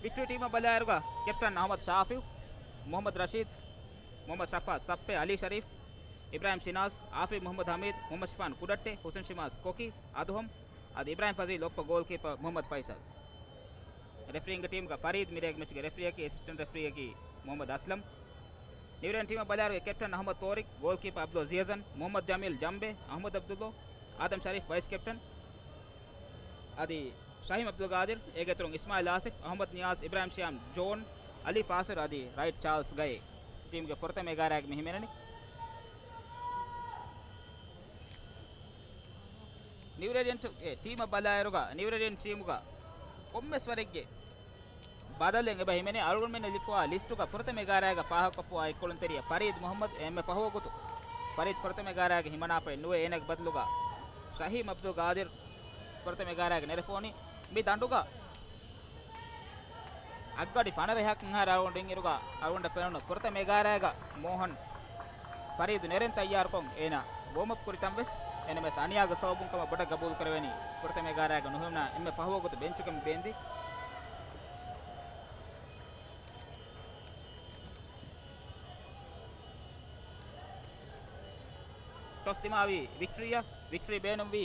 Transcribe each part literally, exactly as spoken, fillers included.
ވިކްޓްރީ ޓީމަށް ބަލާއިރުގަ ކެޕްޓަން އަޙްމަދު ޝާފިއު، މުޙައްމަދު ރަޝީދު، މުޙައްމަދު ޝައްފާޒު ސައްޕެ، އަލީ ޝަރީފް، އިބްރާހިމް ޝިނާޒް، އާފި މުޙައްމަދު ޙަމީދު، މުޙައްމަދު ޝިފާން ކުޑައްޓެ، ޙުސެން ޝިމާޒް ކޮކި، އަދުހަމް، އަދި އިބްރާހިމް ފަޒީލް އޮއްޕަ ގޯލްކީޕަރ މުޙައްމަދު ފައިސަލް. ރެފްރީއިންގ ޓީމްގަ ފަރީދު، މިރޭގެ މެޗުގެ ރެފްރީއަކީ އެސިސްޓެންޓް ރެފްރީއަކީ މުޙައްމަދު އަސްލަމް. ނިއުރޭން ޓީމަށް ބަލާއިރުގަ ކެޕްޓަން އަޙްމަދު ޠޯރިޤް، ގޯލްކީޕަރ އަބްދުލް ޒިޔަޒަން، މުޙައްމަދު ޖަމީލް ޖަމްބެ، އަޙްމަދު ޢަބްދުﷲ، އާދަމް ޝަރީފް ވައިސް ކެޕްޓަން، އަދި ޝަހީމް ޢަބްދުލް ޤާދިރު، އޭގެ އިތުރުން އިސްމާޢީލް އާސިފް، އަޙްމަދު ނިޔާޒް، އިބްރާހިމް ޝިޔާމް، ޖޯން، އަލީ ފާސިރު އަދި ރައިޓް ޗާލްސް ގައޭ. ޓީމްގެ ފުރަތަމަ އެގާރައިގަ މި ހިމެނެނީ. ނިއުރޭޑިއަންޓުގެ ޓީމަށް ބަލާއިރުގަ، ނިއުރޭޑިއަން ޓީމުގަ ކޮންމެސް ވަރެއްގެ ބަދަލެއް އެބަ ހިމެނޭ. އަޅުގަނޑުމެންނަށް ލިބިފައިވާ ލިސްޓުގަ ފުރަތަމަ އެގާރައިގަ ފާހަގަކޮށްފައިވާ އެއްކޮޅުންތެރިޔާ ފަރީދު މުޙައްމަދު އެންމެ ފަހުވަގުތު. ފަރީދު ފުރަތަމަ އެގާރައިގަ ހިމަނާފައެއް ނުވޭ. އޭނާގެ ބަދަލުގަ ޝަހީމް ޢަބްދުލް ޤާދިރު ފުރަތަމަ އެގާރައިގަ ނެރެފޯނީ. މި ދަނޑުގަ އަށްގަޑި ފަނަރަ އެހާކަން އަހަރު އަޅުގަނޑު އިންއިރުގަ އަޅުގަނޑަށް ފެނުނު ފުރަތަމަ އެގާރައިގަ މޯހަން ފަރީދު ނެރެން ތައްޔާރުކޮށް އޭނާ ވޯމްއަޕް ކުރިތަން ވެސް އެންއެމްއެސް އަނިޔާގެ ސަބަބުން ކަމަށް ބޮޑަށް ގަބޫލު ކުރެވެނީ. ފުރަތަމަ އެގާރައިގަ ނުހިމެނާ އެންމެ ފަހުވަގުތު ބެންޗުގަ މި ބޭންދީ. ޓޮސް ދިމާވީ ވިކްޓްރީއަށް. ވިކްޓްރީ ބޭނުންވީ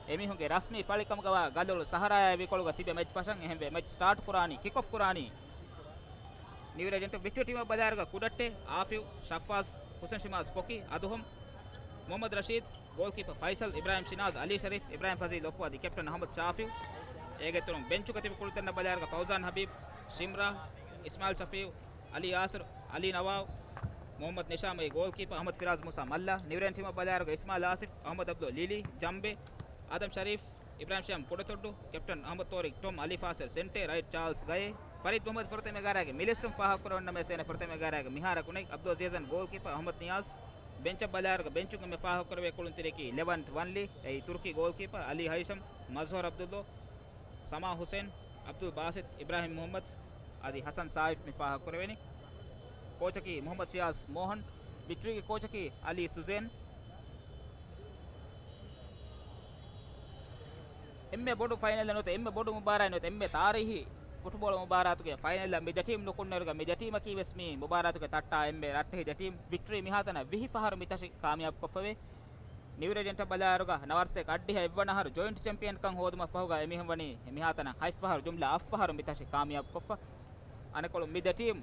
އެމީހުންގެ ރަސްމީ ފަޅިކަމުގަވާ ގަލޮޅު ސަހަރާއާ ވިކޮޅުގަ ތިބެ މެޗް ފަށަން. އެހެންވެ، މެޗް ސްޓާޓް ކުރާނީ، ކިކް އޮފް ކުރާނީ. ނިއުރޭޑިއަންޓު ވިކްޓްރީ ޓީމަށް ބަލާއިރުގަ ކުޑައްޓެ، އާފިވް، ޝައްފާޒް، ޙުސެން ޝިމާޒް ކޮކި، އަދުހަމް، މުޙައްމަދު ރަޝީދު، ގޯލްކީޕަރ ފައިސަލް، އިބްރާހިމް ޝިނާޒް، އަލީ ޝަރީފް، އިބްރާހިމް ފަޒީލް އޮއްޕު އަދި ކެޕްޓަން އަޙްމަދު ޝާފިޢު. އޭގެ އިތުރުން ބެންޗުގަ ތިބި ކުޅުންތެރިންނަށް ބަލާއިރުގަ ފައުޒާން ޙަބީބް، ޝިމްރާ، އިސްމާޢީލް ޝަފީޢު، އަލީ ޔާސިރު، އަލީ ނަވާވް، މުޙައްމަދު ނިޝާމް އަދި ގޯލްކީޕަރ އަޙްމަދު ފިރާޒް މޫސާ މައްލާ. ނިއުރޭން ޓީމަށް ބަލާއިރުގަ އިސްމާޢީލް އާސިފް، އަޙްމަދު ޢަބްދުﷲ ލިލީ، ޖަމްބެ، އާދަމް ޝަރީފް، އިބްރާހިމް ޝިޔާމް ކުޑަތޮއްޑު، ކެޕްޓަން އަޙްމަދު ޠޯރިޤް ޓޮމް، އަލީ ފާސިރް ސެންޓަރ، ރައިޓް ޗާލްސް ގައޭ. ފަރީދު މުޙައްމަދު ފުރަތަމަ އެގާރައިގެ މި ލިސްޓުން ފާހަގަކުރެވުނު ނަމަވެސް އޭނަ ފުރަތަމަ އެގާރައިގެ މިހާރަކު ނެތް. ޢަބްދުލް ޢަޒީޒް އަން ގޯލްކީޕަރ އަޙްމަދު ނިޔާޒް. ބެންޗަށް ބަލާއިރުގަ ބެންޗުން އެންމެ ފާހަގަކުރެވޭ ކުޅުންތެރިޔަކީ ލެވަންޓް ވަންލީ، އެއީ ތުރުކީ ގޯލްކީޕަރ އަލީ ހައިޝަމް، މަޒްހަރު ޢަބްދުﷲ، ސަމާ ޙުސެން، ޢަބްދުލް ބާސިޠް، އިބްރާހިމް މުޙައްމަދު އަދި ޙަސަން ސާއިފް މި ފާހަގަކުރެވެނީ. ކޯޗަކީ މުޙައްމަދު ޝިޔާޒް މޯހަން. ވިކްޓްރީގެ ކޯޗަކީ އަލީ ސުޒޭން. އެންމެ ބޮޑު ފައިނަލެއް ނުވަތަ އެންމެ ބޮޑު މުބާރާތެއް ނުވަތަ އެންމެ ތާރީހީ ފުޓްބޯޅަ މުބާރާތުގެ ފައިނަލަށް މި ދެ ޓީމް ނުކުންނައިރުގަ މި ދެ ޓީމަކީ ވެސް މި މުބާރާތުގެ ތައްޓާ އެންމެ ރައްޓެހި ދެ ޓީމް. ވިކްޓްރީ މިހާތަނަށް ވިހި ފަހަރު މި ތަށި ކާމިޔާބު ކޮށްފަވޭ. ނިއުރޭޑިއަންޓަށް ބަލާއިރުގަ ނަވާރަސް އަށްޑިހަ އެއްވަނަ އަހަރު ޖޮއިންޓް ޗެމްޕިއަންކަން ހޯދުމަށް ފަހުގަ އެމީހުން ވަނީ މިހާތަނަށް ހަތް ފަހަރު ޖުމްލަ އަށް ފަހަރު މި ތަށި ކާމިޔާބު ކޮށްފަ. އަނެއްކޮޅުން މި ދެ ޓީމް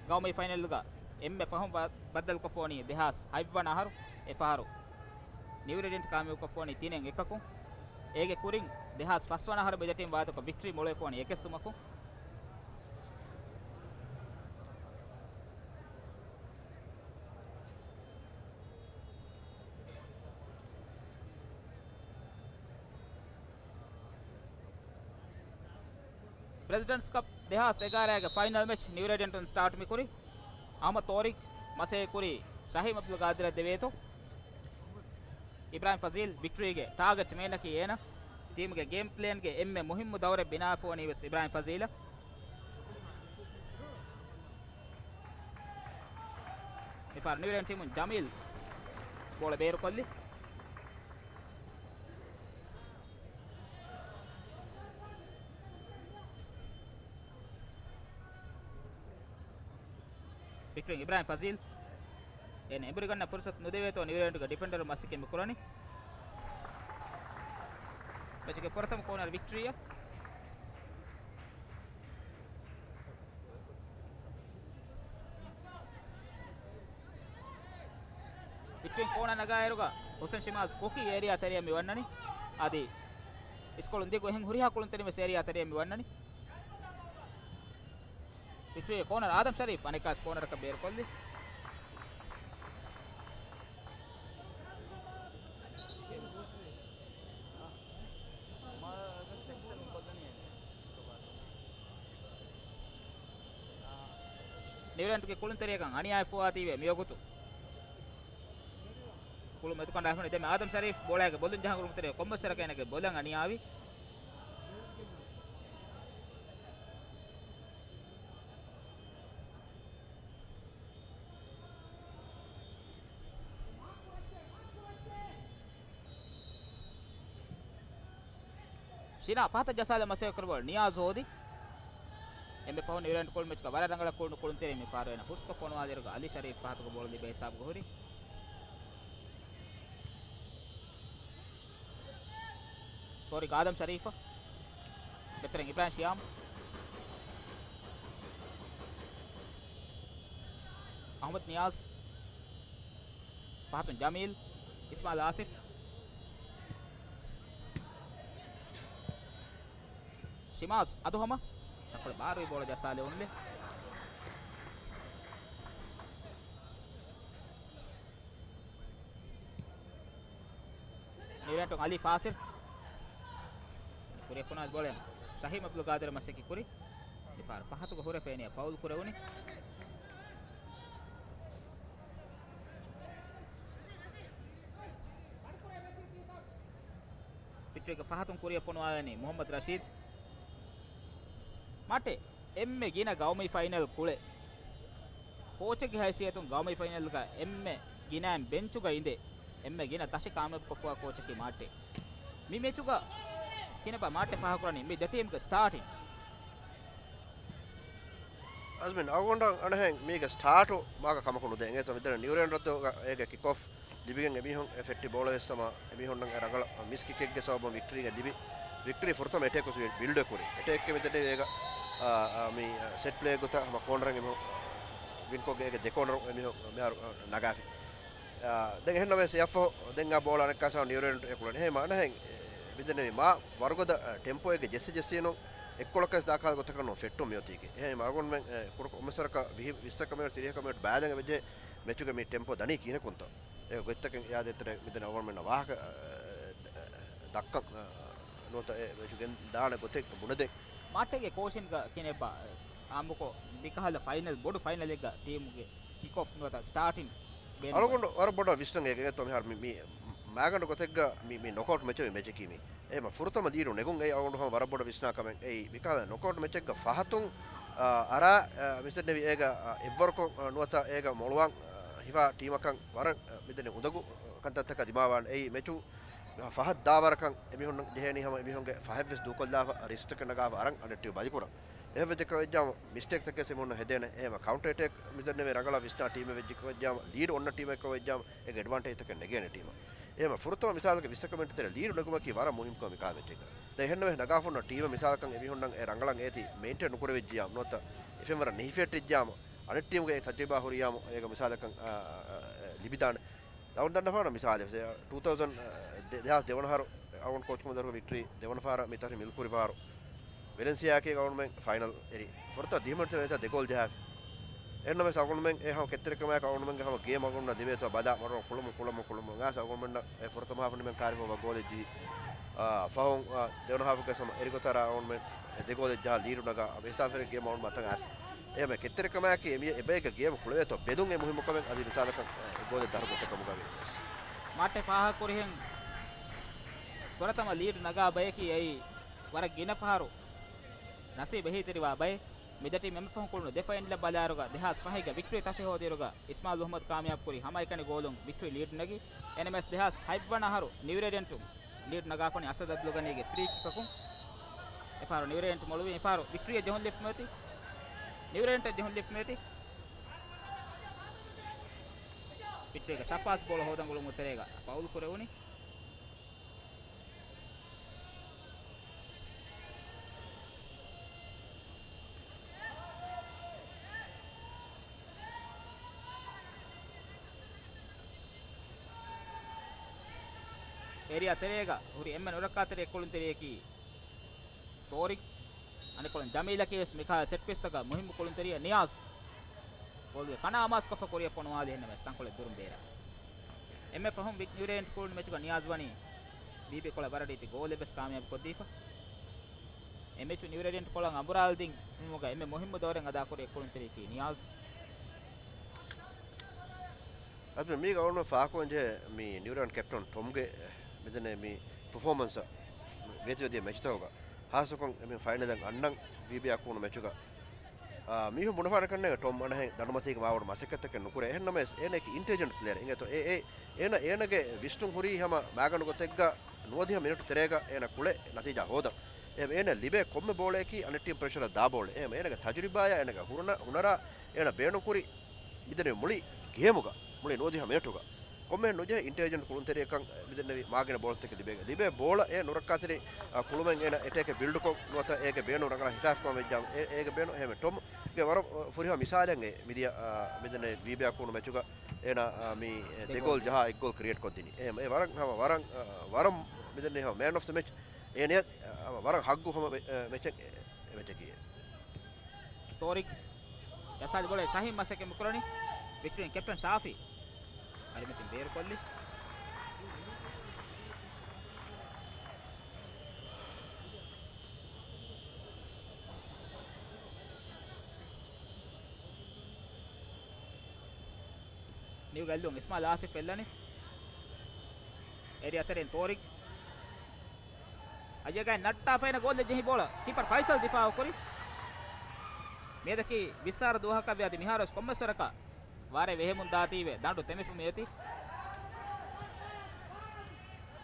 ގައުމީ ފައިނަލްގަ އެންމެ ފަހުން ބަ-، ބައްދަލުކޮށްފަވަނީ ދެހާސް ހަތްވަނަ އަހަރު އެ ފަހަރު. ނިއުރޭޑިއަންޓް ކާމިޔާބުކޮށްފަވަނީ ތިނެއް އެކަކުން. އޭގެ ކުރިން ދެހާސް ފަސްވަނަ އަހަރު މި ދެ ޓީމް ވާދަކޮށް ވިކްޓްރީ މޮޅުވެފަވަނީ އެކެއް ސުމަކުން. ޕްރެޒިޑެންޓްސް ކަޕް ދެހާސް އެގާރައިގެ ފައިނަލް މެޗް ނިއުރޭޑިއަންޓުން ސްޓާޓް މިކުރި. އަޙްމަދު ޠޯރިޤް މަސޭ ކުރީ ޝަހީމް ޢަބްދުލް ޤާދިރަށް ދެވޭތޯ. އިބްރާހިމް ފަޒީލް ވިކްޓްރީގެ ޓާގެޓް މޭނަކީ އޭނަ. ޓީމުގެ ގޭމް ޕްލޭންގެ އެންމެ މުހިއްމު ދައުރެއް ބިނާވެފަވަނީ ވެސް އިބްރާހިމް ފަޒީލަށް. މިފަހަރު ނިއުރޭޑިއަން ޓީމުން ޖަމީލް ބޯޅަ ބޭރުކޮށްލި. ވިކްޓްރީން އިބްރާހިމް ފަޒީލް. އޭނަ އެނބުރިގަންނަ ފުރުސަތު ނުދެވޭތޯ ނިއުރޭޑިއަންޓުގެ ޑިފެންޑަރު މަސައްކަތް މި ކުރަނީ. މެޗުގެ ފުރަތަމަ ކޯނަރ ވިކްޓްރީއަށް. ވިކްޓްރީން ކޯނަރ ނަގާއިރުގަ ހުސެން ޝިމާޒް ކޮކީ އޭރިއާ ތެރެއަށް މި ވަންނަނީ. އަދި އިސްކޮޅުން ދިގު އެހެން ހުރިހާ ކުޅުންތެރިން ވެސް އޭރިއާ ތެރެއަށް މި ވަންނަނީ. ވިކްޓްރީގެ ކޯނަރ އާދަމް ޝަރީފް އަނެއްކާސް ކޯނަރަކަށް ބޭރުކޮށްލި. ނިއުރޭޑިއަންޓުގެ ކުޅުންތެރިޔަކަށް އަނިޔާވެފައިވާތީވެ މިވަގުތު. ކުޅުން އެތުކަނޑާ ހުންނަ ދެމެ އާދަމް ޝަރީފް ބޯޅައިގެ ބޮލުން ޖަހަން ކުޅުންތެރި ކޮންމެސް ވަރަކަށް އޭނަގެ ބޮލަށް އަނިޔާވި. ޝިނާ ފަހަތަށް ޖައްސާލަ މަސައްކަތް ކުރި ބޯޅަ ނިޔާޒް ހޯދި. އެންމެ ފަހުން ނިއުޒީލޭންޑް ކުޅުން މެޗުގަ ވަރަށް ރަނގަޅަށް ކުޅުނު ކުޅުންތެރި މި ފަހަރު އޭނަ ހުސްކޮށް ފޮނުވާލިއިރުގަ އަލީ ޝަރީފް ފަހަތުގަ ބޯޅަ ލިބޭ ހިސާބުގަ ހުރި. ތޯރިގް އާދަމް ޝަރީފަށް. ބެތެރެން އިބްރާހިމް ޝިޔާމް. އަހްމަދު ނިޔާޒް. ފަހަތުން ޖަމީލް. އިސްމާއިލް އާސިފް. ޝިމާޒް އަދުހަމަ. ތަންކޮޅެއް ބާރުވި ބޯޅަ ޖައްސާލެވުނުލެއް. ނިއުޒީލޭންޑުން އަލީ ފާސިލް. ކުރިއަށް ފޮނުވާލި ބޯޅަ ޝަހީމް އަބްދުލް ގާދިރަށް މަސައްކަތް ކުރި. މިފަހަރު ފަހަތުގަ ހުރެފޭނިއަށް ފައުލް ކުރެވުނީ. ވިކްޓްރީގެ ފަހަތުން ކުރިއަށް ފޮނުވާލަނީ މުހައްމަދު ރަޝީދު. މާޓެ އެންމެ ގިނަ ގައުމީ ފައިނަލް ކުޅެ. ކޯޗެއްގެ ހައިސިއްޔަތުން ގައުމީ ފައިނަލްގަ އެންމެ ގިނައިން ބެންޗުގަ އިނދެ، އެންމެ ގިނަ ތަށި ކާމިޔާބުކޮށްފައިވާ ކޯޗަކީ މާޓެ. މި މެޗުގަ ކިހިނެއްބާ މާޓެ ފާހަގަކުރަނީ މި ދެ ޓީމްގެ ސްޓާޓިން؟ އަޒްމިން، އަޅުގަނޑަށް އަނެއްހެން މީގެ ސްޓާޓު މާކަ ކަމަކު ނުދޭ. އެނގޭތޯ މިދެން ނިއުޒީލޭންޑް ރައްދުގަ އޭގެ ކިކް އޮފް ލިބިގެން އެމީހުން އެ ފެއްޓި ބޯޅަ ވެސް ހަމަ އެމީހުންނަށް އެ ރަނގަޅަށް މިސް ކިކެއްގެ ސަބަބުން ވިކްޓްރީގެ ލިބި، ވިކްޓްރީ ފުރަތަމަ އެޓޭކް ވެސް ބިލްޑް ކުރި. އެޓޭކްގެ މިދެން އޭގަ، އާ، އާ، މި، އާ، ސެޓް ޕްލޭ ގޮތަށް ހަމަ ކޯނަރެއް އެމީހުން ވިންކޮށްގެ އޭގެ ދެ ކޯނަރު އެމީހުން މިހާރު، އާ، ނަގާފި. އާ، ދެން އެހެންނަމަވެސް އެއަށްފަހު ދެން އާ ބޯޅަ އަނެއްކާސާ ނިއުޒީލޭންޑް އެ ކުޅެން. އެހެން އަނެއްހެން، އެ، މިދެންނެވި މާ ވަރުގަދަ، އަ، ޓެމްޕޯއެއްގެ ޖެއްސި ޖެއްސީނު އެއްކޮޅަކަސް ދާކާލ ގޮތަކަށް ނޫން ފެއްޓުން މިއޮތީކީ. އެހެން އަޅުގަނޑުމެން، އެ، ކުޑަކޮށް އޮންމެސްވަރަކަށް ވިހި، ވިއްސަކަށް މިނެޓް ތިރީހަކަށް މިނެޓް ބައިލަނގަ ވެއްޖެ މެޗުގެ މި ޓެމްޕޯ ދަނީ ކިހިނެއްކުންތޯ؟ އެ ގޮތްތަކެއް އިއާދަ ދޭތެރޭ މިދެން އަޅުގަނޑުމެންނަށް ވާހަކަ، އަ، ދައްކަން، އަ، ނުވަތަ އެ މެޗު ގެންދާނެ ގޮތެއް ބުނެދޭން. މާޓެގެ ކޯޗިންގ ކިހިނެއްބާ އާއްމުކޮށް މިކަހަލަ ފައިނަލް، ބޮޑު ފައިނަލެއްގަ ޓީމުގެ ކިކް އޮފް ނުވަތަ ސްޓާޓިން ބޭނުންވަނީ. އަޅުގަނޑު ވަރަށް ބޮޑަށް ވިސްނަން އެގޭތޯ މިހާރު މި، މި މާގަނޑު ގޮތެއްގަ މި، މި ނޮކްއައުޓް މެޗެއް މެޗަކީ މި. އެހެމަ ފުރަތަމަ ލީޑު ނެގުން އެއީ އަޅުގަނޑު ހަމަ ވަރަށް ބޮޑަށް ވިސްނާ ކަމެއް. އެއީ މިކަހަލަ ނޮކްއައުޓް މެޗެއްގަ ފަހަތުން، އާ، އަރާ، އާ، މިސެންނެވި އޭގަ، އާ، އެއްވަރުކޮށް، އާ، ނުވަތަ އޭގަ މޮޅުވާން، އާ، ހިފާ ޓީމަކަށް ވަރަށް، އާ، މިދެން އުނދަގޫ، އާ، ކަންތައްތަކަށް ދިމާވާން. އެއީ މެޗު ފަހަށް ދާވަރަކަށް އެމީހުންނަށް ޖެހޭނީ ހަމަ އެމީހުންގެ ފަހެއްވެސް ދޫކޮށްލާފަ، ރިސްކްތަކެއް ނަގާފަ އަރަން އަނެއް ޓީމް ބަލިކުރަން. އެހެންވެއްޖެކަމަށް މިސްޓޭކްތަކެއް އެމީހުންނަށް ހެދޭނެ. އެހެމަ ކައުންޓަރ އެޓޭކް މިދެންނެވި ރަނގަޅަށް ވިސްނާ ޓީމެއް ވެއްޖެކަމަށް ލީޑް އޮންނަ ޓީމެއްކަމަށް ވެއްޖާމަ އޭގެ އެޑްވާންޓޭޖްތަކެއް ނެގޭނެ ޓީމަށް. އެހެމަ ފުރަތަމަ މިސާލަކަށް ވިއްސަކަ މިނެޓް ތެރޭ ލީޑު ނެގުމަކީ ވަރަށް މުހިންމު ކަމެއް މިކާ މެޗެއްގަ. ދެން އެހެންނަމަ ނަގާފަ އޮންނަ ޓީމެއް މިސާލަކަށް އެމީހުންނަށް އެ ރަނގަޅަށް އޭތި މެއިންޓެން ނުކުރެވިއްޖިޔާމަ ނުވަތަ އެފެންވަރަށް ނިހިފެއްޓިއްޖިޔާމަ އަނެއް ޓީމުގެ އެ ތަޖުރިބާ ހުރިޔާމަ އޭގަ މިސާލަކަށް، އާ، އާ، އާ، ލިބިދާނެ. އަޅުގަނޑު ދަންނަ ފަހަރަށް މިސާލެއް، ޓޫ ތައުޒަން، ދެ، ދެހާސް ދެވަނަ އަހަރު އަޅުގަނޑު ކޯޗްކަމުގެ ދަރުގަ ވިކްޓްރީ ދެވަނަ ފަހަރަށް މި ތަށި މިލް ކުރި ފަހަރު. ވެލެންސިއާއަކީ އަޅުގަނޑުމެން ފައިނަލް އެރި. ފުރަތަމަ ދިހަ މިނެޓްތައް ވެސް ދެ ގޯލް ޖަހާފި. އެހެންނަމަވެސް އަޅުގަނޑުމެން އެ ހަމަ ކެތްތެރިކަމާއެކު އަޅުގަނޑުމެންގެ ހަމަ ގޭމް އަޅުގަނޑުމެންނަށް ލިބޭތޯ ބަލާ މަޑުން ކުޅަމުން ކުޅަމުން ކުޅަމުން ގާސް އަޅުގަނޑުމެންނަށް އެ ފުރަތަމަ ހާފު ނިމެން ކާރިފަ އޮވާ ގޯލެއް ޖެހި. އާ، ފަހުން، އާ، ދެވަނަ ހާފުގެ ހަމަ އެރިގޮތަށް އަޅުގަނޑުމެން ދެ ގޯލެއް ޖަހާ ލީޑު ނަގާ އެ ހިސާބުން ގޭމް އަޅުގަނޑު މަތަށް އައިސް. އެހެން ކެތްތެރިކަމާއެކީ އެ މި އެބައިގެ ގޭމް ކުޅެވޭތޯ ބެލުން އެ މުހިއްމު ކަމެއް އަދި މިސާލަކަށް އެ ގޯލެއް ދަހަރު ގޮތަށް ކަމުގައި ވެސް. މާޓެ ފާހަގަކުރިހެން ފުރަތަމަ ލީޑު ނަގާ ބަޔަކީ އެއީ ވަރަށް ގިނަ ފަހަރު ނަސީބު އެހީތެރިވާ ބައެއް. މިދެ ޓީމް އެންމެ ފަހުން ކުޅުނު ދެ ފައިނަލް ބަލާއިރުގަ ދެހާސް ފަހެއްގަ ވިކްޓްރީ ތަށި ހޯދިއިރުގަ އިސްމާއިލް އަހްމަދު ކާމިޔާބު ކުރި ހަމައެކަނި ގޯލުން ވިކްޓްރީ ލީޑް ނެގި. އެންއެމްއެސް ދެހާސް ހަތްވަނަ އަހަރު ނިއުޒީލޭންޑުން ލީޑް ނަގާފަނި އަސަދު އަބްދުލް ގަނީގެ ފްރީ ކިކަކުން. އެފަހަރު ނިއުޒީލޭންޑް މޮޅުވި. އެފަހަރު ވިކްޓްރީއަށް ޖެހުން ލިފްޓް މިއޮތީ. ނިއުޒީލޭންޑްއަށް ޖެހުން ލިފްޓް މިއޮތީ. ވިކްޓްރީގެ ޝަފާޒް ބޯޅަ ހޯދަން އުޅުމުގެ ތެރޭގަ ފައުލް ކުރެވުނީ. އޭރިއާ ތެރޭގަ ހުރި އެންމެ ނުރައްކާތެރި ކުޅުންތެރިޔަކީ ތޯރިކް. އަނެއްކޮޅުން ޖަމީލަކީ ވެސް މިކަހަލަ ސެޓް ޕީސްތަކަށް މުހިއްމު ކުޅުންތެރިޔާ ނިޔާޒް. ބޯލުގެ ކަނާ އަމާޒުކޮށްފަ ކުރިއަށް ފޮނުވާލި އެންނަމެސް ތަންކޮޅެއް ދުރުން ބޭރަށް. އެންމެ ފަހުން ވި-، ނިއުޒީލޭންޑް ކުޅުނު މެޗުގަ ނިޔާޒް ވަނީ ވީބީ ކޮޅަށް ވަރަށް ރީތި ގޯލެއް ވެސް ކާމިޔާބު ކޮށްދީފަ. އެ މެޗު ނިއުޒީލޭންޑް ކޮޅަށް އަނބުރާލަދިން ނިމުމުގަ އެންމެ މުހިއްމު ދައުރެއް އަދާކުރި ކުޅުންތެރިޔަކީ ނިޔާޒް. އަދި މީގަ އޮންނަ ފާކުވަން ޖެހޭ މި ނިއުޒީލޭންޑް ކެޕްޓަން ޓޮމްގެ މިދެންނެވި މި ޕަފޯމަންސަށް ވޭތުވެދިޔަ މެޗުތަކުގަ ހާއްސަކޮށް އެމީހުން ފައިނަލަށް އަންނަން ވީބީއާ ކުޅުނު މެޗުގަ، އާ، މީހުން ބުނެފާނެ ކަންނޭނގެ ޓޮމް އަނެއްހެން ދަނޑުމަތީގެ މާބޮޑު މަސައްކަތްތަކެއް ނުކުރޭ. އެހެންނަމަވެސް އޭނައަކީ އިންޓެލިޖެންޓް ޕްލޭޔަރެއް އިނގޭތޯ. އެ، އެ، އޭނަ، އޭނަގެ ވިސްނުން ހުރީ ހަމަ މާގަނޑު ގޮތެއްގަ ނުވަދިހަ މިނެޓު ތެރޭގަ އޭނަ ކުޅެ ނަތީޖާ ހޯދަން. އެ، އޭނަ ލިބޭ ކޮންމެ ބޯޅައަކީ އަނެއް ޓީމް ޕްރެޝަރަށް ދާ ބޯޅަ. އެ، އޭނަގެ ތަޖުރިބާޔާ އޭނަގެ ހުރުނަ-، ހުނަރާ އޭނަ ބޭނުންކުރި މިދެންނެވި މުޅި ގޭމުގަ، މުޅި ނުވަދިހަ މިނެޓުގަ ކޮންމެހެން ނުޖެހޭ އިންޓެލިޖެންޓް ކުޅުންތެރިއަކަށް މިދެންނެވި މާގިނަ ބޯޅަތަކެއް ލިބޭ، ލިބޭ ބޯޅަ އެ ނުރައްކާތެރި، އަ، ކުޅުމެއް އޭނަ އެޓޭކެއް ބިލްޑްކޮށް ނުވަތަ އޭގެ ބޭނުން ރަނގަޅަށް ހިފާފަކުރަން ވެއްޖާ އޭ-، އޭގެ ބޭނުން. އެހެން ޓޮމްގެ ވަރަށް ފުރިހަމަ މިސާލެއް މިދިޔަ، އަ، މިދެންނެވި ވީބީއާ ކޫނު މެޗުގަ އޭނަ، އަ، މި ދެ ދެ ގޯލް ގޯލް ޖަހާ އެއް ގޯލް ކްރިއޭޓް ކޮށްދިނީ. އެ، އެ ވަރަށް ހަމަ ވަރަށް، އަ، ވަރަށް މިދެންނެވި ހަމަ މޭން އޮފް ދަ މެޗް. އޭނަ، އަ، ވަރަށް ހައްގު ހަމަ މެ-، އެ، މެޗެއް، އެ، މެޗަކީ. ތޯރިކް ޖަސާލި ބޮޅެ ޝަހީމް މަސައްކަތް ކުރަނީ. ވިކްޓްރީން ކެޕްޓަން ޝާފީ އަރިމަތިން ބޭރުކޮށްލި. ނިއުގެ އެއްލުން އިސްމާލް އާސިފް އެއްލަނީ. އޭރިއާ ތެރެއިން ތޯރިކް. އައްޔަގައި ނައްޓާފައިނަ ގޯލް ޖެހި ބޯޅަ ކީޕަރ ފައިސަލް ދިފާއު ކުރި. މިއަދަކީ ވިއްސާރަ ދުވަހަކަށް ވިއަދި މިހާރުވެސް ކޮންމެސް ވަރަކަށް ވާރޭ ވެހެމުން ދާތީވެ ދަނޑު ތެމިފަ މިއޮތީ.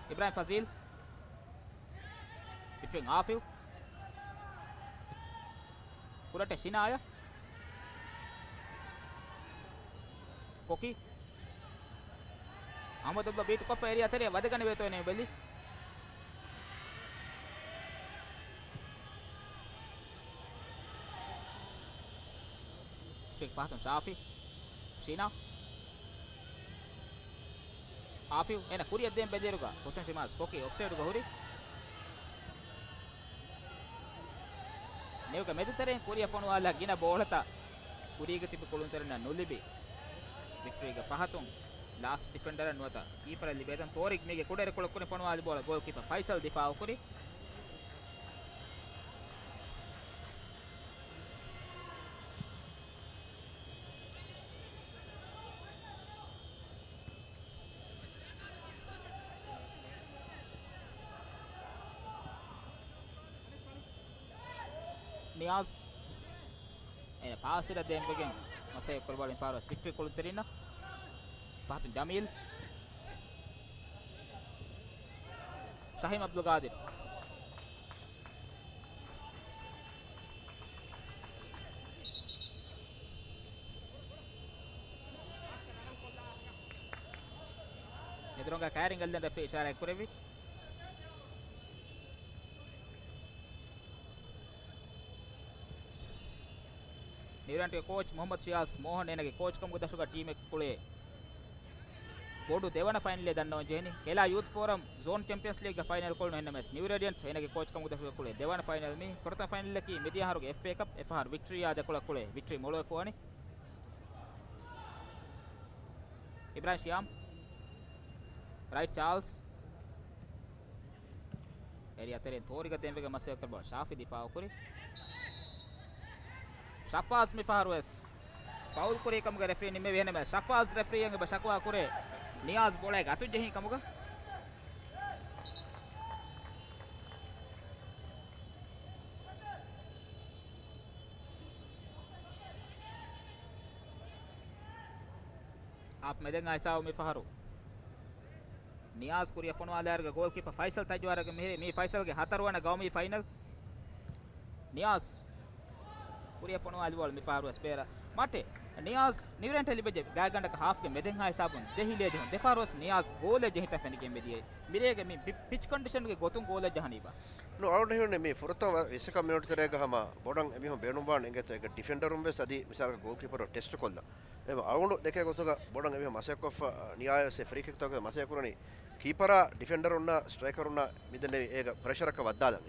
އިބްރާހިމް ފަޒީލް. ވިކްޓްރީން އާފިލް. ކުރަޓެ ޝިނާޔަ. ކޮކި. އަހްމަދު އަބްދުﷲ ބީޓްކޮށްފަ އޭރިއާ ތެރެއަށް ވަދެގަނެވޭތޯ އޭނަ ބެލި. ފަހަތުން ޝާފި. ޝީނާ. އާފިލް އޭނަ ކުރިއަށް ދޭން ބެލިއިރުގަ ހުސެން ޝިމާޒް ކޮކި އޮފްސައިޑުގަ ހުރި. ނެވްގެ މެދުތެރެއިން ކުރިއަށް ފޮނުވާލާ ގިނަ ބޯޅަތައް ކުރީގަ ތިބި ކުޅުންތެރިންނަށް ނުލިބި، ވިކްޓްރީގެ ފަހަތުން ލާސްޓް ޑިފެންޑަރަށް ނުވަތަ ކީޕަރަށް ލިބޭތަން. ތޯރިކް މީގެ ކުޑައިރުކޮޅަށް ކުރި ފޮނުވާލި ބޯޅަ ގޯލްކީޕަރ ފައިސަލް ދިފާއުކުރި. ނިޔާޒް އޭނަ ފާސް އިރަށް ދޭންވެގެން މަސައްކަތް ކުރައްވާލިން ފާރުވެސް ވިކްޓްރީ ކުޅުންތެރިންނަށް. ފަހަތުން ޖަމީލް. ޝަހީމް އަބްދުލްގާދިރު. މެދުރަނގަށް ކައިރިން އެއްލެން ރެފްރީ އިޝާރާތް ކުރެއްވި. ނިއުޒީލެންޑްގެ ކޯޗް މުހައްމަދު ޝިޔާޒް މޯހަން އޭނަގެ ކޯޗް ކަމުގެ ދަށުގަ ޓީމެއް ކުޅޭ ބޮޑު ދެވަނަ ފައިނަލެއް ދަންނަވަން ޖެހެނީ. ކެލާ ޔޫތު ފޯރަމް ޒޯން ޗެމްޕިއަންސް ލީގްގެ ފައިނަލް ކުޅުނު އެންއެމްއެސް ނިއު ރޭޑިއަންޓް އޭނަގެ ކޯޗް ކަމުގެ ދަށުގަ ކުޅޭ ދެވަނަ ފައިނަލް މީ. ފުރަތަމަ ފައިނަލަކީ މިދިޔަ އަހަރުގެ އެފްއޭ ކަޕް އެފަހަރު ވިކްޓްރީއާ ދެކޮޅަށް ކުޅޭ ވިކްޓްރީ މޮޅުވެފަ ވަނީ. އިބްރާހިމް ޝިޔާމް. ރައިޓް ޗާލްސް. އޭރިއާ ތެރެއިން ތޯރިކް ދޭންވެގެން މަސައްކަތް ކުރި ބޯޅަ ޝާފި ދިފާއު ކުރި. ޝަފާޒް މި ފަހަރު ވެސް ފައުލް ކުރި ކަމުގެ ރެފްރީ ނިންމެވި. އެހެންނަމަވެސް ޝަފާޒް ރެފްރީއަށް އެބަ ޝަކުވާ ކުރޭ ނިޔާޒް ބޯޅައިގެ އަތުން ޖެހި ކަމުގަ. ހާފް މެދެއް އައިސާ މި ފަހަރު ނިޔާޒް ކުރިއަށް ފޮނުވާލާއިރުގަ ގޯލްކީޕަރ ފައިސަލް ތަޖުވާރަކަށް މިހިރީ. މީ ފައިސަލްގެ ހަތަރުވަނަ ގައުމީ ފައިނަލް. ނިޔާޒް ކުރިއަށް ފޮނުވާލި ބޯޅަ މި ފަހަރު ވެސް ބޭރަށް. މަޓެ ނިޔާޒް ނިއުރޭންޓަށް ލިބެއްޖެ ގާތްގަނޑަކަށް ހާފްގެ މެދެއްހާ ހިސާބުން ދެ ހިލޭ ޖެހުން. ދެ ފަހަރު ވެސް ނިޔާޒް ގޯލެއް ޖެހިތަން ފެނިގެން މިދިޔައީ. މިރޭގެ މި ޕި-، ޕިޗް ކޮންޑިޝަންގެ ގޮތުން ގޯލެއް ޖަހަނީބާ؟ ނޫ، އަޅުގަނޑަށް ހީވަނީ މި ފުރަތަމަ ވިއްސަކަށް މިނެޓު ތެރޭގަ ހަމަ ބޮޑަށް އެމީހުން ބޭނުންވާން އިނގޭތޯ އޭގެ ޑިފެންޑަރުން ވެސް އަދި މިސާލަކަށް ގޯލްކީޕަރު ޓެސްޓް ކޮށްލަން. އެ އަޅުގަނޑު ދެކޭ ގޮތުގަ ބޮޑަށް އެމީހުން މަސައްކަތްކޮށްފަ ނިޔާޔަށް ވެސް ފްރީ ކިކްތަކުގެ މަސައްކަތް ކުރަނީ. ކީޕަރާ ޑިފެންޑަރުންނާ ސްޓްރައިކަރުންނާ މިދެންނެވި އޭގަ ޕްރެޝަރަކަށް ވައްދާލަން.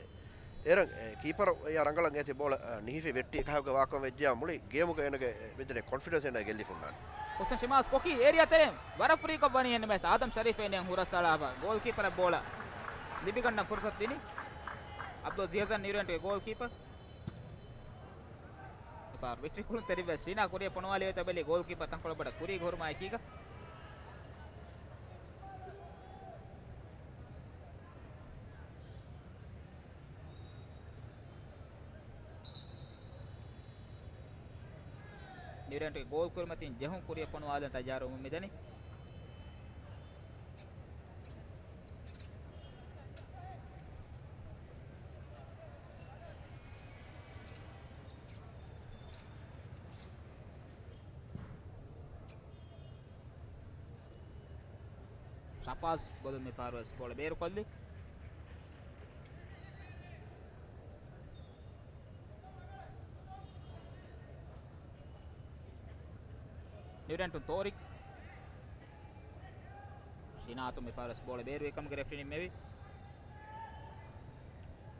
އޭރަށް، އެ، ކީޕަރު އެޔާ ރަނގަޅަށް އޭތި ބޯޅަ، އަ، ނިހިފި ވެއްޓި އެކަހަލަ ވާކަމަށް ވެއްޖެޔާ މުޅި ގޭމުގަ އޭނަގެ މިދެންނެވި ކޮންފިޑެންސް އޭނަ ގެއްލިފަ ހުންނާނެ. ހުސެން ޝިމާޒް ކޮކީ އޭރިއާ ތެރެއިން ވަރަށް ފްރީކޮށް ވަނީ އެންއެމްއެސް އާދަމް ޝަރީފް އޭނައަށް ހުރަސްއަޅާފަ ގޯލްކީޕަރަށް ބޯޅަ ލިބިގަންނަން ފުރުސަތު ދިނީ. އަބްދުލް ޒިޔަޒަން ނިއުރޭންޓްގެ ގޯލްކީޕަރ. މިފަހަރު ވިކްޓްރީ ކުޅުންތެރިން ވެސް ޝީނާ ކުރިއަށް ފޮނުވާލެވޭތޯ ބެލީ ގޯލްކީޕަރ ތަންކޮޅެއް ބޮޑަށް ކުރީގަ ހުރުމާއެކީގަ. ނިއުރޭންޓްގެ ގޯލް ކުރިމަތިން ޖެހުން ކުރިއަށް ފޮނުވާލަން ތައްޔާރުވަމުން މިދަނީ. ޝަފާޒް ބޮލުން މިފަހަރު ވެސް ބޯޅަ ބޭރުކޮށްލި. ނިއުރެންޓުން ތޯރިކް. ޝިނާ އަތުން މިފަހަރު ވެސް ބޯޅަ ބޭރުވި ކަމުގެ ރެފްރީ ނިންމެވި.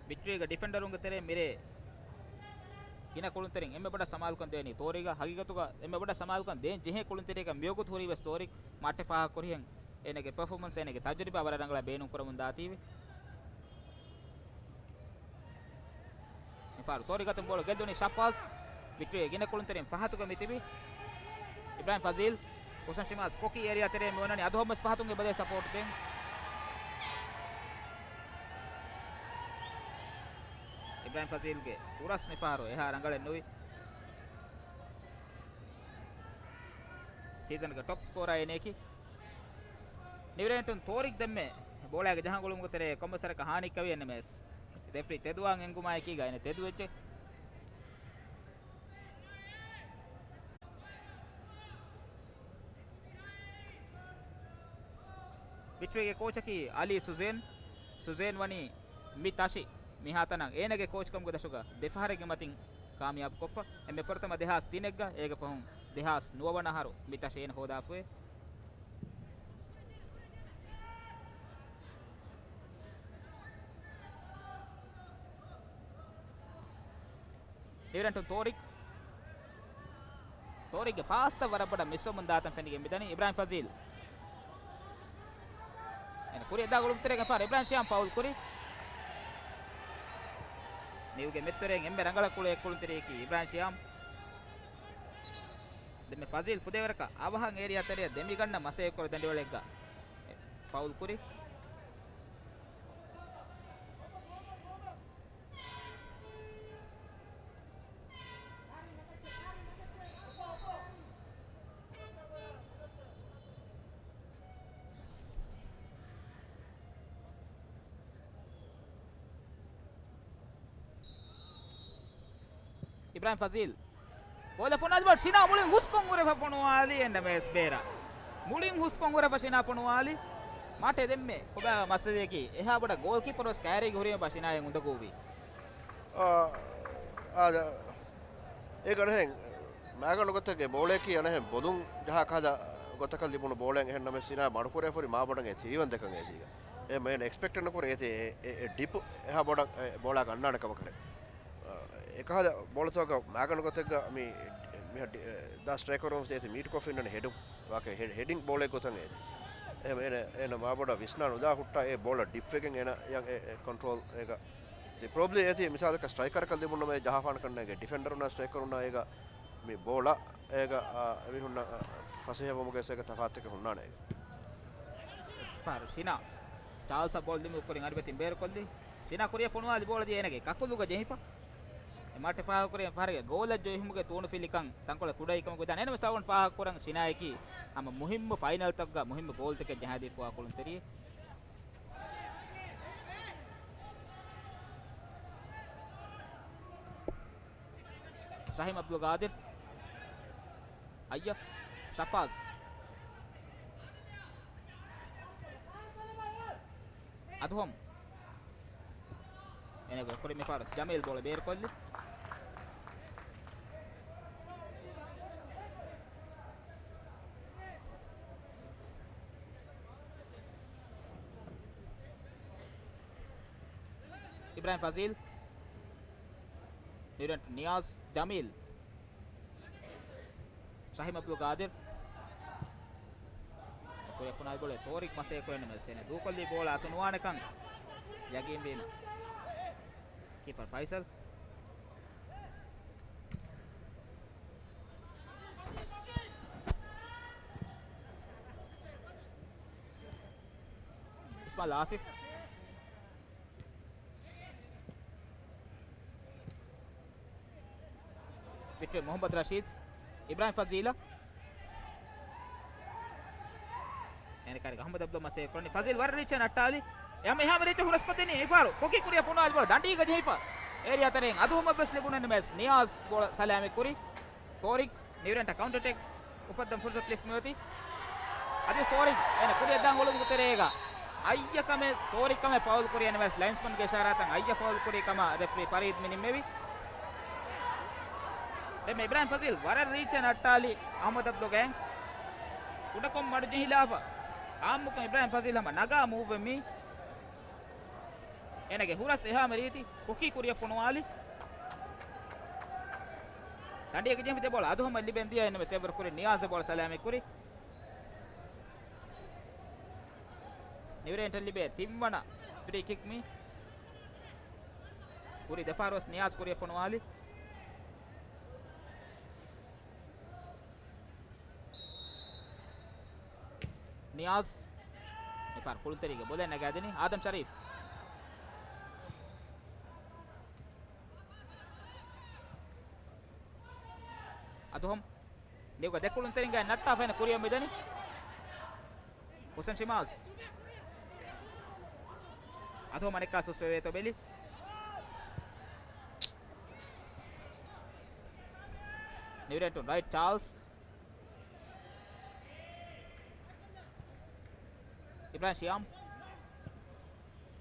ވިކްޓްރީގެ ޑިފެންޑަރުންގެ ތެރެއިން މިރޭ ގިނަ ކުޅުންތެރިން އެންމެ ބޮޑަށް ސަމާލުކަން ދޭނީ ތޯރިކްގަ. ހަގީގަތުގަ އެންމެ ބޮޑަށް ސަމާލުކަން ދޭން ޖެހޭ ކުޅުންތެރިޔަކަށް މިވަގުތު ހުރީ ވެސް ތޯރިކް. މާއްޓެ ފާހަގަކުރިހެން އޭނަގެ ޕަރފޯމަންސް، އޭނަގެ ތަޖުރިބާ ވަރަށް ރަނގަޅަށް ބޭނުން ކުރަމުން ދާތީވެ. މިފަހަރު ތޯރިކް އަތުން ބޯޅަ ގެއްލުނީ ޝަފާޒް. ވިކްޓްރީގެ ގިނަ ކުޅުންތެރިން ފަހަތުގަ މިތިބި. އިބްރާހިމް ފަޒީލް، ހުސަން ޝިމާޒް ކޮކީ އޭރިއާ ތެރޭ މިވަނަނީ އަދުހަމް ވެސް ފަހަތުން އެބަދޭ ސަޕޯޓް ދޭން. އިބްރާހިމް ފަޒީލްގެ ހުރަސް މިފަހަރު އެހާ ރަނގަޅެއް ނުވި. ސީޒަންގެ ޓޮޕް ސްކޯރާ އޭނައަކީ. ނިއުރެންޓުން ތޯރިކް ދެންމެ ބޯޅައިގެ ޖަހާން ގުޅުމުގެ ތެރޭ ކޮންމެސް ވަރަކަށް ހާނީއްކަވި އެންނަމެސް ރެފްރީ ތެދުވާން އެންގުމާއެކީގަ އޭނަ ތެދުވެއްޖެ. ވިކްޓްރީގެ ކޯޗަކީ އަލީ ސުޒޭން. ސުޒޭން ވަނީ މި ތަށި މިހާތަނަށް އޭނަގެ ކޯޗްކަމުގެ ދަށުގަ ދެފަހަރެއްގެ މަތިން ކާމިޔާބުކޮށްފަ. އެންމެ ފުރަތަމަ ދެހާސް ތިނެއްގަ އޭގެ ފަހުން ދެހާސް ނުވަ ވަނަ އަހަރު މި ތަށި އޭނަ ހޯދާފައި. ނިއުރެންޓުން ތޯރިކް. ތޯރިކްގެ ޕާސްތައް ވަރަށް ބޮޑަށް މިސްވަމުން ދާތަން ފެނިގެން މިދަނީ. އިބްރާހިމް ފަޒީލް. އޭނަ ކުރިއަށް ދާ ގުޅުންތެރޭގެ ފަހަރު އިބްރާހިމް ޝިޔާމް ފައުލް ކުރި. ނިއުގެ މެދުތެރެއިން އެންމެ ރަނގަޅަށް ކުޅޭ ކުޅުންތެރިޔަކީ އިބްރާހިމް ޝިޔާމް. ދެންމެ ފަޒީލް ފުދޭވަރަކަށް އަވަހަށް އޭރިއާ ތެރެއަށް ދެމިގަންނަ މަސައްކަތް ދަނޑިވަޅެއްގަ ފައުލް ކުރި. އިބްރާހިމް ފަޒީލް. ބޯޅަ ފޮނުވާލި ބޯޅަ ޝިނާ މުޅިން ހުސްކޮށް ހުރެފަ ފޮނުވާލި އެންޑަމޭސް ބޭރަށް. މުޅިން ހުސްކޮށް ހުރެފަ ޝިނާ ފޮނުވާލި. މާޓެ ދެންމެ ކޮބާ މައްސަލައަކީ އެހާ ބޮޑަށް ގޯލްކީޕަރު ވެސް ކައިރީގަ ހުރީމަ ޝިނާއަށް އުނދަގޫވީ. އާ، އާދަ، އޭގަ ނުހެން މާގަނޑު ގޮތެއްގެ ބޯޅައަކީ އަނެހެން ބޮލުން ޖަހާ ކަހަލަ ގޮތަކަށް ލިބުނު ބޯޅައެއް އެހެން ނަމަ ޝިނާ މަޑުކުރޭ ފުރި މާބޮޑަށް އެ ތިރިވަން ދެކަން އޭތީގަ. އެ މޭން އެކްސްޕެކްޓެއް ނުކުރޭ އޭތި އެ، އެ، އެ ޑިޕް އެހާ ބޮޑަށް އެ ބޯޅަ ގަންނާނެ ކަމަކަށެއް. އެކަހަލަ ބޯޅަތަކަށް މާގަނޑު ގޮތެއްގަ މި، މި ދާ ސްޓްރައިކަރުން އޭތި މީޓްކޮށް ފިންނަނީ ހެޑު. ވާކެ ހެ، ހެޑިން ބޯޅައެއް ގޮތަށް އޭތި. އެހެން އޭނަ، އޭނަ މާބޮޑަށް ވިސްނާ ނުލާ ހުއްޓާ އެ ބޯޅަ ޑިޕްވެގެން އޭނަ އެ، އެ ކޮންޓްރޯލް އޭގަ. ތި ޕްރޮބްލީ އޭތި މިސާލަކަށް ސްޓްރައިކަރަކަށް ލިބުނުމޭ ޖަހާފާނެ ކަންނޭގެ ޑިފެންޑަރުންނާ ސްޓްރައިކަރުންނާ އޭގަ މި ބޯޅަ އޭގަ، އާ، އެމީހުންނަށް، އާ، ފަސޭހަވުމުގެ އޭގަ ތަފާތުތަކެއް ހުންނާނެ އޭގަ. ފަހަރު ޝިނާ ޗާލްސް ބޯޅަ ދިމު ކުރިން އަނިބެތިން ބޭރުކޮށްލި. ޝިނާ ކުރިއަށް ފޮނުވާލި ބޯޅަ ދިޔަ އޭނަގެ ކަކުލުގަ ޖެހިފަ. އެ މާޓެ ފާހަގަކުރި ފަހަރެއްގެ ގޯލަށް ޖެހުމުގެ ތޫނުފިލިކަން ތަންކޮޅެއް ކުޑައިކަމަކު ދާނެ. އެނަމެސް އަޅުގަނޑު ފާހަގަކުރަން ޝިނާއަކީ ހަމަ މުހިއްމު ފައިނަލްތަކުގަ މުހިއްމު ގޯލްތަކެއް ޖަހާދީފަވާ ކުޅުންތެރިއެއް. ޝަހީމް އަބްދުލް ގާދިރް. އައްޔަ. ޝަފާޒް. އަދުހަމް. އޭނަ ކުރި މިފަހަރު ޖަމީލް ބޯޅަ ބޭރުކޮށްލި. އިބްރާހިމް ފަޒީލް. ނިއުރެންޓު ނިޔާޒް. ޖަމީލް. ޝަހީމް އަބްދުލް ގާދިރް. ކުރިއަށް ފޮނުވާލި ބޯޅަ ތޯރިކް މަސައްކަތް ކުރެއްވި ނަމަ އޭނަ ދޫކޮށްލީ ބޯޅަ އަތު ނުވާނެކަން ޔަގީންވީމަ. ކީޕަރު ފައިސަލް. އިސްމާއިލް އާސިފް. ވިކްޓަރ މުހައްމަދު ރަޝީދު. އިބްރާހިމް ފަޒީލަށް. އޭނަ ކައިރި އަޙްމަދު އަބްދުލް މަސައްކަތް ކުރަނީ. ފަޒީލް ވަރަށް ރީޗެއް ނައްޓާލި. އެހާމެ އެހާމެ ރީޗެއް ހުރަސްކޮށްދިނީ އިފާރު. ކޮކީ ކުރިއަށް ފޮނުވާލި ބޯޅަ ދަނޑީގަ ޖެހިފަ. އޭރިއާ ތެރެއިން އަދުހަމަށް ވެސް ލިބުނު ނަމަ ނިޔާޒް ބޯޅަ ސަލާމަތް ކުރި. ތޯރިކް ނިއުރެންޓަށް ކައުންޓަރ އެޓެކް އުފައްދަން ފުރުސަތު ލިބިފަ މިއޮތީ. އަދި ތޯރިކް އޭނަ ކުރިއަށް ދާން އުޅުމުގެ ތެރޭގަ އައްޔަ ކަމެއް، ތޯރިކް ކަމެއް ފައުލް ކުރި އެން އެމް އެސް ލައިންސްމަންގެ އިޝާރާތަށް އައްޔަ ފައުލް ކުރި ކަމަށް ރެފްރީ ފަރީދް މި ނިންމެވި. ދެން އިބްރާހިމް ފަޒީލް ވަރަށް ރީޗެއް ނައްޓާލި އަހްމަދު އަބްދުލްގެ އެން. ކުޑަކޮށް މަޑު ޖެހިލާފަ. އާއްމުކޮށް އިބްރާހިމް ފަޒީލް ހަމަ ނަގާ މޫވްވެ މީ. އޭނަގެ ހުރަސް އެހާމެ ރީތި ކޮކީ ކުރިއަށް ފޮނުވާލި. ދަނޑިއެއްގެ ޖެހިފަ ދެ ބޯޅަ އަދު ހަމަ ލިބެން ދިޔަ އެން އެމް އެސް ސޭވް ކުރި ނިޔާޒް ބޯޅަ ސަލާމަތް ކުރި. ނިވިރޭންޓަށް ލިބޭ ތިންވަނަ ފްރީ ކިކް މީ. ކުރި ދެފަހަރުވެސް ނިޔާޒް ކުރިއަށް ފޮނުވާލި. ނިޔާޒް މިފަހަރު ކުޅުންތެރީގެ ބޮލެއް ނަގާދިނީ އާދަމް ޝަރީފް. އަދުހަމް ލިޔުގަ ދެ ކުޅުންތެރިންގައި ނައްޓާފައިން ކުރިއަށް މިދަނީ ހުސެން ޝިމާޒް. އަދުހަމް އަނެއްކާ ސުސްވެވޭތޯ ބެލި. ނިވިރޭންޓުން ރައިޓް ޗާލްސް. އިބްރާހިމް ޝިޔާމް.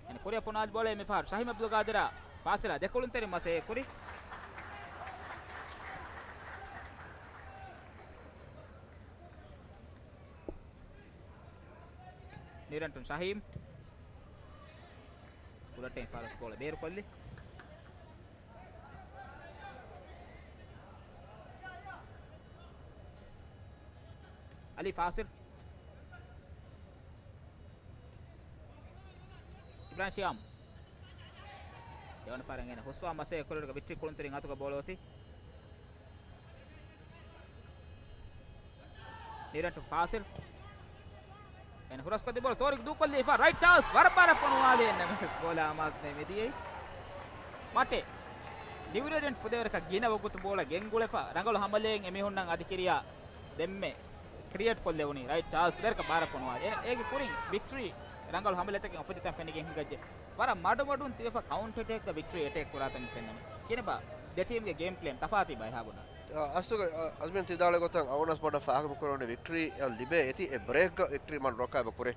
އެން ކުރިއަށް ފޮނުވާލި ބޯޅަ މިފަހަރު ޝަހީމް އަބްދުލް ގާދިރާ ފާސިލާ ދެ ކުޅުންތެރިން މަސޭ ކުރި. ނިވިރޭންޓުން ޝަހީމް. ކުޑައެއް ފާސް ބޯޅަ ބޭރުކޮށްލި. އަލީ ފާސިލް. އިބްރާހިމް ޝިޔާމް. ދެވަނަ ފަހަރަށް އޭނަ ހުސްވާ މަސޭ ކުރިއަށް ވިކްޓްރީ ކުޅުންތެރިން އަތުގަ ބޯޅަ އޮތީ. ނިވިރޭންޓުން ފާސިލް. އޭނަ ހުރަސްކޮށްދިން ބޯޅަ ތޯރިކް ދޫކޮށްލީ ފާ ރައިޓް ޗާންސް ވަރަށް ބާރަށް ފޮނުވާލި އެން އެމް އެސް ބޯޅަ އަމާޒު މެ މިދިޔައީ. މަޓެ. ނިވިރޭންޓް ފުދޭވަރަކަށް ގިނަ ވަގުތު ބޯޅަ ގެންގުޅެފަ ރަނގަޅު ހަމަލައެއް އެމީހުންނަށް އަދި ކިރިޔާ ދެންމެ ކްރިއޭޓް ކޮށްލެވުނީ. ރައިޓް ޗާންސް ފުދޭވަރަކަށް ބާރަށް ފޮނުވާލި. އޭ-، އޭގެ ކުރިން ވިކްޓްރީ ރަނގަޅު ހަމަލަތަކެއް އޮފަދިތަން ފެނިގެން ހިނގައްޖެ. ވަރަށް މަޑުމަޑުން ތިޔަފަ ކައުންޓަރ އެޓޭކްގަ ވިކްޓްރީ އެޓޭކް ކުރާތަން ފެންނަނީ. ކިނެބާ ދެ ޓީމްގެ ގޭމް ޕްލޭން ތަފާތީ ބައެއް ހާ ބުނާ. އަސްލުގަ، އަ، އަޒްމީން ތި ވިދާޅުވި ގޮތަށް އަވަނަސް ބޮޑަށް ފާހަގަ ކުރެވުނީ ވިކްޓްރީ އަށް ލިބޭ އެތި އެ ބްރޭކްގަ ވިކްޓްރީ މަން ރޮކާބަ ކުރޭ.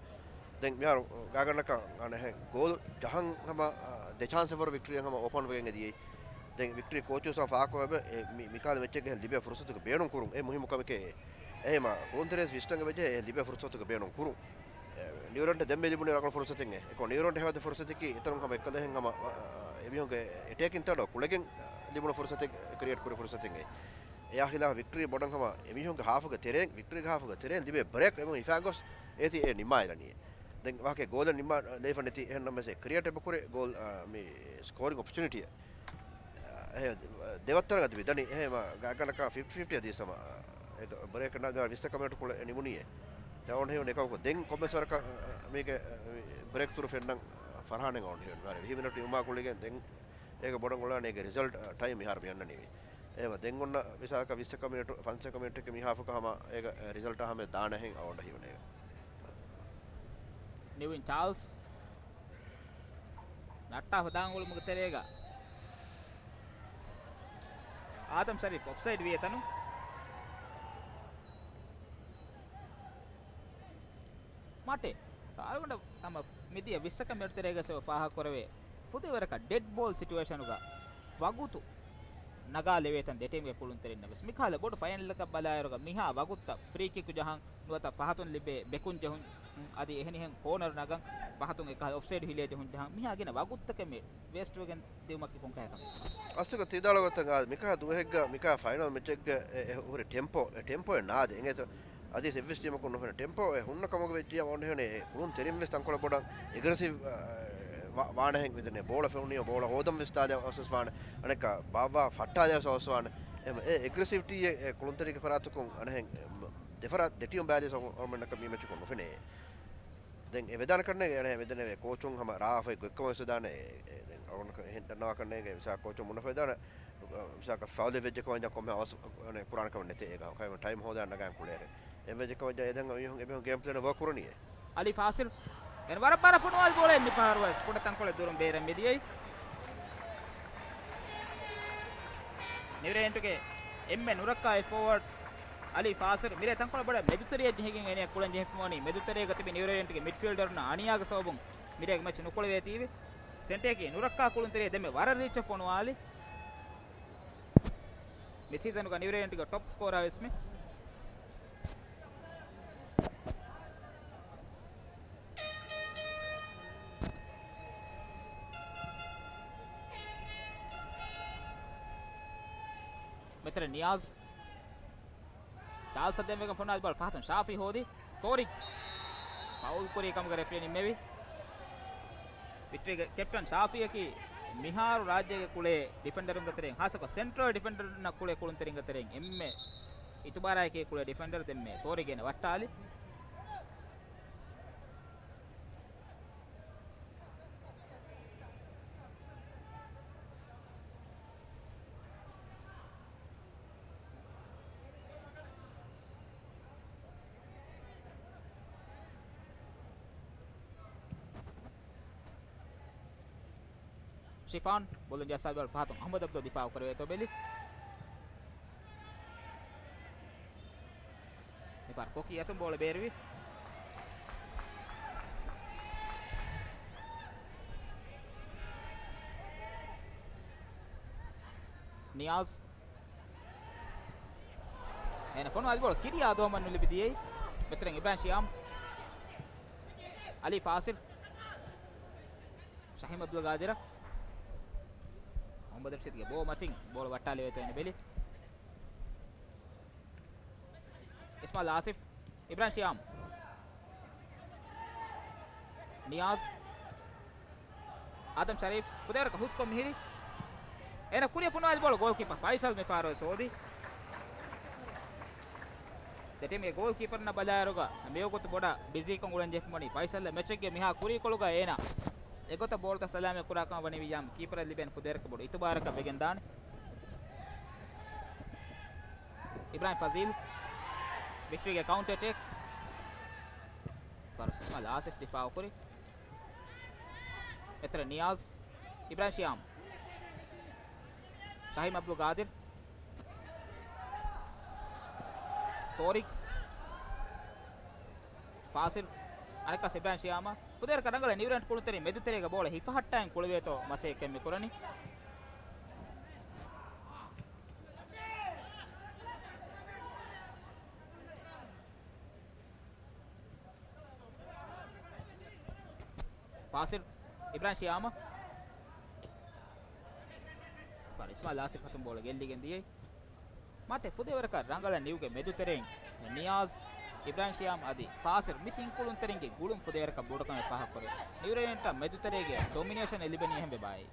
ދެން މިހާރު ގާގަނޑަކަށް އަނެހެން ގޯލް ޖަހަން ހަމަ، އަ، ދެ ޗާންސެއް ވަރު ވިކްޓްރީ ހަމަ އޯޕަން ވެގެން އެދިޔައީ. ދެން ވިކްޓްރީ ކޯޗު ސާ ފާހަގަކޮށް އެބަ އެ މި-، މިކަހަލަ މެޗެއްގަ ލިބޭ ފުރުސަތުގެ ބޭނުން ކުރުން އެ މުހިއްމު ކަމެކޭ. އެހެމަ ކުޅުންތެރިޔަސް ވިސްޓަންގެ ވެއްޖެ އެ ލިބޭ ފުރުސަތުގެ ބޭނުން ކުރުން. ނިއުރަންޓް ދެންމެ ލިބުނީ ރަނގަޅު ފުރުސަތެއް އެ. އެކޮ ނިއުރަންޓް ހެޔޮ ދެ ފުރުސަތަކީ އެތަނުން ހަމަ އެއްކަލަހެން ހަމަ، އަ، އެމީހުންގެ އެޓޭކިން ތާޑޯ ކުޅެގެން، އަ، ލިބުނު ފުރުސަތެއް ކްރިއޭޓް ކުރި ފުރުސަތެއް އެ. އެޔާ ހިލާފަށް ވިކްޓްރީ ބޮޑަށް ހަމަ އެމީހުންގެ ހާފުގެ ތެރޭން، ވިކްޓްރީގެ ހާފުގެ ތެރޭން ލިބޭ ބްރޭކް އެމީހުން ހިފާގޮސް އޭތި އެ ނިންމާލަނީ. ދެން ވާހަކަ ގޯލެއް ނިންމާ ލެވިފަ ނެތި އެހެން ނަމަވެސް ކްރިއޭޓް އެބަ ކުރޭ ގޯލް، އަ، މި ސްކޯރިން އޮޕޮޗުނިޓީ. އެ، ދެވައްތަރަށް އަދި ވިދަނީ އެހެމަ ގާގަނޑަކާ ފިފްޓީ ފިފްޓީ އަދި ސަމަ، އެ، ބްރޭކް ނާ ވިސްތަ ކަމެއް ކުޅެ ނިމުނީއޭ. ދެ އަވަން ހެޔޮ ނެކަވަކު ދެން ކޮންމެސް ވަރަކަށް، އަ، މީގެ، އަ، މި ބްރޭކް ތުރު ފެންނަން ފަރްހާނެއް އަވަން ހެޔޮ ވިހި މިނެޓް އުމާ ގުޅިގެން ދެން އޭގެ ބޮޑަށް އުޅާނެ އޭގެ ރިޒަލްޓް، އަ، ޓައިމް މިހާރު މި އަންނަނީވި. އެހެމަ ދެން އޮންނަ ވިސާކަ ވިސްތަ ކަމެއް ފަންސަ ކަމެއްގެ މިހާފަކަ ހަމަ އޭގެ، އެ، ރިޒަލްޓް ހަމަ ދާނެހެން އަވަން ހެޔޮ ނޭގެ. ނިވިން ޗާލްސް. ނައްޓާފަ ދާން އުޅުމުގެ ތެރޭގަ އާދަމް ޝަރީފް އޮފްސައިޑް ވި އެތަނު. މަޓެ ރާގަނޑަށް ހަމަ މިދިޔަ ވިސްތަކަށް މިނެޓު ތެރޭގަ ސެވަ ފާހަގަކުރެވޭ ފުދޭވަރަކަށް ޑެޑް ބޯލް ސިޓުއޭޝަނުގަ ވަގުތު ނަގާލެވޭތަން ދެ ޓީމްގެ ކުޅުންތެރިންނަށް ވެސް. މިކަހަލަ ބޮޑު ފައިނަލަކަށް ބަލާއިރުގަ މިހާ ވަގުތުތައް ފްރީ ކިކު ޖަހަން ނުވަތަ ފަހަތުން ލިބޭ ބެކުން ޖެހުން އަދި އެހެނިހެން ކޯނަރު ނަގަން ފަހަތުން އެކަހަލަ އޮފްސައިޑް ހިލޭ ޖެހުން ޖަހަން މިހާ ގިނަ ވަގުތުތަކެއް މި ވޭސްޓްވެގެން ދިއުމަކީ ކޮންކަހަލަ ކަމެއް؟ އަސްލުގަ ތި ވިދާޅުވި ގޮތަށް މިކަހަލަ ދުވަހެއްގަ މިކަހަލަ ފައިނަލް މެޗެއްގަ އެ، އެ ހުރި ޓެމްޕޯ، އެ ޓެމްޕޯއެއް ނާދޭ އިނގޭތޯ. އަދި އެއްވެސް ޓީމަކުން ނުފެނޭ ޓެމްޕޯ އެ ހުންނަ ކަމުގަ ވެއްޖިއްޔާ އޮންނަ ހެޔޮނޭ އެ ކުޅުންތެރިން ވެސް ތަންކޮޅެއް ބޮޑަށް އެގްރެސިވް، އަ، ވާ-، ވާނެހެން މިދެންނެވި ބޯޅަ ފެނުނީ ބޯޅަ ހޯދަން ވެސް ދާލަ އަވަސްވެސް ވާނެ. އަނެއްކާ ބާއްވާ ފައްޓާލަ އަވަސްވާނެ. އެހެން އެ އެގްރެސިވްޓީ އެ، އެ ކުޅުންތެރިންގެ ފަރާތަކުން އަނެހެން ދެފަރާތް ދެ ޓީމް ބައިލިޔަސް އަޅުގަނޑަކަށް މި މެޗަކުން ނުފެނޭ. ދެން އެ ވެދާނެ ކަންނޭގެ އެނެ މިދެނެވޭ ކޯޗުން ހަމަ ރާފައި ގޮތްކަމަށް ވެސް ވެދާނެ. އެ، އެ، ދެން އަޅުގަނޑަކަށް އެހެން ދަންނަވާ ކަންނޭގެ ވިސާ ކޯޗުން މުނަފަ ވެދާނެ. ވިސާކަށް ފައުލެއް ވެއްޖެ ކަމަށް ކޮންމެ އަވަސް ކުރާނެ ކަމެއް ނެތޭ އޭގަ. ކައިމަ ޓައިމް ހޯދާ ނަގާން ކުޅޭރެ. އެ ވެއްޖެ ކަމަށް އެދެން މީހުން އެމީހުން ގޭމް ޕްލޭން ވޯކް ކުރަނީ. އަލީ ފާސިލް. އެން ވަރަށް ބާރަށް ފޮނުވާލި ބޯޅައެއް މިފަހަރުވެސް ކުޑަ ތަންކޮޅެއް ދުރުން ބޭރަށް މިދިޔައީ. ނިވިރޭންޓުގެ އެންމެ ނުރައްކާ އެ ފޯވަޑް އަލީ ފާސިލް މިރޭ ތަންކޮޅެއް ބޮޑަށް މެދުތެރެއަށް ޖެހިގެން އޭނަޔަށް ކުޅަން ޖެހިފައިވަނީ މެދުތެރޭގަ ތިބި ނިއުރޭލިއަންޓްގެ މިޑްފީލްޑަރުންނާ އަނިޔާގެ ސަބަބުން މިރޭގެ މެޗް ނުކުޅެވޭތީވެ. ސެންޓަރަކީ ނުރައްކާ ކުޅުންތެރިއެއް ދެންމެ ވަރަށް ރީޗަށް ފޮނުވާލި. މި ސީޒަނުގަ ނިއުރޭލިއަންޓްގެ ޓޮޕް ސްކޯރާ ވެސް މި. މެތަރެ ނިޔާޒް. ޗާލްސް އަށް ދެންވެގެން ފޮނުވާލި ބޯޅަ ފަހަތުން ޝާފީ ހޯދި. ތޯރިގް ފައުލް ކުރީ ކަމުގަ ރެފްރީ ނިންމެވި. ވިކްޓަރީގެ ކެޕްޓަން ޝާފީއަކީ މިހާރު ރާއްޖޭގެ ކުޅޭ ޑިފެންޑަރުންގެ ތެރެއިން، ހާއްސަކޮށް ސެންޓްރަލް ޑިފެންޑަރުންނަށް ކުޅޭ ކުޅުންތެރިންގެ ތެރެއިން އެންމެ އިތުބާރާއެކީ ކުޅޭ ޑިފެންޑަރު. ދެންމެ ތޯރިގް އޭނަ ވައްޓާލި. ޝިފާން ބޯޅަ ޖައްސާލި ބޯޅަ ފަހަތުން އަހްމަދު އަބްދުލް ދިފާއު ކުރެވޭތޯ ބެލި. މިފަހަރު ކޮކީ އަތުން ބޯޅަ ބޭރުވި. ނިޔާޒް. އޭނަ ފޮނުވާލި ބޯޅަ ކިރިޔާ ދުވަހަށް ނުލިބި ދިޔައީ. މެތަރެން އިބްރާހިމް ޝިޔާމް. އަލީ ފާސިލް. ޝަހީމް އަބްދުލް ގާދިރަށް. މުހައްމަދު ރަޝީދުގެ ބޯ މަތިން ބޯޅަ ވައްޓާލެވޭތޯ އޭނަ ބެލި. އިސްމާއިލް އާސިފް، އިބްރާހިމް ޝިޔާމް، ނިޔާޒް، އާދަމް ޝަރީފް، ފުދޭވަރަކަށް ހުސްކޮށް މިހިރީ. އޭނަ ކުރިއަށް ފޮނުވާލި ބޯޅަ ގޯލްކީޕަރ ފައިސަލް މިފަހަރުވެސް ހޯދި. ދެ ޓީމްގެ ގޯލްކީޕަރުންނަށް ބަލާއިރުގަ މިވަގުތު ބޮޑަށް ބިޒީކޮށް އުޅެން ޖެހިފައިވަނީ ފައިސަލް. މެޗެއްގެ މިހާ ކުރީކޮޅުގަ އޭނަ އެގޮތަށް ބޯޅަތައް ސަލާމަތް ކުރާކަމަށް ވަނީ ވިއްޔާމް ކީޕަރަށް ލިބޭނެ ފުދޭވަރަކަށް ބޮޑު އިތުބާރަކަށް ވެގެން ދާނެ. އިބްރާހިމް ފަޒީލް. ވިކްޓަރީގެ ކައުންޓަރ އެޓޭކް. ފަރުސް އިސްމާއިލް އާސިފް ދިފާއު ކުރި. އެތެރެ ނިޔާޒް. އިބްރާހިމް ޝިޔާމް. ޝަހީމް އަބްދުލް ގާދިރް. ތޯރިގް. ފާސިލް. އަނެއްކާސް އިބްރާހިމް ޝިޔާމަށް. ފުދޭވަރަކަށް ރަނގަޅަށް ނިއުރޭލިއަންޓް ކުޅުންތެރިން މެދުތެރޭގަ ބޯޅަ ހިފަހައްޓާއިން ކުޅެވޭތޯ މަސައްކަތް މި ކުރަނީ. ފާސިލް އިބްރާހިމް ޝިޔާމަށް. ފާސިލް އިސްމާއިލް އާސިފް އަތުން ބޯޅަ ގެއްލިގެން ދިޔައީ. މާތް ފުދޭވަރަކަށް ރަނގަޅަށް ނިއުގެ މެދުތެރެއިން ނިޔާޒް، އިބްރާހިމް ޝިޔާމް އަދި ފާސިލް މި ތިން ކުޅުންތެރިންގެ ގުޅުން ފުދޭވަރަކަށް ބޮޑުކަމެއް ފާހަގަކުރޭ. ނިއުރޭލިއަންޓަށް މެދުތެރޭގެ ޑޮމިނޭޝަން އެ ލިބެނީ އެހެންވެ ބާއި.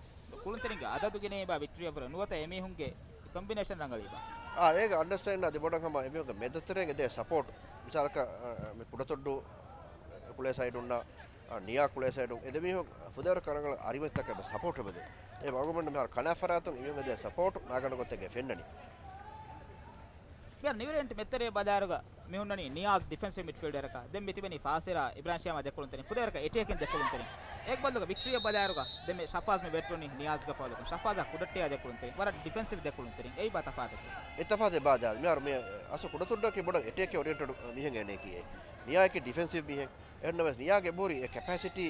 ކުޅުންތެރިންގެ އަދަދު ގިނައީބާ ވިކްޓަރީއަށްވުރެ ނުވަތަ އެމީހުންގެ ކޮމްބިނޭޝަން ރަނގަޅީބާ؟ އާ، އޭގެ އަންޑަސްޓޭންޑް އަދި ބޮޑަށް ހަމަ އެމީހުންގެ މެދުތެރޭގެ ދޭ ސަޕޯޓް. މިސާލަކަށް، އަ، އަ، މި ކުޑަތޮއްޑޫ ކުޅޭ ސައިޑުންނަށް، އަ، ނިޔާ ކުޅޭ ސައިޑުން އެ ދެމީހުން ފުދޭވަރަކަށް ރަނގަޅަށް އަރިމަތިތަކަށް ސަޕޯޓް އެބަދޭ. އެ ވަގުމެން މިހާރު ކަނާ ފަރާތުން އެމީހުންގެ ދޭ ސަޕޯޓް ނާގަނޑު ގޮތެއްގެ ފެންނަނީ. މިހާރު ނިއުރޭލިއަންޓް މެދުތެރޭ ބަލާއިރުގަ މި ހުންނަނީ ނިޔާޒް ޑިފެންސިވް މިޑްފީލްޑަރަކަށް. ދެން މި ތިބެނީ ފާސިލާ އިބްރާހިމް ޝިޔާމާ ދެކުޅުންތެރިން. ފުދޭވަރަކަށް އެޓޭކިން ދެކުޅުންތެރިން. އޭގެ ބަދަލުގަ ވިކްޓަރީއަށް ބަލާއިރުގަ ދެންމެ ޝަފާޒް މި ވެއްޓުނީ ނިޔާޒްގެ ފައުލަކުން. ޝަފާޒާ ކުޑައްޓެޔާ ދެކުޅުންތެރިން. ވަރަށް ޑިފެންސިވް ދެކުޅުންތެރިން. އެއީ ބާ ތަފާތަކީ؟ އެ ތަފާތެއް ބާ ދާ. މިހާރު މި އަސްލު ކުޑަތޮއްޑޫއަކީ ބޮޑަށް އެޓޭކް އޯރިއެންޓެޑް މީހެއް އޭނައަކީ. ނިޔާއަކީ ޑިފެންސިވް މީހެއް. އެހެންނަމަވެސް ނިޔާގެ ބުރި އެ ކެޕޭސިޓީ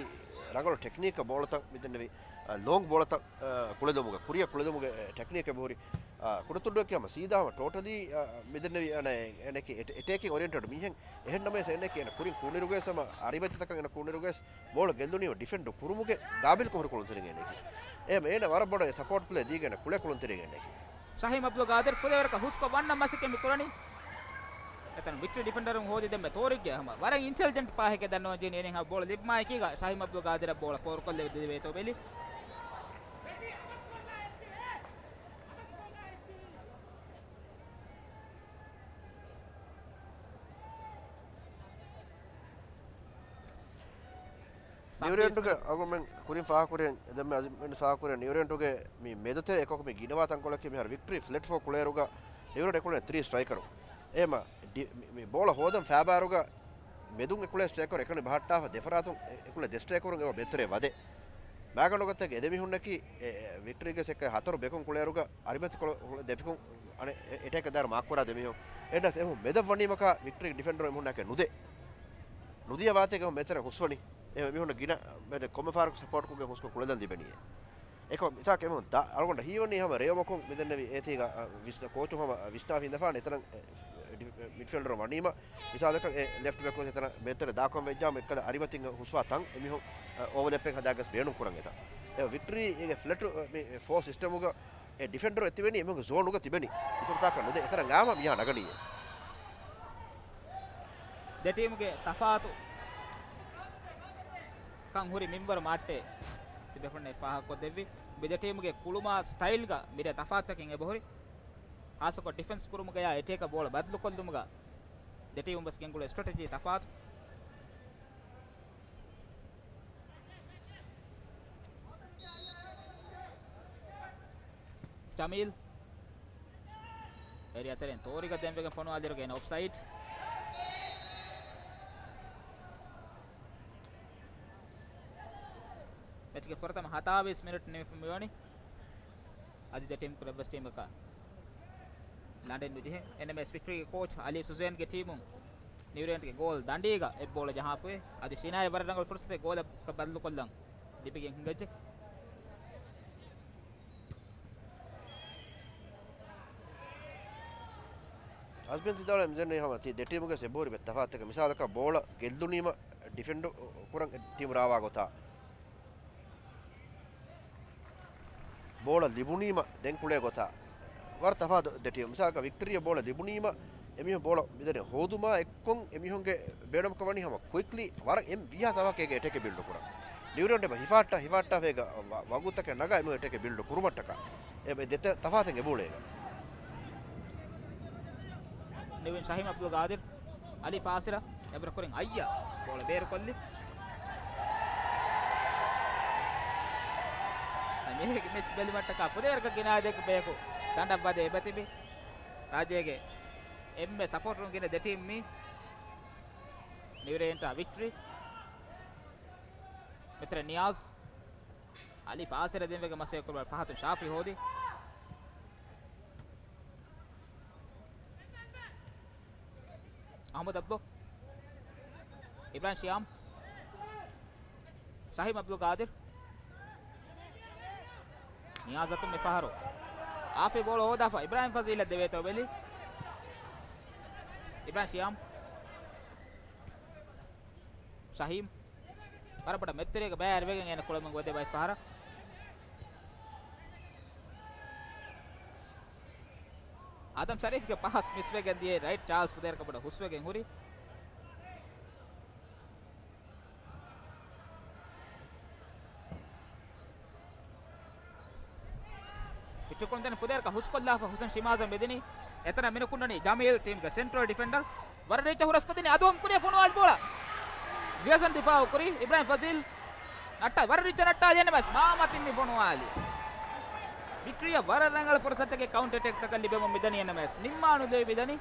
ރަނގަޅު ޓެކްނީކަށް ބޯޅަތައް މިދެންނެވި، އަ، ލޯންގް ބޯޅަތައް، އަ، ކުޅެދުމުގެ، ކުރިއަށް ކުޅެދުމުގެ ޓެކްނީކެއް ބުރި. އާ، ކުޑަތޮއްޑޫއަކީ ހަމަ ސީދާ ހަމަ ޓޯޓަލީ، އާ، މިދެންނެވި އަނެ އޭނައަކީ އެޓޭ-، އެޓޭކިން އޯރިއެންޓެޑް މީހެއް. އެހެން ނަމަވެސް އޭނައަކީ އޭނަ ކުރިން ކޫނިރުގައި ހަމަ އަރިމަތިތަކަށް އޭނަ ކޫނިރުގައި ބޯޅަ ގެއްލުނީ ޑިފެންޑް ކުރުމުގެ ގާބިލްކަން ހުރި ކުޅުންތެރިން އޭނައަކީ. އެހެން އޭނަ ވަރަށް ބޮޑަށް އެ ސަޕޯޓް ޕްލޭ ދީގެން ކުޅެ ކުޅުންތެރިން އޭނައަކީ. ޝަހީމް އަބްދުލް ގާދިރް ފުދޭވަރަކަށް ހުސްކޮށް ވަންނަ މަސައްކަތް މި ކުރަނީ. އެތަނުން ވިކްޓަރީ ޑިފެންޑަރުން ހޯދި ދެންމެ ތޯރިގްގެ ހަމަ ވަރަށް އިންޓެލިޖެންޓް ޕާހެކޭ ދަންނަވަން ޖެހިނީ އޭނަ ހަމަ ބޯޅަ ލިބުމާއެކީގަ ޝަހީމް އަބްދުލް ގާދިރަށް ބޯޅަ ފޯރުކޮށްލެވޭތޯ ބެލި. ނިއުރޭލިއަންޓުގެ އަޅުގަނޑުމެން ކުރިން ފާހަގަކުރި، ދެންމެ އަޒިމް ފާހަގަކުރި، ނިއުރޭލިއަންޓުގެ މި މެދުތެރެ އެކަކު މި ގިނަވާ ތަންކޮޅަކީ މިހާރު ވިކްޓަރީ ފްލެޓް ފޯ ކުޅޭއިރުގަ ނިއުރޭލިއަންޓް އެކުޅެން ތްރީ ސްޓްރައިކަރު. އެހެމަ ޑި-، މި، މި ބޯޅަ ހޯދަން ފައިބާރުގަ މެދުން އެކުޅޭ ސްޓްރައިކަރު އެކަނި ބަހައްޓާފަ ދެފަރާތުން އެ-، އެކުޅޭ ދެ ސްޓްރައިކަރުން އެބަ މެދުތެރޭ ވަދެ. މާގަނޑު ގޮތެއްގެ އެ ދެ މީހުންނަކީ، އެ، އެ، ވިކްޓަރީގެ ސެކަ ހަތަރު ބެކުން ކުޅޭއިރުގަ އަރިމަތިކޮޅު ދެ ބެކުން އަނެއް އެ-، އެޓޭކަށް ދާއިރު މާކް ކުރާ ދެމީހުން. އެންޑަސް އެހުން މެދަށް ވަނީމަކާ ވިކްޓަރީގެ ޑިފެންޑަރު އެމީހުންނާކެ ނުދޭ. ނުދިޔަ ވާތޭގެ އެހުން މެދުތެރެ ހުސްވަނީ. އެ މީހުން ގިނަ މެދެ ކޮންމެ ފަހަރަކު ސަޕޯޓްކޮށްގެ ހުސްކޮށް ކުޅެދަން ލިބެނީ. އެކޮ މިސާލަކަށް އެމީހުން ދާ އަޅުގަނޑަށް ހީވަނީ ހަމަ ރޭވުމަކުން މިދެންނެވި އޭތީގަ، އަ، ވިސްނަ ކޯޗު ހަމަ ވިސްނާފި އިނދެފާނެ އެތަނަށް އެ، އެ، ޑި-، އެ، މިޑްފީލްޑަރު ވަނީމަ. މިސާލަކަށް އެ ލެފްޓް ބެކް ވެސް އެތަނަށް މެދުތެރެ ދާކަން ވެއްޖާމަ އެއްކަލަ އަރިމަތިން ހުސްވާ ތަން އެމީހުން، އަ، އޯވަރލެޕެއް ހަދާގަސް ބޭނުން ކުރަން އެތަން. އެ ވިކްޓަރީ އޭގެ ފްލެޓު، އެ، މި، އެ ފޯ ސިސްޓަމުގަ އެ ޑިފެންޑަރު އެތިބެނީ އެމީހުންގެ ޒޯނުގަ ތިބެނީ. އިތުރު ތާކަށް ނުދޭ. އެތަނަށް އައިމަ މިހާ ނަގަނީ. ދެ ޓީމުގެ ތަފާތު ކަން ހުރި މިންވަރު މާއްޓޭ ތިބޭފުޅުންނަށް ފާހަގަކޮށްދެއްވި. މި ދެ ޓީމުގެ ކުޅުމާ ސްޓައިލްގަ މިރޭ ތަފާތުތަކެއް އެބަހުރި. ހާއްސަކޮށް ޑިފެންސް ކުރުމުގަޔާ އެޓޭކަށް ބޯޅަ ބަދަލުކޮށްލުމުގަ ދެ ޓީމުން ވެސް ގެންގުޅޭ ސްޓްރެޓެޖީ ތަފާތު. ޖަމީލް. އޭރިއާ ތެރެއިން ތޯރިގަ ދެންވެގެން ފޮނުވާލިއިރު ގެން އޮފްސައިޑް. މެޗުގެ ފުރަތަމަ ހަތާވީސް މިނެޓް ނިމިފަ މިވަނީ. އަދި ދެ ޓީމް ކުރެއްވި ޓީމަކަށް ލަނޑެއް ނުޖެހޭ. އެންއެމްއޭ ވިކްޓަރީގެ ކޯޗް އަލީ ސުޒޭންގެ ޓީމުން ނިއުރޭންޑްގެ ގޯލް ދަނޑީގަ އެއް ބޯޅަ ޖަހާފައި. އަދި ޝިނާއަށް ވަރަށް ރަނގަޅު ފުރުސަތެއް ގޯލަކަށް ބަދަލުކޮށްލަން ލިބިގެން ހިނގައްޖެ. އަޒްމިން ތިދާޅު މިދެންނެވި ހަމަ ތި ދެ ޓީމުގެ ސެބޯރި ބެ ތަފާތަކަށް މިސާލަކަށް ބޯޅަ ގެއްލުނީމަ ޑިފެންޑު ކުރަން ޓީމު ރާވާ ގޮތާ. ބޯޅަ ލިބުނީމަ ދެން ކުޅޭ ގޮތާ ވަރަށް ތަފާތު ދެ ޓީމު. މިސާލަކަށް ވިކްޓަރީއަށް ބޯޅަ ލިބުނީމަ އެމީހުން ބޯޅަ މިދަނީ ހޯދުމާ އެއްކޮށް އެމީހުންގެ ބޭނުމަކަށް ވަނީ ހަމަ ކުއިކްލީ ވަރަށް އެމް ވީހާ ސަވާކޭގެ އެޓެކެއް ބިލްޑު ކުރަން. ނިއުރޭންޑް އެބަ ހިފާއްޓާ ހިފާއްޓާފައިގަ ވަ-، ވަގުތަކެއް ނަގާ އެމީހުން އެޓެކެއް ބިލްޑު ކުރުމަށްޓަކާ. އެ ދެ ތަ-، ތަފާތެއް އެބޯޅައިގަ. ނިވިން ޝަހީމް އަބްދުލް ގާދިރް. އަލީ ފާސިރަށް އެބަރަ ކުރިން އައްޔަ ބޯޅަ ބޭރުކޮށްލި. މި މެޗް ބެލުމަށްޓަކާ ފުދޭވަރަކަށް ގިނަ އާދައަކު ބަޔަކު ދަނޑަށް ވަދެ އެބަތިބި. ރާއްޖޭގެ އެންމެ ސަޕޯޓަރުން ގިނަ ދެ ޓީމް މީ. ނިއުރޭންޓާ ވިކްޓަރީ. މިތަރަ ނިޔާޒް. އަލީ ފާސިރަށް ދެންވެގެން މަސައްކަތް ކުރުމަށް ފަހަތުން ޝާފި ހޯދި. އަހްމަދު އަބްދު. އިބްރާހިމް ޝިޔާމް. ޝަހީމް އަބްދުލް ގާދިރް. ނިޔާޒަތު މިފަހަރު އާފި ބޯޅަ ހޯދާފަ އިބްރާހިމް ފަޒީލަށް ދެވޭތޯ ބެލި. އިބްރާހިމް ޝިޔާމް. ޝަހީމް. ވަރަށް ބޮޑަށް މެދުތެރޭގަ ބައި އަރިވެގެން އޭނަ ކުޅަމުން ވަދެ ބައެއް ފަހަރަށް. އާދަމް ޝަރީފްގެ ޕާސް މިސްވެގެން ދިޔައީ ރައިޓް ޗާންސް ފުދޭވަރަކަށް ބޮޑަށް ހުސްވެގެން ހުރި. ހިއްޓުކޮޅުން ދެން ފުދޭވަރަކަށް ހުސްކޮށްލާފަ ހުސެން ޝިމާޒަށް މެދިނީ. އެތަނަށް މިނުކުންނަނީ ޖަމީލް ޓީމްގެ ސެންޓްރަލް ޑިފެންޑަރ. ވަރަށް ރީއްޗަށް ހުރަސްކޮށްދިނީ އަދުހަމް ކުރިޔަށް ފޮނުވާލި ބޯޅަ. ޒިޔަސަން ދިފާއު ކުރި. އިބްރާހިމް ފަޒީލް ނައްޓާ ވަރަށް ރީއްޗަށް ނައްޓާލި އެންއެމްއެސް މާ މަތިން މި ފޮނުވާލި. ވިކްޓަރީއަށް ވަރަށް ރަނގަޅު ފުރުސަތެއް ކައުންޓަރ އެޓެކްތަކަށް ލިބެމުން މިދަނީ އެންއެމްއެސް. ނިންމާނުލެވި މިދަނީ.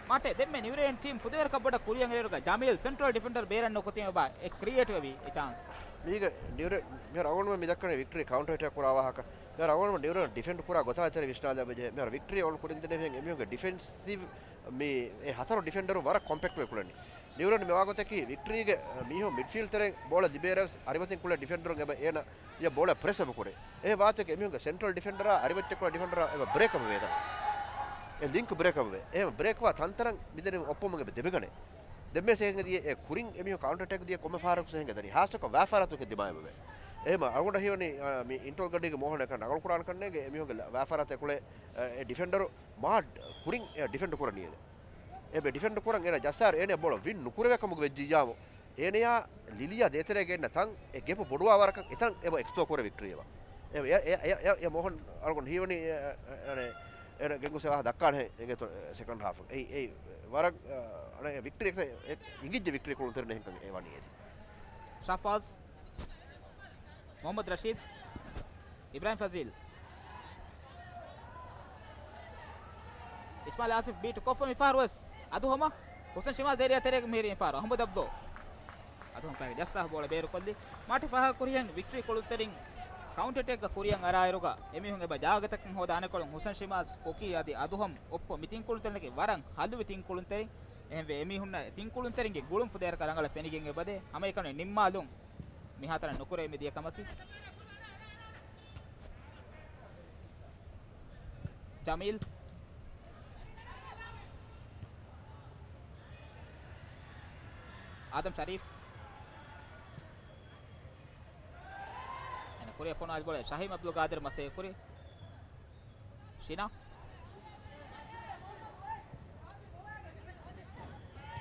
މާޓޭ ދެންމެ ނިއުރޭން ޓީމް ފުދޭވަރަކަށް ބޮޑަށް ކުރިއަށް އެރިއަރުގަ ޖަމީލް ސެންޓްރަލް ޑިފެންޑަރ ބޭރަށް ނުކުތީމަ އެ ކްރިއޭޓް ވެވި އެ ޗާންސް. މީގަ ނިއުރޭ-، މިހާރު އަޅުގަނޑުމެން މި ދައްކަނީ ވިކްޓަރީ ކައުންޓަރ އެޓެކް ކުރާ ވާހަކަ. މިހާރު އަޅުގަނޑުމެން ނިއުރޭން ޑިފެންޑް ކުރާ ގޮތާ އެތެރެ ވިސްނާލަބަޖެހޭ. މިހާރު ވިކްޓަރީ އޯން ކުރިން ދިނެވިހެން އެމީހުންގެ ޑިފެންސިވް މި އެ ހަތަރު ޑިފެންޑަރު ވަރަށް ކޮމްޕެކްޓް ވެ ކުޅެނީ. ނިއުރޭން މި ވާގޮތަކީ ވިކްޓަރީގެ މީހުން މިޑްފީލްޑް ތެރެއިން ބޯޅަ ލިބޭއިރުވެސް އަރިމަތިން ކުޅޭ ޑިފެންޑަރުން އެބަ އޭނަ އެ ބޯޅަ ޕްރެސް އެބަ ކުރޭ. އެ ވާތަކެއް އެމީހުންގެ ސެންޓްރަލް ޑިފެންޑަރާ އަރިމަތިން ކުޅޭ ޑިފެންޑަރާ އެބަ ބްރޭކް އަޕް ވޭތަ؟ އެ ލިންކް ބްރޭކް އަޕް ވޭ. އެ ބްރޭކް ވާ ތަންތަނަށް މިދެން އޮއްޕުމުގެ ދެމިގަނެ. ދެންމެ ސޭހެންގެ ދިޔަ އެ ކުރިން އެމީހުން ކައުންޓަރ އެޓެކް ދިޔަ ކޮންމެ ފަހަރަކު ސޭހެންގެ ދަނީ. ހާއްސަކޮށް ވާފާރާތުގެ ދިމާ އެބަވޭ. އެހެމަ އަޅުގަނޑަށް ހީވަނީ، އާ، މި އިންޓަރ ގަޑީގެ މޯހަނަކަށް ނަގަޅު ކުރާން ކަންނޭގެ އެމީހުންގެ ވާފާރާތެއް ކުޅޭ، އެ، އެ ޑިފެންޑަރު މާ ކުރިން އެ ޑިފެންޑް ކުރަނީ އެ. އެބަ ޑިފެންޑް ކުރަން އޭނަ ޖައްސާރު އޭނަ ބޯޅަ ވިން ނުކުރެވޭ ކަމުގަ ވެއްޖިއްޔާމު، އޭނަޔާ ލިލިޔާ ދޭތެރޭގަ އިންނަ ތަން އެ ގެޕު ބޮޑުވާ ވަރަކަށް އެތަން އެބަ އެކްސްޕްލޯ ކުރޭ ވިކްޓަރީ އެބަ. އެ، އެ، އެ، އެ، އެ މޮހަން އަޅުގަނޑު ހީވަނީ، އެ، އެ، އެ، އެ، އެ ގެންގުޅު ސެވާހަ ދައްކާނެ އެގެ ސެކަންޑް ހާފް. އެ، އެ، ވަރަށް، އަ، އަނެ ވިކްޓަރީ އެ، އެ، އިނގިއްޖެ ވިކްޓަރީ ކުޅުންތެރިން އެހެންކަން އެ ވަނީ އެތި. ޝަފާޒް. މުހައްމަދު ރަޝީދު، އިބްރާހިމް ފަޒީލް، އިސްމާއިލް އާސިފް ބީޓް ކޮށްފަ މިފަހަރު ވެސް އަދުހަމަށް ހުސެން ޝިމާޒް އޭރިއާ ތެރޭގަ މިހިރީ މިފަހަރު އަހްމަދު އަބްދޯ. އަދުހަމް ފައިގެ ޖައްސާ ބޯޅަ ބޭރުކޮށްލި. މާޓި ފާހަގަ ކުރިހެން ވިކްޓަރީ ކުޅުންތެރިން ކައުންޓަރ އެޓޭކްގަ ކުރިއަށް އަރާއިރުގަ އެމީހުން އެބަ ޖާގަތަކަށް ހޯދާ އަނެއްކޮޅުން ހުސެން ޝިމާޒް، ކޮކީ އަދި އަދުހަމް އޮއްޕޮ މި ތިން ކުޅުންތެރިންނަކީ ވަރަށް ހަލުވި ތިން ކުޅުންތެރިން. އެހެންވެ އެމީހުންނަށް ތިން ކުޅުންތެރިންގެ ގުޅުން ފުދޭވަރަކަށް ރަނގަޅަށް ފެނިގެން އެބަދޭ. ހަމައެކަނި ނިންމާލުން މިހާތަނަށް ނުކުރެވި މިދިޔަ ކަމަކީ. ޖަމީލް. އާދަމް ޝަރީފް. އޭނަ ކުރިއަށް ފޮނުވާލި ބޯޅަ ޝަހީމް އަބްދުލް ގާދިރު މަސޭ ކުރި. ޝިނާ.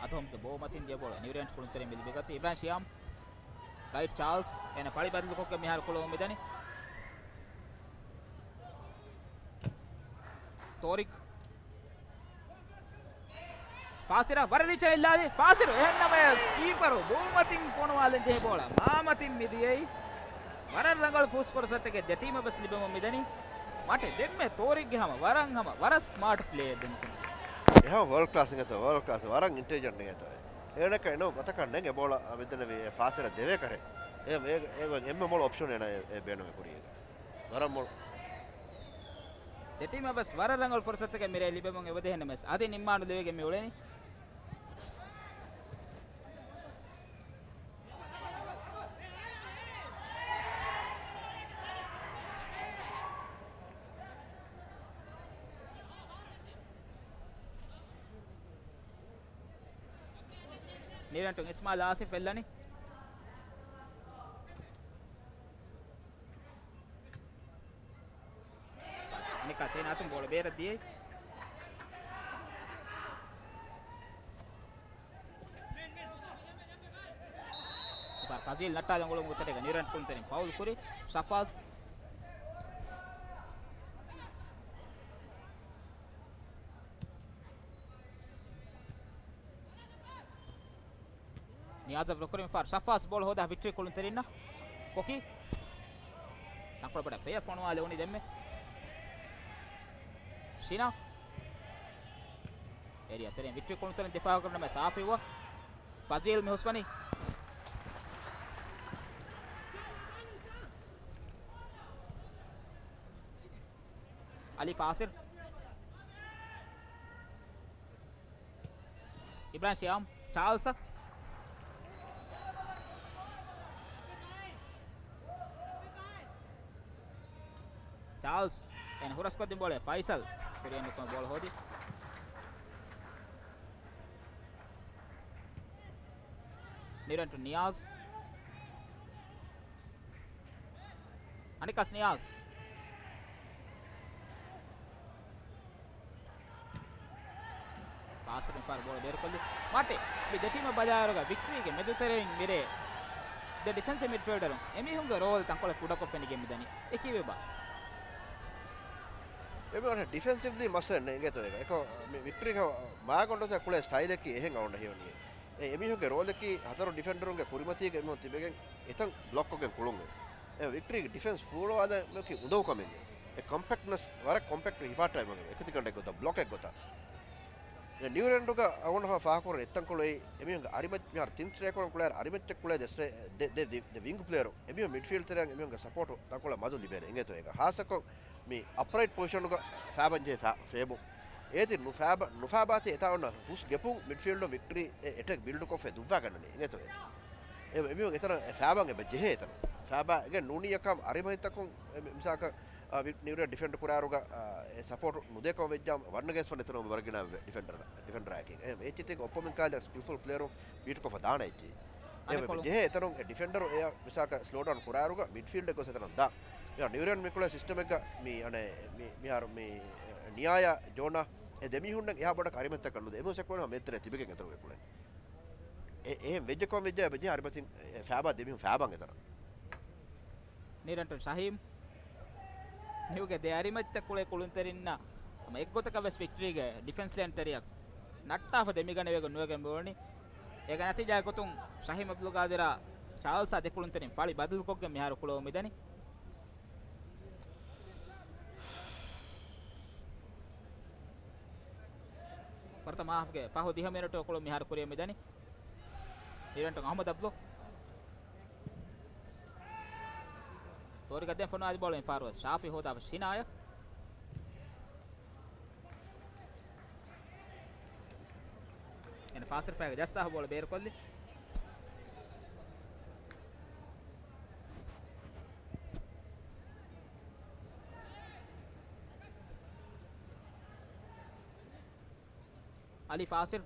އަދުހަމްގެ ބޯ މަތިން ދިޔަ ބޯޅަ ނިއުރޭންޓް ކުޅުންތެރިން މި ލިބިގަތީ. އިބްރާހިމް ޝިޔާމް. ރައިޓް ޗާލްސް. އޭނަ ފަޅި ބަދަލުކޮށްގެން މިހާރު ކުޅަމުން މިދަނީ. ތޯރިކް. ފާސިރަށް ވަރަށް ރީޗަށް އެއްލާލި. ފާސިރު އެހެންނަމަވެސް ކީޕަރު ބޯމަތިން ފޮނުވާލަން ޖެހި ބޯޅަ މާމަތިން މިދިޔައީ. ވަރަށް ރަނގަޅު ފޫސް ފުރުސަތެއްގެ ދެ ޓީމަށް ވެސް ލިބެމުން މިދަނީ. މަޓެ ދެންމެ ތޯރިކްގެ ހަމަ ވަރަށް ހަމަ ވަރަށް ސްމާޓް ޕްލޭ ދެން. އެހާ ވޯލްޑް ކްލާސް އިނގޭތޯ، ވޯލްޑް ކްލާސް ވަރަށް އިންޓެލިޖެންޓް އިނގޭތޯ. އޭނަކަށް އެނޫން ގޮތަކަށް ނޭނގެ ބޯޅަ މިދަނީ ފާސިރަށް ދެވޭކަށެއް. އެ، އެ، އެ، އެންމެ މޮޅު އޮޕްޝަން އޭނަ އެ، އެ ބޭނުމެއް ކުރީ. ވަރަށް މޮޅު. ދެ ޓީމަށް ވެސް ވަރަށް ރަނގަޅު ފުރުސަތެއް މިރޭ ލިބެމުން އެބަދޭ ހެންނަމަވެސް އަދި ނިންމާނުލެވިގެން މި އުޅެނީ. ނިއުރޭންޓުން އިސްމާއިލް އާސިފް އެއްލަނީ. އަނެއްކާ ސޭނާތުން ބޯޅަ ބޭރަށް ދިޔައީ. ފަޒީލް ނައްޓާލަން އުޅުނު ގޮތަށް ނިއުރޭންޓް ކުޅުންތެރިން ފައުލް ކުރި. ޝަފާޒް. ނިޔާޒަށް ރުކުރިން ފާރް ޝަފާސް ބޯޅަ ހޯދާ ވިކްޓްރީ ކުޅުންތެރިންނަށް. ކޮކީ. ތަންކޮޅު ބަޑަށް ފެޔަށް ފޮނުވާލެވުނީ ދެންމެ. ޝިނާ. އޭރިއާ ތެރެއިން ވިކްޓްރީ ކުޅުންތެރިން ދިފާއު ކުރަން ނަމަ ސާފިވަ. ފަޒީލް މި ހުސްވަނީ. އަލީ ފާސިރް. އިބްރާހިމް ޝިޔާމް، ޗާލްސް. ޗާލްސް އޭނަ ހުރަސްކޮށްދިން ބޯޅަ ފައިސަލް ކުރިއަށް ނުކުމެ ބޯޅަ ހޯދި. ނިއުރޭންޓު ނިޔާޒް. އަނިކާސް ނިޔާޒް. ފާސް މި ފަހަރު ބޯޅަ ބޭރުކޮށްލި. މާޓި، މި ދެ ޓީމަށް ބަލާއިރުގަ ވިކްޓްރީގެ މެދުތެރެއިން މިރޭ ދެ ޑިފެންސިވް މިޑްފީލްޑަރުން އެމީހުންގެ ރޯލް ތަންކޮޅެއް ކުޑަކޮށް ފެނިގެން މިދަނީ. އެކީވެބާ؟ އެބަ ޑިފެންސިވްލީ މައްސަލައެއް ނެތް އިނގޭތޯ އޭގަ. އެކަ މި ވިކްޓްރީގެ މާގޮނޑުތައް ކުޅޭ ސްޓައިލަކީ އެހެން އަޅުގަނޑަށް ހީވަނީ. އެ އެމީހުންގެ ރޯލަކީ ހަތަރު ޑިފެންޑަރުންގެ ކުރިމަތީގަ އެމީހުން ތިބެގެން އެތަން ބްލޮކްކޮށްގެން ކުޅުން. އެ ވިކްޓްރީގެ ޑިފެންސް ފޫޅުވާލަން އެކި އުނދަގޫކަމެއް. އެ ކޮމްޕެކްޓްނަސް ވަރަށް ކޮމްޕެކްޓް ހިފާއްޓާ އެމީހުން އެކަތިގަނޑެއް ގޮތަށް، ބްލޮކެއް ގޮތަށް. އެ ނިއުރޭންޑުގަ އަޅުގަނޑު ފާހަގަކުރަން އެއްތަންކޮޅު އެ އެމީހުންގެ އަރިމަ-، މިހާރު ތިން ސްޓްރައިކަރުން ކުޅޭ އަރިމައްޗަށް ކުޅޭ ދެ ސްޓްރައި-، ދެ، ދެ، ދެ، ދެ ވިންގް ޕްލޭޔަރު އެމީހުން މިޑްފީލްޑް ތެރެއަށް އެމީހުންގެ ސަޕޯޓު ތަންކޮޅެއް މަދު ލިބޭނެ އިނގޭތޯ އޭގަ. ހާއްސަކޮށް މި އަޕްރައިޓް ޕޮޒިޝަނުގަ ފައިބަން ޖެހޭ ފަ-، ފޭބުން. އޭތި ނުފައިބަ-، ނުފައިބާތި އެތާ އޮންނަ ހުސް ގެޕުން މިޑްފީލްޑުން ވިކްޓްރީ އެ އެޓެކް ބިލްޑްކޮށްފައި ދުއްވާގަންނަނީ އިނގޭތޯ އޭތި. އެ އެމީހުން އެތަނަށް އެ ފައިބަން އެބަ ޖެހޭ އެތަނަށް. ފައިބަން އެގެން ނޫނީއަކަށް އަރިމަހިތަކުން އެ މި-، މިސާލަކަށް، އާ، ވި-، ނިއުރޭ ޑިފެންޑް ކުރާއިރުގަ، އާ، އެ ސަޕޯޓު ނުދޭކަމަށް ވެއްޖާ ވަން އެގެންސްޓް ވަން އެތަނަށް ވަރަށް ގިނަ ވެ-، ޑިފެންޑަރ، ޑިފެންޑަރާއެކީ. އެ އެއްޗެތި އޮޕޮނެންޓް ކާލަ ސްކިލްފުލް ޕްލޭޔަރު ބީޓްކޮށްފަ ދާނެ އެއްޗެއް. އެ އަނެއްކޮޅު ވެ-، ޖެހޭ އެތަނުން އެ ޑިފެންޑަރު އެއަށް މިސާލަކަށް ސްލޯ ޑައުން ކުރާއިރުގަ މިޑްފީލްޑެއް ގޮސް އެތަނަށް ދާ. އެ ނިއުރޭން މި ކުޅޭ ސިސްޓަމެއްގަ މި އަނެއް މި، މިހާރު މި ނިޔާޔާ ޖޯނާ އެ ދެމީހުންނަށް އެހާ ބޮޑަކަށް އަރިމަތްތައް ކަންނުދޭ. އެމީހުން ސެކުން މޭތެރޭ ތިބެގެން އެތަނުގެ ކުޅެން. އެ-، އެހެން ވެއްޖެކޮށް ވެއްޖެ އެބަޖެހޭ އަރިމަތިން އެ ފައިބާ ދެމީހުން ފައިބަން އެތަނަށް. ނިއުރޭންޓުން ޝަހީމް. ނިއުގެ ދެ އަރިމައްޗަށް ކުޅޭ ކުޅުންތެރިންނަށް ހަމަ އެއްގޮތަކަށް ވެސް ވިކްޓްރީގެ ޑިފެންސް ލައިން ތެރެއަށް ނައްޓާފަ ދެމިގަނެވޭގޮތް ނުވެގެން މިއުޅެނީ. އޭގެ ނަތީޖާއެއް ގޮތުން ޝަހީމް އަބްދުލް ގާދިރާ ޗާލްސާ ދެ ކުޅުންތެރިން ފަޅި ބަދަލުކޮށްގެން މިހާރު ކުޅަމުން މިދަނީ. ފުރަތަމަ ހާފްގެ ފަހު ދިހަ މިނެޓު ކުޅުން މިހާރު ކުރިއަށް މިދަނީ. އިވެންޓު އަހްމަދު އަބްދުލް. ކުރިގަދައިން ފޮނުވާލި ބޯޅަ މި ފާރުވެސް ޝާފި ހޯދާފަ ޝިނާޔަށް. އޭނަ ފާސިރު ފައިގަ ޖައްސާފަ ބޯޅަ ބޭރުކޮށްލި. އަލީ ފާސިރު.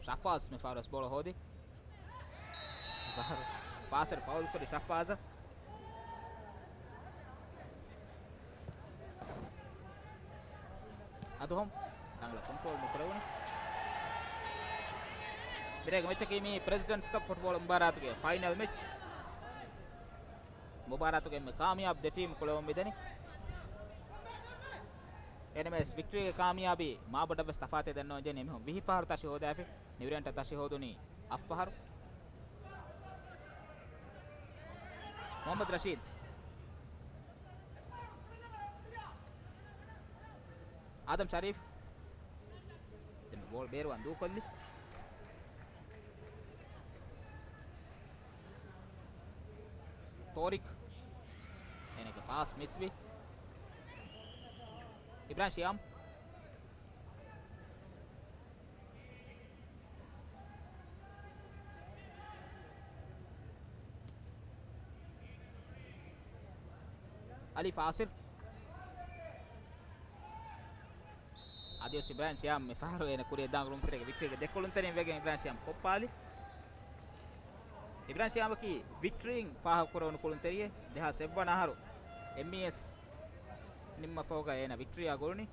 ޝަފާޒް މި ފާރުވެސް ބޯޅަ ހޯދި. ފާސިރު ފައުލް ކުރި ޝަފާޒަށް. އަދުހަމް ރަނގަޅަށް ކޮންޓްރޯލް ނުކުރެވުނު. މިރޭގެ މެޗަކީ މީ ޕްރެޒިޑެންޓްސް ކަޕް ފުޓްބޯޅަ މުބާރާތުގެ ފައިނަލް މެޗް. މުބާރާތުގެ އެންމެ ކާމިޔާބު ދެ ޓީމް ކުޅެވުން މިދަނީ. އެންއެމްއެސް ވިކްޓްރީގެ ކާމިޔާބީ މާބޮޑަށް ވެސް ތަފާތެއް ދެންނެވުން ޖެހެނީ. އެމީހުން ވިހި ފަހަރު ތަށި ހޯދާފި. ނިއުރޭންޓަށް ތަށި ހޯދުނީ އަށްފަހަރު. މުހައްމަދު ރަޝީދު. އާދަމް ޝަރީފް. ދެން ބޯޅަ ބޭރުވާން ދޫކޮށްލި. ތޯރިކް. އޭނަގެ ޕާސް މިސްވި. އިބްރާހިމް ޝިޔާމް. އަލީ ފާސިލް. އަދިވެސް އިބްރާހިމް ޝިޔާމް މި ފަހަރު އޭނަ ކުރިއަށް ދާން ކުޅުންތެރިއެއްގަ ވިކްޓްރީގެ ދެ ކުޅުންތެރިން ވެގެން އިބްރާހިމް ޝިޔާމް ކޮށްޕާލި. އިބްރާހިމް ޝިޔާމަކީ ވިކްޓްރީން ފާހަގަކުރެވުނު ކުޅުންތެރިއެއް. ދެހާސް އެއްވަނަ އަހަރު އެމްއީއެސް ނިންމަފަހުގަ އޭނަ ވިކްޓްރީއާ ގުޅުނީ.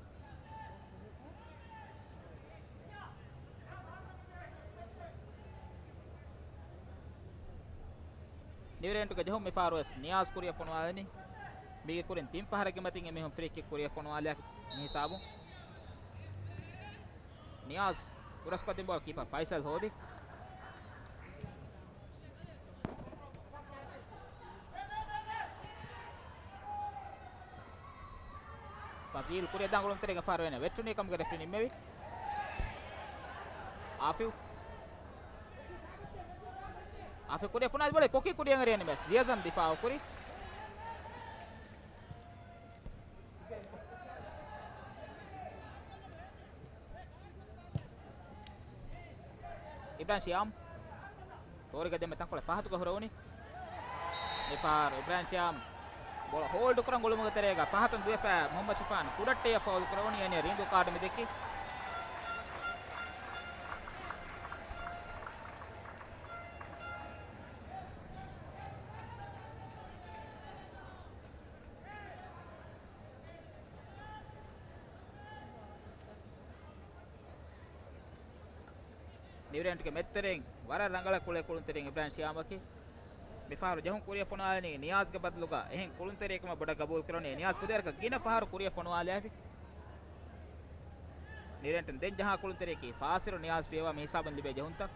ނިއުރޭންޓުގެ ޖެހުން މިފަހަރުވެސް ނިޔާޒް ކުރިއަށް ފޮނުވާލަނީ. މީގެ ކުރިން ތިން ފަހަރެއްގެ މަތިން އެމީހުން ފްރީ ކިކް ކުރިއަށް ފޮނުވާލި ހިސާބުން. ނިޔާޒް އުރަސްކޮށްދިން ބޯޅަ ކީޕަރ ފައިސަލް ހޯދި. ފަޒީލް ކުރިއަށް ދާން ކުޅުންތެރިއެއްގަ ފަހަރު އޭނަ ވެއްޓުނީ ކަމުގެ ރެފްރީ ނިންމެވި. އާފިވް. އާފިވް ކުރިއަށް ފޮނުވާލި ބޯޅަ ކޮކީ ކުރިއަށް އެރި އެންއެމްއެސް. ޒިޔަޒަން ދިފާއު ކުރި. އިބްރާހިމް ޝިޔާމް. ތޯރިކްގެ ދެންމެ ތަންކޮޅެއް ފަހަތުގަ ހުރެވުނީ. މިފަހަރު އިބްރާހިމް ޝިޔާމް ބޯޅަ ހޯލްޑް ކުރަން ގުޅުމުގެ ތެރޭގަ ފަހަތުން ދުވެފަ މުހައްމަދު ޝިފާން ކުޑައްޓެއަށް ފައުލް ކުރެވުނީ. އޭނަ ރީނދޫ ކާޑު މި ދެއްކި. ނިއުރޭންޓްގެ މެދުތެރެއިން ވަރަށް ރަނގަޅަށް ކުޅޭ ކުޅުންތެރިން އިބްރާހިމް ޝިޔާމަކީ. މިފަހަރު ޖެހުން ކުރިއަށް ފޮނުވާލަނީ ނިޔާޒްގެ ބަދަލުގަ. އެހެން ކުޅުންތެރިއެއް ކަމަށް ބޮޑަށް ގަބޫލު ކުރަނީ. ނިޔާޒް ފުދޭވަރަކަށް ގިނަ ފަހަރު ކުރިއަށް ފޮނުވާލާފި. ނިއުރޭންޓުން ދެން ޖަހާ ކުޅުންތެރިއަކީ ފާސިރު. ނިޔާޒް ފިޔަވާ މި ހިސާބުން ލިބޭ ޖެހުންތައް.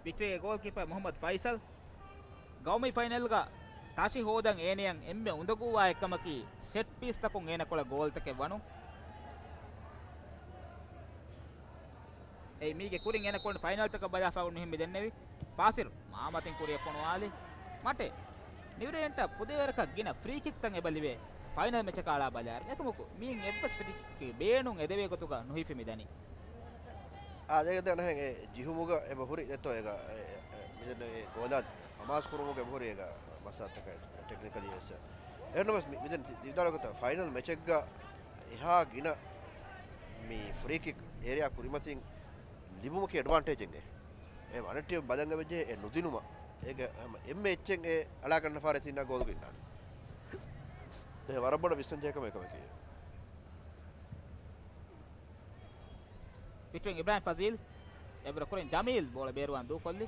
ވިކްޓްރީގެ ގޯލްކީޕަރ މުހައްމަދު ފައިސަލް. ގައުމީ ފައިނަލްގަ ތަށި ހޯދަން އޭނަޔަށް އެންމެ އުނދަގޫވާ އެއްކަމަކީ ސެޓް ޕީސްތަކުން އޭނަ ކޮޅަށް ގޯލްތަކެއް ވަނުން. އެއީ މީގެ ކުރިން އޭނަ ކުޅުނު ފައިނަލްތަކަށް ބަލާފަ ނުހިންމި ދެންނެވި. ފާސިރު މާމަތިން ކުރިއަށް ފޮނުވާލި. މަޓެ. ނިއުރޭންޓަށް ފުދޭވަރަކަށް ގިނަ ފްރީކިކްތައް އެބަ ލިބޭ ފައިނަލް މެޗަކާ އަޅާ ބަލާއިރު. އެކަމަކު މީން އެއްވެސް ފްރީކިކް ބޭނުން އެދެވޭ ގޮތުގަ ނުހިފި މިދަނީ. އާ، ދޭގަދޭ ނަހެން އެ ޖިހުމުގަ އެބަ ހުރި ދެތޯ އޭގަ، އެ، އެ، މިދެން އެ ގޯލާ ހަމާސް ކުރުމުގަ އެބަ ހުރި އޭގަ މައްސަލަތަކަށް ޓެކްނިކަލީ ވެސް. އެހެންނަމަވެސް މި-، މިދެން ތި-، ތި ވިދާޅުވި ގޮތަށް ފައިނަލް މެޗެއްގަ އެހާ ގިނަ މި ފްރީ ކިކް އޭރިއާ ކުރިމަތިން ލިބުމަކީ އެޑްވާންޓޭޖެއް އެ. އެ ވަނައްޓި ބަލަން އެބަޖެހޭ އެ ނުދިނުމަށް. އޭގެ ހަމަ އެންމެ އެއްޗެއް އެ އަޅާގަންނަ ފާރެ ސީނާ ގޯލުގަ އިންނާނެ. އެ ވަރަށް ބޮޑަށް ވިސްނަން ޖެހޭ ކަމެއް ކަމަކީ. ފިޓުއިން އިބްރާހިމް ފަޒީލް. އެއްވަރަށް ކުރިން ޖަމީލް ބޯޅަ ބޭރުވާން ދޫކޮށްލި.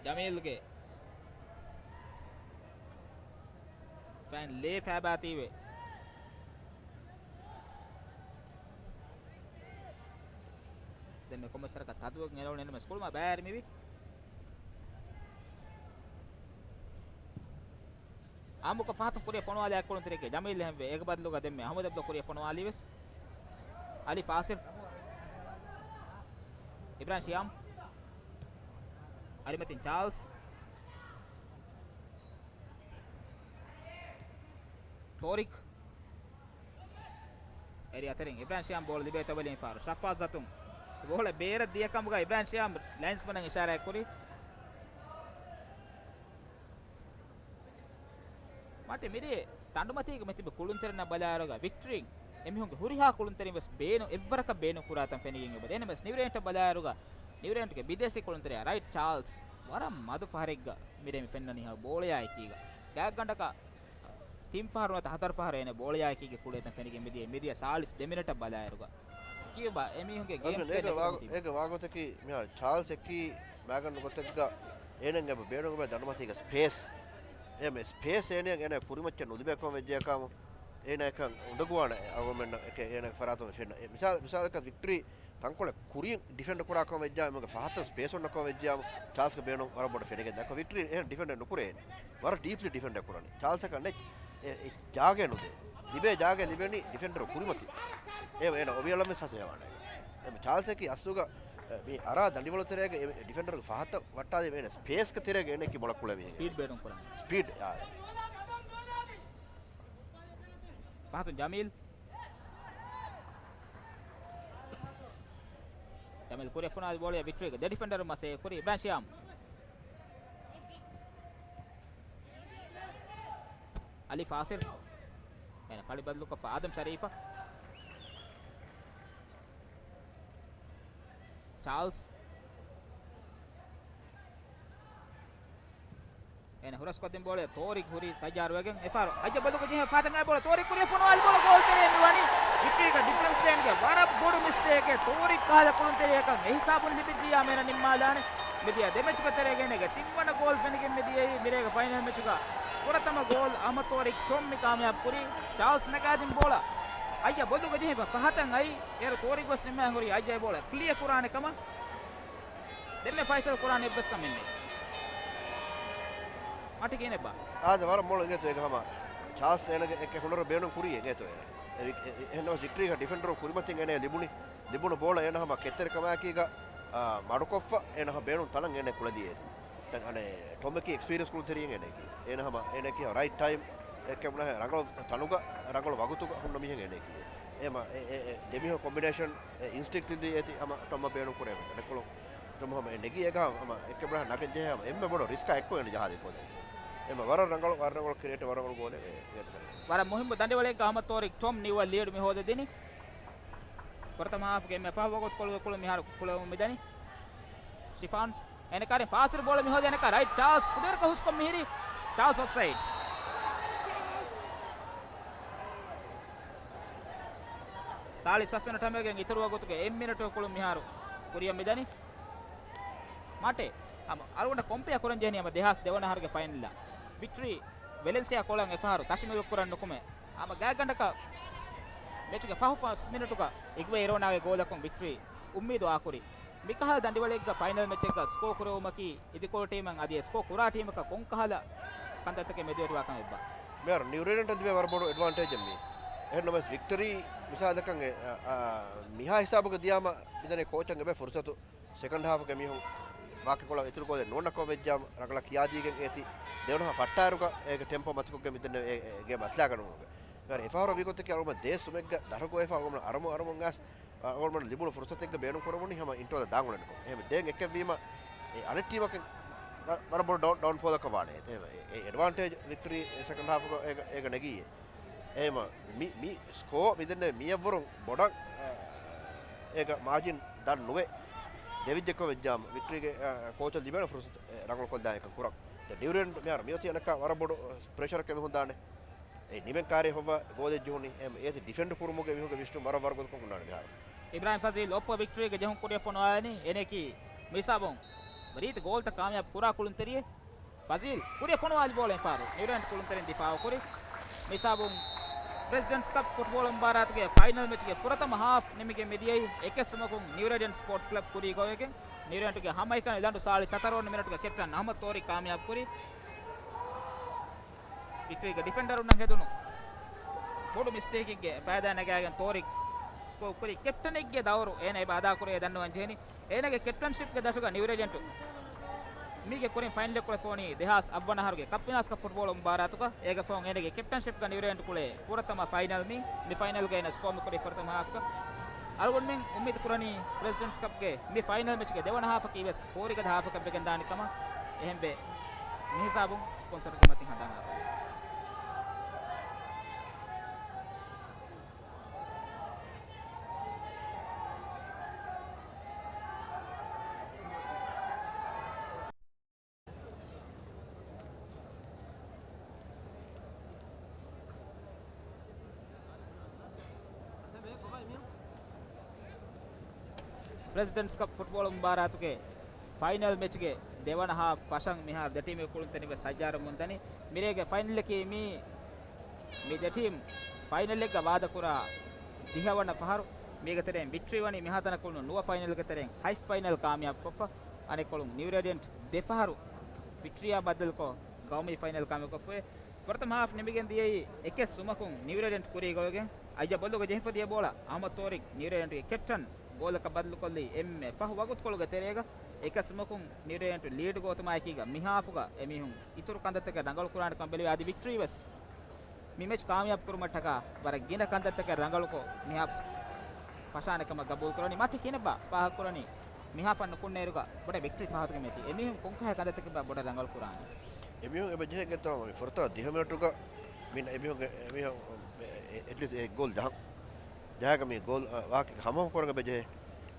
ޖަމީލްގެ ފައިން ލޭ ފައިބާތީވެ. ކޮމެސަރަކަށް ތަދުވެގެން އެރޮޅި ނެންމެސް ކުޅުމާ ބައި އަރިމިވި. އާނބުކޮށް ފަހަތުން ކުރިޔަށް ފޮނުވާލާ ކުޅުންތެރިއެއްގެ ޖަމީލް އެހެންވެ. އޭގެ ބަދަލުގަ ދެންމެ އަހުމަދު އަބްދުﷲ ކުރިޔަށް ފޮނުވާލީވެސް. އަލީ ފާސިލް. އިބްރާހިމް ޝިޔާމް. އަރިމަތިން ޗާލްސް. ޓޯރިކް. އެރި އަތެރިން އިބްރާހިމް ޝިޔާމް ބޯޅަ ލިބޭ ތޮބެލިން ފާރު. ޝައްފާޒް އަތުން ބޯޅަ ބޭރަށް ދިޔަ ކަމުގަ އިބްރާހިމް ޝިޔާމް ލައިންސްމަނަށް އިޝާރާތް ކުރި. މަޓި މިރޭ ތަނޑުމަތީގަ މިތިބި ކުޅުންތެރިންނަށް ބަލާއިރުގަ ވިކްޓްރީން އެމީހުންގެ ހުރިހާ ކުޅުންތެރިން ވެސް ބޭނު، އެއްވަރަކަށް ބޭނުން ކުރާތަން ފެނިގެން އެބަދޭނެ ވެސް ނިއުރޭންޓަށް ބަލާއިރުގަ ނިއުރޭންޓްގެ ބިދޭސީ ކުޅުންތެރިޔާ ރައިޓް ޗާލްސް ވަރަށް މަދު ފަހަރެއްގަ މިރޭ މި ފެންނަނީ ހަ ބޯޅަޔާ އެކީގަ. ގާތްގަނޑަކަށް ތިން ފަހަރު ނުވަތަ ހަތަރު ފަހަރު އޭނަ ބޯޅަޔާއެކީގެ ކުޅޭތަން ފެނިގެން މިދިޔަ، މިދިޔަ ސާޅީސް ދެ މިނެޓަށް ބަލާއިރުގަ. ކިޔުބާ އެމީހުންގެ ގޭމް ޕްލޭން އެކަމަކު ޓީމް. އޭގެ ވާގޮތަކީ މިހާ ޗާލްސް އެކީ މާގަނޑު ގޮތެއްގަ އޭނައަށް އެބަ ބޭނުންވޭ ދަނޑުމަތީގަ ސްޕޭސް. އެ މެ ސްޕޭސް އޭނައަށް އޭނަ ކުރިމައްޗަށް ނުލިބޭ ކަމަށް ވެއްޖެއްޔާ ކަމު އޭނަ އެކަން އުނދަގޫވާނެ އަޅުގަނޑުމެންނަށް އެކެ އޭނަގެ ފަރާތުން ފެންނަ. އެ މިސާލް، މިސާލަކަށް ވިކްޓްރީ ތަންކޮޅެއް ކުރިން ޑިފެންޑް ކުރާ ކަމަށް ވެއްޖާ، އެމީހުންގެ ފަހަތަށް ސްޕޭސް އޮންނަ ކަމަށް ވެއްޖާ، ޗާލްސްގެ ބޭނުން ވަރަށް ބޮޑަށް ފެނިގެން ދާ. ވިކްޓްރީ އެހެން ޑިފެންޑެއް ނުކުރޭ. ވަރަށް ޑީޕްލީ ޑިފެންޑެއް ކުރަނީ. ޗާލްސަކަށް ނެތް އެ، އެ ޖާގައެއް ނުދޭ. ލިބޭ ޖާގައެއް ލިބެނީ ޑިފެންޑަރު ކުރިމަތި. އެ، އޭނަ އޮވިޔަލަމެސް ފަސޭހަވާނެ. އެ ޗާލްސަކީ އަސްލުގަ، އެ، މި އަރާ ދަނޑިވަޅު ތެރޭގަ އެ، އެ ޑިފެންޑަރުގެ ފަހަތަށް ވައްޓާލި އޭނަ ސްޕޭސްގެ ތެރޭގަ އޭނައަކީ މޮޅަށް ކުޅޭ މީހެއް. ސްޕީޑް ބޭނުން ކުރަން. ސްޕީޑް، އާ. ފަހަތުން ޖަމީލް. ޖަމީލް ކުރިއަށް ފޮނުވާލި ބޯޅަޔާ ވިކްޓްރީގެ ދެ ޑިފެންޑަރުން މަސޭ ކުރި އިބްރާހިމް ޝިޔާމް. އަލީ ފާސިލް. އޭނަ ފަޅި ބަދަލުކޮށްފަ އާދަމް ޝަރީފަށް. ޗާލްސް. އޭނަ ހުރަސްކޮށްދިން ބޯޅަ ތޯރިކް ހުރީ ތައްޔާރުވެގެން އެފާރު. އައްޔަ ބޮލުގަ ޖެހޭ ފަހަތަށް އައި ބޯޅަ ތޯރިކް ކުރިއަށް ފޮނުވާލި ބޯޅަ ގޯލް ތެރެއިން މިވަނީ. ވިކްޓްރީގަ ޑިފެންސް ލައިންގެ ވަރަށް ބޮޑު މިސްޓޭކެއް. ތޯރިކް ކަހަލަ ކުޅުންތެރިޔަކަށް އެހިސާބުން ލިބިއްޖިއްޔާ މޭނަ ނިންމާލާނެ. މިދިޔަ ދެ މެޗުގެ ތެރޭގަ އޭނަގެ ތިންވަނަ ގޯލް ފެނިގެން މިދިޔައީ. މިރޭގެ ފައިނަލް މެޗުގަ ފުރަތަމަ ގޯލް އަހްމަދު ތޯރިކް ޗޮމް މި ކާމިޔާބު ކުރީ. ޗާލްސް ނަގާދިން ބޯޅަ އައްޔަ ބޮލުގަ ޖެހިފަ ފަހަތަށް އައި. އޭރު ތޯރިކް ވެސް ނިންމައި ހުރީ އައްޔަ ބޯޅަ ކްލިއަ ކުރާނެ ކަމަށް. ދެންމެ ފައިސަލް ކުރާނެ އެއްވެސް ކަމެއް ނެތް. މަޓި ކިހިނެއްބާ؟ އާދެ، ވަރަށް މޮޅު އިނގޭތޯ އޭގަ ހަމަ ޗާލްސް އޭނަގެ އެކެއް ހުނަރު ބޭނުން ކުރީ އިނގޭތޯ އޭނަ. އެ ވި-، އެ، އެ، އެހެންނަމަސް ވިކްޓްރީގަ ޑިފެންޑަރުން ކުރިމަތިން އޭނަ ލިބުނީ، ލިބުނު ބޯޅަ އޭނަ ހަމަ ކެތްތެރިކަމާއެކީގަ، އާ، މަޑުކޮށްފަ އޭނަ ހަމަ ބޭނުން ތަނަށް އޭނަ ކުޅެދިޔައޭތީ. ދެން އަނެއް ޓޮމް އެކީ އެކްސްޕީރިއަންސް ކުޅުންތެރިއެއް އޭނައަކީ. އޭނަ ހަމަ އޭނައަކީ ރައިޓް ޓައިމް އެކެއް ބުނާ ރަނގަޅު ތަނުގަ ރަނގަޅު ވަގުތުގަ ހުންނަ މީހެއް އޭނައަކީ. އޭމަ އެ، އެ، އެ، ދެމީހުން ކޮމްބިނޭޝަން އެ އިންސްޓިންކްޓް ދީ އޭތި ހަމަ ޓޮމް ބޭނުން ކުރޭ ނެކުޅު. ޓޮމް ހަމަ އެ ނެގި އެގަ ހަމަ އެކެއް ބުނާ ނަގެން ޖެހޭ ހަމަ އެންމެ ބޮޑު ރިސްކާ އެއްކޮށް އޭނަ ޖަހާލި ގޯލެއް. އެމަ ވަރަށް ރަނގަޅު، ވަރަށް ރަނގަޅު ކްރިއޭޓިވް، ވަރަށް ރަނގަޅު ގޯލެއް އެ، އެ، އެ. ވަރަށް މުހިއްމު ދަނޑިވަޅެއްގަ އަހްމަދު ތޯރިކް ޓޮމް ނިއުއަލް ލީޑް މި ހޯދަދިނީ. ފުރަތަމަ ހާފުގެ އެންމެ ފަހު ވަގުތުކޮޅުގެ ކުޅުން މިހާރު ކުޅެވުމަށް މިދަނީ. ސްޓިފާން. އޭނަ ކާރިން ފާސިލް ބޯޅަ މިހޯދި އޭނަ ކާ ރައިޓް ޗާލްސް ފުދޭވަރަކަށް ހުސްކޮށް މިހިރީ. ޗާލްސް އޮފްސައިޑް. ސާޅީސް ފަސް މިނެޓް ހަމަވެގެން އިތުރު ވަގުތުގެ އެއް މިނެޓު ކުޅުން މިހާރު ކުރިއަށް މިދަނީ. މާޓޭ، ހަމަ އަޅުގަނޑަށް ކޮމްޕެއާ ކުރަން ޖެހެނީ ހަމަ ދެހާސް ދެވަނަ އަހަރުގެ ފައިނަލްއާ. ވިކްޓްރީ ވެލެންސިއާ ކޮޅަށް އެފަހަރު ތަށިމުލުކުރަން ނުކުމެ، ހަމަ ގާތްގަނޑަކަށް މެޗުގެ ފަހު ފަސް މިނެޓުގަ އިގްވެ އިރޯނާގެ ގޯލަކުން ވިކްޓްރީ އުއްމީދު އާކުރި. މިކަހަލަ ދަނޑިވަޅެއްގަ ފައިނަލް މެޗެއްގަ ސްކޯ ކުރެވުމަކީ އިދިކޮޅު ޓީމަށް އަދި އެ ސްކޯ ކުރާ ޓީމަކަށް ކޮންކަހަލަ ކަންތައްތަކެއް މެދުވެރިވާކަމެއްބާ؟ މިހާރު ނިއުރޭންޓަށް ލިބޭ ވަރަށް ބޮޑު އެޑްވާންޓޭޖެއް މީ. އެހެންނަމަވެސް ވިކްޓަރީ މިސާލަކަށް އެ، އާ، އާ، މިހާ ހިސާބުގަ ދިޔާމަ މިދަނީ ކޯޗަށް އެބަ ފުރުސަތު ސެކަންޑް ހާފުގެ މީހުން ވާކި ކޮޅަށް އިތުރު ގޯލެއް ނޯންނަ ކަމަށް ވެއްޖާމަ ރަނގަޅަށް ކިޔާދީގެން އޭތި ދެވަނަ ހާފް ފައްޓާއިރުގަ އޭގެ ޓެމްޕޯ މަތިކޮށްގެން މިދަނީ އެ، އެ، ގޭމް އަތްލާގަންނަވަމުން. އެފަހަރު ވީގޮތަކީ އަޅުގަނޑު ދޭ ސުމެއްގަ ދަށުގޮވެފަ އަޅުގަނޑު އަރަމުން އަރަމުން އައިސް އަޅުގަނޑު ލިބުނު ފުރުސަތެއްގަ ބޭނުން ކުރަމުން ހަމަ އިންޓްރޯލަށް ދާން އުޅެނިކޮށް. އެހެން ދޭން އެކެއްވީމަ އެ އަނެއް ޓީމަކަށް ވަ-، ވަރަށް ބޮޑު ޑައުން، ޑައުންފޯލަކަށް ވާނެ. އެ، އެ އެޑްވާންޓޭޖް ވިކްޓަރީ އެ ސެކަންޑް ހާފުގަ އޭގަ، އޭގަ ނެގީ. އެހެމަ މި، މި ސްކޯ މިދެންނެވި މިއަށްވުރުން ބޮޑަށް، އަ، އޭގަ މާޖިން ދަށް ނުވެ ދެވިއްޖެކޮށް ވެއްޖާމަ ވިކްޓަރީގެ، އަ، ކޯޗަށް ލިބޭނެ ފުރުސަތު އެ ރަނގަޅުކޮށްލާނެކަން ކުރަން. ދެ ޑިއުރެންޓް މިހާރު މިއޮތީ އަނެއްކާ ވަރަށް ބޮޑު ޕްރެޝަރެއް މި ހުންދާނެ. އެ ނިމެން ކާރި ހޮވާ ގޯލެއް ޖެހުނީ. އެ އޭތި ޑިފެންޑް ކުރުމުގެ މީހުންގެ ވިސްނުން ވަރަށް ވަރަށް ގޮތަކަށް ހުންނާނެ މިހާރު. އިބްރާހިމް ފަޒީލް އޮއްޕަ ވިކްޓަރީގެ ޖެހުން ކުރިއަށް ފޮނުވާލަނީ. އޭނައަކީ މިސާބުން ރީތި ގޯލްތައް ކާމިޔާބު ކުރާ ކުޅުންތެރިއެއް. ފަޒީލް ކުރިއަށް ފޮނުވާލި ބޯޅަ އެފަހަރު ނިއުރޭންޓް ކުޅުންތެރިން ދިފާއު ކުރި. މިސާބުން ޕްރެޒިޑެންޓްސް ކަޕް ފުޓްބޯޅަ މުބާރާތުގެ ފައިނަލް މެޗުގެ ފުރަތަމަ ހާފް ނިމިގެން މިދިޔައީ އެކެއް ސުމަކުން ނިއުރޭޑިއަންޓް ސްޕޯޓްސް ކްލަބް ކުރީގަ އޮވެގެން. ނިއުރޭޑިއަންޓުގެ ހަމައެކަނި ލަނޑު ސާޅީސް ހަތަރު ވަނަ މިނެޓުގެ ކެޕްޓަން އަހްމަދު ތޯރިކް ކާމިޔާބު ކުރީ. ވިކްޓަރީގެ ޑިފެންޑަރުންނަށް ހެދުނު ބޮޑު މިސްޓޭކެއްގެ ފައިދާ ނަގާގެން ތޯރިކް ސްކޯރ ކުރީ. ކެޕްޓަނެއްގެ ދައުރު އޭނަ އެބަ އަދާކުރޭ ދަންނަވަން ޖެހެނީ. އޭނަގެ ކެޕްޓަންޝިޕްގެ ދަށުގަ ނިއުރޭޑިއަންޓު މީގެ ކުރިން ފައިނަލެއް ކުޅެފޯނީ ދެހާސް އަށް ވަނަ އަހަރުގެ ކަޕް ފިނާލްސް ކަޕް ފުޓްބޯޅަ މުބާރާތުގަ. އޭގެ ފަހުން އޭނަގެ ކެޕްޓަންޝިޕްގަ ނިއުރޭޑިއަންޓު ކުޅޭ ފުރަތަމަ ފައިނަލް މީ. މި ފައިނަލްގައި އޭނަ ސްކޯރ މި ކުރީ ފުރަތަމަ ހާފްގަ. އަޅުގަނޑުމެން އުއްމީދު ކުރަނީ ޕްރެޒިޑެންޓްސް ކަޕްގެ މި ފައިނަލް މެޗުގެ ދެވަނަ ހާފަކީ ވެސް ފޯރިގަދަ ހާފަކަށް ވެގެން ދާނެ ކަމަށް. އެހެންވެ، މިހިސާބުން ސްޕޮންސަރުގެ މަތިން ހަނދާން ހަދާ. ޕްރެޒިޑެންޓްސް ކަޕް ފުޓްބޯޅަ މުބާރާތުގެ ފައިނަލް މެޗުގެ ދެވަނަ ހާފް ފަށަން މިހާރު ދެ ޓީމެއް ކުޅުންތެރިން ވެސް ތައްޔާރުވަމުން ދަނީ. މިރޭގެ ފައިނަލަކީ މީ، މި ދެ ޓީމް ފައިނަލެއްގަ ވާދަކުރާ ދިހަވަނަ ފަހަރު. މީގެ ތެރެއިން ވިކްޓަރީ ވަނީ މިހާތަނަށް ކުޅުނު ނުވަ ފައިނަލްގެ ތެރެއިން ހަތް ފައިނަލް ކާމިޔާބުކޮށްފަ. އަނެއްކޮޅުން ނިއުރޭޑިއަންޓް ދެ ފަހަރު ވިކްޓަރީއާ ބައްދަލުކޮށް، ގައުމީ ފައިނަލް ކާމިޔާބުކޮށްފައި. ފުރަތަމަ ހާފް ނިމިގެން ދިޔައީ އެކެއް ސުމަކުން ނިއުރޭޑިއަންޓް ކުރީގަ އޮވެގެން. އައްޔަ ބޮލުގަ ޖެހިފަ ދިޔަ ބޯޅަ އަހްމަދު ތޯރިކް ނިއުރޭޑިއަންޓްގެ ކެޕްޓަން ގޯލަކަށް ބަދަލުކޮށްލީ އެންމެ ފަހު ވަގުތުކޮޅުގެ ތެރޭގަ. އެކެއް ސުމަކުން ނިއުރޭޑިއަންޓް ލީޑް ގޯތުމާއެކީގަ މިހާފުގަ އެމީހުން އިތުރު ކަންތައްތަކެއް ރަނގަޅު ކުރާނެ ކަމަށް ބެލެވޭ. އަދި ވިކްޓަރީ ވެސް މި މެޗް ކާމިޔާބު ކުރުމަށްޓަކާ ވަރަށް ގިނަ ކަންތައްތަކެއް ރަނގަޅުކޮށް މިހާފް ފަށާނެ ކަމަށް ގަބޫލު ކުރަނީ. މަތި ކިނެއްބާ ފާހަގަކުރަނީ މިހާފަށް ނުކުންނައިރުގަ ބޮޑަށް ވިކްޓަރީ ފާހަގަކުރީމޭ ތި އެމީހުން ކޮންކަހަލަ ކަންތައްތަކެއްބާ ބޮޑަށް ރަނގަޅު ކުރާނީ؟ އެމީހުން އެބަ ޖެހޭ ގެންތަވާ މި ފުރަތަމަ ދިހަ މިނެޓުގަ މި އެމީހުންގެ، އެމީހުން އެ، އެޓްލީސްޓް އެއް ގޯލް ޖަހަން. ޖަހާގަ މި ގޯލް، އަ، ވާހަކަ ހަމަހަމަ ކުރަން އެބަ ޖެހޭ.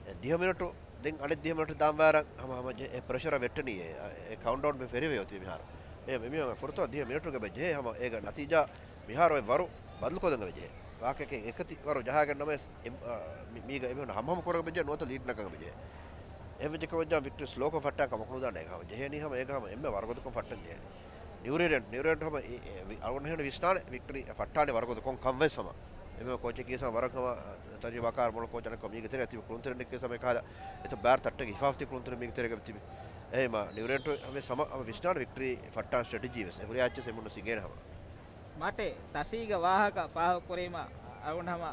އެ، ދިހަ މިނެޓު ދެން އަނެއް ދިހަ މިނެޓު ދާން ވާރަށް ހަމަ ހަމަ ޖެ-، އެ ޕްރެޝަރ ވެއްޓެނީ އެ، އެ ކައުންޓްޑައުން ފެރިވެ އޮތީ މިހާރު. އެ، އެ މި ފުރަތަމަ ދިހަ މިނެޓުގަ އެބަ ޖެހޭ ހަމަ އޭގަ ނަތީޖާ މިހާރު އެ ވަރު ބަދަލުކޮށްލަން އެބަ ޖެހޭ. ވާހަކައެއް އެކަތި ވަރު ޖަހާގެން ނަމަވެސް އެ، އަ، މި-، މީގަ އެމީހުން ހަމަހަމަ ކުރަން އެބަ ޖެހޭ ނުވަތަ ލީޑް ނަގަން އެބަ ޖެހޭ. އެވެއްޖެ ކަމަށް ވިކްޓަރީ ސްލޯކޮށް ފައްޓާ ކަމަކު ނުދާނެ. އޭގަ ހަމަ ޖެހޭނީ ހަމަ އޭގަ ހަމަ އެންމެ ވަރުގަދަކޮށް ފައްޓަން ޖެހޭނީ. ނިއުރޭޑިއަންޓް، ނިއުރޭޑިއަންޓް ހަމަ އެ، އެ، އަޅުގަނޑު ހެން ވިސްނާނެ ވިކްޓަރީ ފައްޓާނެ ވަރުގަދަކޮށް ކަން ވެސް ހަމަ. އެމީހުން ކޯޗެއް ކީސް ހަމަ ވަރަށް ހަމަ ތަޖުރިބާކާރު މޮޅު ކޯޗަކަށް މީގެ ތެރޭ ތިބި ކުޅުންތެރިން ކީސް ހަމަ އެކަހަލަ އެތައް ބާރަ ތައްޓެއްގެ ހިފާފަތި ކުޅުންތެރިން މީގެ ތެރޭގަ ތިބި. އެހެންވީމަ ނިއުރޭޑިއަންޓް ވެސް ހަމަ، ހަމަ ވިސްނާނެ ވިކްޓަރީ ފައްޓާން ސްޓްރެޓެޖީ ވެސް. އެ ހުރިހާ އެއްޗެއް އެމީހުން ސިނގޭނެ ހަމަ. މާޓެ ތަށީގެ ވާހަކަ ފާހަގަކުރީމަ، އަޅުގަނޑު ހަމަ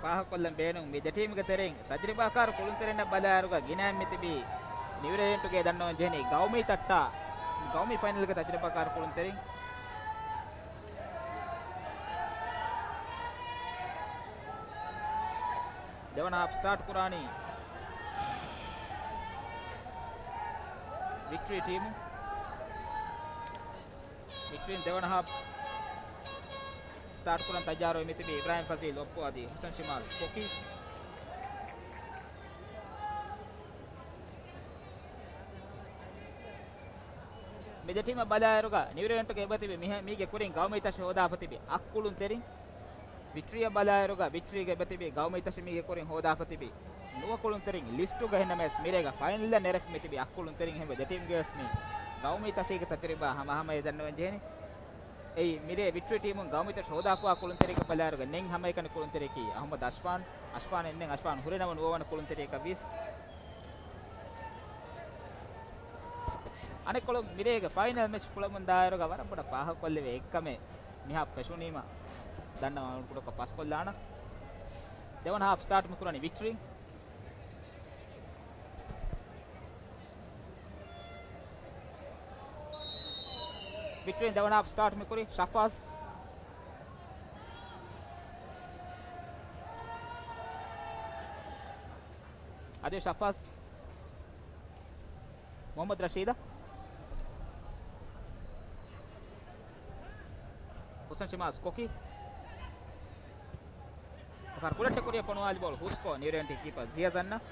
ފާހަގަކޮށްލަން ބޭނުން. މި ދެ ޓީމުގެ ތެރެއިން ތަޖުރިބާކާރު ކުޅުންތެރިންނަށް ބަލާއިރުގަ ގިނައިން މި ތިބީ ނިއުރޭޑިއަންޓުގެ ދަންނަވަން ޖެހެނީ ގައުމީ ތައްޓާ، ގައުމީ ފައިނަލްގެ ތަޖުރިބާކާރު ކުޅުންތެރިން. ދެވަނަ ހާފް ސްޓާޓް ކުރާނީ ވިކްޓަރީ ޓީމު. ވިކްޓަރީން ދެވަނަ ހާފް ސްޓާޓް ކުރަން ތައްޔާރުވެ މިތިބީ އިބްރާހިމް ފަޒީލް އޮއްޕު އަދި ހުސެން ޝިމާލް ކޮކީ. މި ދެ ޓީމަށް ބަލާއިރުގަ ނިއުރޭޑިއަންޓުގެ އެބަތިބި މިހެ-، މީގެ ކުރިން ގައުމީ ތަށި ހޯދާފަ ތިބި އަށް ކުޅުންތެރިން. ވިކްޓަރީއަށް ބަލާއިރުގަ ވިކްޓަރީގެ އެބަތިބި ގައުމީ ތަށި މީގެ ކުރިން ހޯދާފަ ތިބި ނުވަ ކުޅުންތެރިން. ލިސްޓުގަ ހެންނަމެސް މިރޭގަ ފައިނަލަށް ނެރެފަ މިތިބި އަށް ކުޅުންތެރިން. ހެންވެ ދެ ޓީމްގެ ވެސް މި ގައުމީ ތަށީގެ ތަޖުރިބާ ހަމަހަމަޔަށް ދަންނަވަން ޖެހެނީ. އެއީ މިރޭ ވިކްޓަރީ ޓީމުން ގައުމީ ތަށި ހޯދާފައިވާ ކުޅުންތެރިއެއްގެ ބަލާއިރުގަ ނެތް ހަމައެކަނި ކުޅުންތެރިއަކީ އަހުމަދު އަޝްފާން. އަޝްފާން އެއްނެތް، އަޝްފާން ހުރި ނަމަ ނުވަވަނަ ކުޅުންތެރިއަކަށް ވިސް. އަނެއްކޮޅުން މިރޭގެ ފައިނަލް މެޗް ކުޅަމުން ދާއިރުގަ ވަރަށް ބޮޑަށް ފާހަގަކޮށްލެވޭ އެއްކަމެއް މިހާ ފެށުނީމަ ދަންނަވާ ކުޑަކޮށް ފަސްކޮށްލާނަން. ދެވަނަ ހާފް ސްޓާޓް މި ކުރަނީ ވިކްޓަރީ. ވިކްޓަރީން ދެވަނަ ހާފް ސްޓާޓް މި ކުރީ. ޝަފާޒް. އަދި ޝަފާޒް. މުހައްމަދު ރަޝީދަށް. ހުސެން ޝިމާލް ކޮކީ. އެފަހަރު ކުޑައްޓެއް ކުރިއަށް ފޮނުވާލި ބޯޅަ ހުސްކޮށް ނިއުރޭޑިއަންޓް ކީޕަރ ޒިޔާޒަންނަށް.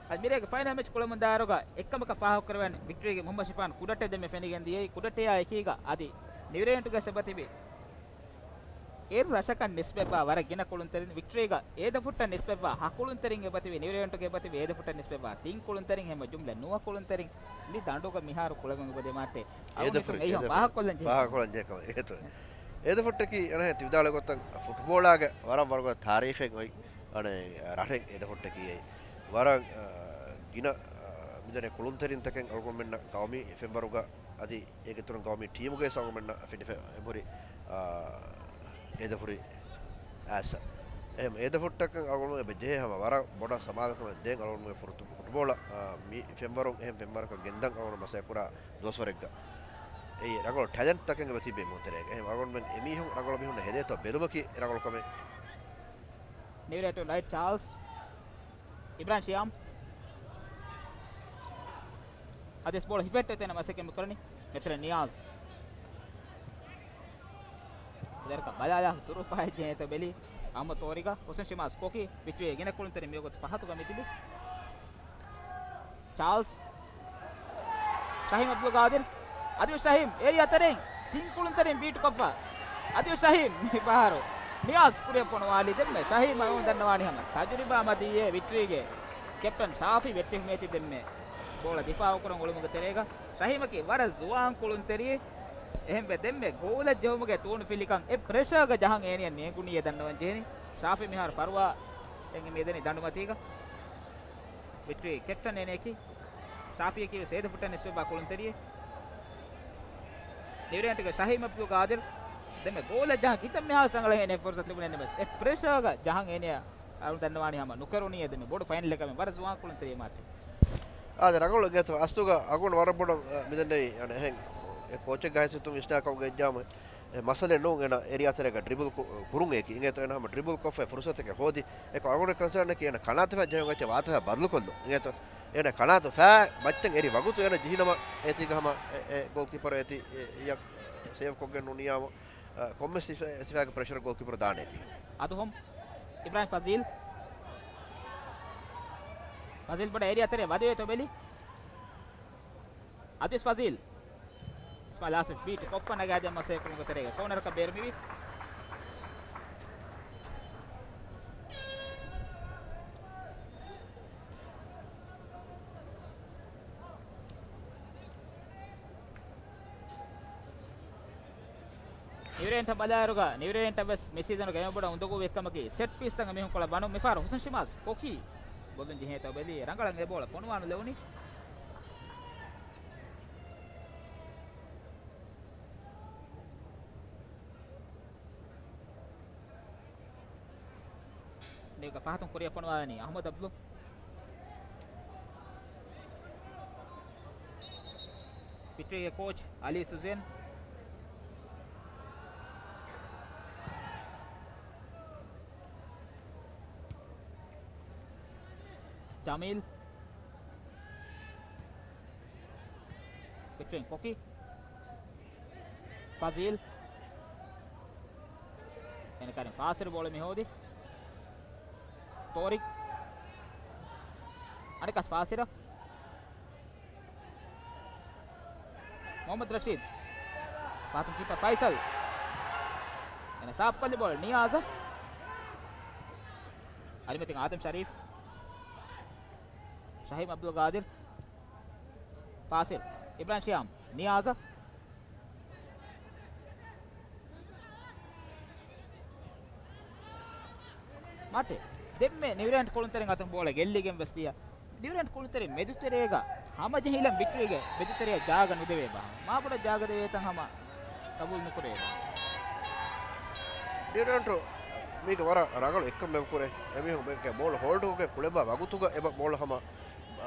އަދި މިރޭގެ ފައިނަލް މެޗް ކުޅަމުން ދާއިރުގަ އެއްކަމަކަށް ފާހަގަކުރެވެން ވިކްޓަރީގެ މުހައްމަދު ޝިފާން ކުޑައްޓެއް ދެންމެ ފެނިގެން ދިޔައީ. ކުޑައްޓެއާ އެކީގަ އަދި ނިއުރޭޑިއަންޓުގެ އެބަތިބި އޭރު ރަށަކަށް ނިސްބަތްވާ ވަރަށް ގިނަ ކުޅުންތެރިން ވިކްޓަރީގަ އޭދަފުއްޓަށް ނިސްބަތްވާ ހަ ކުޅުންތެރިން އެބަތިބި ނިއުރޭޑިއަންޓުގެ އެބަތިބި އޭދަފުއްޓަށް ނިސްބަތްވާ ތިން ކުޅުންތެރިން ހެމަ ޖުމްލަ ނުވަ ކުޅުންތެރިން މި ދަނޑުގަ މިހާރު ކުޅަގެން އެބަދޭ މާޓެ. އަޅުގަނޑު އެހެން ފާހަގަކޮށްލަން ޖެހޭ. ފާހަގަކޮށްލަން ޖެހޭ ކަމަށް އޭތު. އޭދަފުއްޓަކީ އަނެއް ތި ވިދާޅުވި ގޮތަށް ފުޓްބޯޅާގެ ވަރަށް ވަރުގަދަ ތާރީޚެއް އޮތް އަނެއް ރަށެއް އޭދަފުއްޓަކީ. އެއީ ވަރަށް، އަ، ގިނަ، އަ، މިދަނީ ކުޅުންތެރިންތަކެއް އަޅުގަނޑުމެންނަށް ގައުމީ ފެންވަރުގަ އަދި އޭގެ އިތުރުން ގައުމީ ޓީމުގައި އަޅުގަނޑުމެންނަށް ފެނިފަ އެބަހުރި، އާ، އޭދަފުރި އައިސް. އެހެން އޭދަފުއްޓަކަށް އަޅުގަނޑުމެން އެބަ ޖެހޭ ހަމަ ވަރަށް ބޮޑަށް ސަމާލުކަމެއް ދޭން އަޅުގަނޑުމެން ފުރުތު-، ފުޓްބޯޅަ، އާ، މި ފެންވަރުން އެހެން ފެންވަރަކަށް ގެންދަން އަޅުގަނޑު މަސައްކަތް ކުރާ ދުވަސްވަރެއްގަ. އެއީ ރަނގަޅު ޓެލެންޓްތަކެއް އެބަ ތިބޭ މޫތެރޭގަ. އެހެން އަޅުގަނޑުމެން އެމީހުން ރަނގަޅު މީހުންނަށް ހެދޭތޯ ބެލުމަކީ ރަނގަޅު ކަމެއް. ނިއުރޭޓު ރައިޓް ޗާލްސް. އިބްރާހިމް ޝިޔާމް. އަދިވެސް ބޯޅަ ހިފެއްޓެވި ތަނަށް މަސައްކަތް ކުރަނީ މެތްރެ ނިޔާޒް. ފުލެރަކަށް ބަލާލާ ދުރު ފަހެއް ޖެހޭތޯ ބެލީ އަހްމަދު ތޯރިގަ. ހުސެން ޝިމާސް ކޮކީ ވިއްޓްރީގެ ގިނަ ކުޅުންތެރިން މިވަގުތު ފަހަތުގަ މިތިބި. ޗާލްސް. ޝަހީމް އަބްދުލް ގާދިރު. އަދިވެސް ޝަހީމް އޭރިއާ ތެރެއިން ތިން ކުޅުންތެރިން ބީޓް ކޮށްފަ. އަދިވެސް ޝަހީމް މި ފަހަރު ނިޔާޒް ކުރިއަށް ފޮނުވާލީ. ދެންމެ ޝަހީމް އަޅުގަނޑު ދަންނަވާނީ ހަމަ ތަޖުރިބާ މަދީ އެ ވިއްޓްރީގެ ކެޕްޓަން ޝާފި ވެއްޓިފަ މިއޮތީ ދެންމެ ބޯޅަ ދިފާއުކުރަން އުޅުމުގެ ތެރޭގަ. ޝަހީމަކީ ވަރަށް ޒުވާން ކުޅުންތެރިއެއް. އެހެންވެ ދެންމެ ގޯލަށް ޖެހުމުގެ ތޫނުފިލިކަން އެ ޕްރެޝާގަ ޖަހަން އޭނިއަށް ނޭނގުނީއޭ ދަންނަވަން ޖެހެނީ. ޝާފި މިހާރު ފަރުވާ އެނގި މިދަނީ ދަނޑުމަތީގަ. ވިއްޓްރީ ކެޕްޓަން އޭނައަކީ ޝާފީއަކީ ވެސް އޭދަފުއްޓަށް ނިސްބަތްވާ ކުޅުންތެރިއެއް. ނިއުރޭންޓްގެ ޝަހީމް އަބްދުލް ގާދިރު ދެންމެ ގޯލަށް ޖަހަން ކިތަންމެހާ ސަނގަޅަށް އޭނައަށް ފުރުސަތު ލިބުނެއްނު ވެސް އެ ޕްރެޝާގަ ޖަހަން އޭނައަށް އަޅު ދަންނަވާނީ ހަމަ ނުކެރުނީއޭ ދެންމެ ބޮޑު ފައިނަލެއް ކަމެއް. ވަރަށް ޒުވާން ކުޅުންތެރިއެއް މާތް. އާދެ، ރަނގަޅު ގޭތަ އަސްލުގަ އަގުން ވަރަށް ބޮޑަށް، އަ، މިދެންނެވި އަނެއް އެހެން އެ ކޯޗެއްގެ ހައިސިއްޔަތުން ވިސްނާކަމުގަ އެއްޖާމު އެ މައްސަލައެއް ނޫން އޭނަ އޭރިއާ ތެރޭގަ ޑްރިބުލް ކު-، ކުރުން އެކި. އިނގޭތޯ އޭނަ ހަމަ ޑްރިބުލް ކޮށްފަ ފުރުސަތެކެއް ހޯދި. އެކަ އަގުން ކޮންސާނަކީ އޭނަ ކަނާތު ފައި ޖެހުން އެއްޗެއް ވާތަފަ ބަދަލުކޮށްލުން. އިނގޭތޯ އޭނަ ކަނާތު ފައި މައްޗަށް އެރި ވަގުތު އޭނަ ޖެހިނަމަ އޭތީގަ ހަމަ އެ، އެ ގޯލްކީޕަރ އޭތި އެ، އެ، ސޭވް ކޮށްގެން ނުނިޔާމު. އަ، ކޮންމެސް ސިފަ-، ސިފައިގެ ޕްރެޝަރ ގޯލްކީޕަރު ދާނެތީ. އަދުހޮމް އިބްރާހިމް ފަޒީލް. ފަޒީލް ބޮޑަށް އޭރިއާ ތެރޭ ވަދެވޭތޯ ބެލި. އަދިސް ފަޒީލް. އިސްމާއިލް އާސިފް ބީޓް ކޮށްފަ ނަގާދިން މަސޭ ކުޅުންގެ ތެރޭގަ ކޯނަރަކަށް ބޭރު މިވީ. ނިއުރޭންޓަށް ބަލާއިރުގަ، ނިއުރޭންޓަށް ވެސް މި ސީޒަނުގެ އެންމެ ބޮޑަށް އުނދަގޫވި އެއްކަމަކީ، ސެޓް ޕީސްތަކަށް މީހުންކޮޅަށް ބަނުން. މިފަހަރު ހުސެން ޝިމާސް ކޮކީ ބޮލުން ޖެހޭތޯ ބެލީ، ރަނގަޅަށް އެ ބޯޅަ ފޮނުވާނުލެވުނީ. ނިއުގަ ފަހަތުން ކުރިއަށް ފޮނުވާލަނީ އަހްމަދު އަބްދު. ވިއްޓްރީގެ ކޯޗް އަލީ ސުޒޭން. ޖަމީލް. ވިއްޓްރީން ކޮކީ. ފަޒީލް. އޭނަ ކަރިން ފާސިރު ބޯޅަ މި ހޯދި. ތޯރިކް. އަނެއްކާސް ފާސިރަށް. މުހައްމަދު ރަޝީދު. ފަހަތުން ކީޕަރ ފައިސަލް. އޭނަ ސާފުކޮށްލި ބޯޅަ ނިޔާޒަށް. އަރިމަތިން އާދަމް ޝަރީފް. ޝަހީމް އަބްދުލް ގާދިރު. ފާސިލް. އިބްރާހިމް ޝިޔާމް. ނިޔާޒަށް. މާތެ، ދެންމެ ނިއުރޭންޓް ކުޅުންތެރިން އަތުން ބޯޅަ ގެއްލިގެން ވެސް ދިޔަ. ނިއުރޭންޓް ކުޅުންތެރިން މެދުތެރޭގަ ހަމަޖެހިލަން ވިއްޓްރީގެ މެދުތެރެއަށް ޖާގަ ނުދެވޭ ބާ. މާބޮޑަށް ޖާގަ ދެވޭތަން ހަމަ ގަބޫލު ނުކުރޭ ބާ. ނިއުރޭންޓް މީގެ ވަރަށް ރަނގަޅު އެއްކަމެއް ކުރޭ. އެމީހުން ބޯޅަ ހޯލްޑްކޮށްގެން ކުޅެވޭ ވަގުތުގަ އެބަ ބޯޅަ ހަމަ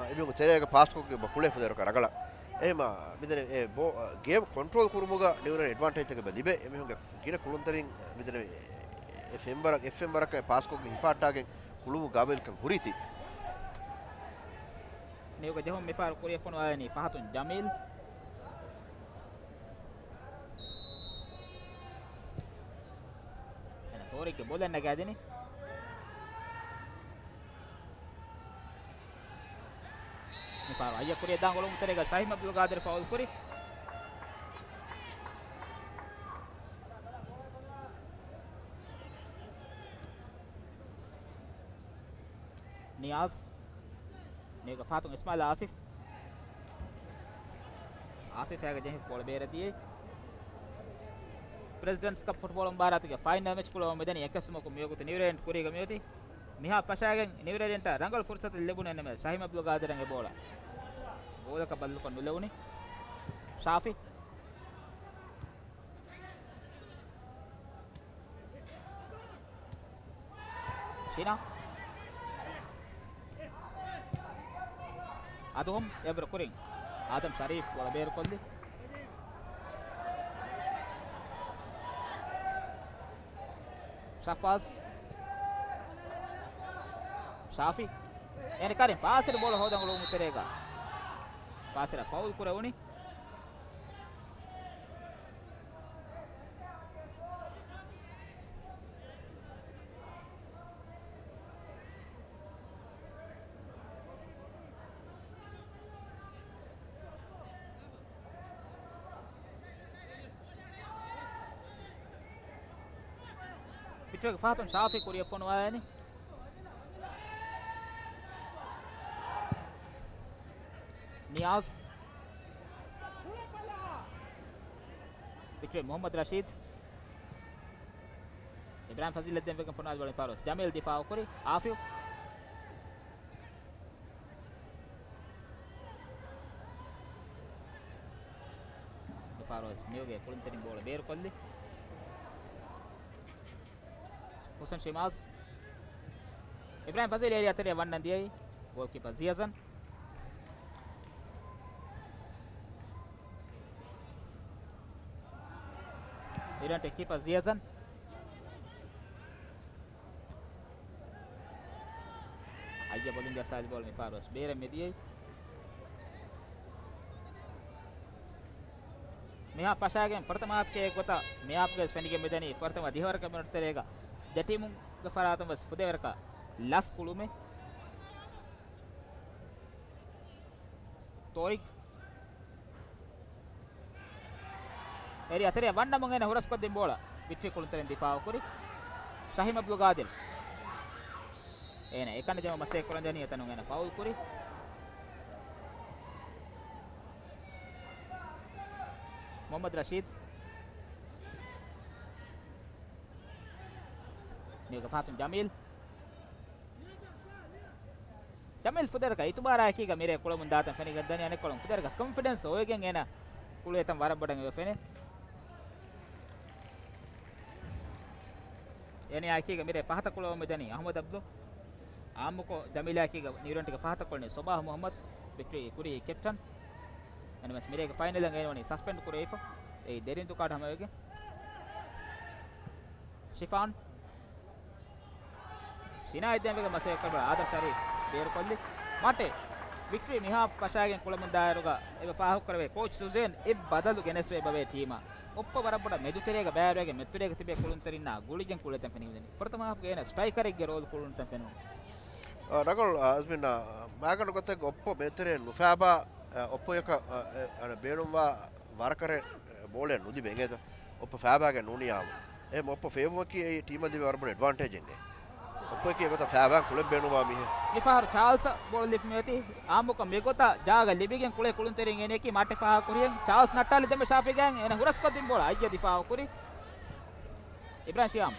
އެމީހުން ތެރޭގަ ޕާސްކޮށްގެން އެބަ ކުޅޭ ފުދޭ ވަރަކަށް ރަނގަޅަށް. އެހެމަ މިދަނީ އެ ބޯ-، ގޭމް ކޮންޓްރޯލް ކުރުމުގަ ނިއުރޭން އެޑްވާންޓޭޖްތަކެއް އެބަ ލިބޭ. އެމީހުންގެ ގިނަ ކުޅުންތެރިން މިދަނީ އެ ފެންވަރަށް، އެއް ފެންވަރަކަށް ޕާސްކޮށްގެން ހިފާއްޓާގެން ކުޅުމުގެ ގާބިލްކަން ހުރީތީ. ނިއުގަ ޖެހުން މިފަހަރު ކުރިއަށް ފޮނުވާލަނީ ފަހަތުން ޖަމީލް. އޭނަ ތޯރިކްގެ ބޯލަށް ނަގާދިނީ. މިފަހަރު އައްޔަ ކުރިއަށް ދާން އުޅުމުގެ ތެރޭގަ ޝަހީމް އަބްދުލް ގާދިރު ފައުލް ކުރި. ނިޔާޒް. ނިޔާޒްގެ ފަހަތުން އިސްމާއިލް އާސިފް. އާސިފް އޭގަ ޖެހި ބޯޅަ ބޭރަށް ދިޔައީ. ޕްރެޒިޑެންޓްސް ކަޕް ފުޓްބޯޅަ މުބާރާތުގެ ފައިނަލް މެޗް ކުޅައުމުން މިދަނީ އެއްކަސްވުމަކުން. މިވަގުތު ނިއުރޭލެންޑް ކުރީގަ މިއޮތީ. މިހާ ފަށާގެން ނިއުރޭލެންޑަށް ރަނގަޅު ފުރުސަތެއް ލިބުނު އެންމެ ޝަހީމް އަބްދުލް ގާދިރަށް އެ ބޯޅަ ގޯލަކަށް ބައްލުކޮށް ނުލެވުނީ. ޝާފި. ޝިނާ. އަދުހުމް އެވަރު ކުރިން އާދަމް ޝަރީފް ބޯޅަ ބޭރުކޮށްލި. ޝަފާޒް. ޝާފި. އޭނަ ކަރިން ފާސިރު ބޯޅަ ހޯދަން އުޅުމު ތެރޭގަ ފާސިރަށް ފައުލް ކުރެވުނީ. ބިޓްރޭގެ ފަހަތުން ޝާފި ކުރިއަށް ފޮނުވާލަނީ. ނިޔާޒް. ބިޓްރޭ މުހައްމަދު ރަޝީދް. އިބްރާހިމް ފަޒީލަށް ދެން ވެގެން ފޮނުވާލި ބޯޅަ މިފަހަރު ވެސް ޖަމީލް ދިފާއު ކުރި. އާފިވް. މިފަހަރު ވެސް ނިއުގެ ކުޅުންތެރިން ބޯޅަ ބޭރުކޮށްލި. ހުސެން ޝިމާޒް. އިބްރާހިމް ފަޒީލް އޭރިއާ ތެރެއަށް ވަންނަން ދިޔައީ ގޯލްކީޕަރ ޒިޔަޒަން. އިރަންޓެ ކީޕަރ ޒިޔަޒަން. އައްޔަ ބޮލިން ޖައްސާލި ބޯޅަ މިފަހަރު ވެސް ބޭރަށް މިދިޔައީ. މިހާ ފަށާގެން ފުރަތަމަ ހާފްގެ އެއްގޮތަށް މި ހާފްގައި ވެސް ފެނިގެން މިދަނީ ފުރަތަމަ ދިހަވަރަކަށް މިނުޓު ތެރޭގަ ދެ ޓީމުގެ ފަރާތުން ވެސް ފުދޭވަރަކަށް ލަސް ކުޅުމެއް. ތޯއިގް. އޭރިއާ ތެރެއަށް ވަންނަމުން އޭނަ ހުރަސްކޮށްދިން ބޯޅަ ވިކްޓްރީ ކުޅުންތެރިން ދިފާއު ކުރި. ޝަހީމް އަބްދުލް ގާދިރު. އޭނަ އެކަނޑަ ދެމަ މަސައްކަތް ކުރަން ޖެހެނީ އެތަނުން އޭނަ ފައުލް ކުރި. މުހައްމަދު ރަޝީދް. ނިއުގެ ފަހަތުން ޖަމީލް. ޖަމީލް ފުދޭވަރަކަށް އިތުބާރާއެކީގަ މިރޭ ކުޅަމުން ދާތަން ފެނިގެން ދަނީ އަނެއްކޮޅުން ފުދޭވަރަކަށް ކޮންފިޑެންސް އޮވެގެން އޭނަ ކުޅި އެތަން ވަރަށް ބޮޑަށް އެބަ ފެނޭ. އޭނައާ އެކީގަ މިރޭ ފަހަތަށް ކުޅަމުން މިދަނީ އަހުމަދު އަބްދު. އާއްމުކޮށް ޖަމީލާ އެކީގަ ނިއުރޭލެންޑްގެ ފަހަތަށް ކުޅެނީ ސޮބާހް މުހައްމަދު، ވިކްޓްރީ ކުރީ ކެޕްޓަން. އެންމެސް މިރޭގެ ފައިނަލަށް އޭނަ ވަނީ ސަސްޕެންޑް ކުރެވިފަ. އެއީ ދެރިންދޫ ކާޑު ހަމަވެގެން. ޝިފާން. ޝިނާ އެއްދެންވެގެން މަސައްކަތް ކުރައްވާ އާދަމް ޝަރީފް ބޭރުކޮށްލި. މާޓޭ. ވިކްޓްރީ މިހާ ފަށާގެން ކުޅަމުން ދާއިރުގަ އެބަ ފާހަގަކުރެވޭ ކޯޗް ސުޒޭން އެއް ބަދަލު ގެނެސްވެ އެބަވޭ ޓީމަށް. އޮއްޕަ ވަރަށް ބޮޑަށް މެދުތެރޭގަ ބައިވެރިވެގެން މެދުތެރޭގަ ތިބޭ ކުޅުންތެރިންނާ ގުޅިގެން ކުޅިއެތަން ފެނިގެން ދަނީ. ފުރަތަމަ ހާފްގަ އޭނަ ސްޓްރައިކަރެއްގެ ރޯލް ކުޅުންތަން ފެނުނު. އަ، ރަނގަޅު، އަ، އަޒްމިން، އަ، މާގަނޑު ގޮތެއްގަ އޮއްޕަ މެދުތެރެއެއް ނުފާބާ، އަ، އޮއްޕަޔަކަށް، އަ، އެ، އަ، ބޭނުންވާ ވަރަކަށް ބޯޅައެއް ނުލިބޭ އިނގޭތަ؟ އޮއްޕަ ފާބާގެ ނޫނިޔާމު. އެހެން އޮއްޕަ ފޭބުމަކީ އެއީ ޓީމަށް ލިބޭ ވަރަށް ބޮޑު އެޑްވާންޓޭޖެއް އިނގޭ. އޮއްޕައަކީ އެގޮތަށް ފާބާ ކުޅެން ބޭނުންވާ މީހެއް. މިފަހަރު ޗާލްސަށް ބޯޅަ ލިބި މިއޮތީ. އާއްމުކޮށް މިގޮތަށް ޖާގަ ލިބިގެން ކުޅޭ ކުޅުންތެރިން އޭނައަކީ މާޓެ ފާހަގަ ކުރިހެން. ޗާލްސް ނައްޓާލި ދެންމެ ޝާފިގެން އޭނަ ހުރަސްކޮށްދިން ބޯޅަ އައްޔަ ދިފާއު ކުރި. އިބްރާހިމް ޝިޔާމް.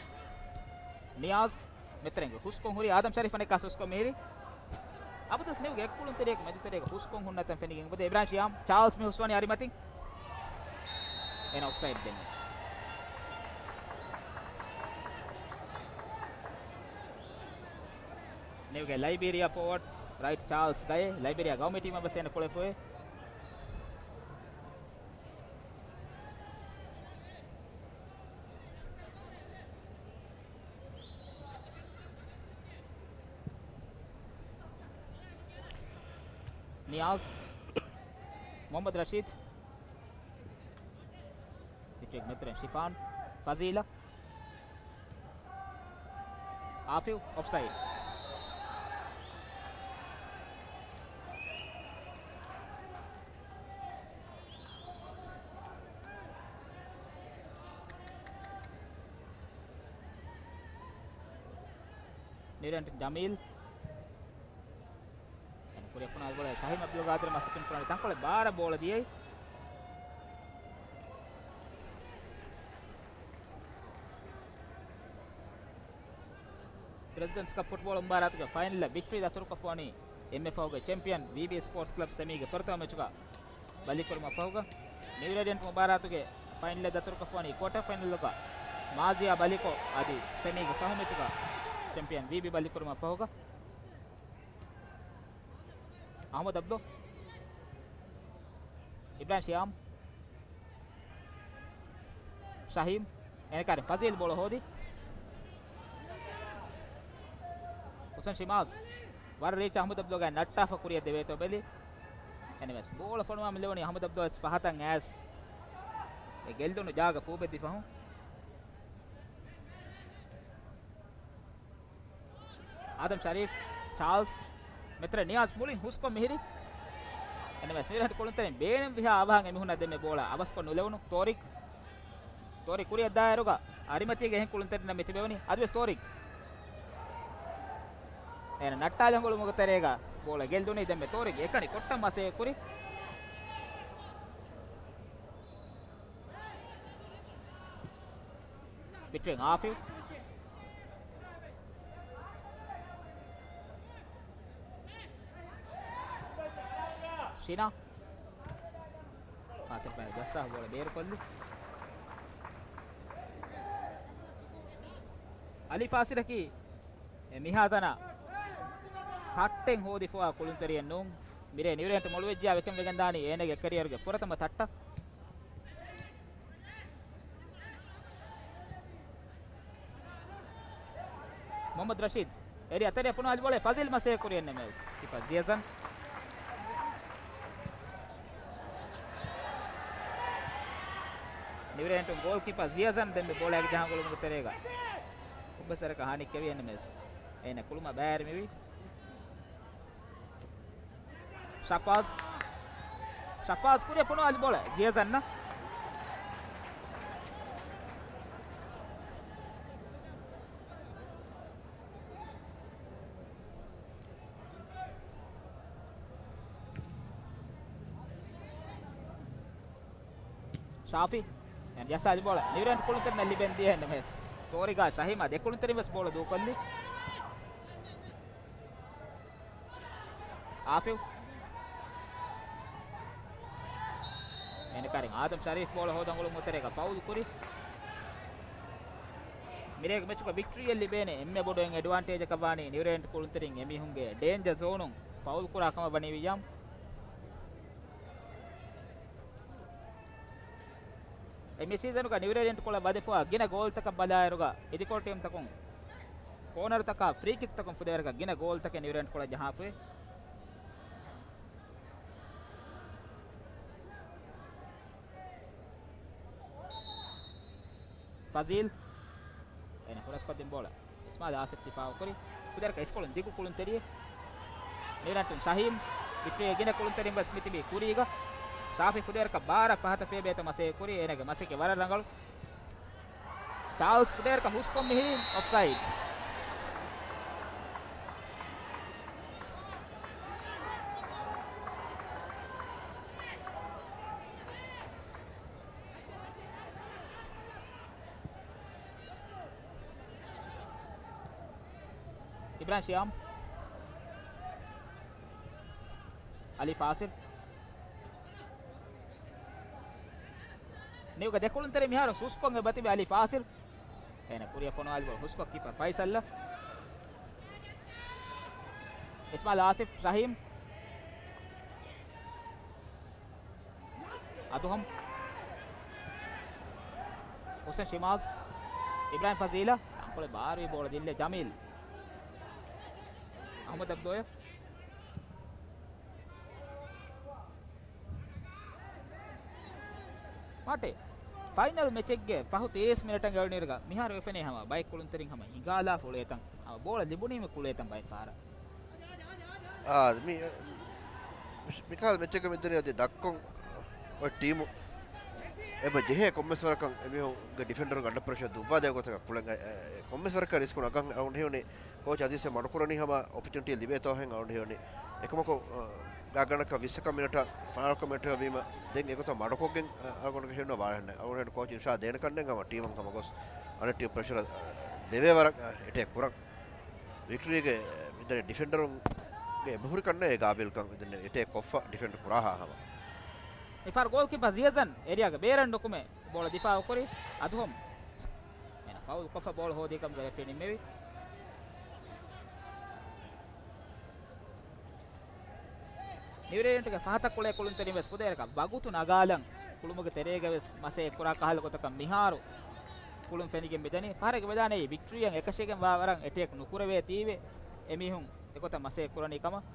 ނިޔާޒް. މެތެރެންގެ ހުސްކޮށް ހުރި އާދަމް ޝަރީފް އަނެއްކާ ހުސްކޮށް މިހިރީ. އަބަދުވެސް ނިއުގެ އެއްކުޅުންތެރިޔަކު މެދުތެރޭގަ ހުސްކޮށް ހުންނަތަން ފެނިގެން އެބަދޭ އިބްރާހިމް ޝިޔާމް. ޗާލްސް މި ހުސްވަނީ އަރިމަތިން. އޭނަ އޮފްސައިޑް ދެން. ނިއުގެ ލައިބީރިއާ ފޯވަޑް ރައިޓް ޗާލްސް ގައޭ. ލައިބީރިއާ ގައުމީ ޓީމަށް ވެސް އޭނަ ކުޅެފައި. ނިޔާޒް. މުހައްމަދު ރަޝީދް. ޕިޗެއް މެތްރެން ޝިފާން. ފަޒީލަ. އާފިވް އޮފްސައިޑް. ނިރެންޓް ޖަމީލް. ކުރިއަށް ފޮނުވާލި ބޯޅަ ޝަހީމް އަބްދުލް ގާދިރަށް މަސައްކަތް ކުރަނީ ތަންކޮޅެއް ބާރަށް ބޯޅަ ދިޔައީ. ޕްރެޒިޑެންޓްސް ކަޕް ފުޓްބޯޅަ މުބާރާތުގެ ފައިނަލް ވިކްޓްރީ ދަތުރުކޮށްފަވަނީ އެންމެ ފަހުގެ ޗެމްޕިއަން ވީބީ ސްޕޯޓްސް ކްލަބް ސެމީގެ ފުރަތަމަ މެޗުގަ ބަލިކުރުމަށް ފަހުގަ. ނިއުރޭޑިއަންޓް މުބާރާތުގެ ފައިނަލް ދަތުރުކޮށްފަވަނީ ކޯޓާ ފައިނަލްގަ މާޒިޔާ ބަލިކޮށް، އަދި ސެމީގެ ފަހު މެޗުގަ ޗެމްޕިއަން ވީބީ ބަލިކުރުމަށް ފަހުގަ. އަހްމަދު އަބްދު، އިބްރާހިމް ޝިޔާމް، ޝަހީމް، އޭނަ ކާރިން ފަޒީލް ބޯޅަ ހޯދި. ހުސެން ޝިމާޒް ވަރަށް ރީޗް އަހްމަދު އަބްދުގެ ނައްޓާފަ ކުރިއަށް ދެވޭތޯ ބެލި. އެންމެސް ބޯޅަ ފޮނުވާ މިލެވުނީ އަހްމަދު އަބްދު ވެސް ފަހަތަށް އައިސް އެ ގެއްލުނު ޖާގަ ފޫބެއްދި ފަހުން. އާދަމް ޝަރީފް، ޗާލްސް، މެތްރެ ނިޔާޒް މުޅިން ހުސްކޮށް މިހިރި. އެންމެސް ނިއުރޭޑިއަންޓް ކުޅުންތެރިން ބޭނުންވިހާ އަވަހަށް އެމީހުންނާ ދެންމެ ބޯޅަ އަވަސްކޮށް ނުލެވުނު. ތޯރިކް، ތޯރިކް ކުރިއަށް ދާއިރުގަ އަރިމަތީގެ އެހެން ކުޅުންތެރިންނަށް މިތިބެވުނީ. އަދިވެސް ތޯރިކް އޭނަ ނައްޓާލި ހަނގުޅުމުގެ ތެރޭގަ ބޯޅަ ގެއްލުނީ. ދެންމެ ތޯރިކް އެކަނި ކޮށްޓަށް މަސޭ ކުރި. ބިޓްވީން އާފިލް. ޝިނާ. ފާސިލް ބައި ޖައްސާ ބޯޅަ ބޭރުކޮށްލި. އަލީ ފާސިލަކީ އެ މިހާތަނަށް ތައްޓެއް ހޯދިފަވާ ކުޅުންތެރިއެއް ނޫން. މިރޭ ނިއުރޭންޓް މޮޅުވެއްޖިޔާ ވެކެން ވެގެންދާނީ އޭނަގެ ކެރިއަރުގެ ފުރަތަމަ ތައްޓަށް. މުހައްމަދު ރަޝީދު އެރި އަތެރެ ފޮނުވާލި ބޯޅަ ފަޒީލް މަސޭ ކުރި އެން އެމް އެސް. ކީޕަރ ޒިޔަޒަން. ނިއުރޭންޓުން ގޯލް ކީޕަރ ޒިޔަޒަން ދެންމެ ބޯޅައިގެ ޖަހާ ގޮޅުމުގެ ތެރޭގަ ކޮންމެސް ވަރަކަށް ހާނިއްކެވި އެން އެމް އެސް. އޭނަ ކުޅުމަށް ބައިވެރިވި. ޝަފާޒް. ޝަފާޒް ކުރިއަށް ފޮނުވާލި ބޯޅަ ޒިޔަޒަންނަށް. ޝާފި. އެން ޖައްސާލި ބޯޅަ ނިއުރޭންޓް ކުޅުންތެރިންނަށް ލިބެން ދިޔަ އެން އެމް އެސް. ތޯރިގާ ޝަހީމާ ދެ ކުޅުންތެރިން ވެސް ބޯޅަ ދޫކޮށްލި. އާފިލް. އޭނަ ކާރިން އާދަމް ޝަރީފް ބޯޅަ ހޯދަން އުޅުމުގެ ތެރޭގަ ފައުލް ކުރި. މިރޭގެ މެޗުގަ ވިކްޓްރީއެއް ލިބޭނެ އެންމެ ބޮޑު އެއް އެޑްވާންޓޭޖަކަށް ވާނީ ނިއުރޭންޓް ކުޅުންތެރިން އެމީހުންގެ ޑޭންޖަ ޒޯނުން ފައުލް ކުރާ ކަމަށް ވަނީ ވިއްޔާމް. އެ މި ސީޒަނުގަ ނިއުރޭޑިއަންޓް ކޮޅަށް ވަދެފަވާ ގިނަ ގޯލްތަކަށް ބަލާއިރުގަ އިދިކޮޅު ޓީމްތަކުން ކޯނަރުތަކާ ފްރީ ކިކްތަކުން ފުދޭވަރަކަށް ގިނަ ގޯލްތަކެއް ނިއުރޭޑިއަންޓް ކޮޅަށް ޖަހާފައި. ފަޒީލް. އޭނަ ކުރަސްކޮށްދިން ބޯޅަ އިސްމާލް އާސިފް ދިފާއުކުރި. ފުދޭވަރަކަށް އިސްކޮޅުން ދިގު ކުޅުންތެރިއެއް. ނިއުރޭޑިއަންޓުން ޝަހީމް. ވިކްޓްރީގެ ގިނަ ކުޅުންތެރިން ވެސް މިތިބީ ކުރީގަ. ޝާފި ފުދޭވަރަކަށް ބާރަށް ފަހަތަށް ފޭބޭތަ މަސޭ ކުރި. އޭނަގެ މަސައްކަތް ވަރަށް ރަނގަޅު. ޗާލްސް ފުދޭވަރަކަށް ހުސްކޮށް މިހިރީ އޮފްސައިޑް. އިބްރާހިމް ޝިޔާމް. އަލީ ފާސިލް. ނިއުގެ ދެ ކުޅުންތެރި މިހާރު ހުސްކޮށް އެބަތިބި އަލީ ފާސިލް. އޭނަ ކުރިއަށް ފޮނުވާލި ބޯޅަ ހުސްކޮށް ކީޕަރ ފައިސަލްއަށް. އިސްމާލް އާސިފް ޝަހީމް. އަދުހަމް. ހުސެން ޝިމާޒް. އިބްރާހިމް ފަޒީލަށް. ތަންކޮޅެއް ބާރުވި ބޯޅަ ދިއްލޭ ޖަމީލް. އަހްމަދު އަބްދޯޔަށް. މާޓޭ، ފައިނަލް މެޗެއްގެ ފަހު ތިރީސް މިނެޓަށް ގަޅުނީރުގަ މިހާރު ވެފެނޭ ހަމަ ބައެއް ކުޅުންތެރިން ހަމަ ހިނގާލާފަ އުޅޭތަން، ހަމަ ބޯޅަ ލިބުނީމަ ކުޅޭތަން ބައެއް ފަހަރަށް. އާ، މި، މިކަހަލަ މެޗެއްގަ މިދަނީ އަދި ދައްކޮން އޮތް ޓީމު އެބަ ޖެހޭ ކޮންމެސް ވަރަކަށް އެމީހުންގެ ޑިފެންޑަރު އަންޑަ ޕްރެޝަރ ދުއްވާދޭ ގޮތަކަށް ކުޅެން، އެ، އެ، ކޮންމެސް ވަރަކަށް ރިސްކު ނަގަން އަޅުގަނޑު ހެޔޮނީ. ކޯޗް އަޒީޒް މަޑުކުރަނީ ހަމަ އޮޕޮޗުނިޓީ ލިބޭތޯ ހެން އަޅުގަނޑު ހެޔޮނީ. އެކަމަކު، އަ، ގާތްގަނޑަކަށް ވިއްސަކަށް މިނެޓަށް، ފަނަރަކަށް މިނެޓަށް ވީމަ ދެން އެގޮތަށް މަޑުކޮށްގެން، އަ، އަޅުގަނޑު ހެޔޮނު ވާހެން. އަޅުގަނޑު ކޯޗް އިރްޝާދް ދޭނެ ކަންނެން ހަމަ ޓީމަށް ހަމަ ގޮސް އަނެއް ޓީމް ޕްރެޝަރ، އަ، ދެވޭ ވަރަށް، އަ، އެޓޭކް ކުރަން. ވިކްޓްރީގެ މިދަނީ ޑިފެންޑަރުންގެ އެބަހުރިކަންނޭ ގާބިލްކަން މިދަނީ އެޓޭކް ކޮށްފަ ޑިފެންޑް ކުރާހާ ހަމަ. މިފަހަރު ގޯލްކީޕަ ޒިޔަޒަން އޭރިއާގެ ބޭރަށް ނުކުމެ ބޯޅަ ދިފާއު ކުރި އަދުހޮމް. އޭނަ ފައުލް ކޮށްފަ ބޯޅަ ހޯދި ކަމުގެ ރެފްރީ ނިންމެވި. ނިއުރީޑެންޓްގެ ފަހަތަށް ކުޅޭ ކުޅުންތެރިން ވެސް ފުދޭވަރަކަށް ވަގުތު ނަގާލަން ކުޅުމުގެ ތެރޭގަ ވެސް މަސައްކަތް ކުރާ ކަހަލަ ގޮތަކަށް މިހާރު ކުޅުން ފެނިގެން މިދަނީ. ފަހަރެއްގެ މެދާނަށް ވިކްޓްރީއަށް އެކަށީގެން ވާ ވަރަށް އެޓޭކް ނުކުރެވޭތީވެ އެމީހުން އެގޮތަށް މަސައްކަތް ކުރަނީ ކަމަށް.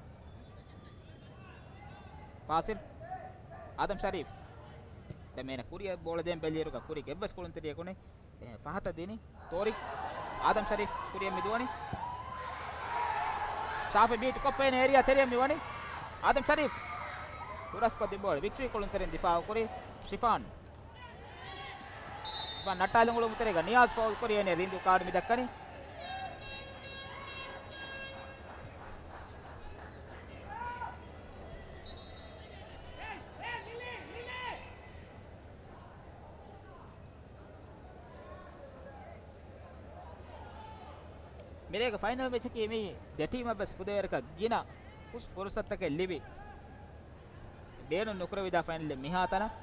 ފާސިލް. އާދަމް ޝަރީފް. ދެން މޭނަ ކުރިއަށް ބޯޅަ ދޭން ބެލިއިރުގަ ކުރި ގެއްވެސް ކުޅުންތެރިޔަކު ނެތް. އެ، ފަހަތަށް ދިނީ ތޯރިކް. އާދަމް ޝަރީފް ކުރިއަށް މިދުވަނީ. ޝާފި ބީޓް ކޮށްފައިން އޭރިއާ ތެރެއަށް މިވަނީ. އާދަމް ޝަރީފް ހުރަސްކޮށްދިން ބޯޅަ ވިކްޓްރީ ކުޅުންތެރިން ދިފާއު ކުރި. ޝިފާން. ޝިފާން ނައްޓާލަން އުޅުމުގެ ތެރޭގަ ނިޔާޒް ފައުލް ކުރި އޭނަ ރިނދު ކާޑު މި ދައްކަނީ. މިރޭގެ ފައިނަލް މެޗަކީ މި ދެ ޓީމަށް ވެސް ފުދޭވަރަކަށް ގިނަ ހުސް ފުރުސަތުތަކެއް ލިބި ބޭނުން ނުކުރެވިދާ ފައިނަލެއް މިހާތަނަށް.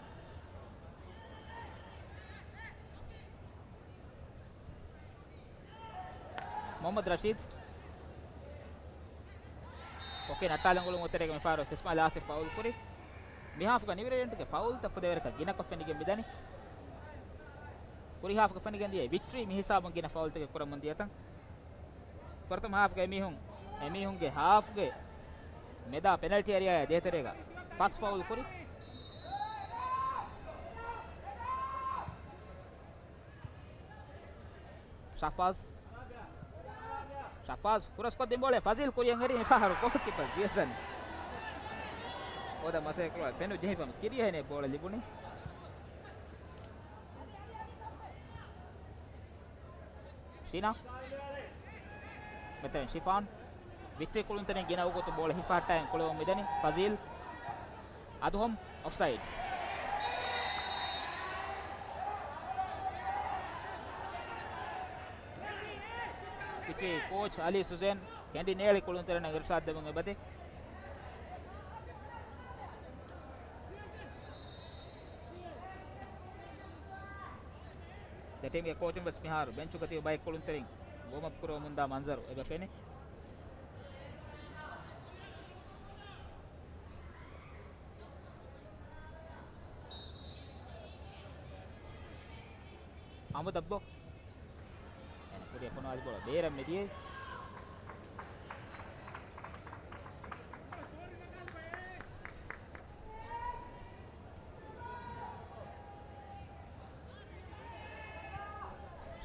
މުޙައްމަދު ރަޝީދު. ކޮކި ނައްޓާލަން އުޅުމުގެ ތެރޭގަ މިފަހަރު އިސްމާއިލް އާސިފް ފައުލް ކުރި. މިހާފުގަ ނިއުރީޑެންޓްގެ ފައުލްތައް ފުދޭވަރަކަށް ގިނަކޮށް ފެނިގެން މިދަނީ. ކުރި ހާފުގަ ފެނިގެން ދިޔަ ވިކްޓްރީ މި ހިސާބުން ގިނަ ފައުލްތަކެއް ކުރަމުން ދިޔަތަން. ފުރަތަމަ ހާފުގަ އެމީހުން، އެމީހުންގެ ހާފުގެ މެދާ ޕެނަލްޓީ އޭރިއާއާ ދޭތެރޭގަ ފަސް ފައުލް ކުރި. ޝަފާޒް. ޝަފާޒް ހުރަސްކޮށްދިން ބޯޅަ ފަޒީލް ކުރިއަށް އެރީ މިފަހަރު ގޯލްކީޕަރ ޒިޔަސަން. ހޯދަ މަސައްކަތް ކުރުމަށް ފެނު ޖެހިފަ ކިރިޔަށް އޭނަ ބޯޅަ ލިބުނީ. ޝީނާ. މެތަން ޝިފާން. ވިކްޓްރީ ކުޅުންތެރިން ގިނަ ވަގުތު ބޯޅަ ހިފަހައްޓާއިން ކުޅެވުން މިދަނީ. ފަޒީލް. އަދުހޮމް އޮފްސައިޑް. ޕިޓީ ކޯޗް އަލީ ސުޒޭން ކެނޑި ނޭޅި ކުޅުންތެރިންނަށް އިރުޝާދު ދެމުން އެބަދޭ. ދެ ޓީމްގެ ކޯޗުން ވެސް މިހާރު ބެންޗުގަ ތިބި ބައެއް ކުޅުންތެރިން ވޯމްއަޕް ކުރަމުންދާ މަންޒަރު އެބަ ފެނި. އަހްމަދު އަބްދު. އޭނަ ކުރިއަށް ފޮނުވާލި ބޯޅަ ބޭރަށް މިދިޔައީ.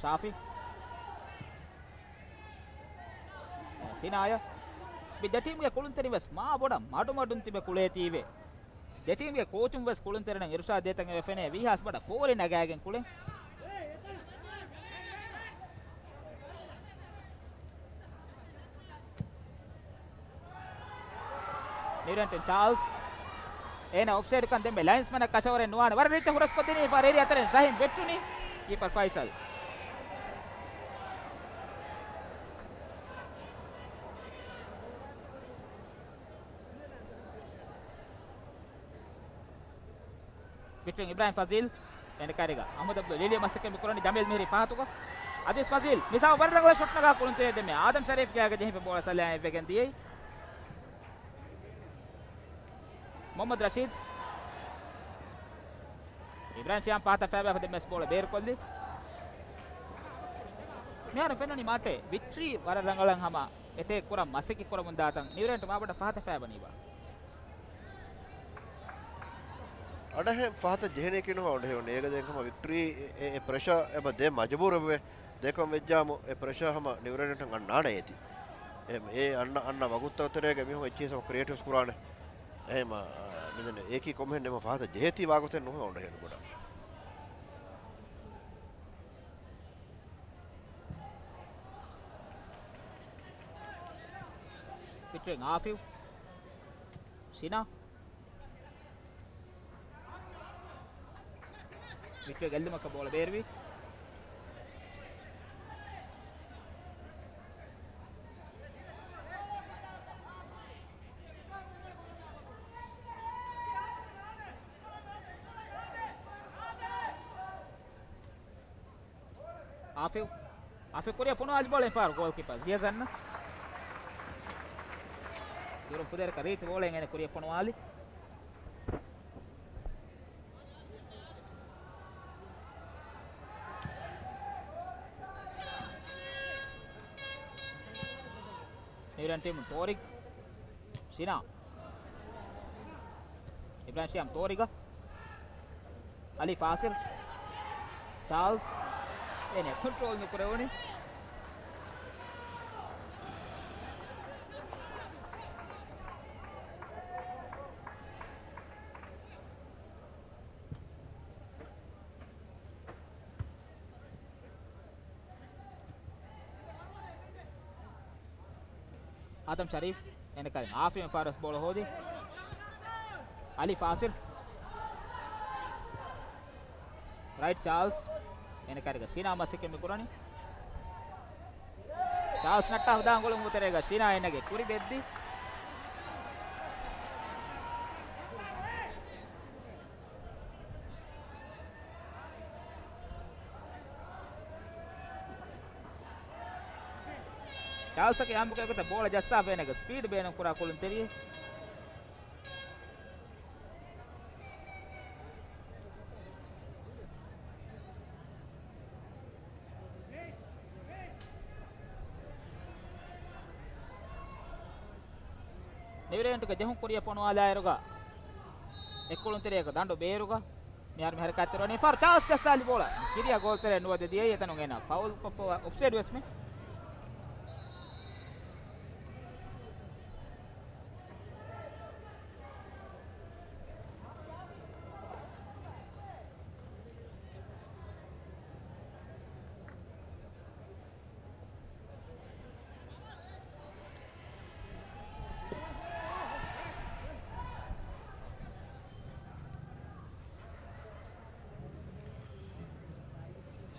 ޝާފި. ސިނާޔަ. މި ދެ ޓީމްގެ ކުޅުންތެރިން ވެސް މާ ބޮޑަށް މަޑުމަޑުން ތިބެ ކުޅޭތީވެ. ދެ ޓީމްގެ ކޯޗުން ވެސް ކުޅުންތެރިންނަށް އިރުޝާދު ދޭތަން އެބަ ފެނޭ ވީހާސް ބަޑަށް ފޯރި ނަގާގެން ކުޅެން. ނިއުރެންޓް ޗާލްސް. އޭނަ އޮފްސައިޑްކަން ދެންމެ ލައިންސްމަނަށް ކަށަވަރެއް ނުވާނެ. ވަރަށް ރީއްޗަށް ހުރަސްކޮށްދިނީ ފާރޭރި އަތަރެން ޝަހީމް ވެއްޓުނީ ކީޕަރ ފައިސަލް. ވިކްޓަރ އިބްރާހިމް ފަޒީލް އެނޑް ކައިރިގަ އަހްމަދު އަބްދުލް ލިލިޔަ މަސައްކަތް މި ކުރަނީ ޖަމީލް މިހްރީ ފަހަތުގަ. އަދިވެސް ފަޒީލް މިސާ ވަރަށް ރަނގަޅަށް ޝޮޓް ނަގާ ކުޅުންތެރި ދެމެ އާދަމް ޝަރީފް ގެއާގަ ޖެހިފަ ބޯޅަ ސަލާ އެއްވެގެން ދިޔައީ. މުހައްމަދު ރަޝީދް. އިބްރާހިމް ޝިޔާމް ފަހަތަށް ފައިބާ ދެމެސް ބޯޅަ ބޭރުކޮށްލި. މިހާރު ފެންނަނީ މާޓޭ ވިކްޓްރީ ވަރަށް ރަނގަޅަށް ހަމަ އެޓޭކް ކުރަން މަސައްކަތް ކުރަމުން ދާތަން ނިއުރެންޓް މާބޮޑަށް ފަހަތަށް ފައިބަނީބާ. އަނެއްހެން ފަހަތަށް ޖެހެނީކީ ނުވާ އޮނޑެހި އޮން އޭގަ ދެން ހަމަ ވިކްޓްރީ އެ، އެ ޕްރެޝާ އެބަ ދޭ މަޖުބޫރު އެބަވޭ. ދެކޮން ވެއްޖާމު އެ ޕްރެޝާ ހަމަ ނިއުރެންޓަށް އަންނާނެ އޭތި. އެ، އެ އަންނަ، އަންނަ ވަގުތުތަކު ތެރޭގަ މީހުން އެއްޗިހި ސަމަ ކްރިއޭޓިވްސް ކުރާނެ. އެހެމަ، މިދެން އޭކީ ކޮންމެހެން ނެމަ ފަހަތަށް ޖެހޭތީ ވާގޮތެއް ނުހަ އޮނޑެހެން ބޮޑަށް. ވިކްޓަރ އާފިވް. ޝިނާ. ވިކްޓަރ ގެއްލުމަކަށް ބޯޅަ ބޭރުވި. އާފިވް. އާފިވް ކުރިއަށް ފޮނުވާލި ބޯޅަ އެއްފަހަރު ގޯލްކީޕަރ ޒިޔަޒަންނަށް. ދުރުން ފުދޭވަރަކަށް ރީތި ބޯޅައެއް އޭނަ ކުރިއަށް ފޮނުވާލި. ނިއުރަން ޓީމުން ތޯރިގް. ޝިނާ. އިބްރާހިމް ޝިޔާމް ތޯރިގަ. އަލީ ފާސިލް. ޗާލްސް. އޭނަ ކޮންޓްރޯލް ނުކުރެވުނީ. އާދަމް ޝަރީފް އޭނަ ކައިރިން އާފިވެން ފާރަސް ބޯޅަ ހޯދި. އަލީ ފާސިލް. ރައިޓް ޗާލްސް. އޭނަ ކައިރިގަ ޝިނާ މަސައްކަތް މި ކުރަނީ. ޗާލްސް ނައްޓާ ހުދާ ގޮޅު މުތެރޭގަ ޝިނާ އޭނަގެ ކުރި ބެއްދި. ޗާލްސްއަކީ އާނބުގެ ގޮތަށް ބޯޅަ ޖައްސާފަ އޭނަގެ ސްޕީޑް ބޭނުން ކުރާ ކުޅުންތެރިއެއް. ނިއުޒީލެންޑުގެ ޖެހުން ކުރިއަށް ފޮނުވާލާއިރުގަ އެއްކުޅުންތެރިއަކު ދަނޑު ބޭރުގަ މިހާރު މި ހަރަކާތްތެރިވަނީ. ފާރު ޗާލްސް ޖައްސާލި ބޯޅަ ކިރިޔާ ގޯލްތެރެއަށް ނުވަދެ ދިޔައީ. އެތަނުން އޭނާ ފައުލް ކޮށްފަވާ އޮފްސައިޑް ވެސް މި.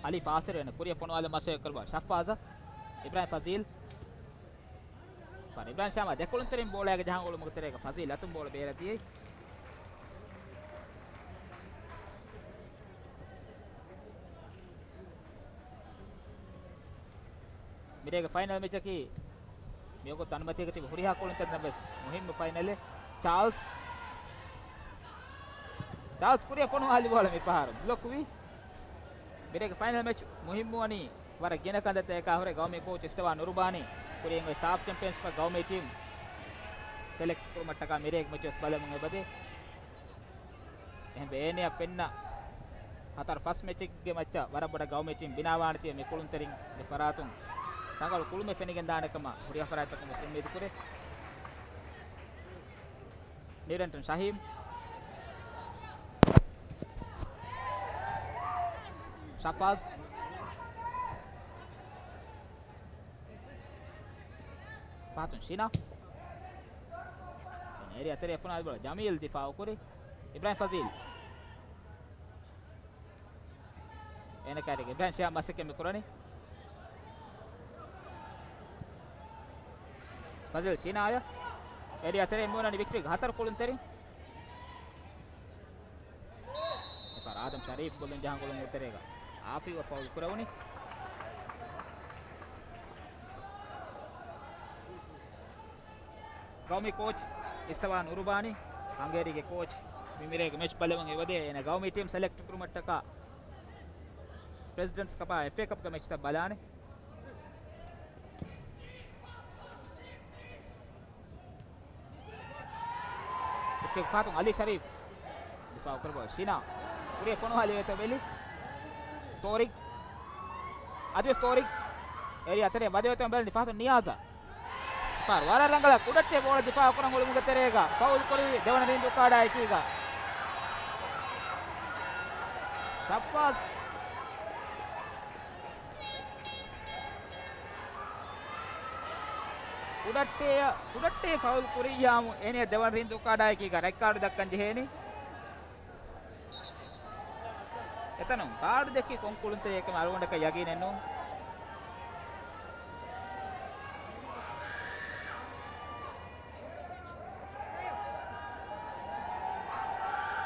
އަލީ ފާސިލް އޭނަ ކުރިއަށް ފޮނުވާލަން މަސައްކަތް ކުރައްވާ ޝަފާޒަށް. އިބްރާހިމް ފަޒީލް. ފާރު އިބްރާހިމް ޝިޔާމާ ދެކުޅުންތެރިން ބޯޅައިގެ ޖަހަން އުޅުމުގެ ތެރޭގަ ފަޒީލް އަތުން ބޯޅަ ބޭރަށް ދިޔައީ. މިރޭގެ ފައިނަލް މެޗަކީ މިވަގުތު އަނިމަތީގަ ތިބި ހުރިހާ ކުޅުންތެރިންނަށް ވެސް މުހިއްމު ފައިނަލެއް. ޗާލްސް. ޗާލްސް ކުރިއަށް ފޮނުވާލި ބޯޅަ މި ފަހަރު ބްލޮކް ވި. މިރޭގެ ފައިނަލް މެޗް މުހިއްމުވަނީ ވަރަށް ގިނަ ކަންތައްތަކާ ހުރެ ގައުމީ ކޯޗް އިސްތަވާ ނުރުބާނީ ކުރިން އޮތް ސާފް ޗެމްޕިއަންސް ކަޕް ގައުމީ ޓީމް ސެލެކްޓް ކުރުމަށްޓަކާ މިރޭގެ މެޗް ވެސް ބަލަމުން އެބަދޭ. އެހެންވެ އޭނެއަށް ފެންނަ ހަތަރު ފަސް މެޗެއްގެ މައްޗަށް ވަރަށް ބޮޑަށް ގައުމީ ޓީމް ބިނާވާނެތީ މި ކުޅުންތެރިންގެ ފަރާތުން ރަނގަޅު ކުޅުމެއް ފެނިގެން ދާނެ ކަމަށް ހުރިހާ ފަރާތްތަކުން ވެސް އުއްމީދު ކުރޭ. ނިއުޒީލެންޑުން ޝަހީމް. ޝަފާޒް. ފަހަތުން ޝިނާ. އެރިއާ ތެރެއަށް ފޮނުވާލި ބޯޅަ ޖަމީލް ދިފާއު ކުރި. އިބްރާހިމް ފަޒީލް. އޭނަ ކައިރިގަ އިބްރާހިމް ޝިޔާމް މަސައްކަތް މި ކުރަނީ. ފަޒީލް ޝިނާޔަށް. އެރިއާ ތެރެއިން މި އޮންނަނީ ވިކްޓަރީގެ ހަތަރު ކުޅުންތެރިން. އެފަރ އާދަމް ޝަރީފް ބޮލުން ޖަހަން ގޮޅުން އުތެރޭގަ އާފިވަ ފައުލް ކުރެވުނީ. ގައުމީ ކޯޗް އިސްތަވާ ނުރުބާނީ، ހަނގޭރީގެ ކޯޗް، މި މިރޭގެ މެޗް ބަލަމުން އެބަދޭ. އޭނަ ގައުމީ ޓީމް ސެލެކްޓް ކުރުމަށްޓަކާ ޕްރެޒިޑެންޓްސް ކަޕާ އެފްއޭ ކަޕްގެ މެޗްތައް ބަލާނެ. އެއްޗެއް ފާތުން އަލީ ޝަރީފް ދިފާއު ކުރައްވާ ޝިނާ. ކުރިއަށް ފޮނުވާލި ވޭތޯ ބެލި. ތޯރިގް. އަދިވެސް ތޯރިގް. އެރިއާ ތެރެ ވަދެވޭތޯ ބެލި ފާތުން ނިޔާޒާ. ފާރު ވަރަށް ރަނގަޅަށް ކުޑައްޓޭ ބޯޅަ ދިފާއު ކުރަން އުޅުމުގެ ތެރޭގަ ފައުލް ކުރި ދެވަނަ ރިނދު ކާޑާ އެކީގަ. ޝައްފާޒް. ކުޑައްޓޭއަށް، ކުޑައްޓޭ ފައުލް ކުރިއްޔާމު އޭނެ ދެވަނަ ރިނދު ކާޑާއެކީގަ ރެޑް ކާޑު ދައްކަން ޖެހޭނީ. އެތަނުން ކާޑު ދެއްކި ކޮން ކުޅުންތެރިއެއް ކަމަށް އަޅުގަނޑަކަށް ޔަގީނެއް ނޫން.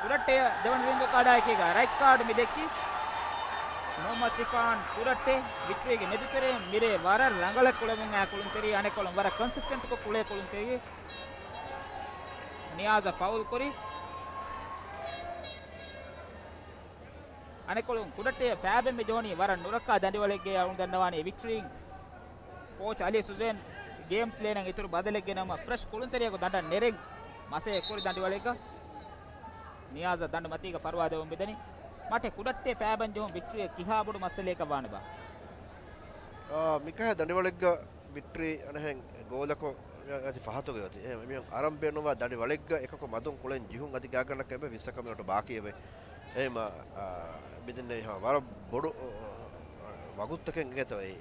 ކުޑައްޓޭ ދެވަނަ ރިނދު ކާޑާއެކީގަ ރެޑް ކާޑު މި ދެއްކީ. މުހައްމަދު ޝިފާން ކުޑައްޓެ ވިކްޓްރީގެ މެދުތެރެއިން މިރޭ ވަރަށް ރަނގަޅަށް ކުޅެމުން އާ ކުޅުންތެރި އަނެއްކޮޅުން ވަރަށް ކޮންސިސްޓެންޓްކޮށް ކުޅޭ ކުޅުންތެރި. ނިޔާޒަށް ފައުލް ކުރި. އަނެއްކޮޅުން ކުޑައްޓެ ފައިބެން މި ޖެހުނީ ވަރަށް ނުރައްކާ ދަނޑިވަޅެއްގައި. އަޅުގަނޑު ދަންނަވާނީ ވިކްޓްރީން ކޯޗް އަލީ ސުޒޭން ގޭމް ޕްލޭނަށް އިތުރު ބަދަލެއް ގެނައުމަށް ފްރެޝް ކުޅުންތެރިއަކު ދަނޑަށް ނެރެން މަސައްކަތް ކުރި ދަނޑިވަޅެއްގަ. ނިޔާޒަށް ދަނޑު މަތީގަ ފަރުވާ ދެވުން މިދަނީ. މަޓެ ކުޑައްޓެ ފައިބަން ޖެހުން ވިކްޓްރީއަށް ކިހާ ބޮޑު މައްސަލައަކަށް ވާނެބާ؟ އާ، މިކަހަލަ ދަނޑިވަޅެއްގަ ވިކްޓްރީ އަނެއްހެން ގޯލަކު އަދި ފަހަތުގައި އޮތީ. އެ، މިހެން އަރަން ބޭނުންވާ ދަނޑިވަޅެއްގަ އެކަކު މަދުން ކުޅެން ޖެހުން އަދި ގާތްގަނޑަކަށް އެބަ ވިއްސަކަށް މިނެޓު ބާކީ އެބަ. އެހެންމަ، އާ، މިދެންނެވި ހަމަ ވަރަށް ބޮޑު، އާ، ވަގުތުތަކެއް އިނގޭތޯ އެއީ.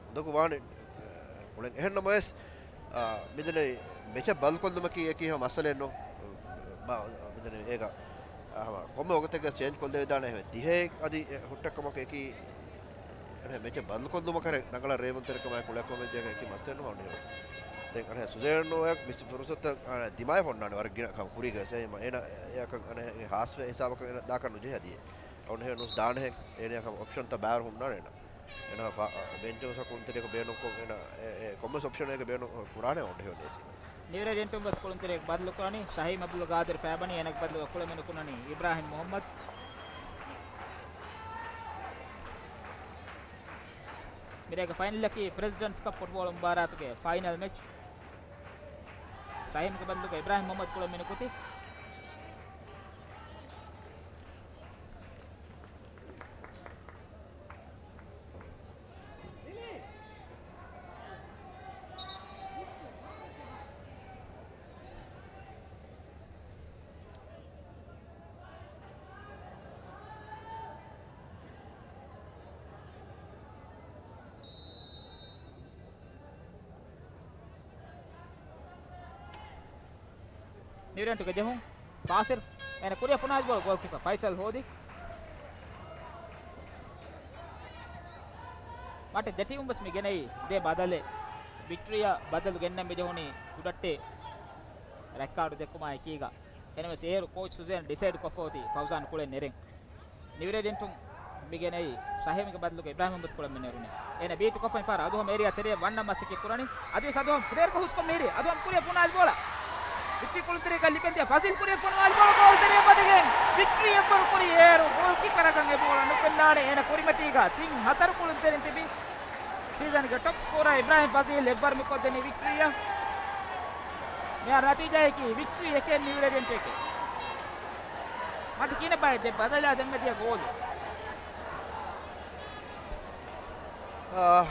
އުނދަގޫ ވާނެ، އާ، ކުޅެން. އެހެން ނަމަވެސް، އާ، މިދެންނެވި މެޗަށް ބަދަލުކޮށްލުމަކީ އެކީ ހަމަ މައްސަލައެއް ނޫން. ބާ، މިދެންނެވި އޭގަ، އާ، ހަމަ ކޮންމެ ވަގުތެއްގަ ޗޭންޖް ކޮށްލެވިދާނެ އެހެން ދިހައެއް އަދި ހުއްޓައްކަމަކު އެކީ އަނެއް މެޗަށް ބަދަލުކޮށްލުމަކަށް ރަނގަޅަށް ރޭވުންތެރިކަމާއެކު ކުޅެކޮށްމެންޖެހޭ އެކި މައްސަލައެއް ނޫން އަންނަ. ދެން އަނެއް ސުޒޭން ނޯއެކް މިސް ފުރުސަތު އަނެއް ދިމާވެ ފޮންނާނެ ވަރަށް ގިނަ ކަމަށް ކުރީގަ އެހެން އޭނަ އެއަކަށް އަނެއް ހާސްވެ ހިސާބަކަށް އޭނަ ދާކަށް ނުޖެހޭ އަދި. އަނެއް ނުސް ދާނެހެން އޭނަ ކަމަށް އޮޕްޝަންތައް ބާރު ހުންނާނެ އޭނަ. އޭނަ ފަ-، ބެންޗު ސަކުންތެރިއަކު ބޭނުންކޮށް އޭނަ އެ، އެ، ކޮންމެސް އޮޕްޝަނެއްގެ ބޭނުން ކުރާނެ އޮންޑެހި އޮންޑެހި. ނިއުރޭ ޑިއެންޓުން ވެސް ކުޅުންތެރިއަކު ބަދަލުކުރަނީ. ޝަހީމް އަބްދުލް ގާދިރު ފައިބަނީ، އޭނަގެ ބަދަލުގަ ކުޅެމެނު ކުންނަނީ އިބްރާހިމް މުހައްމަދު. މިރޭގެ ފައިނަލަކީ ޕްރެޒިޑެންޓްސް ކަޕް ފުޓްބޯޅަ މުބާރާތުގެ ފައިނަލް މެޗް. ޝަހީމްގެ ބަދަލުގަ އިބްރާހިމް މުހައްމަދު ކުޅެމެނު ކުތީ. ނިއުރޭ ޑިއެންޓުގެ ޖެހުން. ފާސިލް. އޭނަ ކުރިއަށް ފޮނުވާލި ބޯޅަ ގޯލްކީޕަރ ފައިސަލް ހޯދި. މަޓެ ދެ ޓީމުން ވެސް މި ގެނައީ ދެ ބަދަލެއް. ވިކްޓްރީއަށް ބަދަލު ގެންނަން މި ޖެހުނީ ކުޑައްޓެ ރެޑް ކާޑު ދެއްކުމާ އެކީގަ. އެހެނަސް އޭރު ކޯޗް ސުޒޭން ޑިސައިޑް ކޮށްފަ އޮތީ ފައުޒާން ކުޅެން ނެރެން. ނިއުރޭ ޑިއެންޓުން މި ގެނައީ ޝަހީމްގެ ބަދަލުގަ އިބްރާހިމް މުހައްމަދު ކުޅެމެން ނެރުނީ. އޭނަ ބީޓު ކޮށްފަ އިން ފާރަ އަދުހަމް އޭރިއާ ތެރެއަށް ވަންނަ މަސައްކަތް ކުރަނީ. އަދިވެސް އަދުހަމް ކުދޭރުކޮށް ހުސްކޮށް މީރި. އަދުހަމް ކުރިއަށް ފޮނުވާލި ބޯޅަ. ވިކްޓްރީ ކުޅުންތެރިޔަކަށް ލިބެންދިޔަ ފަޒީލް ކުރިއަށް ފޮނުވާލި ބޯޅަ ގޯލްތެރެއަށް ވަދެގެން. ވިކްޓްރީ އެއްވަރު ކުރި އޭރު ގޯލްކީޕަރަކަށް އެ ބޯޅަ ނުފެންނާނެ. އޭނަ ކުރިމަތީގަ ތިން ހަތަރު ކުޅުންތެރިން ތިބި. ސީޒަންގެ ޓޮޕް ސްކޯރަރ އިބްރާހިމް ފަޒީލް އެއްވަރު މި ކޮށްދެނީ ވިކްޓްރީއަށް. މިހާރު ނަތީޖާއަކީ ވިކްޓްރީ އެކެއް ނިއުރޭ ޑިއެންޓު އެކެއް. މަތި ކިނަ ބައެއް ދެ ބަދަލާ ދެންމެ ދިޔަ ގޯލު. އާ.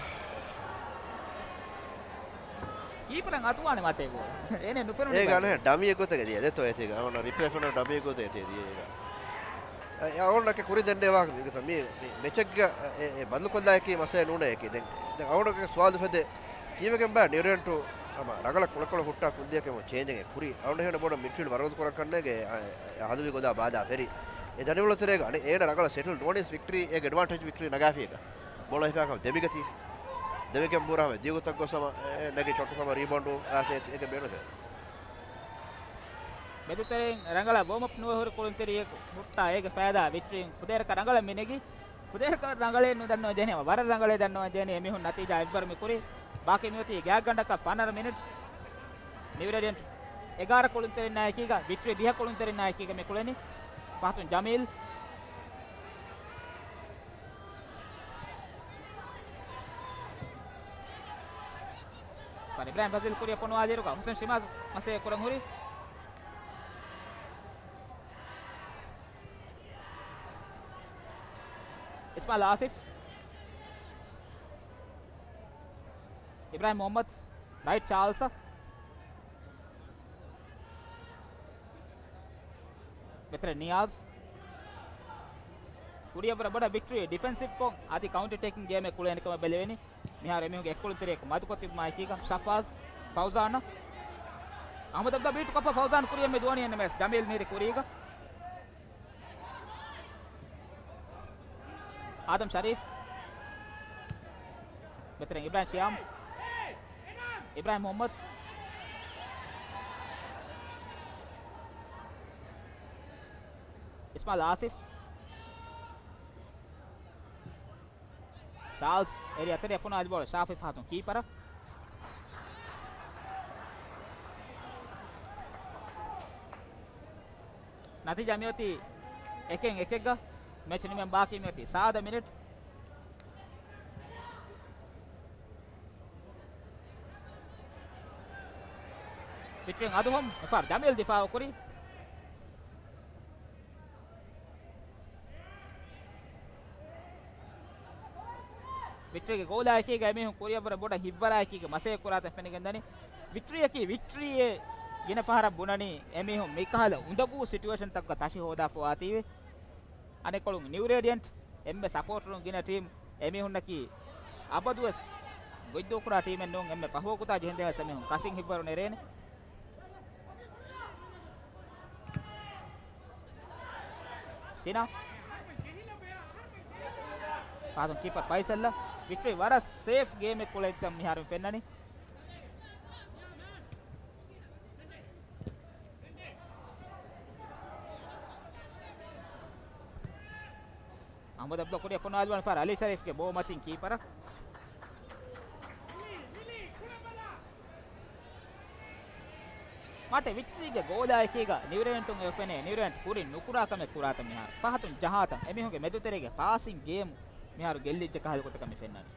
ކީޕަރަށް އަތުވާނެ މަތޭ ގޯލް. އޭނެ ނުފެނުނީ އޭގަ ބައެއް. އަނެއް ޑަމީ ގޮތެއްގަ ދިޔަ ދެތޯ އޭތީގަ. އަންނަ ރިޕްލޭ ފެންނަ ޑަމީ ގޮތެއް ތި ދިޔަ އޭގަ. އަ، އަޅުގަނޑަކަށް ކުރި ދެންނެވާ މި، މި މެޗެއްގަ އެ، އެ ބަދަލުކޮށްލާއެކީ މައްސަލައެއް ނޫނޭ އެކީ. ދެން، ދެން އަޅުގަނޑަކަށް ސުވާލު ފެދޭ. ކީއްވެގެންބާ ނިއުރޭ ޑިއެންޓު ހަމަ ރަނގަޅަށް ކުޅެކޮޅު ހުއްޓާ ކުއްލިއަކަށް އެމަ ޗޭންޖެއް ކުރީ. އަޅުގަނޑު ހެން ބޮޑަށް މިޑްފީލްޑް ވަރަށް ކުރަން ކަންނޭގެ، އަ، އަ، ހަލުވި ގޮލާ ބާލާ ފެރި. އެ ދަނޑިވަޅު ތެރޭގަ އަނެއް އޭނަ ރަނގަޅަށް ސެޓްލް ނޯނީސް ވިކްޓްރީ އޭގެ އެޑްވާންޓޭޖް ވިކްޓްރީ ނަގާފިއޭގަ. ބޯޅަ ހިފާކަމަށް ދެމިގަތީ. ދެމިގެން ބުރާމެ ދިޔުގޮތަށް ގޮސް ހަމަ އެ، އެ، ނެގި ޗޮޓު ހަމަ ރީބައުންޑު އާސޭ އޭގެ ބޭނުން ފެ. މެދުތެރެއިން ރަނގަޅަށް ވޯމްއަޕް ނުވެ ހުރި ކުޅުންތެރިޔަކު ހުއްޓާ އޭގެ ފައިދާ ވިކްޓްރީން ކުދޭރަކަށް ރަނގަޅަށް މި ނެގި. ކުދޭރަކަށް ރަނގަޅޭ ނުދަންނަވަން ޖެހެނީ ވަރަށް ރަނގަޅޭ ދަންނަވަން ޖެހެނީ އެމީހުން ނަތީޖާ އެއްވަރު މި ކުރީ. ބާކީ މިއޮތީ ގާތްގަނޑަކަށް ފަނަރަ މިނިޓް. ނިއުރޭ ޑިއެންޓު އެގާރަ ކުޅުންތެރިންނާ އެކީގަ، ވިކްޓްރީ ދިހަ ކުޅުންތެރިންނާ އެކީގަ މި ކުޅެނީ. ފަހަތުން ޖަމީލް. ފަން އިބްރާހިމް ފަޒީލް ކުރިއަށް ފޮނުވާލިއިރުގަ ހުސެން ޝިމާޒު މަސައްކަތް ކުރަން ހުރި. އިސްމާއިލް އާސިފް. އިބްރާހިމް މުހައްމަދު، ރައިޓް ޗާލްސަށް. ވެތެރެ ނިޔާޒް. ކުރިއަށްވުރެ ބޮޑަށް ވިކްޓްރީ ޑިފެންސިވްކޮށް، އަދި ކައުންޓަ އެޓޭކިން ގޭމެއް ކުޅޭނެ ކަމަށް ބެލެވެނީ. މިހާރު އެމީހުންގެ އެއްކުޅުންތެރިޔަކު މަދުކޮށް ތިބުމާ އެކީގަ ޝަފާޒް ފައުޒާނަށް. އަހްމަދު އަބްދާ ބީޓު ކޮށްފަ ފައުޒާން ކުރިއަށް މި ދުވަނީ އެންއެމްއެސް ޖަމީލް މީރި ކުރީގަ. އާދަމް ޝަރީފް. ވެތެރެ އިބްރާހިމް ޝިޔާމް. އިބްރާހިމް މުހައްމަދު. އިސްމާއިލް އާސިފް. ޗާލްސް އެރި އަތެރި ފޮނުވާލި ބޯޅަ ޝާފި ފަހަތުން ކީޕަރަށް. ނަތީޖާ މިއޮތީ އެކެއް އެކެއްގަ. މެޗް ނިމެން ބާކީ މިއޮތީ ސާދަ މިނިޓް. ވިކްޓްރީން އަދުހަމް އެފާރް ޖަމީލް ދިފާއު ކުރި. ވިކްޓްރީގެ ގޯލާއެކީގަ އެމީހުން ކުރިއަށްވުރެ ބޮޑަށް ހިތްވަރާއެކީގަ މަސައްކަތް ކުރާތަން ފެނިގެންދަނީ. ވިކްޓްރީއަކީ ވިކްޓްރީއޭ ގިނަ ފަހަރަށް ބުނަނީ އެމީހުން މިކަހަލަ އުނދަގޫ ސިޓުއޭޝަންތަކުގަ ތަށި ހޯދާފަ ވާތީވެ. އަނެއްކޮޅުން ނިއު ރޭޑިއަންޓް އެންމެ ސަޕޯޓަރުން ގިނަ ޓީމް. އެމީހުންނަކީ އަބަދުވެސް ގޮތްދޫކުރާ ޓީމެއް ނޫން. އެންމެ ފަހުވަގުތާ ޖެހެންދެވޭސް އެމީހުން ކަށިން ހިތްވަރު ނެރޭނެ. ޝިނާ. ފަހަތުން ކީޕަރ ފައިސަލްއަށް. ވިކްޓްރީ ވަރަށް ސޭފް ގޭމެއް ކުޅެދިއްތަން މިހާރު ފެންނަނީ. އަހްމަދު އަބްދުﷲ ކުރިއަށް ފޮނުވާލި ވަން ފާރ އަލީ ޝަރީފްގެ ބޯ މަތިން ކީޕަރަށް. މާޓެ ވިކްޓްރީގެ ގޯލާއެކީގަ ނިއުރޭންޓުން އެ ފެނޭ. ނިއުރޭންޓް ކުރިން ނުކުރާ ކަމެއް ކުރާތަން މިހާރު. ފަހަތުން ޖަހާތަން. އެމީހުންގެ މެދުތެރޭގެ ޕާސިން ގޭމް މިހާރު ގެއްލިއްޖެ ކަހަލަ ގޮތަކަށް މި ފެންނަނީ.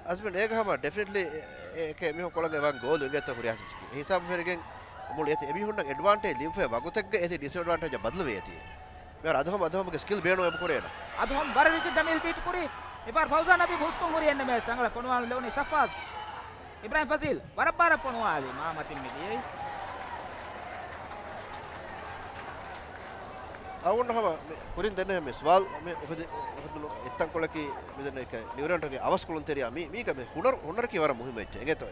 އަޒްމިން އޭގަ ހަމަ ޑެފިނެޓްލީ އެ، އެ، އެކޭ މީހުން ކޮޅަށް ވާން ގޯލު އިނގޭތޯ ހުރިހާ ސިޓްގެ ހިސާބު ފެރިގެން މުޅި އެތި އެމީހުންނަށް އެޑްވާންޓޭޖް ލިބިފައި ވަގުތެއްގަ އެތި ޑިސްއެޑްވާންޓޭޖަށް ބަދަލުވެ އެތީ. މިހާރު އަދުހަމް، އަދުހަމްގެ ސްކިލް ބޭނުން އެބަ ކުރޭނަ. އަދުހަމް ވަރަށް ރިޗް ޖަމީލް ބީޓް ކުރި. އެފާރް ފައުޒާން ހަބީބް ހުސްކޮށް ހުރި އެންމެ ސަނގަޅަށް ފޮނުވާލުން ލެވުނީ ޝަފާޒް. އިބްރާހިމް ފަޒީލް ވަރަށް ބާރަށް ފޮނުވާލި މާ މަތިން މި ދިޔައީ. އަޅުގަނޑު ހަމަ މި ކުރިން ދެންނެވި މި ސުވާލު މި އުފެދި-، އުފެދުނު އެއްތަންކޮޅަކީ މި ދެންނެވި ނިއުރޭންޓުގެ އަވަސް ކުޅުންތެރިޔާ މި-، މީގަ މި ހުނަރު-، ހުނަރަކީ ވަރަށް މުހިއްމު އެއްޗެއް އެނގޭތޯ.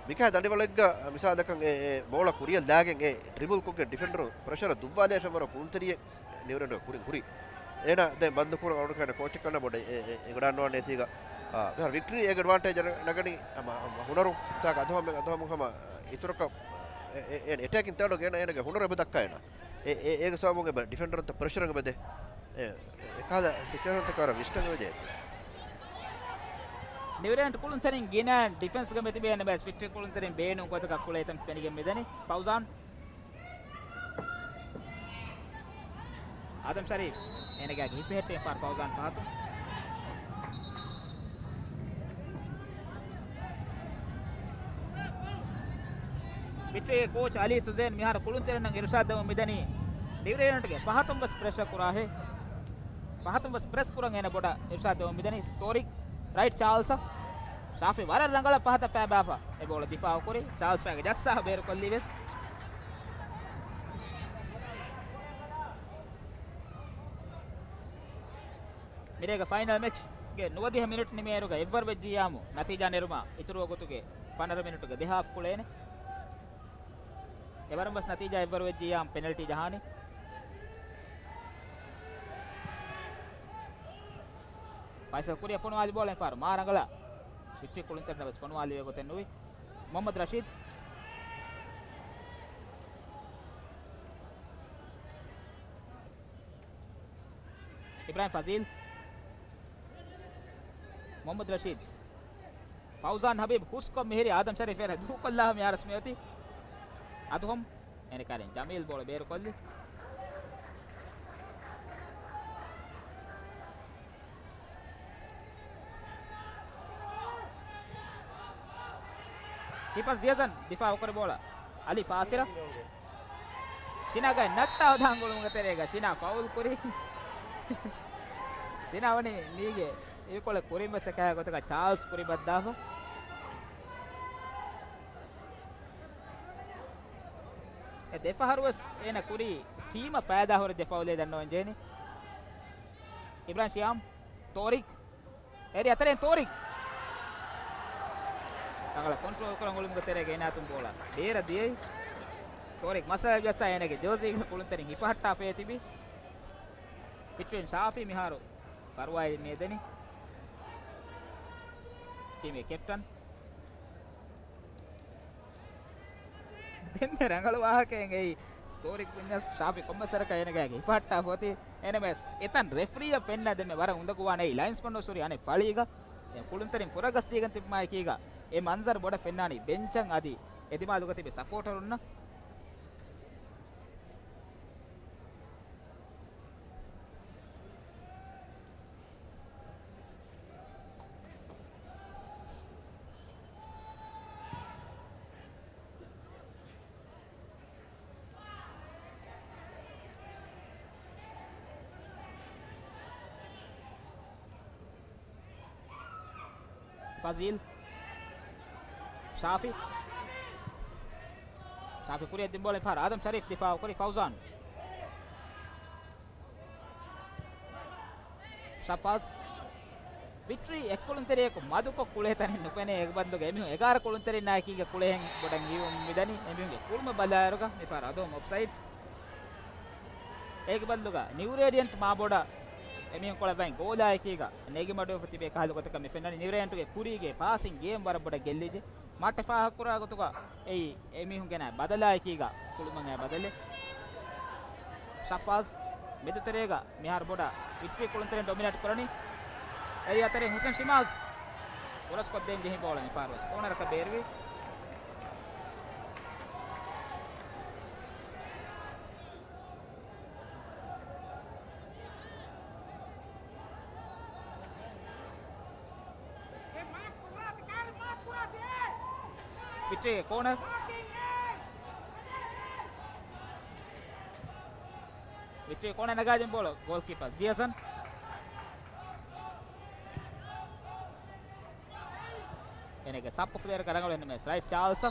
މިކަހަލަ ދަނޑިވަޅެއްގަ މިސާލަކަށް އެ، އެ ބޯޅަ ކުރިއަށް ލާގެން އެ ޑްރިބުލް ކޮށްގެން ޑިފެންޑަރު ޕްރެޝަރަށް ދުއްވާލެވިފަ ވަރަށް ކުޅުންތެރިއެއް ނިއުރޭންޓުގެ ކުރިން ހުރި. އޭނާ ދެން ބަދަލު ކުރަން އަޅުގަނޑު ކޯޗެއް ކަންނަ ބޮޑެ އެ، އެ، އެނގިރާން ނުވާނެ ތީގަ. އާ، މިހާރު ވިކްޓްރީ އޭގެ އެޑްވާންޓޭޖް ނަގަ-، ނަގަނީ ހަމަ، ހަމަ ހުނަރު ތާކަ އަދުހަމް، އަދުހަމް ހަމަ އިތުރަކަށް އެ، އެ، އޭނަ އެޓޭކިން ތާޑުގެ އޭނަ، އޭނަގެ ހުނަރު އެބަ ދައްކާ އޭނަ. އެ، އެ، އޭގެ ސަބަބުން އެބަ ޑިފެންޑަރުންތައް ޕްރެޝަރަށް އެބަދޭ. އެ، އެ، އެކަހަލަ ސިޗުއޭޝަންތަކަށް ވަރަށް ވިސްޓަން އެބަޖެހޭތީ. ނިއުރޭންޓް ކުޅުންތެރިން ގިނަ ޑިފެންސްގަ މިތިބޭ އެންމެ ވިކްޓްރީ ކުޅުންތެރިން ބޭނުން ގޮތަކަށް ކުޅޭތަން ފެނިގެން މިދަނީ. ފައުޒާން. އާދަމް ޝަރީފް އޭނަގެ ހިފެހެއްޓެން ފާރު ފައުޒާން ފަހަތު. ވިކްޓްރީގެ ކޯޗް އަލީ ސުޒޭން މިހާރު ކުޅުންތެރިންނަށް އިރުޝާދް ދެމުން މިދަނީ ނިއުރޭންޓްގެ ފަހަތުން ވެސް ޕްރެޝަރ ކުރާހެ. ފަހަތުން ވެސް ޕްރެސް ކުރަން އޭނަ ބޮޑަށް އިރުޝާދް ދެމުން މިދަނީ. ތޯރިކް ރައިޓް ޗާލްސަށް. ޝާފި ވަރަށް ރަނގަޅަށް ފަހަތަށް ފައިބާފަ. އެ ބޯޅަ ދިފާއު ކުރި. ޗާލްސް ފައިގެ ޖައްސާ ބޭރުކޮށްލީ ވެސް. މިރޭގެ ފައިނަލް މެޗްގެ ނުވަދިހަ މިނިޓް ނިމޭއިރުގަ އެއްވަރު ވެއްޖިއްޔާމު ނަތީޖާ ނެރުމަށް އިތުރު ވަގުތުގެ ފަނަރަ މިނިޓުގެ ދެހާފް ކުޅޭނެ. އެވަރުން ވެސް ނަތީޖާ އެއްވަރު ވެއްޖިއްޔާމު ޕެނަލްޓީ ޖަހާނީ. ފައިސަލް ކުރިއަށް ފޮނުވާލި ބޯޅަ އެފާރު މާ ރަނގަޅަށް ވިކްޓްރީ ކުޅުންތެރިންނަށް ވެސް ފޮނުވާލި ގޮތެއް ނުވި. މުހައްމަދު ރަޝީދު. އިބްރާހިމް ފަޒީލް. މުހައްމަދު ރަޝީދު. ފައުޒާން ހަބީބް ހުސްކޮށް މިހިރީ އާދަމް ޝަރީފް އޭނަ ދޫކޮށްލާ މި އަރަސް މިއޮތީ. އަދުހަމް އޭނަ ކާރިން ޖަމީލް ބޯޅަ ބޭރުކޮށްލި. ކީޕަރ ޒިޔަޒަން ދިފާއުކުރި ބޯޅަ އަލީ ފާސިރަށް. ޝިނާގެ ނައްޓާ ހަދާން ގުޅުމުގެ ތެރޭގަ ޝިނާ ފައުލް ކުރި. ޝިނާ ވަނީ މީގެ އިރުކޮޅެއް ކުރިން ވެސް އެކަހަލަ ގޮތަކަށް ޗާލްސް ކުރި ބައްދާފަ. އެ ދެފަހަރު ވެސް އޭނަ ކުރީ ޓީމަށް ފައިދާ ހުރި ދެ ފައުލެއް ދަންނަވަން ޖެހެނީ. އިބްރާހިމް ޝިޔާމް، ތޯރިކް، އެރި އަތެރެން ތޯރިކް. ރަނގަޅަށް ކޮންޓްރޯލް ކުރަން އުޅުމުގެ ތެރޭގަ އޭނާ އަތުން ބޯޅަ ބޭރަށް ދިޔައީ. ތޯރިކް މައްސަލަ ޖައްސާ އޭނަގެ ޖާޒީގެ ކުޅުންތެރިން ހިފަހައްޓާފައޭ ތިބި. ކެޕްޓަން ޝާފީ މިހާރު ފަރުވާއެއް މިއަދަނީ. ޓީމުގެ ކެޕްޓަން. ދެންމެ ރަނގަޅު ވާހަކައެއް އެއީ. ތޯރިކް ވިންޏަސް ޝާފި ކޮންމެސް ވަރަކަށް އޭނަގެ ހިފަހައްޓާފަ އޮތީ. އެނަމެސް އެތަން ރެފްރީއަށް ފެންނަ ދެންމެ ވަރަށް އުނދަގޫވާނެ. އެއީ ލައިންސްމަން ވެސް ހުރީ އަނެއް ފަޅީގަ. އެ ކުޅުންތެރިން ފުރަގަސްދީގެން ތިބުމާއެކީގަ އެ މަންޒަރު ބޮޑަށް ފެންނާނީ ބެންޗަށް އަދި އެ ދިމާލުގަ ތިބި ސަޕޯޓަރުންނަށް. ފަޒީލް. ޝާފި. ޝާފި ކުރިއަށް ދިން ބޯޅަ ފަހަރު އާދަމް ޝަރީފް ދިފާއު ކުރި ފައުޒާން. ޝަފާޒް. ވިކްޓްރީ އެއްކުޅުންތެރިޔަކު މަދުކޮށް ކުޅޭ ތަނެއް ނުފެނޭ. އެގްބަންދުގެ އެމީހުން އެގާރަ ކުޅުންތެރިންނާއެކީގަ ކުޅޭހެން ބޮޑަށް ހީވުން މިދަނީ. އެމީހުންގެ ކުޅުމަށް ބަލާއިރުގަ މިފަހަރު އަދޯމް އޮފްސައިޑް. އޭގެ ބަދަލުގަ ނިއު ރޭޑިއަންޓް މާބޮޑަށް އެމީހުން ކޮޅަށް ވައިން ގޯލާއެކީގަ ނޭގިމަޑުވެފަ ތިބޭ ކަހަލަ ގޮތަކަށް މި ފެންނަނީ. ނިއު ރޭޑިއަންޓުގެ ކުރީގެ ޕާސިން ގޭމް ވަރަށް ބޮޑަށް ގެއްލިއްޖެ. މާއްޓެ ފާހަގަކުރާ ގޮތުގަ އެއީ އެމީހުންގެ ނައި ބަދަލާއެކީގަ ކުޅުމަށް އައި ބަދަލެއް. ޝަފާޒް މެދުތެރޭގަ މިހާރު ބޮޑަށް ވިކްޓްރީ ކުޅުންތެރިން ޑޮމިނޭޓް ކުރަނީ. އެރިއާ ތެރެއިން ހުސެން ޝިމާޒް ހުރަސްކޮށްދޭން ޖެހި ބޯޅަ މިފަހަރުވެސް ކޯނަރަކަށް ބޭރުވި. ވިކްޓްރީ ކޯނަރ. ވިކްޓްރީ ކޯނަރ ނަގާދިން ބޯޅަ ގޯލްކީޕަރ ޒިޔަސަން. އޭނަގެ ސައްޕު ފްލެއަރަކަށް ރަނގަޅު އެންމެސް ރައިޓް ޗާލްސް.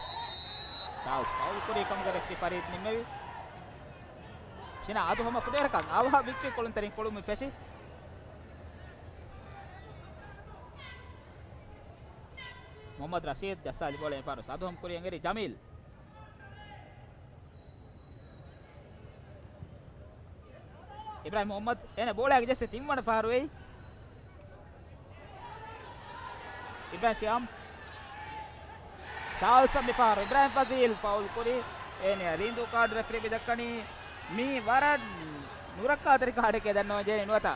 ޗާލްސް ފައުލް ކުރީ ކަމުގަ ރެފްރީ ފަރީދް ނިންމެވި. ޝިނާ އަދު ހަމަ ފްލެއަރަކަށް އަވަހަށް ވިކްޓްރީ ކުޅުންތެރިން ކުޅުމުން ފެށި. މުހައްމަދު ރަޝީދު ޖައްސާލި ބޯޅަ އެފާރު ސަދުހަމް ކުރިއަށް އެރި ޖަމީލް. އިބްރާހިމް މުހައްމަދު އޭނަ ބޯޅައިގެ ޖެއްސެ ތިންވަނަ ފަހަރު އެއީ. އިބްރާހިމް ޝިޔާމް. ޗާލްސް މިފަހަރު އިބްރާހިމް ފަޒީލް ފައުލް ކުރި. އޭނަ ރީނދޫ ކާޑް ރެފްރީ މި ދައްކަނީ މީ ވަރަށް ނުރައްކާތެރި ކާޑެކޭ ދަންނަވަން ޖެހޭ ނުވަތަ.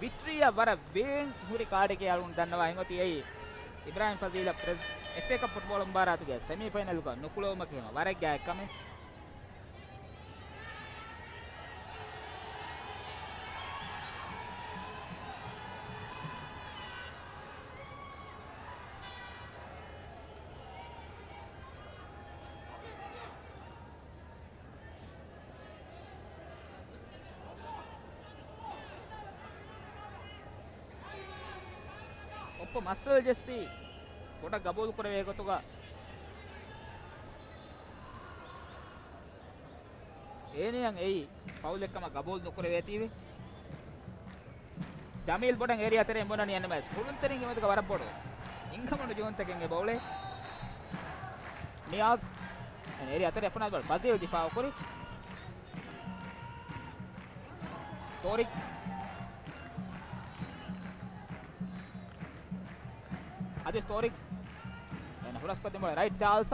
ވިކްޓްރީއަށް ވަރަށް ވޭން ހުރި ކާޑެކޭ އަޅުގަނޑު ދަންނަވާ އެނގޮތީ އެއީ. އިބްރާހިމް ފަޒީލަށް ޕްރެޒް-، އެފްއޭ ކަޕް ފުޓްބޯޅަ މުބާރާތުގެ ސެމީ ފައިނަލުގަ ނުކުޅެވުމަކީ ހަމަ ވަރަށް ގާތް ކަމެއް. އޮއްޕޮ މައްސަލަ ޖެއްސީ ބޮޑަށް ގަބޫލު ކުރެވޭ ގޮތުގަ އޭނަޔަށް އެއީ ފައުލެއްކަމަށް ގަބޫލު ނުކުރެވޭތީވެ. ޖަމީލް ބޮޑަށް އޭރިއާ ތެރެއިން ބުނަނީ އެންއެމްއެސް ކުޅުންތެރިންގެ މެދުގަ ވަރަށް ބޮޑު އިންކަމުން ޖެހުންތަކެއް އެބަ އުޅޭ. ނިޔާޒް އޭރިއާ ތެރެ ފުނާ ބޯޅަ ފަޒީލް ދިފާއު ކުރި. ތޯރިކް. އަދި ތޯރިކް. އޭނަ ހުރަސްކޮށްދިން ބޯޅަ ރައިޓް ޗާލްސް.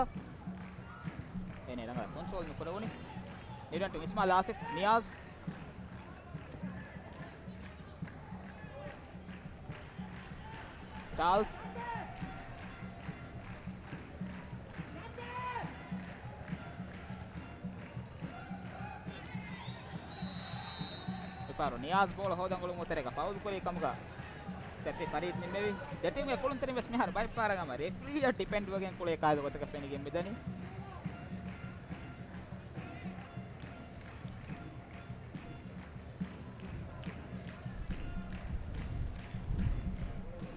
އޭނަ ރަނގަޅަށް ކޮންޓްރޯލް ނުކުރެވުނީ. ނިއުރެންޓު އިސްމާލް އާސިފް ނިޔާޒް. ޗާލްސް. މިފަހަރު ނިޔާޒް ބޯޅަ ހޯދަން އުޅުމުގެ ތެރޭގަ ފައުލް ކުރި ކަމުގަ ރެފްރީ ފަރީދް ނިންމެވި. ދެ ޓީމުގެ ކުޅުންތެރިން ވެސް މިހާރު ބައެއް ފަހަރަށް ހަމަ ރެފްރީއަށް ޑިޕެންޑްވެގެން ކުޅޭ ކަހަލަ ގޮތަކަށް ފެނިގެން މިދަނީ.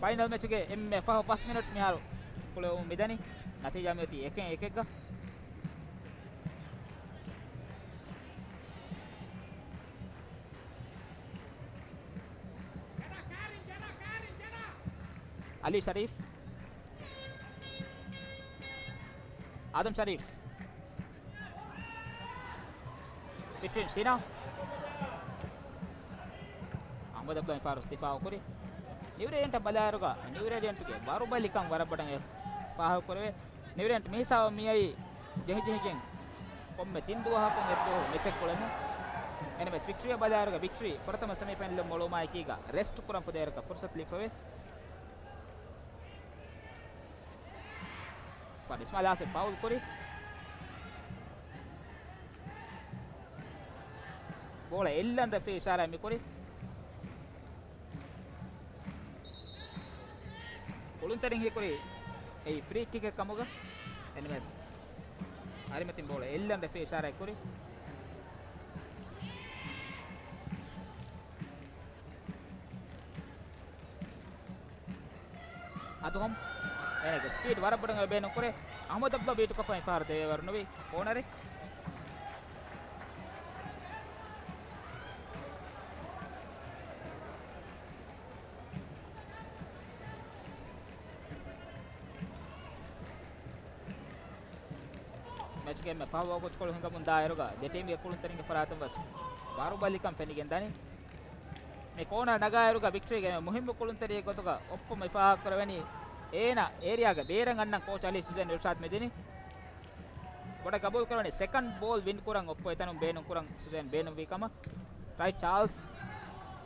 ފައިނަލް މެޗުގެ އެންމެ ފަހު ފަސް މިނެޓް މިހާރު ކުޅެވުމުން މިދަނީ. ނަތީޖާ މިއޮތީ އެކެއް އެކެއްގަ. އަލީ ޝަރީފް. އާދަމް ޝަރީފް. ބިޓްވީން ޝިނާ. އަހްމަދު އަބްދުﷲ މި ފާރުސް ދިފާއު ކުރި. ނިއުރޭޑިއަންޓަށް ބަލާއިރުގަ، ނިއުރޭޑިއަންޓުގެ ވަރުބަލިކަން ވަރަށް ބޮޑަށް ފާހަގަ ކުރެވޭ. ނިއުރޭޑިއަންޓް މި ހިސާބަށް މިއައީ ޖެހިޖެހިގެން. ކޮންމެ ތިން ދުވަހަކުން އެއްދުވަހު މެޗެއް ކުޅެމުން. އެންއެމްއެސް ވިކްޓްރީއަށް ބަލާއިރުގަ ވިކްޓްރީ ފުރަތަމަ ސެމިފައިނަލުން މޮޅުވުމާއެކީގަ ރެސްޓް ކުރަން ފުދޭވަރަކަށް ފުރުސަތު ލިބިފަވޭ. ފަރިސްމާލާސެ ފައުލް ކުރި. ބޯޅަ އެއްލަން ރެފްރީ އިޝާރާތް މިކުރި. ކުޅުންތެރިން ހީކުރީ އެއީ ފްރީ ކިކެއް ކަމުގަ. އެންއެމްއެސް އަރިމަތިން ބޯޅަ އެއްލަން ރެފްރީ އިޝާރާތް ކުރި. އަދުހަމް އޭނާގެ ސްޕީޑް ވަރަށް ބޮޑަށް ބޭނުން ކުރޭ. އަޙްމަދު އަބްދުﷲ ބީޓުކޮށްފަ މިފަހަރު ދެވޭވަރު ނުވި ކޯނަރެއް. މެޗުގެ އެންމެ ފަހު ވަގުތުކޮޅު ހިނގަމުން ދާއިރުގަ ދެ ޓީމްގެ ކުޅުންތެރިންގެ ފަރާތުން ވެސް ވަރުބަލިކަން ފެނިގެން ދަނީ. މި ކޯނާ ނަގާއިރުގަ ވިކްޓްރީގެ އެންމެ މުހިއްމު ކުޅުންތެރިއެއް ގޮތުގަ އޮއްޕޮ މި ފާހަގަކުރެވެނީ އޭނާ އޭރިއާގެ ބޭރަށް އަންނަން ކޯޗް އަލީ ސުޒޭން އިރްޝާދް މިދިނީ. ބޮޑަށް ގަބޫލުކުރެވެނީ ސެކަންޑް ބޯލް ވިން ކުރަން އޮއްޕޮ އެތަނުން ބޭނުން ކުރަން ސުޒޭން ބޭނުންވީ ކަމަށް. ޓްރައި ޗާލްސް.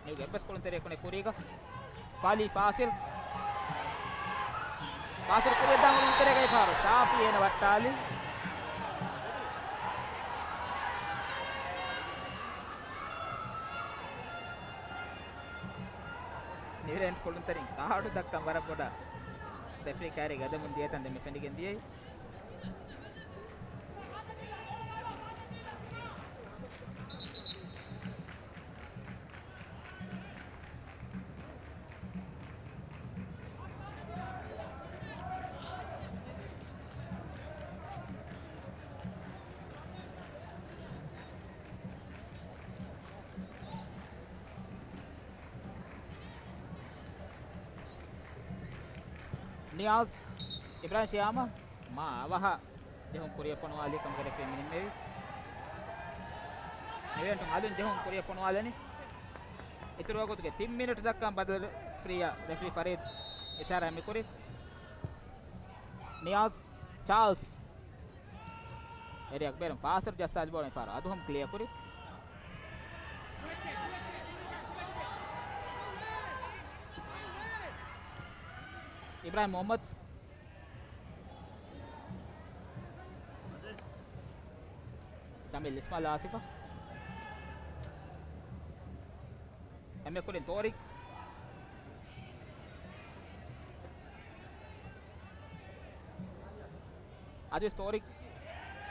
ނިއުގެ އެއްވެސް ކުޅުންތެރިޔަކު ނެތް ކުރީގަ. ފާލީ ފާސިލް. ފާސިލް ކުރިއަށްދާން ކުޅުންތެރިޔަކަށް ފާރު ސާފީ އޭނަ ވައްޓާލި. ނިއުރޭން ކުޅުންތެރިން ކާޑު ދައްކަން ވަރަށް ބޮޑަށް ރެފްރީ ކައިރި ގަދަމުން ދިޔަތަން ދެންމެ ފެނިގެން ދިޔައީ. ނިޔާޒް އިބްރާހިމް ޝިޔާމަ މާ އަވަހަށް ޖެހުން ކުރިއަށް ފޮނުވާލި ކަމުގެ ރެފްރީ މި ނިންމެވި. ނިވެންޓުން އަލުން ޖެހުން ކުރިއަށް ފޮނުވާލަނީ. އިތުރު ވަގުތުގެ ތިން މިނެޓް ދައްކަން ބަދަލު ރެފްރީއަށް ރެފްރީ ފަރީދް އިޝާރާތް މިކުރި. ނިޔާޒް ޗާލްސް. އޭރިއާގެ ބޭރުން ފާސިލް ޖައްސާލި ބޯޅަ މިފަހަރު އަދުހަމް ކްލިއަރ ކުރި. އިބްރާހިމް މުޙައްމަދު. ޖަމީލް އިސްމާއިލް އާސިފަށް. އެންމެ ކުރިން ތޯރިކް. އަދިވެސް ތޯރިކް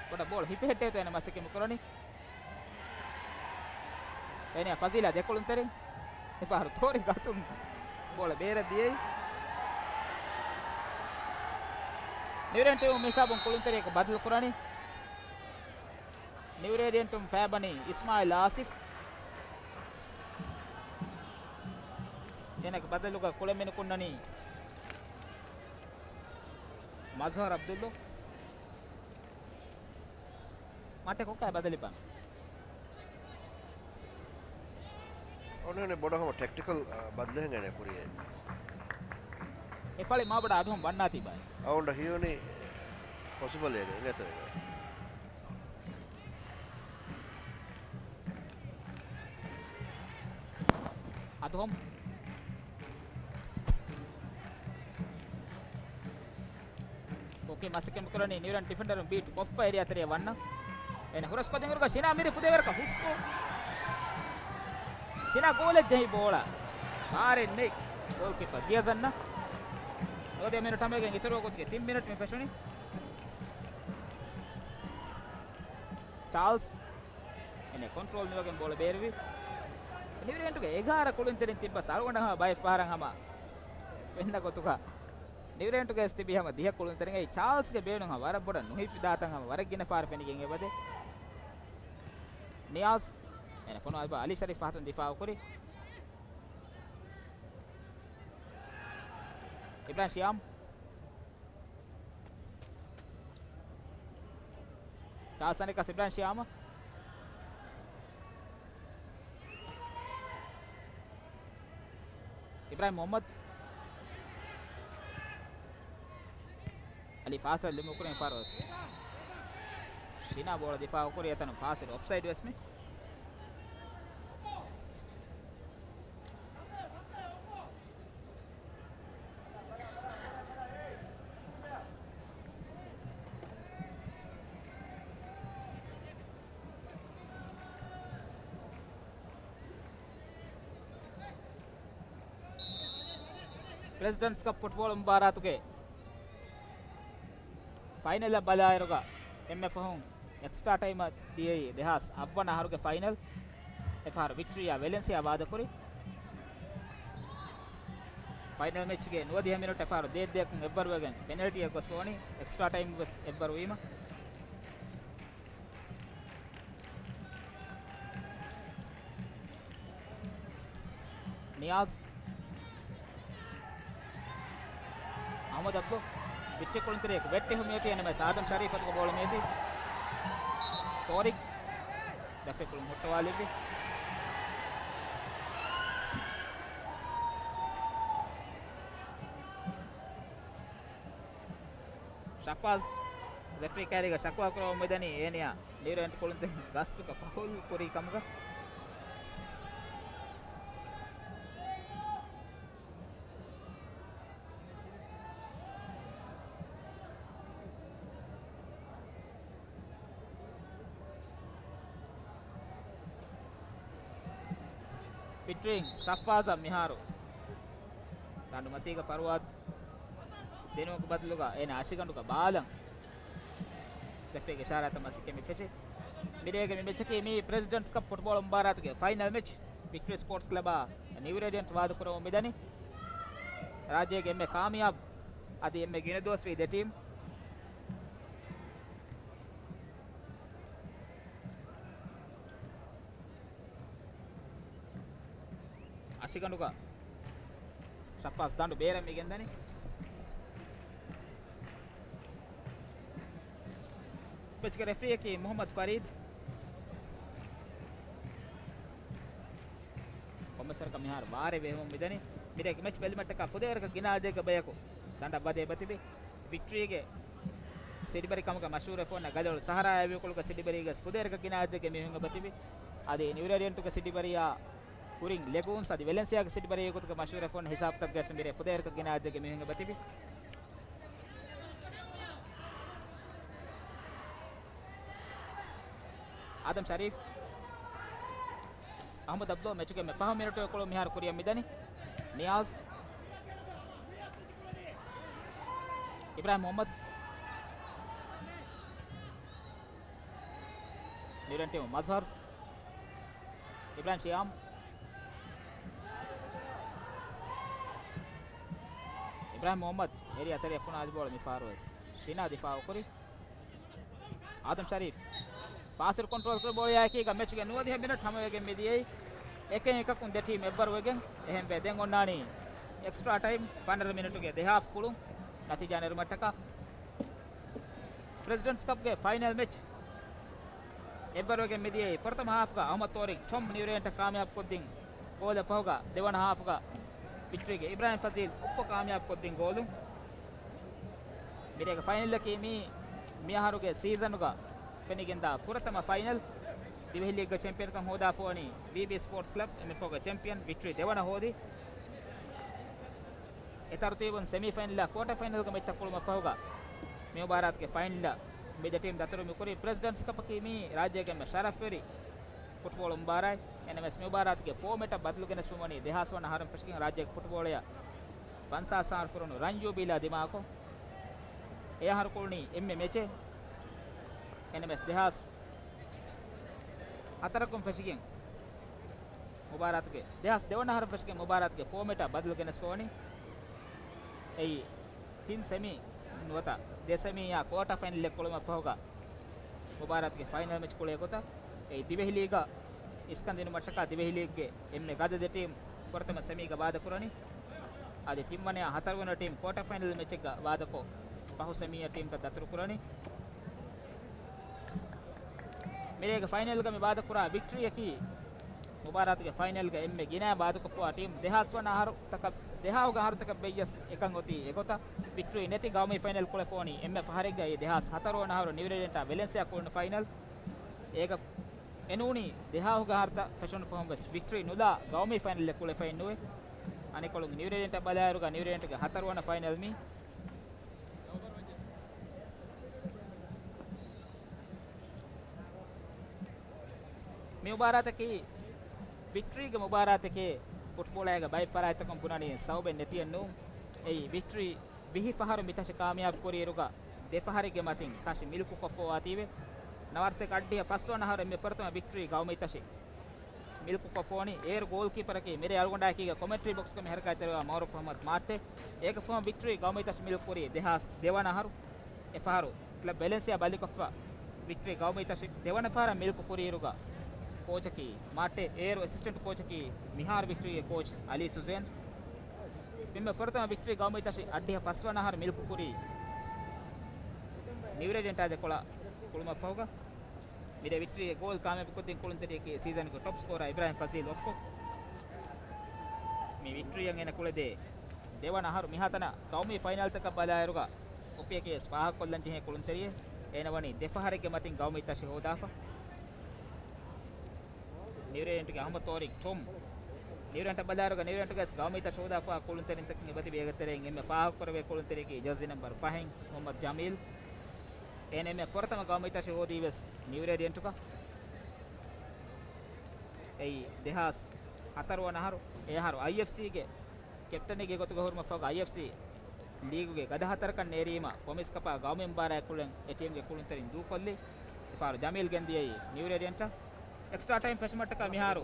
ބޮޑަށް ބޯޅަ ހިފެހެއްޓޭތޯ އޭނަ މަސައްކަތް ކުރަނީ. އޭނަ ފަޒީލާ ދެ ކުޅުންތެރިން. މިފަހަރު ތޯރިކް ގަތުން ބޯޅަ ބޭރަށް ދިޔައީ. ނިއުރޭން ޓީމު މިހިސާބުން ކުޅުންތެރިޔަކު ބަދަލު ކުރަނީ. ނިއުރޭޑިއަންޓުން ފޭބަނީ އިސްމާއިލް އާސިފް. އޭނަގެ ބަދަލުގަ ކުޅެމިނިކުންނަނީ މަޒްހަރް އަބްދުއްލޯ. މައްޓެ ކޮއްކާ ބަދަލިބާ؟ އޮންނަނީ ބޮޑަށް ހަމަ ޓެކްޓިކަލް، އަ، ބަދަލެއް ހިނގަނީ ކުރިޔަށް. އެ ފަޅި މާބޮޑަށް އަދުހަމް ވަންނާތީ ބާއި. އަވަނޑަ ހިޔުނީ ޕޮސިބަލް އޭގަ އިނގޭތޯ އޭގަ. އަދުހަމް. ކޮކި މަސައްކަތް ކުރަނީ ނިއުރޭން ޑިފެންޑަރުން ބީޓް ކޮށްފަ އޭރިއާ ތެރެއަށް ވަންނަ. އޭނަ ހުރަސްކޮށްދިން އިރުގަ ޝިނާ މިރި ފުދޭވަރަކަށް ހުސްކޮށް. ޝިނާ ގޯލެއް ޖެހި ބޯޅަ ބާރެއް ނެތް. ގޯލްކީޕަރ ޒިޔަޒަންނަ. ނުވަދިހަ މިނެޓް ހަމައިގެން އިތުރު ވަގުތުގެ ތިން މިނެޓް މި ފެށުނީ. ޗާލްސް. އެނެ ކޮންޓްރޯލް ނުވެގެން ބޯޅަ ބޭރުވި. ނިއުރޭންޓުގެ އެގާރަ ކުޅުންތެރިން ތިއްބަސް އަޅުގަނޑަށް ހަމަ ބައެއް ފަހަރަށް ހަމަ ފެންނަ ގޮތުގަ ނިއުރޭންޓުގައި ތިބި ހަމަ ދިހަ ކުޅުންތެރިން އެއީ ޗާލްސްގެ ބޭނުން ހަމަ ވަރަށް ބޮޑަށް ނުހިފިދާތަން ހަމަ ވަރަށް ގިނަ ފަހަރު ފެނިގެން އެބަދޭ. ނިޔާޒް އެނެ ފޮނު އަލްބާ އަލީ ޝަރީފް ފަހަތުން ދިފާއު ކުރި. އިބްރާހިމް ޝިޔާމް. ޗާލްސް އަނެއްކާ އިބްރާހިމް ޝިޔާމަށް. އިބްރާހިމް މުޙައްމަދު. އަލީ ފާސަލް ލިމުކުރެން ފާރު. ޝިނާ ބޯޅަ ދިފާއުކުރި އެތަނުން ފާސިލް އޮފްސައިޑް ވެސް މި. ޕްރެޒިޑެންޓްސް ކަޕް ފުޓްބޯޅަ މުބާރާތުގެ ފައިނަލަށް ބަލާއިރުގަ އެންމެ ފަހުން އެކްސްޓްރާ ޓައިމަށް ދިޔައީ ދެހާސް އަށްވަނަ އަހަރުގެ ފައިނަލް. އެފަހަރު ވިކްޓްރީއާ ވެލެންސިއާ ވާދަކުރި. ފައިނަލް މެޗްގެ ނުވަދިހަ މިނެޓް އެފަހަރު ދޭއް ދޭއަކުން އެއްވަރުވެގެން ޕެނަލްޓީއެއް ގޮސްފަ ވަނީ އެކްސްޓްރާ ޓައިމް ވެސް އެއްވަރު ވީމަ. ނިޔާޒް. އަހްމަދު އަބްދު. ވިއްޓެ ކުޅުންތެރިއަކު ވެއްޓެހުމިއޮތީ އެންމެ ސާދަމް ޝަރީފަތުގެ ބޯޅަ މިއޮތީ. ތޯރިކް. ރެފްރީ ކުޅުން ހުއްޓަވާލެއްވި. ޝަފާޒް ރެފްރީ ކައިރީގަ ޝަކުވާ ކުރަމުން މިދަނީ އޭނިޔާ ނިއުރެންޓް ކުޅުންތެރި ގަސްތުގަ ފަހުލް ކުރީ ކަމުގަ. ބިޓްވީން ޝަފާޒަށް މިހާރު ދަނޑުމަތީގަ ފަރުވާދު ދިނުމުގެ ބަދަލުގަ އޭނަ އަށިގަނޑުގަ ބާލަން ރެފްރީގެ އިޝާރާތަށް މަސައްކަތް މި ފެށި. މިރޭގެ މި މެޗަކީ މީ ޕްރެޒިޑެންޓްސް ކަޕް ފުޓްބޯޅަ މުބާރާތުގެ ފައިނަލް މެޗް. ވިކްޓްރީ ސްޕޯޓްސް ކްލަބާ ނިއު ރޭޑިއަންޓް ވާދަކުރަމުން މިދަނީ. ރާއްޖޭގެ އެންމެ ކާމިޔާބު އަދި އެންމެ ގިނަ ދުވަސްވީ ދެ ޓީމް. އަށިގަނޑުގަ ޝަފާޒް ދަނޑު ބޭރަށް މި ގެންދަނީ. މެޗްގެ ރެފްރީއަކީ މުހައްމަދު ފަރީދު. ކޮމެސަރަކަށް މިހާރު ވާރޭ ވެހެމުން މިދަނީ. މިރޭގެ މެޗް ބެލުމަށްޓަކާ ފުދޭވަރަކަށް ގިނަ އަދަދެއްގެ ބަޔަކު ދަނޑަށް ވަދެ އެބަތިބި. ވިކްޓްރީގެ ސިޑިބަރިކަމުގަ މަޝްހޫރުވެފަ އޮންނަ ގަލޮޅު ސަހަރާއާ ވިޔަކޮޅުގެ ސިޑިބަރީގަސް ފުދޭވަރަކަށް ގިނަ އަދަދެއްގެ މީހުން އެބަތިބި. އަދި ނިއުރޭޑިއަންޓުގެ ސިޑިބަރީއާ ކުރިން ލެގޫންސް އަދި ވެލެންސިއާގެ ސިޑިބަރީގެ ގޮތުގަ މަޝްހޫރުވެފަ އޮންނަ ހިސާބުތަކުގަސް މިރޭ ފުދޭވަރަކަށް ގިނަ އަދަދެއްގެ މީހުން އެބަތިބި. އާދަމް ޝަރީފް، އަހްމަދު އަބްދު މެޗުގެ މެ ފަހު މިނެޓު ކުޅު މިހާރު ކުރިއަށް މިދަނީ. ނިޔާޒް، އިބްރާހިމް މުހައްމަދު، ނިއުރެން ޓީމު މަޒްހަރު، އިބްރާހިމް ޝިޔާމް، އިބްރާހިމް މުހައްމަދު އޭރިއާ ތެރެއަށް ފުނާ އަދި ބޯޅަ މި ފާރުވެސް ޝިނާ ދިފާއު ކުރި. އާދަމް ޝަރީފް ފާސިލް ކޮންޓްރޯލް ކުރި ބޯޅަޔާއެކީގަ މެޗުގެ ނުވަދިހަ މިނެޓް ހަމަވެގެން މިދިޔައީ. އެކެއް އެކަކުން ދެ ޓީމް އެއްވަރުވެގެން އެހެންވެ ދެން އޮންނާނީ އެކްސްޓްރާ ޓައިމް ފަނަރަ މިނެޓުގެ ދެހާފް ކުޅުން ނަތީޖާ ނެރުމަށްޓަކާ. ޕްރެޒިޑެންޓްސް ކަޕްގެ ފައިނަލް މެޗް އެއްވަރުވެގެން މިދިޔައީ ފުރަތަމަ ހާފްގަ އަހްމަދު ތޯރިކް ޗޮމް ނިއުރޭންޓަށް ކާމިޔާބު ކޮށްދިން ގޯލަށް ފަހުގަ ދެވަނަ ހާފްގަ ވިކްޓްރީގެ އިބްރާހިމް ފަޒީލް އުއްޕަ ކާމިޔާބު ކޮށްދިން ގޯލުން. މިރޭގެ ފައިނަލަކީ މީ މިއަހަރުގެ ސީޒަނުގަ ފެނިގެންދާ ފުރަތަމަ ފައިނަލް. ދިވެހި ލީގްގެ ޗެމްޕިއަންކަން ހޯދާފަ ވަނީ ވީބީ ސްޕޯޓްސް ކްލަބް އެމްއެފްއޯގެ ޗެމްޕިއަން ވިކްޓްރީ ދެވަނަ ހޯދި. އެ ތަރުތީބުން ސެމީ ފައިނަލާ ކޯޓަ ފައިނަލްގެ މެޗްތައް ކުޅުމަށް ފަހުގަ މި މުބާރާތުގެ ފައިނަލަށް މި ދެ ޓީމް ދަތުރު މި ކުރީ ޕްރެޒިޑެންޓްސް ކަޕަކީ މީ ރާއްޖޭގެ އެންމެ ޝަރަފްވެރި ފުޓްބޯޅަ މުބާރާތް. އެންމެސް މި މުބާރާތުގެ ފޯމެޓަށް ބަދަލު ގެނެސްފަ ވަނީ ދެހާސް ވަނަ އަހަރުން ފެށިގެން ރާއްޖޭގެ ފުޓްބޯޅަޔަށް ފަންސާސް އަހަރު ފުރުނު ރަން ޖޫބިލީއާ ދިމާކޮށް، އެ އަހަރު ކުޅުނީ އެންމެ މެޗެއް. އެންމެސް ދެހާސް ހަތަރަކުން ފެށިގެން މުބާރާތުގެ، ދެހާސް ދެވަނަ އަހަރު ފެށިގެން މުބާރާތުގެ ފޯމެޓާ ބަދަލު ގެނެސްފަ ވަނީ. އެއީ ތިން ސެމީ ނުވަތަ ދެ ސެމީއާ ކޯޓަ ފައިނަލެއް ކުޅުމަށް ފަހުގަ މުބާރާތުގެ ފައިނަލް މެޗް ކުޅޭ ގޮތަށް. އެއީ ދިވެހި ލީގަށް އިސްކަން ދިނުމަށްޓަކާ ދިވެހި ލީގްގެ އެންމެ ގަދަ ދެ ޓީމް ފުރަތަމަ ސެމީގަ ވާދަ ކުރަނީ. އަދި ތިންވަނަޔާ ހަތަރުވަނަ ޓީމް ކޯޓަ ފައިނަލް މެޗެއްގަ ވާދަކޮށް، ފަހު ސެމީއަށް ޓީމްތައް ދަތުރު ކުރަނީ. މިރޭގެ ފައިނަލްގަ މި ވާދަ ކުރާ ވިކްޓްރީއަކީ މުބާރާތުގެ ފައިނަލްގަ އެންމެ ގިނަ ބާދަކޮށްފައިވާ ޓީމު ދެހާސް ވަނަ އަހަރު ތަކަށް، ދެހާހުގެ އަހަރުތަކަށް ވެއްޔަސް އެކަން އޮތީ އެގޮތަށް. ވިކްޓްރީ ނެތި ގައުމީ ފައިނަލް ކުޅެފޯނީ އެންމެ ފަހަރެއްގައި ދެހާސް ހަތަރު ވަނަ އަހަރު ނިއުރޭޑިއެންޓާ ވެލެންސިއާ ކުޅުނު ފައިނަލް. އޭގަ އެނޫނީ ދެހާހުގެ އަހަރުތައް ފެށުނު ފަހުން ވެސް ވިކްޓްރީ ނުލާ ގައުމީ ފައިނަލްއެއް ކުޅެފައެއް ނުވޭ. އަނެއްކޮޅުން ނިއުރޭޑިއެންޓާ ބަލާއިރުގަ ނިއުރޭޑިއެންޓްގެ ހަތަރު ވަނަ ފައިނަލް މީ. މި މުބާރާތަކީ ވިކްޓްރީގެ މުބާރާތެކޭ. ފުޓްބޯޅައިގަ ބައެއް ފަރާތްތަކުން ބުނަނީ ސަބަބެއް ނެތިއެއް ނޫން. އެއީ ވިކްޓްރީ ވިހި ފަހަރު މި ތަށި ކާމިޔާބު ކުރިއިރުގަ ދެ ފަހަރެއްގެ މަތިން ތަށި މިލްކުކޮށްފައިވާތީވެ. ނަވާރަސަތޭކަ އަށްޑިހަ ފަސް ވަނަ އަހަރު އެންމެ ފުރަތަމަ ވިކްޓްރީ ގައުމީ ތަށި މިލްކުކޮށްފަވަނީ. އޭރު ގޯލްކީޕަރަކީ މިރޭ އަޅުގަނޑާއެކީގަ ކޮމެންޓްރީ ބޮކްސްގަ މި ހަރަކާތްތެރިވާ މައުރޫފް އަޙްމަދު މާއްޓޭ. އޭގެ ފަހުން ވިކްޓްރީ ގައުމީ ތަށި މިލްކުކުރީ ދެހާސް ދެ ވަނަ އަހަރު. އެ ފަހަރު ކްލަބް ވެލެންސިއާ ބައްލިކޮށްފަ ވިކްޓްރީ ގައުމީ ތަށި ދެވަނަ ފަހަރަށް މިލްކު ކުރިއިރުގަ ކޯޗަކީ މާއްޓޭ. އޭރު އެސިސްޓެންޓް ކޯޗަކީ މިހާރު ވިކްޓްރީގެ ކޯޗް އަލީ ސުޒޭން. އެންމެ ފުރަތަމަ ވިކްޓްރީ ގައުމީ ތަށި އަށްޑިހަ ފަސް ވަނަ އަހަރު މިލްކު ކުރީ ނިއުރޭޑިއެންޓާ ދެކޮޅަށް ކުޅުމަށްފަހުގަ. މިރޭ ވިކްޓްރީގެ ގޯލް ކާމިޔާބުކޮށްދިން ކުޅުންތެރިޔަކީ ސީޒަންގެ ޓޮޕް ސްކޯރާ އިބްރާހިމް ފަޒީލް އޮފްކޮ. މި ވިކްޓްރީއަށް އޭނަ ކުޅެދޭ ދެވަނަ އަހަރު. މިހާތަނަށް ގައުމީ ފައިނަލްތަކަށް ބަލާއިރުގަ އުޕިއަކީ ވެސް ފާހަގަކޮށްލަން ޖެހޭ ކުޅުންތެރިއެއް. އޭނަ ވަނީ ދެ ފަހަރެއްގެ މަތިން ގައުމީ ތަށި ހޯދާފަ. ނިއުރޭޑިއެންޓްގެ އަހުމަދު ތޯރިކް ޓޮމް. ނިއުރޭޑިއެންޓަށް ބަލާއިރުގަ ނިއުރޭޑިއެންޓްގެ ވެސް ގައުމީ ތަށި ހޯދާފަ ކުޅުންތެރިންތަކުން އެބަތިބި އޭގެ ތެރެއިން އެންމެ ފާހަގަކުރެވޭ ކުޅުންތެރިޔަކީ ޖާޒީ ނަމްބަރު ފަހެއް މުހައްމަދު ޖަމީލް. އޭނަ އެންމެ ފުރަތަމަ ގައުމީ ތަށި ހޯދީ ވެސް ނިއުރޭޑިއެންޓުގަ. އެއީ ދެހާސް ހަތަރު ވަނަ އަހަރު. އެ އަހަރު އައިއެފްސީގެ ކެޕްޓަނެއްގެ ގޮތުގަ ހުރުމަށްފަހު އައިއެފްސީ ލީގުގެ ގަދަ ހަތަރަކަށް ނޭރީމަ ޕްރޮމިސް ކަޕާ ގައުމީ މުބާރާތް ކުޅެން އެ ޓީމްގެ ކުޅުންތެރިން ދޫކޮށްލި. އެފަހަރު ޖަމީލް ގެންދިޔައީ ނިއުރޭޑިއެންޓަށް. އެކްސްޓްރާ ޓައިމް ފެށުމަށްޓަކާ މިހާރު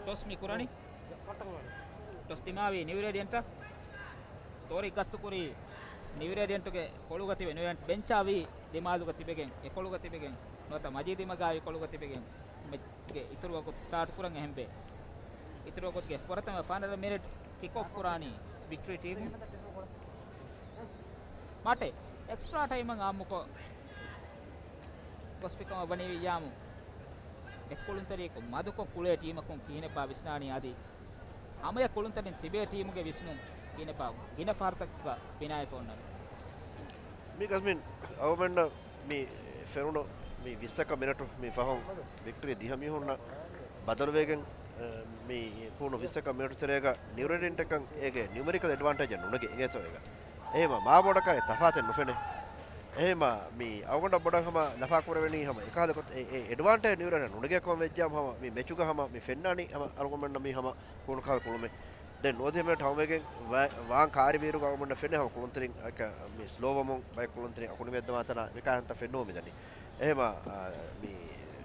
ޓޮސް މި ކުރަނީ. ޓޮސް ދިމާވީ ނިއުރޭޑިއެންޓަށް. ތޯރިކް ގަސްތުކުރީ ނިއުރޭޑިއެންޓުގެ ކޮޅުގަ ތިބެ ނިއުރޭޑިއެންޓް ބެންޗާ ވީ ދިމާލުގަ ތިބެގެން، އެ ކޮޅުގަ ތިބެގެން ނުވަތަ މަޖީދީ މަގާވީ ކޮޅުގަ ތިބެގެން މެޗްގެ އިތުރު ވަގުތު ސްޓާޓް ކުރަން އެހެންވޭ. އިތުރު ވަގުތުގެ ފުރަތަމަ ފަނަރަ މިނެޓް ކިކް އޮފް ކުރާނީ ވިކްޓްރީ ޓީމުން. މާޓޭ އެކްސްޓްރާ ޓައިމަށް އާއްމުކޮށް ގޮސްފިކަމަށް ވަނީ ވިއްޔާމު އެއްކުޅުންތެރިޔަކު މަދުކޮށް ކުޅޭ ޓީމަކުން ކިހިނެއްބާ ވިސްނާނީ އަދި ހަމަޔަށް ކުޅުންތެރިން ތިބޭ ޓީމުގެ ވިސްނުން ކިހިނެއްބާ ގިނަ ފަހަރުތަކުގަ ބިނާވެފަ އޮންނަނީ؟ މި ގަސްމިން އަޅުގަނޑަށް މި ފެނުނު މި ވިއްސަކަ މިނެޓު މި ފަހުން ވިކްޓްރީ ދިހަ މީހުންނަށް ބަދަލުވެގެން، އަ، މި ކުޅުނު ވިއްސަކަ މިނެޓު ތެރޭގަ ނިއުރޭޑިއެންޓަކަށް އޭގެ ނިއުމެރިކަލް އެޑްވާންޓޭޖެއް ނުނެގޭ އިނގޭތޯ އޭގަ. އެހެމަ މާބޮޑަކަށް އެ ތަފާތެއް ނުފެނޭ. އެހެމަ މި އަޅުގަނޑަށް ބޮޑަށް ހަމަ ލަފާކުރެވެނީ ހަމަ އެކަހަލަ ގޮތް އެ، އެ އެޑްވާންޓޭޖް ނިއުރޭޑިއެންޓަށް ނުނެގޭކަމަށް ވެއްޖިއްޔާ ހަމަ މި މެޗުގަ ހަމަ މި ފެންނާނީ ހަމަ އަޅުގަނޑަށް މި ހަމަ ކުޅުނު ކަހަލަ ކުޅުމެއް. ދެން ނުވަދިހަ މިނެޓް ހަމަވެގެން ވާ، ވާން ކާރިވިއިރުގަ އަޅުގަނޑަށް ފެނޭ ހަމަ ކުޅުންތެރިން އަކަ، މި ސްލޯވަމުން ބައެއް ކުޅުންތެރިން އަކުނިވެއްދަވާތަނާ މިކާ ހަންތަ ފެންނުވަ މިދަނީ. އެހެމަ، އާ، މި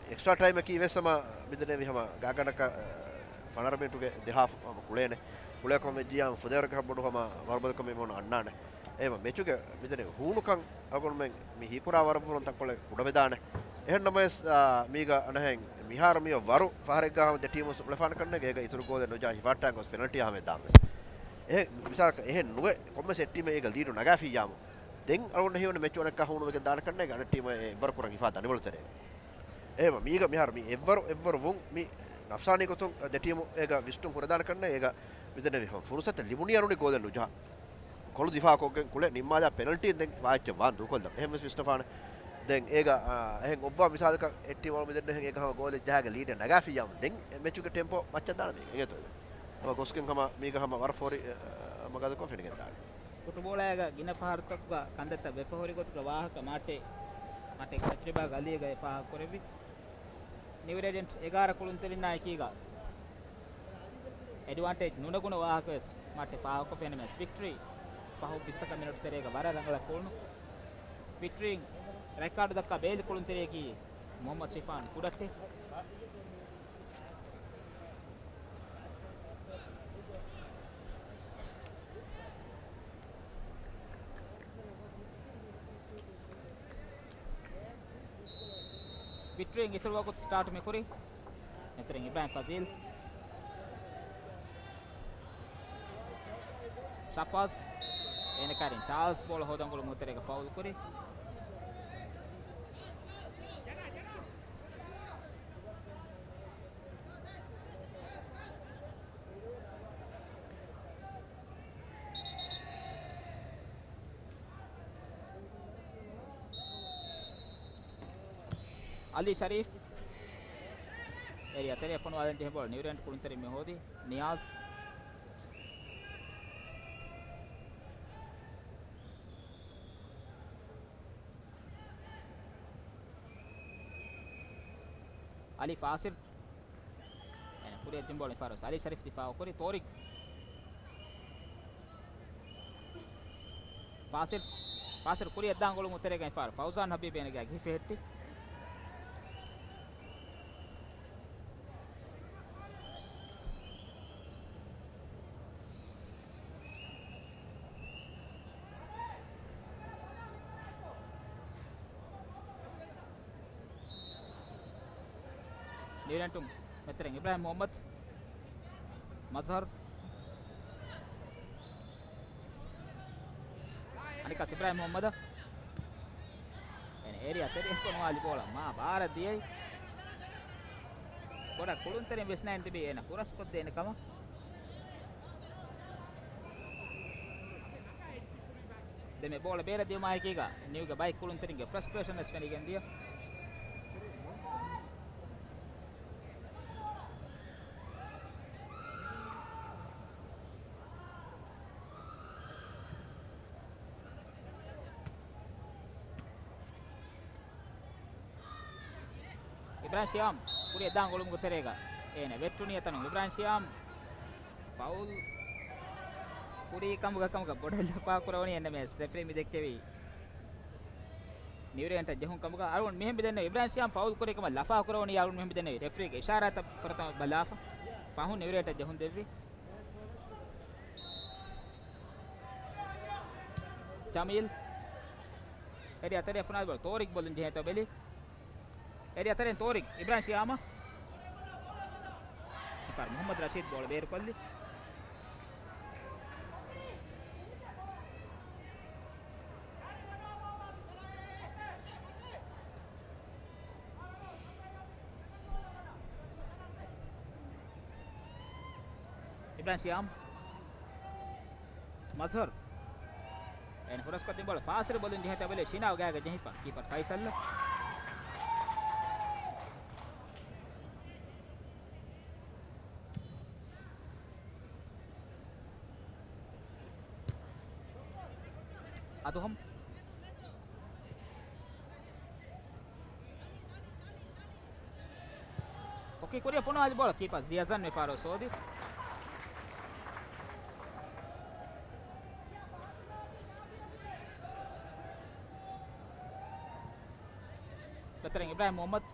އެކްސްޓްރާ ޓައިމަކީ ވެސް ހަމަ މިދަނޭ މި ހަމަ ގާގަނޑަކަށް، އާ، ފަނަރަ މިނެޓުގެ ދެހާފް ހަމަ ކުޅޭނެ. ކުޅޭކަމަށް ވެއްޖިއްޔާ ފުދޭވަރަކަށް ބޮޑު ހަމަ ވަރުބަލިކަމެއް މިހުން އަންނާނެ. އެހެމަ މެޗުގެ މިދަނީ ހޫނުކަން އަޅުގަނޑުމެން މި ހީކުރާ ވަރަށްވުރުން ތަންކޮޅެއް ކުޑަވެދާނެ. އެހެން ނަމަވެސް، އާ، މީގަ އަނެއްހެން މިހާރު މިއޮއް ވަރު ފަހަރެއްގަ ހަމަ ދެ ޓީމު އުޅެފާނެ ކަންނޭނގެ އޭގަ އިތުރު ގޯލެއް ނުޖަހާ ހިފާއްޓާ ގޮސް ޕެނަލްޓީއާ ހަމަ ދާން ވެސް. އެހެން މިސާލަކަށް އެހެން ނުވެ ކޮންމެސް އެއް ޓީމެއް އޭގަ ލީޑު ނަގާފިއްޔާމު ދެން އަޅުގަނޑަށް ހީވަނީ މެޗު އަނެއްކާ ހޫނުވެގެން ދާނެ ކަންނޭނގެ އަނެއް ޓީމަށް އެއްވަރު ކުރަން ހިފާ ދަނިވަޅު ތެރޭ. އެހެމަ މީގަ މިހާރު މި އެއްވަރު އެއްވަރު ވުން މި ނަފްސާނީ ގޮތުން ދެ ޓީމު އޭގަ ވިސްނުން ކުރެދާނެ ކަންނޭނގެ އޭގަ މިދެންނެވި ހަމަ ފުރުސަތެއް ލިބުނީ އަރުނި ގޯލެއް ނުޖަހާ. ކޮޅު ދިފާއުކޮށްގެން ކުޅެ ނިންމާލާ ޕެނަލްޓީން ދެން ވާއެއްޗެއް ވާން ދޫކޮށްލަން. އެހެން ވެސް ވިސްނަފާނެ. ދެން އޭގަ، އާ، އެހެން އޮއްވާ މިސާލަކަށް އެއް ޓީމު އަޅު މިދެންނެ އެހެން އޭގަ ހަމަ ގޯލެއް ޖަހާގެ ލީޑެއް ނަގާފިއްޔާމު ދެން މެޗުގެ ޓެމްޕޯ މައްޗަށް ދާނެ މީގަ އިނގޭތޯ. ހަމަ ގޮސްގެން ހަމަ މީގަ ހަމަ ވަރަށް ފޯރި، އަ، މަގާދަކޮށް ފެނިގެން ދާނެ. ފުޓުބޯޅައިގަ ގިނަ ފަހަރުތަކުގަ ކަންތައްތައް ވެފަ ހުރި ގޮތުގަ ވާހަކަ މާޓޭ، މާޓޭގެ ތަޖުރިބާ ގަލީގައި ފާހަގަކުރެއްވި. ނިއުރޭޑިއެންޓް އެގާރަ ކުޅުންތެރިންނާ އެކީގަ އެޑްވާންޓޭޖް ނުނެގުނު ވާހަކަވެސް މާޓެ ފާހަގަކޮށްފި ނަމަވެސް ވިކްޓްރީ ފަހު ވިއްސަކަ މިނެޓު ތެރޭގަ ވަރަށް ރަނގަޅަށް ކުޅުނު. ވިކްޓްރީން ރެޑް ކާޑު ދައްކާ ބޭލި ކުޅުންތެރިޔަކީ މުހައްމަދު ޝިފާން ކުޑައްޓެ. ވިކްޓްރީން އިތުރު ވަގުތު ސްޓާޓު މިކުރީ. އެތެރެން އިބްރާހިމް ފަޒީލް. ޝަފާޒް. އޭނަ ކައިރިން ޗާލްސް ބޯޅަ ހޯދަން ގުޅުމުގެ ތެރޭގަ ފައުލް ކުރި. އަލީ ޝަރީފް. އޭރިއާ ތެރެއަށް ފޮނުވާލަން ޖެހޭ ބޯޅަ ނިއުރޭންޓް ކުޅުންތެރިން މި ހޯދީ. ނިޔާޒް. އަލީ ފާސިލް. އޭނަ ކުރިއަށް ދިން ބޯޅަ މިފަހަރު އަލީ ޝަރީފް ދިފާއު ކުރި. ތޯރިކް. ފާސިލް. ފާސިލް ކުރިއަށް ދާން ގޮޅުމު ތެރޭގަ މިފަހަރު ފައުޒާން ހަބީބް އޭނަގެ އަގެ ހިފެހެއްޓި. ނިއުރޭންޓުން މެތެރެން އިބްރާހިމް މުހައްމަދު. މަޒްހަރު. އަނެއްކާ އިބްރާހިމް މުހައްމަދަށް. އޭނަ އޭރިއާ ތެރެއަށް ފޮނުވާލި ބޯޅަ މާ ބާރަށް ދިޔައީ. ބޮޑަށް ކުޅުންތެރިން ވިސްނައިން ތިބީ އޭނަ ކުރަސްކޮށްދޭނެ ކަމަށް. ދެން މި ބޯޅަ ބޭރަށް ދިޔުމާއެކީގަ ނިއުގެ ބައެއް ކުޅުންތެރިންގެ ފްރަސްޓްރޭޝަން ވެސް ފެނިގެން ދިޔަ. އިބްރާހިމް ޝިޔާމް ކުރިއަށް ދާން ގޮޅުމުގެ ތެރޭގަ އޭނަ ވެއްޓުނީ އެތަނުން. އިބްރާހިމް ޝިޔާމް ފައުލް ކުރީ ކަމުގަ ކަމުގަ ބޮޑަށް ލަފާ ކުރެވުނީ އެންއެމްއޭސް ރެފްރީ މި ދެއްކެވީ. ނިއުރޭންޓަށް ޖެހުން ކަމުގަ އަޅުގަނޑު މިހެން މިދެންނެވި އިބްރާހިމް ޝިޔާމް ފައުލް ކުރި ކަމަށް ލަފާ ކުރެވުނީ އަޅުގަނޑު މިހެން މިދެންނެވި ރެފްރީގެ އިޝާރާތަށް ފުރަތަމަ ބަލާފަ. ފަހުން ނިއުރޭންޓަށް ޖެހުން ދެއްވި. ޖަމީލް. އޭރިއާ ތެރެއަށް ފޮނުވާލި ބޯޅަ ތޯރިކް ބޯލުން ޖެހޭތޯ ބެލި. އޭރިއާ ތެރެއިން ތޯރިކް އިބްރާހިމް ޝިޔާމަށް. މިފަހަރު މުހައްމަދު ރަޝީދު ބޯޅަ ބޭރުކޮށްލި. އިބްރާހިމް ޝިޔާމް. މަޒްހަރު. އޭނަ ކުރަސްކޮށްދިން ބޯޅަ ފާސިލް ބޯލުން ޖެހޭތޯ ބެލި ޝިނާ ގާގަ ޖެހިފަ ކީޕަރ ފައިސަލް. އަދުހަމް. ކޮކީ ކުރިއަށް ފޮނުވާލި ބޯޅަ ކީޕަރ ޒިޔަޒަން މިފަހަރު ސޯދި. މެތެރެން އިބްރާހިމް މުހައްމަދު.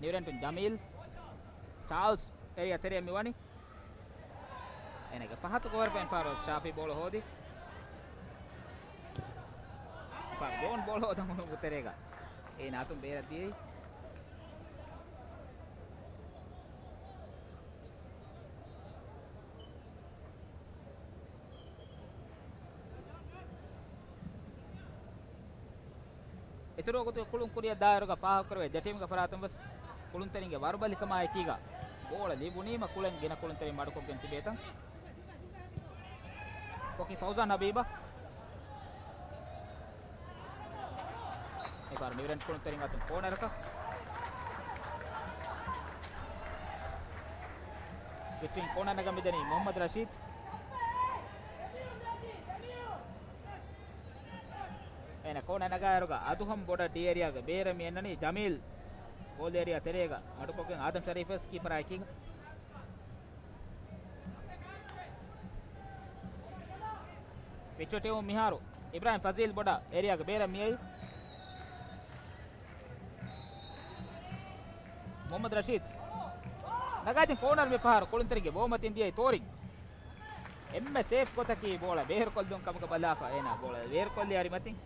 ނިއުރޭންޓުން ޖަމީލް. ޗާލްސް އޭރިއާ ތެރެއަށް މިވަނީ. އޭނަގެ ފަހަތު ކޯރަފައިން ފާރޯސް ޝާފީ ބޯޅަ ހޯދި. ފާރޯ ގޯން ބޯޅަ ހޯދަން އުޅުމުގެ ތެރޭގަ އޭނަ އަތުން ބޭރަށް ދިޔައީ. އިތުރު ވަގުތުގެ ކުޅުން ކުރިއަށް ދާއިރުގަ ފާހަގަކުރެވޭ ދެ ޓީމުގެ ފަރާތުން ވެސް ކުޅުންތެރިންގެ ވަރުބަލިކަމާއެކީގަ ބޯޅަ ލިބުނީމަ ކުޅެން ގިނަ ކުޅުންތެރިން މަޑުކޮށްގެން ތިބޭތަން. ކޮކި ފައުޒާން ހަބީބަށް. މިފަހަރު ނިއުރޭންޓް ކުޅުންތެރިން އަތުން ކޯނަރަކަށް. ބިޓްވީން ކޯނަރ ނަގަން މިދަނީ މުހައްމަދު ރަޝީދު. އޭނަ ކޯނަރ ނަގާއިރުގަ އަދުހަމް ބޮޑަށް ޑީ އޭރިއާގެ ބޭރަށް މި އަންނަނީ ޖަމީލް. ގޯލް އޭރިއާ ތެރޭގަ މަޑުކޮށްގެން އާދަމް ޝަރީފް ވެސް ކީޕަރާއެކީގަ. ވިކްޓަރ ޓީމުން މިހާރު އިބްރާހިމް ފަޒީލް ބޮޑަށް އޭރިއާގެ ބޭރަށް މިއައީ. މުހައްމަދު ރަޝީދު ނަގާދިން ކޯނަރު މިފަހަރު ކުޅުންތެރިންގެ ބޯމަތިން ދިޔައީ ތޯރިން. އެންމެ ސޭފް ގޮތަކީ ބޯޅަ ބޭރުކޮށްލުން ކަމުގަ ބަލާފަ އޭނާ ބޯޅަ ބޭރުކޮށްލި އަރިމަތިން.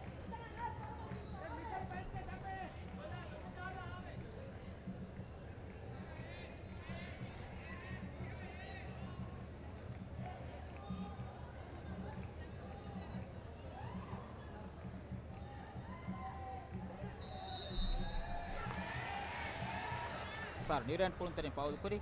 ފާރު ނިއުރޭންޓް ކުޅުންތެރިން ފައުލް ކުރި.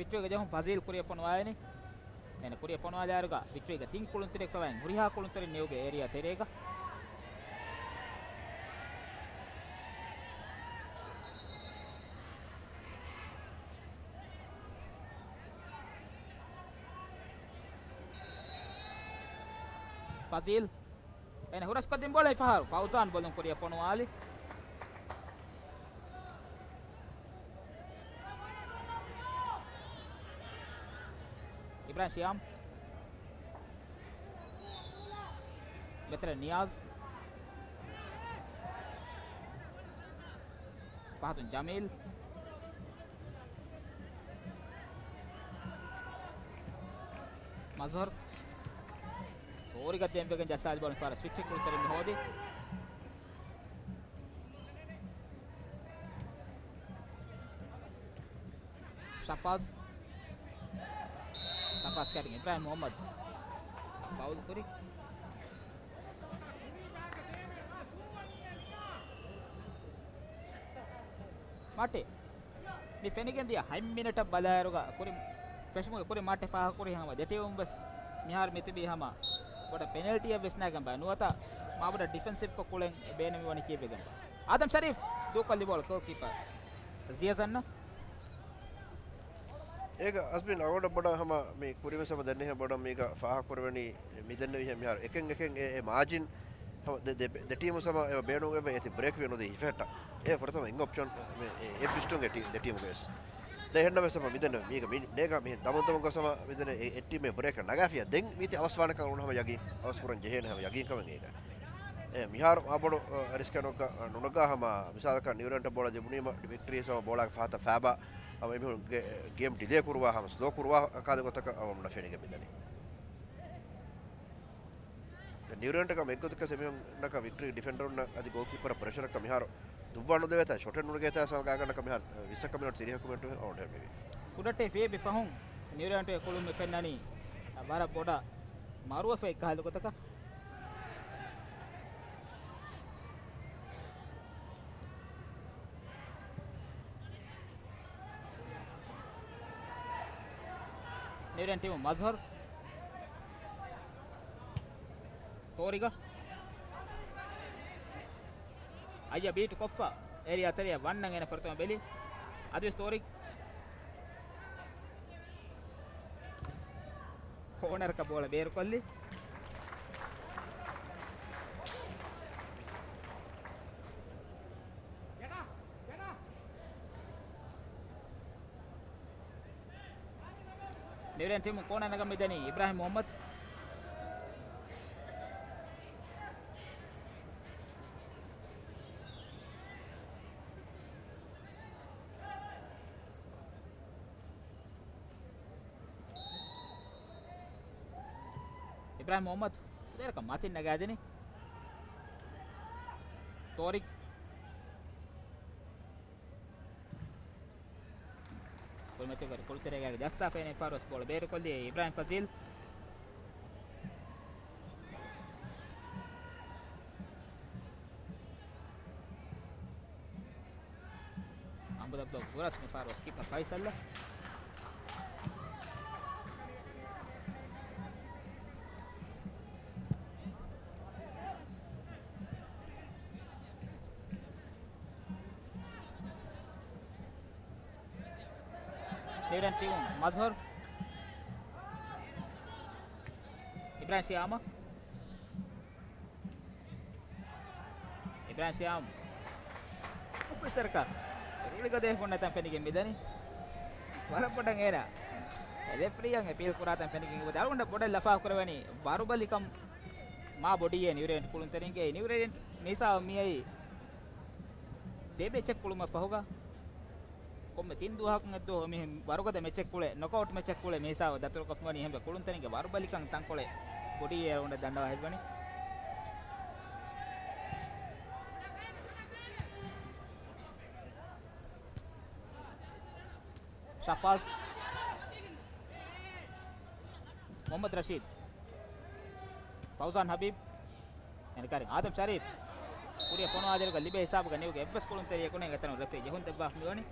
ވިކްޓޮރީގެ ޖެހުން ފަޒީލް ކުރިއަށް ފޮނުވާލިނީ. އޭނަ ކުރިއަށް ފޮނުވާލާއިރުގަ ވިކްޓޮރީގެ ތިން ކުޅުންތެރިޔަކު ވަން ހުރިހާ ކުޅުންތެރިން ނިއުގެ އޭރިއާ ތެރޭގަ. ފަޒީލް. އޭނަ ހުރަސްކޮށްދިން ބޯޅަ އެއްފަހަރު ފައުޒާން ބޮލުން ކުރިއަށް ފޮނުވާލި. އިބްރާހިމް ޝިޔާމް. ބެތެރެ ނިޔާޒް. ފަހަތުން ޖަމީލް. މަޒްހަރު. ހޯރިގަ ދެންވެގެން ޖައްސާލި ބޯޅަ ފާރަ ސްވިޓް ކުޅުންތެރިން ހޯދި. ޝަފާޒް. ޝަފާޒް ކައިރިން އިބްރާހިމް މުހައްމަދު ފައުލް ކުރި. މާޓެ. މި ފެނިގެން ދިޔަ ހަތް މިނެޓަށް ބަލާއިރުގަ ކުރި ފެށުމުގެ ކުރި މާޓެ ފާހަގަކުރި ހަމަ ދެ ޓީމުން ވެސް މިހާރު މިތިބީ ހަމަ ބޮޑަށް ޕެނަލްޓީއެއް ވެސް ނޭނގެން ބައި ނުވަތަ މާބޮޑަށް ޑިފެންސިވްކޮށް ކުޅެން ބޭނުމިވަނީ ކީއްވެގެން. އާދަމް ޝަރީފް ދޫކޮށްލި ބޯޅަ ގޯލްކީޕަރ ޒިޔަޒަންނަ. އޭގަ އަޒްމީން އަޅުގަނޑަށް ބޮޑަށް ހަމަ މި ކުރިންވެސް ހަމަ ދެންނެވިހެން ބޮޑަށް މީގަ ފާހަގަކުރެވެނީ މިދެންނެވިހެން މިހާރު އެކެއް އެކެއް އެ، އެ މާޖިން ހަމަ ދެ، ދެ، ދެ ޓީމު ހަމަ އެ ބޭނުން އެއްވެ އޭތި ބްރޭކް ވެ ނުދީ ހިފެހެއްޓާ. އެ ފުރަތަމަ އިން އޮޕްޝަން މި، އެ، އެއްވިސްޓުން އެ ޓީ، ދެ ޓީމުގެ ވެސް. ދެ ހެންނަ ވެސް ހަމަ މިދެންނެވި މީގަ މި ނޭގަ މިހެން ދަމުން ދަމުން ގޮސް ހަމަ މިދެންނެ އެ، އެއް ޓީމެއް ބްރޭކަށް ނަގާފިޔާ ދެން މީތި އަވަސްވާނެކަން އުޅުނު ހަމަ ޔަގީން އަވަސް ކުރަން ޖެހޭނެ ހަމަ ޔަގީންކަމެއް އޭގަ. އެ، މިހާރު މާބޮޑު، އަ، ރިސްކެއް ނުގަ، ނުނަގާ ހަމަ މިސާލަކަށް ނިއުރެންޓަށް ބޯޅަ ލިބުނީމަ ވިކްޓަރީ ހަމަ ބޯޅައަށް ފަހަތަށް ފައިބާ ހަމަ އެމީހުންގެ ގޭމް ޑިލޭ ކުރުވާ ހަމަ ސްލޯ ކުރުވާ ކާލެ ގޮތަކަށް އަވަމުންނަށް ފެނިގެން މިދަނީ. ނިއުރެންޓަކަށް އެއްގޮތަކަށް އެމީހުންނަކަށް ވިކްޓަރީ ޑިފެންޑަރުންނަށް އަދި ގޯލްކީޕަރަށް ޕްރެޝަރަކަށް މިހާރު ދުއްވާ ނުދެވޭތާ ޝޮޓެއް ނުނެގޭތާ ސަމަ ގާގަނޑަކަށް މިހާރު ވިއްސަކަށް މިނެޓް ތިރީހަކަށް މިނެޓް އަވަޑެއް މިވީ. ކުޑައްޓެ ފޭބި ފަހުން ނިއުރެންޓުގެ ކުޅުން މި ފެންނަނީ ވަރަށް ބޮޑަށް މަރުވެފައި ކަހަލަ ގޮތަކަށް. ނިއުރެން ޓީމު މަޒްހަރު. ތޯރިގަ. އައްޔަ ބީޓް ކޮށްފަ. އޭރިއާ ތެރެއަށް ވަންނަން އޭނަ ފުރަތަމަ ބެލި. އަދިވެސް ތޯރި. ކޯނަރަކަށް ބޯޅަ ބޭރުކޮށްލި. ނިއުރެން ޓީމު ކޯނަރ ނަގަން މިދަނީ އިބްރާހިމް މުހައްމަދު. އިބްރާހިމް މުހައްމަދު ފުދޭރަކަށް މަތިން ނަގާދިނީ. ތޯރިގް. ކުޅުމަތިވެރި ކުޅުތެރޭގައި ޖައްސާފައި އިން ފާރުވެސް ބޯޅަ ބޭރުކޮށްލި އިބްރާހިމް ފަޒީލް. އަނބުލަ ބްލޮކް ގުރަސް މި ފާރުވެސް ކީޕަރ ފައިސަލް. ނިއުރެން ޓީމު މަޒްހަރު. އިބްރާހިމް ޝިޔާމަ. އިބްރާހިމް ޝިޔާމް. އޮފިސަރަކަށް ރުޅިގަދަ ފޮންނަތަން ފެނިގެން މިދަނީ. ވަރަށް ބޮޑަށް އޭނާ ރެފްރީއަށް އެޕީލް ކުރާތަން ފެނިގެން އިވަދެ އަޅުގަނޑަށް ބޮޑަށް ލަފާ ކުރެވެނީ ވަރުބަލިކަން މާ ބޮޑީއޭ ނިއުރެންޓް ކުޅުންތެރިންގެ. ނިއުރެންޓް މިސާ މިއައީ ދެ މެޗެއް ކުޅުމަށް ފަހުގަ ކޮންމެ ތިން ދުވަހަކުން އެއްދުވަހު މިހެން ވަރުގަދަ މެޗެއް ކުޅެ، ނޮކައުޓް މެޗެއް ކުޅެ މިހިސާބަށް ދަތުރުކޮށްފަ ވަނީ އެހެންވެ ކުޅުންތެރިންގެ ވަރުބަލިކަން ތަންކޮޅެއް ބޮޑީއޭ އަޅުގަނޑަށް ދަންނަވާ ހެދިވަނީ. ޝަފާޒް. މުހައްމަދު ރަޝީދު. ފައުޒާން ހަބީބް. އެންކަރިން އާދަމް ޝަރީފް. ކުރިއަށް ފޮނުވާދިރުގަ ލިބޭ ހިސާބުގަ ނިއުގެ އެއްވެސް ކުޅުންތެރިޔަކު ނެތް އެތަނުން ރެފްރީ ޖެހުން ދެއްވާފަ މިވަނީ.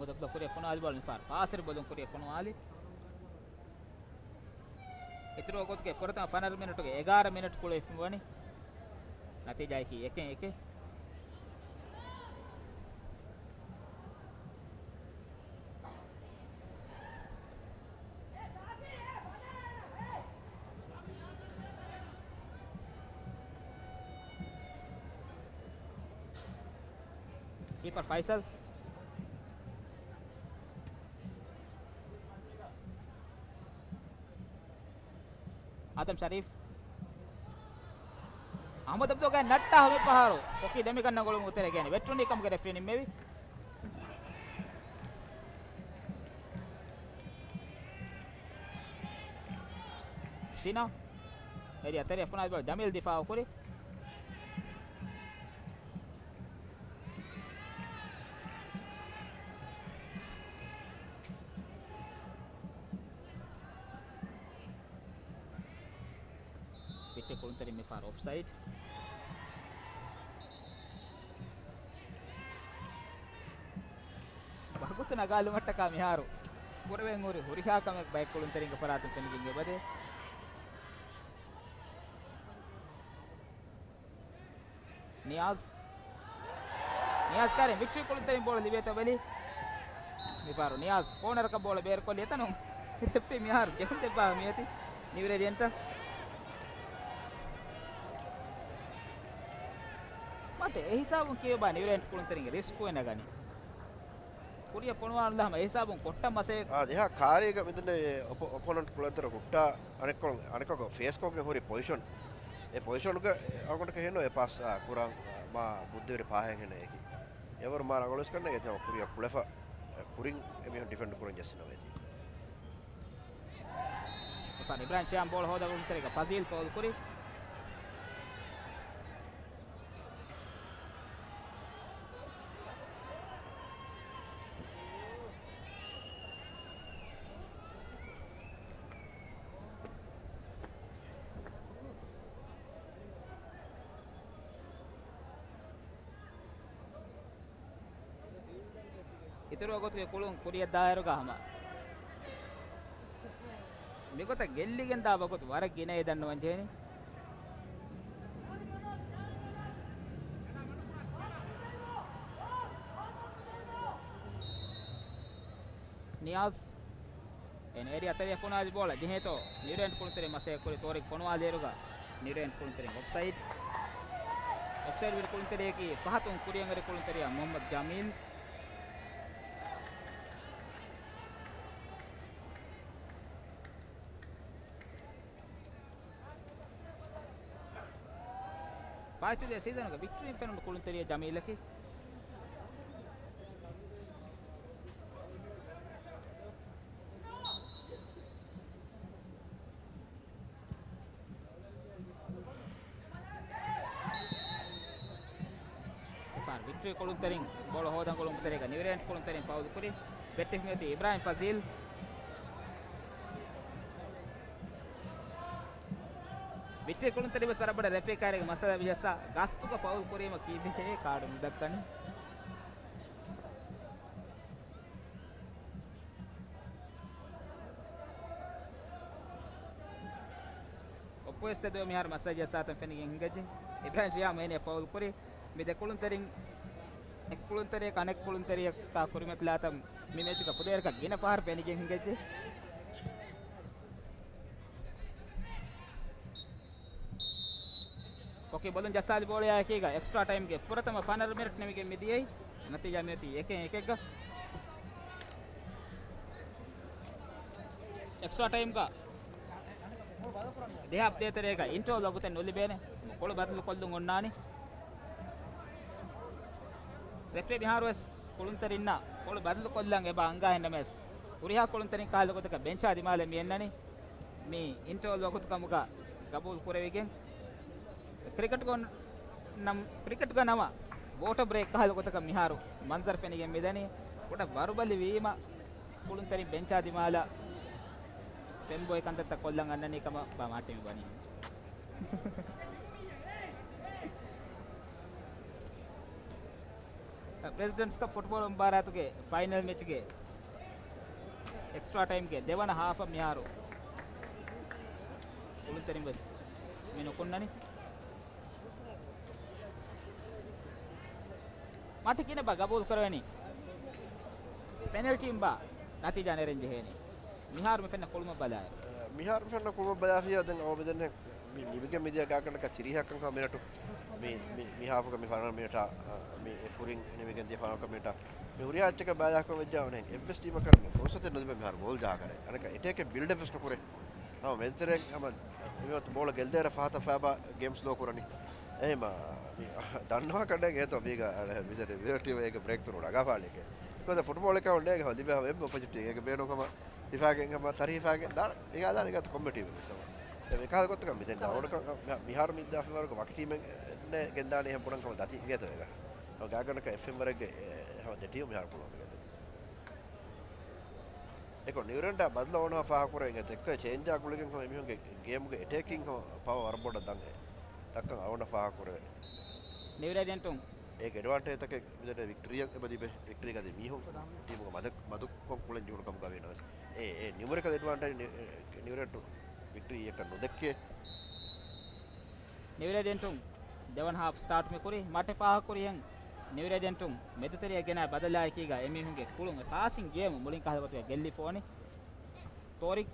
ދަބްދަ ކުރިއަށް ފޮނުވާލި ބޯޅަ މިފަހަރު ފާސްވެރި ބޮލުން ކުރިއަށް ފޮނުވާލި. އިތުރު ގޮތުގެ ފުރަތަމަ ފަނަރަ މިނެޓުގެ އެގާރަ މިނެޓް ކުޅެފި ވަނީ. ނަތީޖާއަކީ އެކެއް އެކެއް. ކީޕަރ ފައިސަލް. އާދަމް ޝަރީފް. އަހްމަދު އަބްދުގެ ނައްޓާ ހަމަ ފަހަރު ކޮކީ ދެމިގަންނަ ގޮޅުން އުތެރެގެން ވެއްޓުނީ ކަމުގެ ރެފްރީ ނިންމެވި. ޝިނާ. އެރިއާ ތެރެއަށް ފޮނުވާލި ބޯޅަ ޖަމީލް ދިފާއު ކުރި. ވިއްޓި ކުޅުންތެރިން މިފަހަރު އޮފްސައިޑް. ވަގުތު ނަގާލުމަށްޓަކާ މިހާރު ކުރެވެން ހުރި ހުރިހާ ކަމެއް ބައެއް ކުޅުންތެރިންގެ ފަރާތުން ފެނިގެން އެބަދޭ. ނިޔާޒް. ނިޔާޒް ކާރިން ވިކްޓްރީ ކުޅުންތެރިން ބޯޅަ ލިބޭތޯ ބެލި. މިފަހަރު ނިޔާޒް ކޯނަރަކަށް ބޯޅަ ބޭރުކޮށްލި އެތަނުން ރެފްރީ މިހާރު ޖެހުން ދެއްވާ މިއޮތީ ނިއުރޭޑިއަންޓަށް. މަތި އެހިސާބުން ކިޔެވި ބާ ނިއުރޭޑިއަންޓް ކުޅުންތެރިންގެ ރިސްކު އެ ނަގަނީ. ކުރިއަށް ފޮނުވާނުލާ ހަމަ އެހިސާބުން ކޮށްޓަން މަސައް. އާ، އެހާ ކާރީގަ މިދެންނެވި އޮޕޮ-، އޮޕޮނެންޓް ކުޅަންތެރި ހުއްޓާ އަނެއްކޮޅުން، އަނެއްކޮޅު ފޭސްކޮށްގެން ހުރި ޕޮޒިޝަން. އެ ޕޮޒިޝަންގަ އަޅުގަނޑަކަށް ހެންނު އެ ޕާސް، އާ، ކުރާން، އާ، މާ ބުއްދިވެރި ފާހެއް ހެންނަ އެކި. އެވަރު މާ ރަނގަޅުވެސް ކަންނޭނގެ ތިމަ ކުރިއަށް ކުޅެފަ، ކުރިން އެމީހުން ޑިފެންޑް ކުރަން ޖެއްސި ނަމަވެތި. އިބްރާހިމް ޝިޔާމް ބޯޅަ ހޯދަގުން ތެރޭގަ ފަޒީލް ފައުލް ކުރި. އިތުރު ވަގުތުގެ ކުޅުން ކުރިއަށް ދާއިރުގަ ހަމަ މިގޮތަށް ގެއްލިގެންދާ ވަގުތު ވަރަށް ގިނައޭ ދަންނަވަން ޖެހެނީ. ނިޔާޒް. އެން އޭރިއާ ތެރެއަށް ފޮނުވާލި ބޯޅަ ޖެހޭތޯ ނިއުރޭޑިއަންޓް ކުޅުންތެރިން މަސައްކަތް ކުރި. ތޯރިގް ފޮނުވާލިއިރުގަ ނިއުރޭޑިއަންޓް ކުޅުންތެރިން އޮފްސައިޑް. އޮފްސައިޑް ވިރި ކުޅުންތެރިޔަކީ ފަހަތުން ކުރިއަށްއެރި ކުޅުންތެރިޔާ މުހައްމަދު ޖަމީލް. ފާއިތުވި ސީޒަނުގެ ވިކްޓްރީން ފެނުނު ކުޅުންތެރިޔާ ޖަމީލަކީ. ފާން ވިކްޓްރީ ކުޅުންތެރިން ބޯޅަ ހޯދަން ގުޅުން ތެރޭގަ ނިއުރޭންޓް ކުޅުންތެރިން ފައުލު ކުރި. ބެއްޓިފް މިއޮތީ އިބްރާހިމް ފަޒީލް. ވިކްޓްރީ ކުޅުންތެރިން ވެސް ވަރަށް ބޮޑަށް ރެފްރީ ކާރިގެ މައްސަލަ ވިޔަސާ ގަސްތުގަ ފައުލް ކުރީމަ ކީއްވެހޭ ކާޑު ނުދައްކަނީ. އޮއްޕޮސިޓް ދުވެ މިހާރު މައްސަލަ ޖައްސާތަން ފެނިގެން ހިނގައްޖެ. އިބްރާހިމް ޝިޔާމް އޭނެ ފައުލް ކުރި. މި ދެ ކުޅުންތެރިން، އެއް ކުޅުންތެރިޔަކާ އަނެއް ކުޅުންތެރިޔަކާ ކުރިމަތިލާތަން މި މެޗުގަ ފުދޭވަރަކަށް ގިނަ ފަހަރު ފެނިގެން ހިނގައްޖެ. ކޮކީ ބޮލުން ޖައްސާލި ބޯޅަޔާއެކީގަ އެކްސްޓްރާ ޓައިމްގެ ފުރަތަމަ ފަނަރަ މިނެޓް ނިމިގެން މިދިޔައީ. ނަތީޖާ މިއޮތީ އެކެއް އެކެއްގަ. އެކްސްޓްރާ ޓައިމްގަ ދެހާފް ދޭތެރޭގަ އިންޓަވަލް ވަގުތެއް ނުލިބޭނެ. ކޮޅު ބަދަލު ކޮށްލުން އޮންނާނީ. ރެފްރީ މިހާރުވެސް ކުޅުންތެރިންނަށް ކޮޅު ބަދަލު ކޮށްލަން އެބަ އަންގާ ހެންނަމަވެސް، ހުރިހާ ކުޅުންތެރިން ކަހަލަ ގޮތަކަށް ބެންޗާ ދިމާލަށް މި އަންނަނީ. މި އިންޓަވަލް ވަގުތު ކަމުގަ ގަބޫލު ކުރެވިގެން، ކްރިކެޓްގަ ނަމް، ކްރިކެޓްގަ ނަމަ ވޯޓަ ބްރޭކް ކަހަލަ ގޮތަކަށް މިހާރު މަންޒަރު ފެނިގެން މިދަނީ. ކުޑަ ވަރުބަލި ވީމަ، ކުޅުންތެރިން ބެންޗާ ދިމާލަށް ފެންބޮއި ކަންތައްތައް ކޮށްލަން އަންނަނީ ކަމަށް ބާ މާޓިމި ވަނީ. ޕްރެޒިޑެންޓްސް ކަޕް ފުޓްބޯޅަ މުބާރާތުގެ ފައިނަލް މެޗުގެ އެކްސްޓްރާ ޓައިމްގެ ދެވަނަ ހާފަށް މިހާރު ކުޅުންތެރިން ވެސް މި ނުކުންނަނީ. މަތި ކިނަބަ ގަބޫލު ކުރެވެނީ. ޕެނަލްޓީން ބާ ނަތީޖާ ނެރެން ޖެހޭނީ. މިހާރު މި ފެންނަ ކުޅުމަށް ބަލާއިރު. މިހާރު ފެންނަ ކުޅުމަށް ބަލާފިޔާ ދެން އަވަ މިދެން މި ނިމިގެން މިދިޔަ ގާތްގަނޑަކަށް ތިރީހަކަށް މިނެޓު މި، މި، މި ހާފުގަ މި ފަނަރަ މިނެޓާ، މި ކުރިން ނިމިގެން ދިޔަ ފަނަރަ މިނެޓާ މި ހުރިހާ އެއްޗަކަށް ބަލާކަށް ވެއްޖާ އަނެއް އެއްވެސް ޓީމަކަށް މި ފުރުސަތެއް ނުލިބޭ މިހާރު ގޯލް ޖަހާކަށް. އަނެކަ އެޓޭކެއް ބިލްޑެއް ވެސް ނުކުރޭ. ހަމަ މެދުތެރެއިން ހަމަ އެމީހުން ބޯޅަ ގެއްލޭރަ ފަހަތަ ފައިބާ ގޭމް ސްލޯ ކުރަނީ. އެހެމަ މި ދަންނަވާ ކަނޑެއް އޭތޯ މީގަ މިދެން މި ޓީމް އޭގެ ބްރޭކް ތުރު ނަގާފާޅިއެކޭ. އެކޮދަ ފުޓްބޯޅަކަށް އޮންނޭގެ ހަމަ ލިބޭ ހަމަ އެއްމެ އޮޕޮޖެކްޓިވް އޭގެ ބޭނުން ހަމަ ހިފާގެން ހަމަ ތަރި ހިފާގެން ދާން އެގާ ދާން އެގާތު ކޮމްޕެޓިޓިވް ވެސް ހަމަ. އެ އެކަހަލަ ގޮތަކަށް މިދެން އަވަނަކަށް މި، މިހާރު މި ދާ ފިވަރުގެ ވަކި ޓީމެއް ގެންދާނީ އެހެން ބުނަން ހަމަ ދަތި އިގޭތޯ އޭގަ. ހަމަ ގާތްގަނޑަކަށް އެފްއެމް ވަރެއްގެ ހަމަ ދެ ޓީމް މިހާރު ކުޅުމަށް ގެންދެވި. އެކޮށް ނިއުރެންޑާ ބަދަލު އޮންނަ ފާހަގަކުރެވެން އެތައް އެއްކޮށް ޗޭންޖާ ގުޅިގެން ހަމަ އެމީހުންގެ ގޭމުގެ އެޓޭކިން ހަމަ ޕަވަ ވަރަށް ބޮޑަށް ދަން އެ ދައްކަން އަޅުގަނޑަށް ފާހަގަކުރެވޭ. ނިއުރެންޓުން އޭގެ އެޑްވާންޓޭޖްތަކެއް މިދެން ވިކްޓްރީއަށް އެބަ ލިބޭ. ވިކްޓްރީ ގަދި މީހުން ޓީމުގެ މަދަ، މަދުކޮށް ކުޅެން ޖެހުނު ކަމުގަ ވީނަމަވެސް އެ، އެ ނިއުމަރިކަލް އެޑްވާންޓޭޖް ނި، ނިއުރެންޓު ވިކްޓްރީއަކަށް ނުދެއްކޭ. ނިއުރެންޓުން ދެވަނަ ހާފް ސްޓާޓް މި ކުރީ. މަޓެ ފާހަގަކުރިހެން ނިއުރެންޓުން މެދުތެރެއަށް ގެނައި ބަދަލާއެކީގަ އެމީހުންގެ ކުޅުން އެ ޕާސިން ގޭމު މުޅިން ކަހަލަ ގޮތުގަ ގެއްލިފަ ވަނީ. ތޯރިކް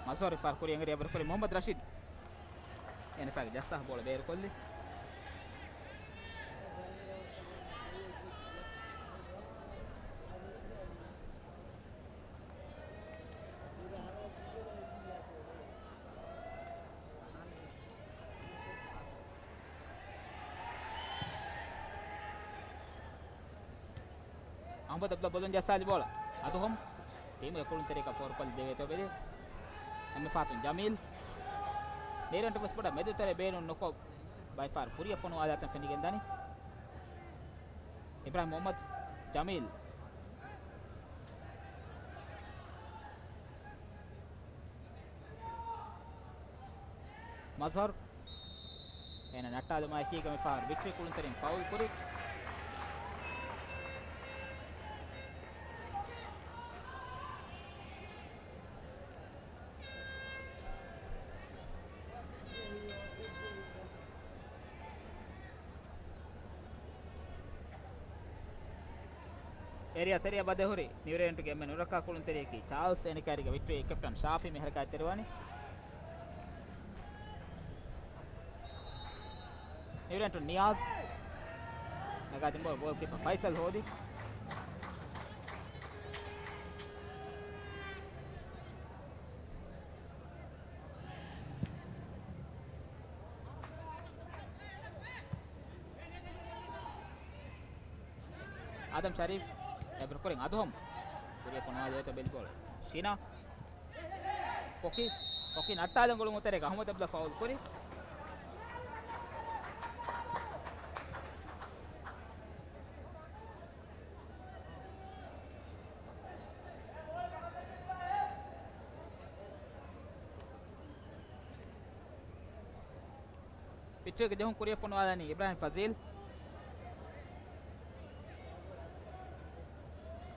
މަޒްހަރު ފާރު ކުރި އެނގެރި އެބަރު ކުރި މުހައްމަދު ރަޝީދު. އެނެފާގެ ޖައްސާ ބޯޅަ ބޭރުކޮށްލި. އަހުމަދު އަބްދުﷲ ބޮލުން ޖައްސާލި ބޯޅަ. އަދުހަމް ޓީމުގެ ކުޅުންތެރިޔަކަށް ފޯރުކޮށްލި ދެވޭތޯ ބެލި. އެންމެ ފަހަތުން ޖަމީލް. ނީރަންޓު ވެސް ބޮޑަށް މެދުތެރެ ބޭނުން ނުކޮށް، ބައިފާރު ކުރިއަށް ފޮނުވާލާތަން ފެނިގެންދަނީ. އިބްރާހިމް މުހައްމަދު، ޖަމީލް. މަޒްހަރު. އޭނަ ނައްޓާލުމާއެކީގަ މިފަހަރު ވިކްޓްރީ ކުޅުންތެރިން ފައުލް ކުރި. އޭރިއާ ތެރެއަށް ބަދެހުރި ނިއުރެންޓުގެ އެންމެ ނުރައްކާ ކުޅުންތެރިޔަކީ ޗާލްސް. އޭނަ ކައިރީގަ ވިކްޓްރީ ކެޕްޓަން ޝާފީ މި ހަރަކާތްތެރިވާނީ. ނިއުރެންޓު ނިޔާޒް ނަގާދިން ބޯ ގޯލް ކީޕަރ ފައިސަލް ހޯދި. އާދަމް ޝަރީފް އެބަރު ކުރިން އަދުހަމް ކުރިއަށް ފޮނުވާލި އޮތޯ ބެލި ބޯޅަ. ޝީނާ. ކޮކި، ކޮކި ނައްޓާލަން ގުޅުމު ތެރޭގަ އަހުމަދު އަބްދުﷲ ފައުލް ކުރި. ވިކްޓްރީގެ ޖެހުން ކުރިއަށް ފޮނުވާލަނީ އިބްރާހިމް ފަޒީލް.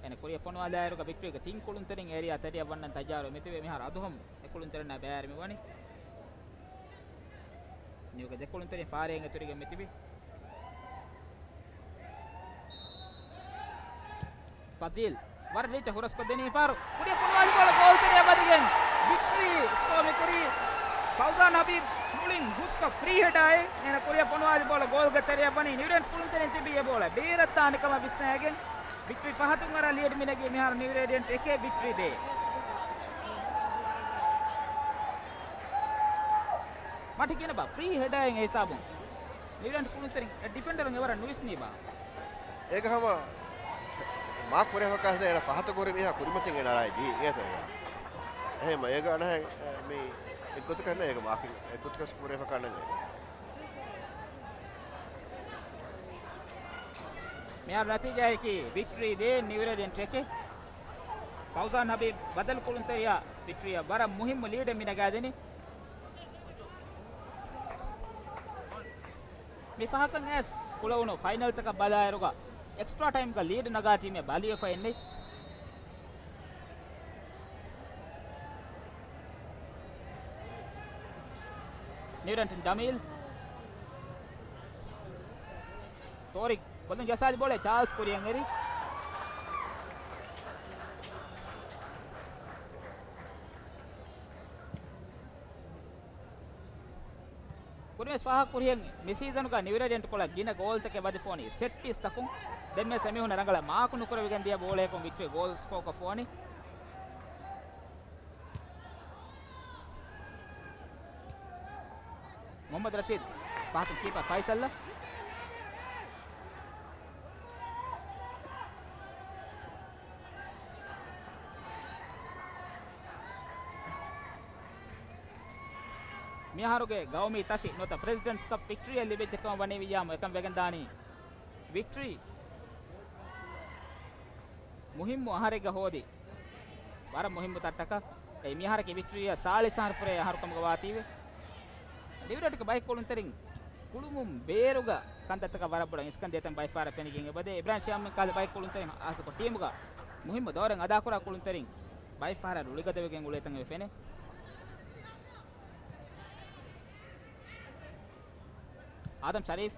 އޭނަ ކުރިއަށް ފޮނުވާލާއިރުގަ ވިކްޓްރީގެ ތިން ކުޅުންތެރިން އޭރިއާ ތެރެއަށް ވަންނަން ތައްޔާރު މިތިބެ މިހާރު އަދުހަމް އެ ކުޅުންތެރިންނާ ބައިވެރި މިވަނީ. ނިއުގެ ދެ ކުޅުންތެރިން ފާރައިން އެތުރިގެން މިތިބި. ފަޒީލް ވަރަށް ރީއްޗަށް ހުރަސްކޮށްދެނީ ފާރު. ކުރިއަށް ފޮނުވާލި ބޯޅަ ގޯލްތެރެއަށް ވަދެގެން ވިކްޓްރީ ސްކޯ މި ކުރީ. ފައުޒާން ހަބީބް މުޅިން ހުސްކޮށް ފްރީ ހެޑާއެއް އޭނަ ކުރިއަށް ފޮނުވާލި ބޯޅަ ގޯލްގެ ތެރެއަށް ވަނީ. ނިއުރެންޓް ކުޅުންތެރިން ތިބީ އެ ބޯޅަ ބޭރަށް ދާނެ ކަމަށް ވިސްނައިގެން ވިކްޓްރީ ފަހަތުން އަރާ ލީޑް މިނެގީ މިހާރު ނިއު ރޭޑިއަންޓް އެކޭ ވިކްޓްރީ ދޭއް. މަޓި ކިނަބަ ފްރީ ހެޑާއިން އެ ހިސާބުން ނިއުރެންޓް ކުޅުންތެރިން އެ ޑިފެންޑަރުން އެވަރަށް ނުވިސްނީބާ. އޭގަ ހަމަ މާކް ކުރެވިފަކާ ހިނދަ އޭނަ ފަހަތަށް ކުރި މީހާ ކުރިމަތިން އޭނަ އަރާ ޖީ އޭތަ އޭގަ. އެހެން އޭގަ އަނެއް މީ އެއްގޮތަކަށް ނޭ އޭގަ މާކިން އެއްގޮތަކަށް ކުރެވިފަކާ ނަން އޭގަ. މިހާރު ނަތީޖާއަކީ ވިކްޓްރީ ދޭ ނިއު ރޭޑިއަންޓް އެކެއް. ފައުޒާން ހަބީބް ބަދަލު ކުޅުންތެރިޔާ ވިކްޓްރީއަށް ވަރަށް މުހިއްމު ލީޑެއް މި ނަގާދެނީ. މި ފަހަކަށް އައިސް ކުޅެވުނު ފައިނަލްތަކަށް ބަލާއިރުގަ އެކްސްޓްރާ ޓައިމްގަ ލީޑް ނަގާ ޓީމެއް ބަލިވެފަ އިންނެވި. ނިއުރެންޓް ޖަމީލް. ތޯރިގް ބޮލުން ޖައްސާލި ބޯޅަ ޗާލްސް ކުރިއަށް އެރި. ކުރިންވެސް ފާހަގަ ކުރިހެން މި ސީޒަނުގަ ނިއުރެޑެންޓް ކޮޅަށް ގިނަ ގޯލްތަކެއް ވަދެފޯނީ ސެޓް ޕީސްތަކުން. ދެންވެސް އެމީހުން ރަނގަޅަށް މާކު ނުކުރެވިގެން ދިޔަ ބޯޅަޔަކުން ވިކްޓްރީ ގޯލް ސްކޯ ކޮށްފޯނީ. މުހައްމަދު ރަޝީދު ފަހަތުން ކީޕަރ ފައިސަލްއަށް. މިއަހަރުގެ ގައުމީ ތަށި ނުވަތަ ޕްރެޒިޑެންޓްސް ކަޕް ވިކްޓްރީއަށް ލިބިއްޖެ ކަމަށް ވަނީ ވިއްޔާމު އެކަން ވެގެން ދާނީ. ވިކްޓްރީ މުހިއްމު އަހަރެއްގަ ހޯދި ވަރަށް މުހިއްމު ތައްޓަކަށް. އެއީ މިއަހަރަކީ ވިކްޓްރީއަށް ސާޅީސް އަހަރު ފުރޭ އަހަރު ކަމުގަ ވާތީވެ. ނިއުރެޑްގެ ބައެއް ކުޅުންތެރިން ކުޅުމުން ބޭރުގަ ކަންތައްތަކަށް ވަރަށް ބޮޑަށް އިސްކަން ދޭތަން ބައެއް ފަހަރަށް ފެނިގެން އެބަދޭ. އިބްރާހިމް ޝިޔާމް ކަހަލަ ބައެއް ކުޅުންތެރިން ހާއްސަކޮށް ޓީމުގަ މުހިއްމު ދައުރެއް އަދާކުރާ ކުޅުންތެރިން ބައެއް ފަހަރަށް ރުޅިގަދަވެގެން އުޅޭތަން އެބަ ފެނޭ. އާދަމް ޝަރީފް.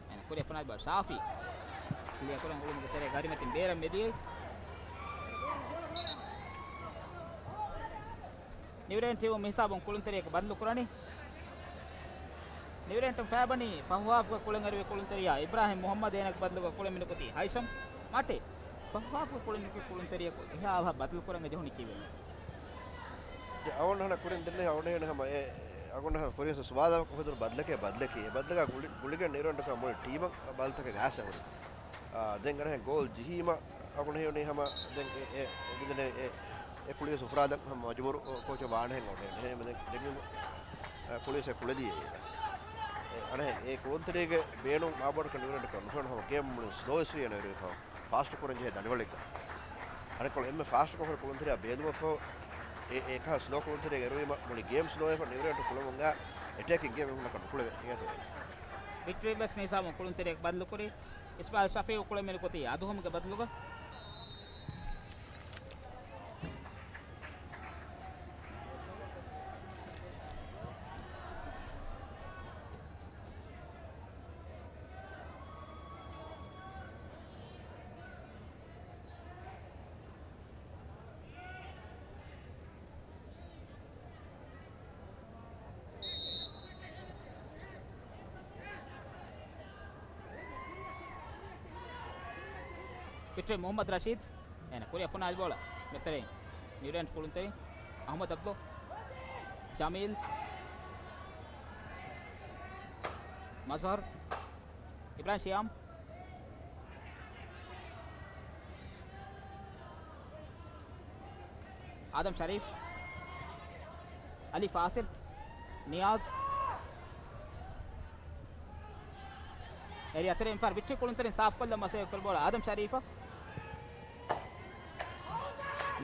އޭނަ ކުރިއަށް ފޮނުވާލި ބޯޅަ ޝާފީ. ކްލިއަރ ކުރަން އުޅުމުގެ ތެރޭ ގަރިމަތިން ބޭރަށް މެދިޔައީ. ނިއުރެން ޓީމު މިހިސާބުން ކުޅުންތެރިޔަކު ބަދަލު ކުރަނީ. ނިއުރެންޓުން ފައިބަނީ ފަހުހާފުގެ ކުޅެން އެރުވި ކުޅުންތެރިޔާ އިބްރާހިމް މުހައްމަދު އޭނަގެ ބަދަލުގަ ކުޅެން މިނުކުތީ ހައިޝަމް. މާޓޭ ފަހުހާފުގެ ކުޅެން މިނުކުތީ ކުޅުންތެރިޔަކު އެހާ އަވަހަށް ބަދަލު ކުރަން އެ ޖެހުނީ ކީއްވެ؟ އަޅުގަނޑު ހަނަ ކުރިން ދެންނެވި އަޅުގަނޑު ހަނަ ކުރިން ސުވާލަކު ހުދުރު ބަދަލަކޭ ބަދަލަކީ. އެ ބަދަލަކާ ގުޅި، ގުޅިގެން ނިއުރެންޓުގެ މުޅި ޓީމަށް ބަދަލުތަކެއް ގާސް ހުރި. އާ، ދެން އަނެއް ގޯލް ޖެހީމަ އަޅުގަނޑު ހެޔޮނީ ހަމަ ދެން އެ، އެ، އެ، އެ ކުޅި ސުފްރާދަށް ހަމަ މަޖުބޫރު ކޯޗަށް ވާނެހެން އޮޑޭނެ. އެހެން ދެން، ދެން ކުޅި ސެ ކުޅެދިޔަ. އެ، އަނެއް އެ ކުޅުންތެރިގެ ބޭނުން މާބޮޑަކަށް ނިއުރެންޓު ނުފެނުނު ހަމަ ގޭމް މުޅި ސްލޯ ވެސް ވީ އަނެއް ފާ. ފާސްޓް ކުރަން ޖެހޭ ދަނޑިވަޅެއްގަ. އަނެއްކޮޅު އެންމެ ފާސްޓް ކޮށް ކުޅުންތެރިޔާ ބޭލުމަށްފަހު އެ، އެކަހަލަ ސްލޯ ކުޅުންތެރިޔާ އެރުވީމަ މުޅި ގޭމް ސްލޯވެފަ ނިއުރެންޓު ކުޅެމުންގަ އެޓޭކިން ގޭމް އެމީހުންނަކަށް ނުކުޅެވޭ. އެގޭތޯ؟ ވިކްޓްރީ ވެސް މިހިސާބުން ކުޅުންތެރިޔަކު ބަދަލުކުރީ. އިސްމާއިލް ޝަފީއު ކުޅެން މިނުކުތީ އަދުހަމުގެ ބަދަލުގަ. ވިކްޓްރީ މުހައްމަދު ރަޝީދު. އޭނަ ކުރިއަށް ފޮނުވާލި ބޯޅަ މެދުތެރެއިން. ނިއުރެންޓް ކުޅުންތެރިން. އަހްމަދު އަބްދު. ޖަމީލް. މަޒްހަރު. އިބްރާހިމް ޝިޔާމް. އާދަމް ޝަރީފް. އަލީ ފާސިލް. ނިޔާޒް. އެރިއާ ތެރެއިން ފަހަރު ވިކްޓްރީ ކުޅުންތެރިން ސާފްކޮށްލަން މަސައްކަތް ކުރި ބޯޅަ އާދަމް ޝަރީފަށް.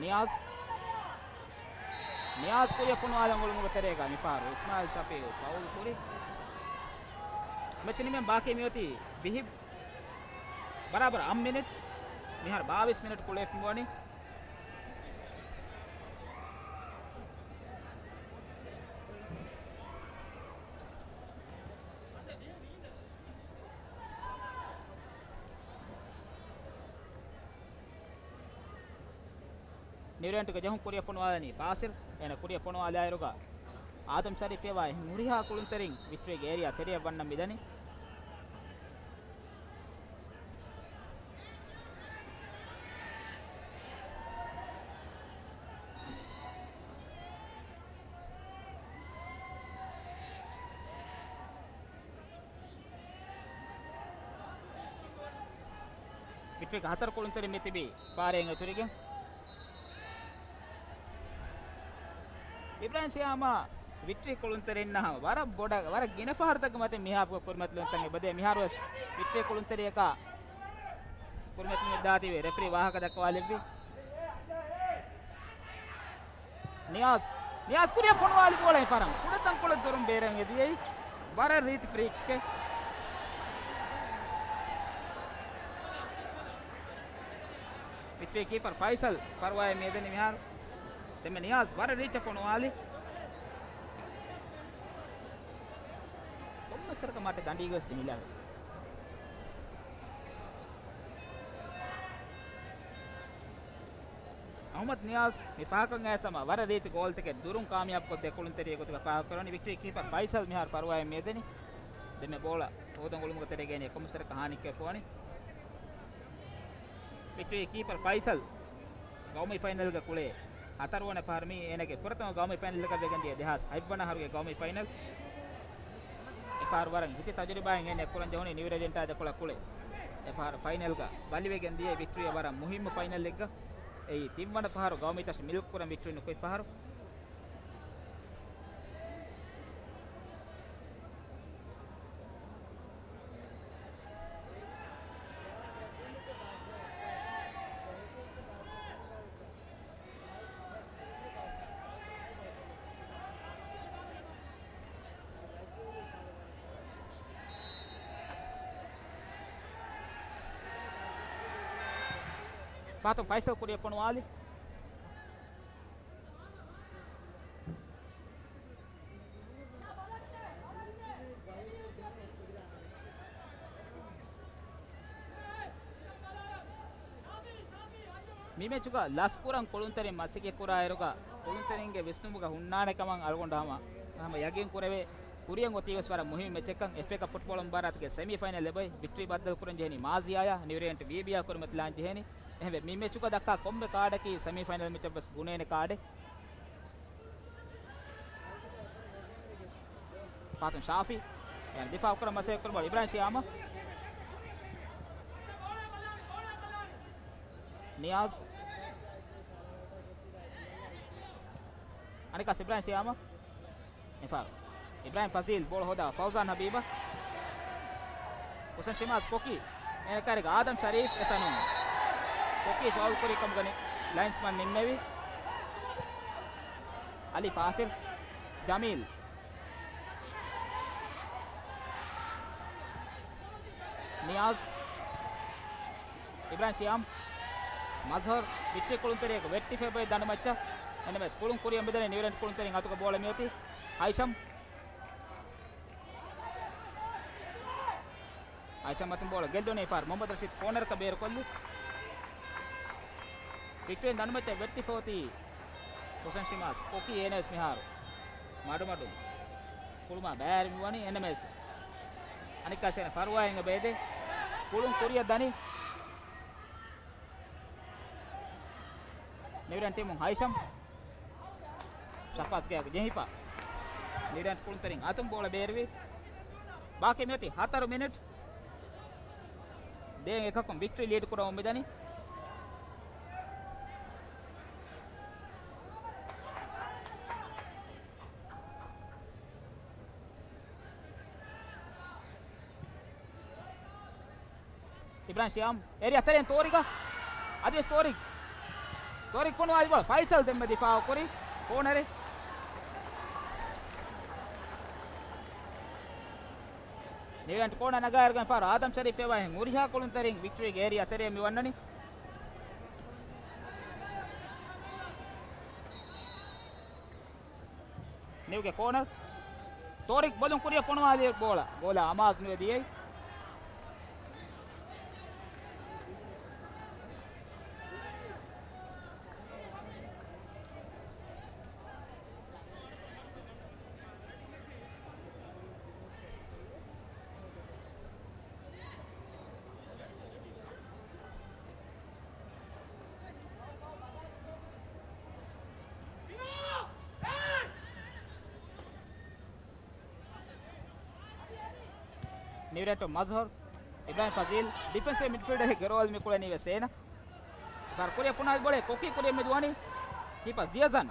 ނިޔާޒް. ނިޔާޒް ކުރިއަށް ފޮނުވާލަން އުޅުމުގެ ތެރޭގަ މިފަހަރު އިސްމާއިލް ޝަފީއު ފައުލް ކުރި. މެޗް ނިމެން ބާކީ މިއޮތީ ވިހި، ބަރާބަރަށް އަށް މިނިޓް. މިހާރު ބާވީސް މިނިޓް ކުޅެފަ މިވަނީ. ނިއުރެންޓުގެ ޖެހުން ކުރިއަށް ފޮނުވާލަނީ ފާސިލް. އޭނަ ކުރިއަށް ފޮނުވާލާއިރުގަ އާދަމް ޝަރީފް އެބަ ހުރިހާ ކުޅުންތެރިން ވިކްޓްރީގެ އޭރިއާ ތެރެއަށް ވަންނަން މިދަނީ. ވިކްޓްރީގެ ހަތަރު ކުޅުންތެރިން މިތިބީ ފާރެއިން އެތުރިގެން. އިބްރާހިމް ޝިޔާމާ ވިކްޓްރީ ކުޅުންތެރިންނަށް ވަރަށް ބޮޑަށް، ވަރަށް ގިނަ ފަހަރުތަކުގެ މަތިން މިހާރު ކުރިމަތިލުންތައް އެބަދޭ. މިހާރުވެސް ވިކްޓްރީ ކުޅުންތެރިޔަކާ ކުރިމަތިލުން ދާތީވެ ރެފްރީ ވާހަކަ ދައްކަވާލެއްވި. ނިޔާޒް، ނިޔާޒް ކުރިއަށް ފޮނުވާލި ބޯޅަ އެފަރަން ކުޑަތަންކޮޅެއް ދޮރުން ބޭރަށް އެދިޔައީ. ވަރަށް ރީތި ފްރީ ކިކެއް. ވިކްޓްރީ ކީޕަރ ފައިސަލް ފަރުވާއެއް މިއަދަނީ މިހާރު. ދެންމެ ނިޔާޒް ވަރަށް ރީޗަށް ފޮނުވާލި. ކޮންމެސް ވަރަކަށް މާތް ދަނޑީގަވެސް ދިމިލާ. އަހުމަދު ނިޔާޒް މި ފަހަކަށް އައިސް ހަމަ ވަރަށް ރީތި ގޯލްތަކެއް ދުރުން ކާމިޔާބުކޮށްދޭ ކުޅުންތެރިޔަކު ގޮތުގަ ފާހަގަކުރަނީ. ވިކްޓްރީ ކީޕަރ ފައިސަލް މިހާރު ފަރުވާއެއް މިއަދަނީ. ދެންމެ ބޯޅަ ހޯދަން އުޅުމުގެ ތެރޭގައި ކޮންމެސް ވަރަކަށް ހާނިއެކަށް ފޮނި. ވިކްޓްރީ ކީޕަރ ފައިސަލް ގައުމީ ފައިނަލްގެ ކުޅޭ ހަތަރުވަނަ ފަހަރު. މީ އޭނަގެ ފުރަތަމަ ގައުމީ ފައިނަލްއަކަށް ވެގެންދިޔަ ދެހާސް ހަތްވަނަ އަހަރުގެ ގައުމީ ފައިނަލް. އެފަހަރު ވަރަށް ހިތި ތަޖުރިބާއެއް އޭނަ ކުރަން ޖެހުނީ ނިއު ރެޖެންޓާ ދެކޮޅަށް ކުޅޭ. އެފަހަރު ފައިނަލްގަ ބަލިވެގެން ދިޔަ ވިކްޓްރީ ވަރަށް މުހިއްމު ފައިނަލެއްގަ. އެއީ ތިންވަނަ ފަހަރު ގައުމީ ތަށި މިލްކުކުރަން ވިކްޓްރީ ނުކުތް ފަހަރު. ފަހަތުން ފައިސަލް ކުރިއަށް ފޮނުވާލި. މި މެޗުގަ ލަސްކުރަން ކުޅުންތެރިން މަސައްކަތްކުރާ އިރުގަ ކުޅުންތެރިންގެ ވިސްނުމުގަ ހުންނާނެ ކަމަށް އަޅުގަނޑު ހަމަ، ހަމަ ޔަގީން ކުރެވޭ. ކުރިއަށް އޮތީވެސް ވަރަށް މުހިއްމު މެޗެއްކަން. އެފްއޭ ކަޕް ފުޓްބޯޅަ މުބާރާތުގެ ސެމީ ފައިނަލް އެބައި ވިކްޓްރީ ބައްދަލުކުރަން ޖެހެނީ މާޒިޔާޔާ. ނިއުރިއެންޓް ވީބީއާ ކުރިމަތިލާން ޖެހެނީ. އެހެންވެ، މި މެޗުގަ ދައްކާ ކޮންމެ ކާޑަކީ ސެމީ ފައިނަލް މެޗަށްވެސް ގުނޭނެ ކާޑެއް. ފާތުން ޝާފި. އެ ދިފާއު ކުރަން މަސައްކަތް ކުރި ބޯޅަ އިބްރާހިމް ޝިޔާމަށް. ނިޔާޒް. އަނެއްކާ އިބްރާހިމް ޝިޔާމަށް. މިފަހަރު އިބްރާހިމް ފަޒީލް ބޯޅަ ހޯދާ ފައުޒާން ހަބީބަށް. ހުސެން ޝިމާޒް ކޮކީ. އޭނަ ކައިރީގަ އާދަމް ޝަރީފް އެތަނުން. ކޮކީ ފައުލް ކުރި ކަމުގަ ލައިންސްމަން ނިންމެވި. އަލީ ފާސިލް. ޖަމީލް. ނިޔާޒް. އިބްރާހިމް ޝިޔާމް. މަޒްހަރު. ވިކްޓްރީ ކުޅުންތެރިޔަކު ވެއްޓިފައި ދަނޑުމައްޗަށް. އެންއެމްއެސް ކުޅުން ކުރިއަށް މިދަނީ ނިއުރެންޓް ކުޅުންތެރިން އަތުގަ ބޯޅަ މިއޮތީ. ހައިޝަމް. އައިޝަ މަތިން ބޯޅަ ގެއްލުނީ ފާރު މުހައްމަދު ރަޝީދު ކޯނަރަކަށް ބޭރުކޮށްލި. ވިކްޓްރީން ދަނޑުމައްޗަށް ވެއްޓިފަ އޮތީ ހުސެން ޝިމާޒް ކޮކީ އޭނަވެސް މިހާރު މަޑުމަޑުން ކުޅުމާ ބައިވެރި މިވަނީ އެންއެމްއެސް. އަނެއްކާ ސޭނަ ފަރުވާއިން އެބައެދޭ ކުޅުން ކުރިއަށް ދަނީ. ނިއުރެން ޓީމުން ހައިޝަމް. ޝަފާޒް ގެއަށް ޖެހިފަ. ނިއުރެން ކުޅުންތެރިން އަތުން ބޯޅަ ބޭރުވި. ބާކީ މިއޮތީ ހަތަރު މިނެޓް. ދޭން އެކަކުން ވިކްޓްރީ ލީޑް ކުރަމުން މިދަނީ. އިބްރާހިމް ޝިޔާމް އޭރިއާ ތެރެއިން ތޯރިގަ. އަދިވެސް ތޯރިގް. ތޯރިގް ފޮނުވާލި ބޯޅަ ފައިސަލް ދެންމެ ދިފާއު ކުރި ކޯނަރެއް. ނިއުރެންޓް ކޯނަރ ނަގާއިރުގަ ފާރު އާދަމް ޝަރީފް އެބައި ހުރިހާ ކުޅުންތެރިން ވިކްޓްރީގެ އޭރިއާ ތެރެއަށް މި ވަންނަނީ. ނިއުގެ ކޯނަރ. ތޯރިގް ބޮލުން ކުރިއަށް ފޮނުވާލި ބޯޅަ. ބޯޅަ އަމާޒް ނުވެ ދިޔައީ. ނިއުރެންޓު މަޒްހަރު، އިބްރާހިމް ފަޒީލް، ޑިފެންސިވް މިޑްފީލްޑަރެއްގެ ރޯލް މި ކުޅެނީ ވެސް އޭނަ. ފާރު ކުރިއަށް ފޮނުވާލި ބޯޅަ ކޮކީ ކުރިއަށް މި ދުވަނީ. ކީޕަ ޒިޔަޒަން.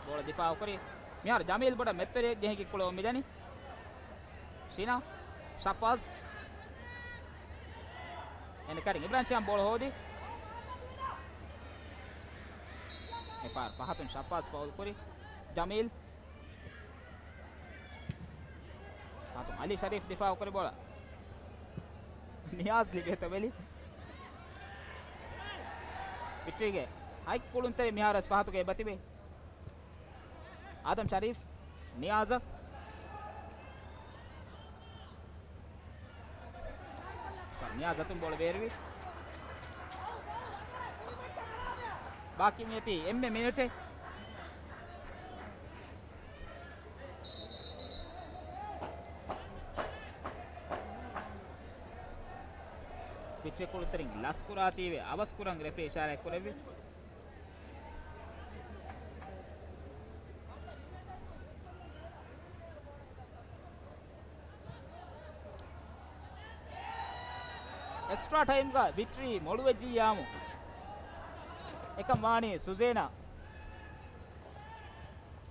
ބޯޅަ ދިފާއު ކުރި. މިހާރު ޖަމީލް ބޮޑަށް މެތްތެރެއަށް ޖެހިގެން ކުޅެވުން މިދަނީ. ޝިނާ، ޝަފާޒް. އެންޑް ކަރިން އިބްރާހިމް ޝިޔާމް ބޯޅަ ހޯދި. އެ ފާރު ފަހަތުން ޝަފާޒް ފައުލް ކުރި. ޖަމީލް. ފަހަތުން އަލީ ޝަރީފް ދިފާއު ކުރި ބޯޅަ. ނިޔާޒް ލިބޭތޯ ބެލި. ވިކްޓްރީގެ ހަތް ކުޅުންތެރިން މިހާރު ވެސް ފަހަތުގައި އެބަތިބޭ. އާދަމް ޝަރީފް، ނިޔާޒަށް. ނިޔާޒަށް ބޯޅަ ބޭރުވި. ބާކީ މިއޮތީ އެންމެ މިނެޓެއް. ވިކްޓްރީ ކުޅުންތެރިން ލަސްކުރާތީވެ އަވަސްކުރަން ރެފްރީ އިޝާރާތް ކުރެއްވި. އެކްސްޓްރާ ޓައިމްގަ ވިކްޓްރީ މޮޅުވެއްޖިއްޔާމު އެކަން ވާނީ ސުޒޭނާ.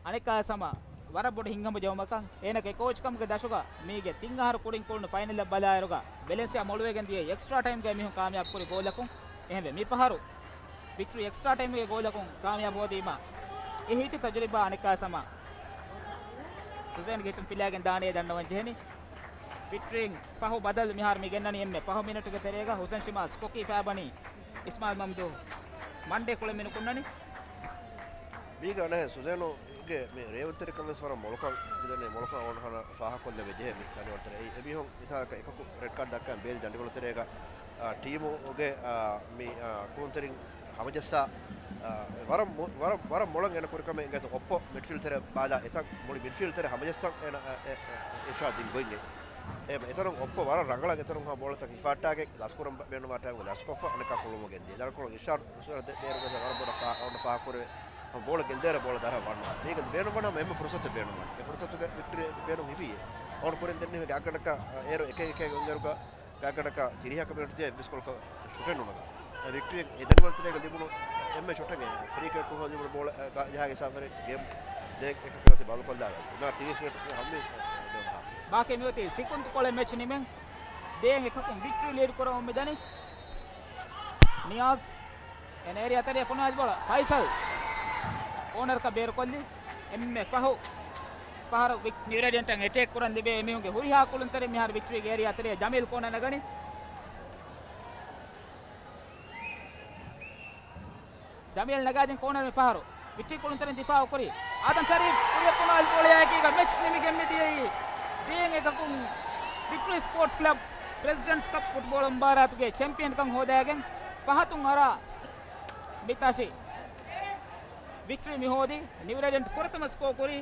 އަނެއްކާ ސަމާ ވަރަށް ބޮޑު ހިތްހަމަޖެހުމަކަށް އޭނަގެ ކޯޗްކަމުގެ ދަށުގަ މީގެ ތިން އަހަރު ކުރިން ކުޅުނު ފައިނަލްއަށް ބަލާއިރުގަ ވެލެންސިއާ މޮޅުވެގެން ދިޔައީ އެކްސްޓްރާ ޓައިމްގައި މީހުން ކާމިޔާބު ކުރި ގޯލަކުން. އެހެންވެ މިފަހަރު ވިކްޓްރީ އެކްސްޓްރާ ޓައިމްގެ ގޯލަކުން ކާމިޔާބު ހޯދީމަ އެ ހިތި ތަޖުރިބާ އަނެއްކާ ސަމާ ސުޒޭންގެ ހިތުން ފިލާގެން ދާނީ ދަންނަވަން ޖެހެނީ. ވިކްޓްރީން ފަހު ބަދަލު މިހާރު މި ގެންނަނީ އެންމެ ފަހު މިނެޓުގެ ތެރޭގަ ހުސެން ޝިމާލް ސްކޮކީ ފައިބަނީ އިސްމާއިލް މަމްދޫ މަންޑޭ ކުޅެން މި ނުކުންނަނީ. މީގަ އަނެއް ސުޒޭނުގެ މި ރޭވުންތެރިކަން ވެސް ވަރަށް މޮޅުކަން ދެން މޮޅުކަން އަޅުގަނޑު ފާހަގަކޮށްލެވޭ ޖެހޭ މި ދަނޑިވަޅުތެރޭ. އެ، އެމީހުން މިސާލަކަށް އެކަކު ރެޑް ކާޑް ދައްކަން ބޭލި ދަނޑިވަޅުތެރޭގަ، އާ، ޓީމުގެ، އާ، މި، އާ، ކުޅުންތެރިން ހަމަޖައްސާ، އާ، ވަރަށް މު-، ވަރަށް، ވަރަށް މޮޅަށް އޭނަ ކުރި ކަމެއް އިނގޭތޯ އޮއްޕޯ މިޑްފީލްޑް ތެރެ ބާލާ އެތައް މުޅި މިޑްފީލްޑް ތެރެ ހަމަޖައްސަން އޭނަ، އެ، އެ، އެ، އިރްޝާދް ދިން ގޮތް. އެ، އެތަނުން އޮއްޕޯ ވަރަށް ރަނގަޅަށް އެތަނުން ހަމަ ބޯޅަތައް ހިފާއްޓާގެން ލަސްކުރަން ބޭނުންވާ ޓައިމުގަ ލަސްކޮށްފަ އަނެއްކާ ކުޅުމަށް ގެންދިޔަ. ދަނޑުކޮޅު އިރްޝާދް ދޭ-، ދޭއިރުގަ ވަރަށް ބޮޑަށް ފާ-، އަޅުގަނޑަށް ފާހަގަކުރެވޭ. ހަމަ ބޯޅަ ގެންދޭރަ ބޯޅަ ދަރަ ވަންނަ. މީގަ ބޭނުންވަނީ ހަމަ އެންމެ ފުރުސަތެއް ބޭނުންވަނީ. އެ ފުރުސަތުގެ ވިކްޓްރީ ބޭނުން ހިފިއޭ. އަޅުގަނޑު ކުރިން ދެންނެވި ގާތްގަނޑަކަށް އޭރު އެކެއް އެކެއް އޮންނައިރުގަ ގާތްގަނޑަކަށް ތިރީހަކަށް މިނެޓު ދިޔަ އެއްވެސް ގޯލަކަށް ޝޮޓެއް ނުނަގާ. ވިކްޓްރީ އެ ދަނޑިވަޅުތެރޭގަ ލިބުނު އެންމެ ޝޮޓެއް ފްރީ ކިކް ހޯދި ލިބުނު ބޯޅަ ގާ-، ޖަހާގެން ސާފަރެ ގޭމް ދޭއް އެކަކަށް ބަދަލުކޮށްލާ. އިނާ ތިރީސް މިނެޓު ހަމަ މި ބާކީ މިއޮތީ ސިކުންތު ކޮޅެއް މެޗް ނިމެން. ދޭއް އެކަކުން ވިކްޓްރީ ލީޑް ކުރަމުން މިދަނީ. ނިޔާޒް އެން އޭރިއާ ތެރެއަށް ފޮނުވާލި ބޯޅަ ފައިސަލް ކޯނަރަކަށް ބޭރުކޮށްލި. އެންމެ ފަހު ފަހަރު ވިކް-، ނިއުރޭޑިއަންޓަށް އެޓޭކް ކުރަން ލިބޭ އެމީހުންގެ ހުރިހާ ކުޅުންތެރިން މިހާރު ވިކްޓްރީގެ އޭރިއާ ތެރެއަށް ޖަމީލް ކޯނަރ ނަގަނީ. ޖަމީލް ނަގާދިން ކޯނަރު މި ފަހަރު. ވިކްޓްރީ ކުޅުންތެރިން ދިފާއު ކުރި. އާދަމް ޝަރީފް ކުރިއަށް ފޮނުވާލި ބޯޅަޔާއެކީގަ މެޗް ނިމިގެން މިދިޔައީ. ދޭއް އެކަކުން ވިކްޓްރީ ސްޕޯޓްސް ކްލަބް ޕްރެޒިޑެންޓްސް ކަޕް ފުޓްބޯޅަ މުބާރާތުގެ ޗެމްޕިއަންކަން ހޯދައިގެން ފަހަތުން އަރާ މި ތަށި. ވިކްޓްރީ މި ހޯދީ. ނިއުރޭޑިއަންޓް ފުރަތަމަ ސްކޯ ކުރީ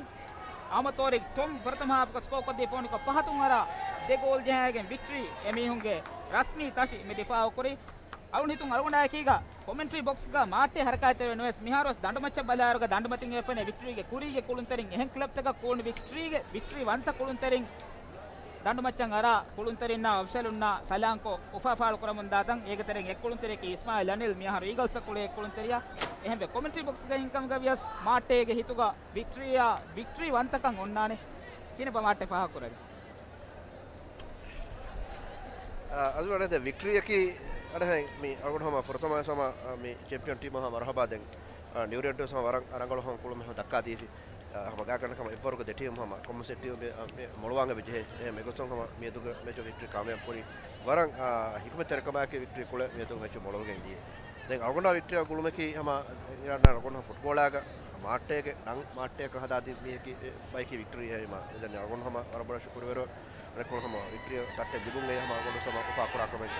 އަހްމަދު ޠާރިޤް ޓޮމް ފުރަތަމަ ހާފުގަ ސްކޯ ކޮށްދީ ފޯނުކޮށް ފަހަތުން އަރާ ދެ ގޯލް ޖަހައިގެން ވިކްޓްރީ އެމީހުންގެ ރަސްމީ ތަށި މި ދިފާއު ކުރީ. އަޅުން ހިތުން އަޅުގަނޑާއެކީގަ ކޮމެންޓްރީ ބޮކްސްގަ މާއްޓޭ ހަރަކާތްތެރިވެ ނުވެސް މިހާރުވެސް ދަނޑުމައްޗަށް ބަލާއިރުގަ ދަނޑުމަތިން އެފްއެން އޭ ވިކްޓްރީގެ ކުރީގެ ކުޅުންތެރިން އެހެން ކްލަބްތަކަށް ކުޅުނު ވިކްޓްރީގެ ވިކްޓްރީ ވަންތަ ކުޅުންތެރިން ދަނޑުމައްޗަށް އަރާ ކުޅުންތެރިންނާ އޮފިޝަލުންނާ ސަލާންކޮށް އުފާ ފާޅުކުރަމުންދާތަން. އޭގެ ތެރެއިން އެއް ކުޅުންތެރިޔަކީ އިސްމާއިލް އަނިލް މިއަހަރު އީގަލްސްއަށް ކުޅޭ އެއް ކުޅުންތެރިޔާ. އެހެންވެ ކޮމެންޓްރީ ބޮކްސްގައި އިންކަމުގަ ވިޔަސް މާއްޓޭގެ ހިތުގަ ވިކްޓްރީއާ ވިކްޓްރީ ވަންތަކަން އޮންނާނެ. ކިހިނެއްބާ މާއްޓޭ ފާހަގަކުރަނީ؟ އަ، އަދު އަނެއް ވިކްޓްރީއަކީ އަނެއް މި އަޅުގަނޑު ހަމަ ފުރަތަމަ ހަމަ، އަ، މި ޗެމްޕިއަން ޓީމަށް ހަމަ މަރުހަބާ ދެން، އަ، ނިއުރޭޑިއަންޓް ވެސް ހަމަ ވަރަށް ރަނގަޅު ހަމަ ކުޅުމެއް ހަމަ ދައްކާދީފި. އަ، ހަމަ ގާތްގަނޑަކަށް ހަމަ އެއްވަރުގެ ދެ ޓީމު ހަމަ ކޮންމެސް އެއް ޓީމު މި، އަ، މި މޮޅުވާން އެބަޖެހޭ. އެހެން އެގޮތުން ހަމަ މިއަދުގެ މެޗު ވިކްޓްރީ ކާމިޔާބު ކުރީ. ވަރަށް، އާ، ހިކުމަތްތެރިކަމާއެކީ ވިކްޓްރީ ކުޅެ މިއަދު މެޗު މޮޅުވެގެން ދިޔަ. ދެން އަޅުގަނޑާ ވިކްޓްރީއާ ގުޅުމަކީ ހަމަ އަޅުގަނޑު ފުޓްބޯޅާގަ މާއްޓޭގެ ނަން މާއްޓޭއަކަށް ހަދާދިން މީހަކީ ބައިކީ ވިކްޓްރީ ހޭމާ. ދެން އަޅުގަނޑު ހަމަ ވަރަށް ބޮޑަށް ޝުކުރުވެރި އަނެއްކޮޅު ހަމަ ވިކްޓްރީ ތައްޓެއް ލިބުން އެ ހަމަ އަޅުގަނޑު ހަމަ އުފާ ކުރާ ކަމެއް.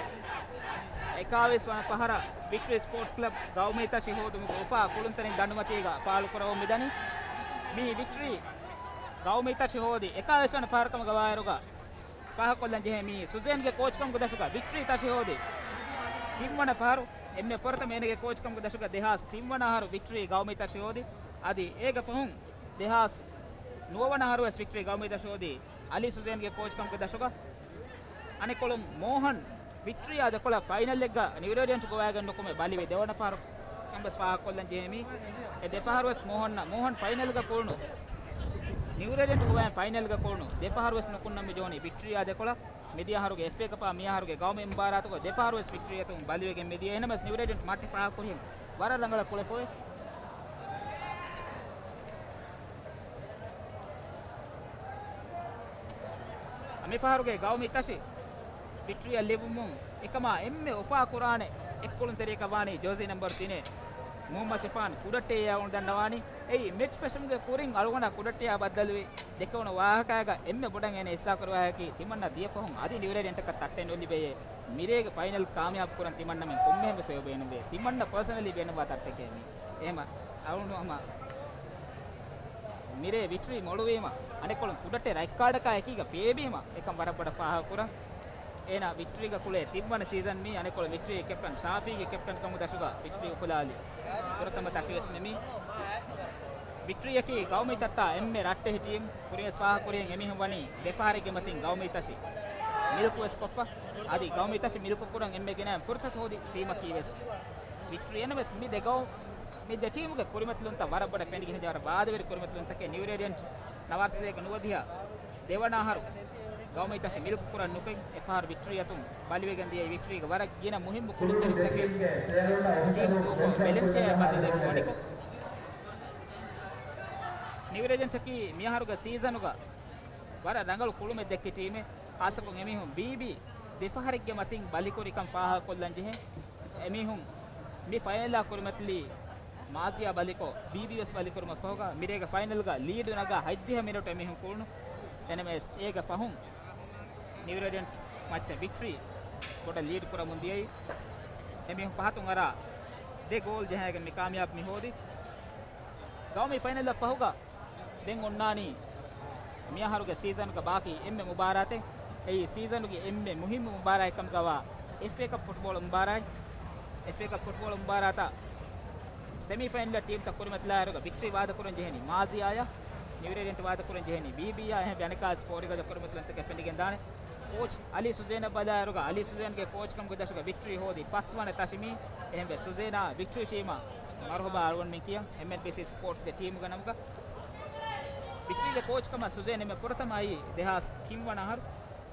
އެކާވީސް ވަނަ ފަހަރަށް ވިކްޓްރީ ސްޕޯޓްސް ކްލަބް ގައުމީ ތަށި ހޯދުމުގެ އުފާ ކުޅުންތެރިން ދަނޑުމަތީގަ ފާޅުކުރަމުން މިދަނީ. މި ވިކްޓްރީ ގައުމީ ތަށި ހޯދި އެކާވީސް ވަނަ ފަހަރު ކަމުގަ ވާއިރުގަ ފާހަގަކޮށްލަން ޖެހޭ މީ ސުޒޭންގެ ކޯޗްކަމުގެ ދަށުގަ ވިކްޓްރީ ތަށި ހޯދި ތިންވަނަ ފަހަރު. އެންމެ ފުރަތަމަ އޭނަގެ ކޯޗްކަމުގެ ދަށުގަ ދެހާސް ތިންވަނަ އަހަރު ވިކްޓްރީ ގައުމީ ތަށި ހޯދި. އަދި އޭގެ ފަހުން ދެހާސް ނުވަވަނަ އަހަރު ވެސް ވިކްޓްރީ ގައުމީ ތަށި ހޯދި އަލީ ސުޒޭންގެ ކޯޗްކަމުގެ ދަށުގަ. އަނެއްކޮޅުން މޯހަން ވިކްޓްރީއާ ދެކޮޅަށް ފައިނަލްއެއްގަ ނިއުރޭޑިއަންޓް ގޮވައިގެން ނުކުމެ ބަލިވި ދެވަނަ ފަހަރު ކަން ވެސް ފާހަގަކޮށްލަން ޖެހޭ މީ. އެ ދެ ފަހަރު ވެސް މޯހަން، މޯހަން ފައިނަލްގަ ކުޅުނު، ނިއުރޭޑިއަންޓް ގޮވައިގެން ފައިނަލްގަ ކުޅުނު ދެ ފަހަރު ވެސް ނުކުންނަން މި ޖެހުނީ ވިކްޓްރީއާ ދެކޮޅަށް. މިދިޔަ އަހަރުގެ އެފްއޭ ކަޕާ މި އަހަރުގެ ގައުމީ މުބާރާތުގަ ދެ ފަހަރު ވެސް ވިކްޓްރީ އަތުން ބަލިވެގެން މިދިޔަ. އެހެނަމަސް ނިއުރޭޑިއަންޓް މާއްޓެ ފާހަގަކުރިހެން ވަރަށް ރަނގަޅަށް ކުޅެފައި. މިފަހަރުގެ ގައުމީ ތަށި ވިކްޓްރީއަށް ލިބުމުން އެކަމާ އެންމެ އުފާ ކުރާނެ އެއްކުޅުންތެރިޔަކަށް ވާނީ ޖާޒީ ނަމްބަރު ތިނެއް މުހައްމަދު ޝިފާން ކުޑައްޓެއްޔާ އޮން ދަންނަވާނީ. އެއީ މެޗް ފެށުމުގެ ކުރިން އަޅުގަނޑަށް ކުޑައްޓެއްޔާ ބައްދަލުވި ދެކެވުނު ވާހަކައިގަ އެންމެ ބޮޑަށް އޭނަ ހިއްސާކުރި ވާހަކައީ ތިމަންނަ ދިޔަ ފަހުން އަދި ނިއުރޭޑިއަންޓަކަށް ތައްޓެއް ނުލިބެޔޭ. މިރޭގެ ފައިނަލް ކާމިޔާބު ކުރަން ތިމަންނަމެން ކޮންމެހެން ވެސް އެބަ ބޭނުންވޭ. ތިމަންނަ ޕާސަނަލީ ބޭނުންވާ ތައްޓެކޭ މީ. އެހެމަ އަޅުނު ހަމަ މިރޭ ވިކްޓްރީ މޮޅުވީމަ، އަނެއްކޮޅުން ކުޑައްޓެ ރައްކާޑަކާ އެކީގަ ފޭބީމަ، އެކަން ވަރަށް ބޮޑަށް ފާހަގަކުރަން. އޭނާ ވިކްޓްރީގަ ކުޅޭ ތިންވަނަ ސީޒަން މީ. އަނެއްކޮޅު ވިކްޓްރީގެ ކެޕްޓަން ޝާފީގެ ކެޕްޓަން ކަމުގެ ދަށުގަ ވިކްޓްރީ އުފުލާލި ފުރަތަމަ ތަށިވެސް މެ މީ. ވިކްޓްރީއަކީ ގައުމީ ތައްޓާ އެންމެ ރައްޓެހި ޓީމް. ކުރިންވެސް ފާހަގަކުރިހެން އެމީހުން ވަނީ ދެފަހަރެއްގެ މަތިން ގައުމީ ތަށި މިލްކުވެސް ކޮށްފަ. އަދި ގައުމީ ތަށި މިލްކު ކުރަން އެންމެ ގިނައިން ފުރުސަތު ހޯދި ޓީމަކީ ވެސް ވިކްޓްރީ. އެންނަމެސް މި ދެ ގައު މި ދެ ޓީމުގެ ކުރިމަތިލުންތައް ވަރަށް ބޮޑަށް ފެނިގެން ވަރަށް ވާދަވެރި ކުރިމަތިލުންތަކެއް. ނިއުރޭޑިއަންޓް ނަވާރަ ސަތޭކަ ނުވަދިހަ ދެވަނަ އަހަރު ގައުމީ ތަށި މިލްކު ކުރަން ނުކޮށް، އެފަހަރު ވިކްޓްރީ އަތުން ބަލިވެގެން ދިޔައީ. ވިކްޓްރީގެ ވަރަށް ގިނަ މުހިއްމު ކުޅުންތެރިންތަކެއް ޓީމް ދޫކޮށް ވެލެންސިއާއާ ބައްދަލުވެފަ ވަނިކޮށް، ނިއުރޭޑިއަންޓަކީ މިއަހަރުގެ ސީޒަނުގަ ވަރަށް ރަނގަޅު ކުޅުމެއް ދެއްކި ޓީމެއް. ހާއްސަކޮށް އެމީހުން ބީބީ ދެފަހަރެއްގެ މަތިން ބަލިކުރިކަން ފާހަގަކޮށްލަން ޖެހޭ. އެމީހުން މި ފައިނަލާ ކުރިމަތިލީ މާޒިޔާ ބަލިކޮށް، ބީބީވެސް ބަލިކުރުމަށް ފަހުގަ މިރޭގެ ފައިނަލްގަ ލީޑު ނަގާ ހަތްދިހަ މިނެޓު އެމީހުން ކުޅުނު. އެންނަމެސް އޭގެ ފަހުން ނިއުރޭޑިއަންޓް މައްޗަށް ވިކްޓްރީ ބޮޑަށް ލީޑް ކުރަމުން ދިޔައީ. އެމީހުން ފަހަތުން އަރާ ދެ ގޯލް ޖަހާގެން މި ކާމިޔާބު މި ހޯދި. ގައުމީ ފައިނަލްއަށް ފަހުގަ ދެން އޮންނާނީ މިއަހަރުގެ ސީޒަންގެ ބާކީ އެންމެ މުބާރާތެއް. އެއީ ސީޒަނުގެ އެންމެ މުހިއްމު މުބާރާތް ކަމުގަވާ އެފްއޭ ކަޕް ފުޓްބޯޅަ މުބާރާތް. އެފްއޭ ކަޕް ފުޓްބޯޅަ މުބާރާތަށް ސެމީ ފައިނަލް ޓީމްތައް ކުރިމަތިލާއިރުގަ ވިކްޓްރީ ވާދަކުރަން ޖެހެނީ މާޒިޔާއާ، ނިއުރޭޑިއަންޓް ވާދަކުރަން ޖެހެނީ ބީބީއާ. އެހެންވެ އަނެކާވެސް ފޯރިގަދަ ކުރިމަތިލުންތަކެއް ފެނިގެން ދާނެ. ކޯޗް އަލީ ސުޒޭނަށް ބަލާއިރުގަ އަލީ ސުޒޭންގެ ކޯޗް ކަމުގެ ދަށުގަ ވިކްޓްރީ ހޯދި ފަސްވަނަ ތަށި މީ. އެހެންވެ ސުޒޭނާ ވިކްޓްރީ ޓީމަށް މަރުހަބާ އަޅުގަނޑުމެން ކިޔަން އެމްއެންބީސީ ސްޕޯޓްސްގެ ޓީމުގެ ނަމުގަ. ވިކްޓްރީގެ ކޯޗް ކަމަށް ސުޒޭން އެންމެ ފުރަތަމަ އައީ ދެހާސް ތިން ވަނަ އަހަރު.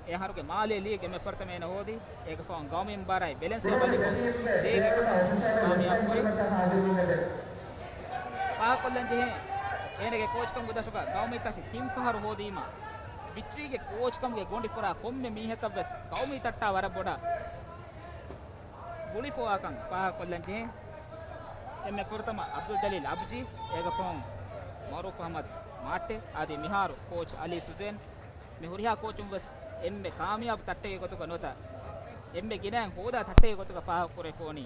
އެ އަހަރުގެ މާލޭ ލީގް އެންމެ ފުރަތަމަ އޭނަ ހޯދީ. އޭގެ ފަހުން ގައުމީ މުބާރާތް ބެލެންސް ބަލިކޮށް ދޭގެ ކާމިޔާބު ކުރި. ފާހަގަކޮށްލަން ޖެހޭ، އޭނަގެ ކޯޗްކަމުގެ ދަށުގަ ގައުމީ ތަށި ތިން ފަހަރު ހޯދީމަ، ވިކްޓްރީގެ ކޯޗްކަމުގެ ގޮނޑި ފުރާ ކޮންމެ މީހަކަށް ވެސް ގައުމީ ތައްޓާ ވަރަށް ބޮޑަށް ގުޅިފަވާކަން ފާހަގަކޮށްލަން ޖެހޭ. އެންމެ ފުރަތަމަ އަބްދުލް ޖަލީލް އަބްޖީ، އޭގެ ފަހުން މަރޫފް އަހްމަދު މާއްޓެ، އަދި މިހާރު ކޯޗް އަލީ ސުޒޭން. މި ހުރިހާ ކޯޗުން ވެސް އެންމެ ކާމިޔާބު ތައްޓެއްގެ ގޮތުގަ ނުވަތަ އެންމެ ގިނައިން ހޯދާ ތައްޓެއްގެ ގޮތުގަ ފާހަގަކުރެވިފަ ވަނީ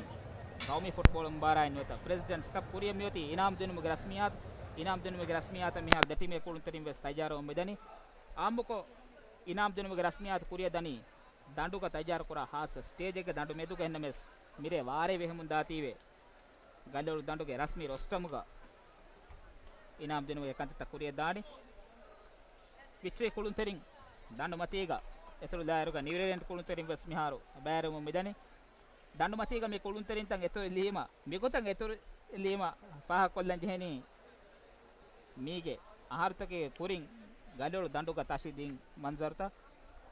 ގައުމީ ފުޓްބޯޅަ މުބާރާތް ނުވަތަ ޕްރެޒިޑެންޓްސް ކަޕް. ކުރިއަށް މިއޮތީ އިނާމް ދިނުމުގެ ރަސްމިއްޔާތު. އިނާމް ދިނުމުގެ ރަސްމިއްޔާތަށް މިހާރު ދެ ޓީމުގެ ކުޅުންތެރިން ވެސް ތައްޔާރުވަމުން މިދަނީ. އާއްމުކޮށް، އިނާމް ދިނުމުގެ ރަސްމިއްޔާތު ކުރިއަށް ދަނީ ދަނޑުގަ ތައްޔާރުކުރާ ހާއްސަ ސްޓޭޖެއްގެ ދަނޑު މެދުގަ. އެހެންނަމަވެސް، މިރޭ ވާރޭ ވެހެމުން ދާތީވެ ގަލޮޅު ދަނޑުގެ ރަސްމީ ރޮސްޓަމުގަ އިނާމް ދިނުމުގެ ކަންތައްތައް ކުރިއަށް ދާނީ. ވިކްޓްރީ ކުޅުންތެރިން ދަނޑު މަތީގަ އެތުރުލާއިރުގަ ނިއުރޭޑިއަންޓް ކުޅުންތެރިން ވެސް މިހާރު ބައިވެރިވަމުން މިދަނީ. ދަނޑު މަތީގަ މި ކުޅުންތެރިންތައް އެތުރުލީމަ، މިގޮތަށް އެތުރުލީމަ ފާހަގަކޮށްލަން ޖެހެނީ މީގެ އަހަރުތަކެއްގެ ކުރިން ގަލޮޅު ދަނޑުގަ ތަށި ދިން މަންޒަރުތައް.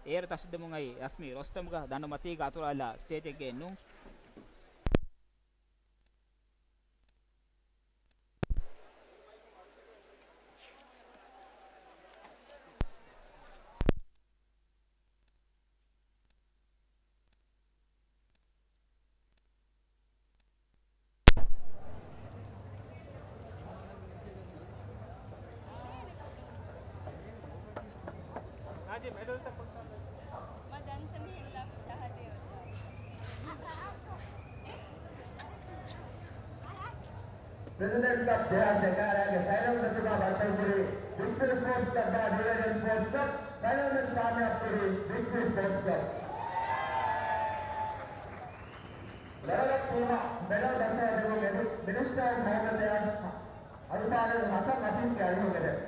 އޭރު ތަށި ދެމުން އައީ ރަސްމީ ރޮސްޓަމްގަ. ދަނޑު މަތީގަ އަތުރާލާ ސްޓޭޖެއްގައެއް ނޫން. ޕްރެޒިޑެންޓް ކަޕް ދެހާސް އެގާރަ ގެ ފައިނަލް މެޗުގަ ބައްދަލުކުރީ ވިކްޓްރީ ސްޕޯޓްސް ކްލަބާ ޑިވިޒަން ސްޕޯޓްސް ކްލަބް. ފައިނަލް މެޗް ކާމިޔާބުކުރީ ވިކްޓްރީ ސްޕޯޓްސް ކްލަބް. ރަނަރަޕް ޓީމަށް މެޑަލް ބަސްއައިދެއްވުން އެދި މިނިސްޓަރ އޮފް ހޯމް އެފެއާޒް އަލްފާޟިލް ހަސަން އަފީފްގެ އަރިހުން އެދެން.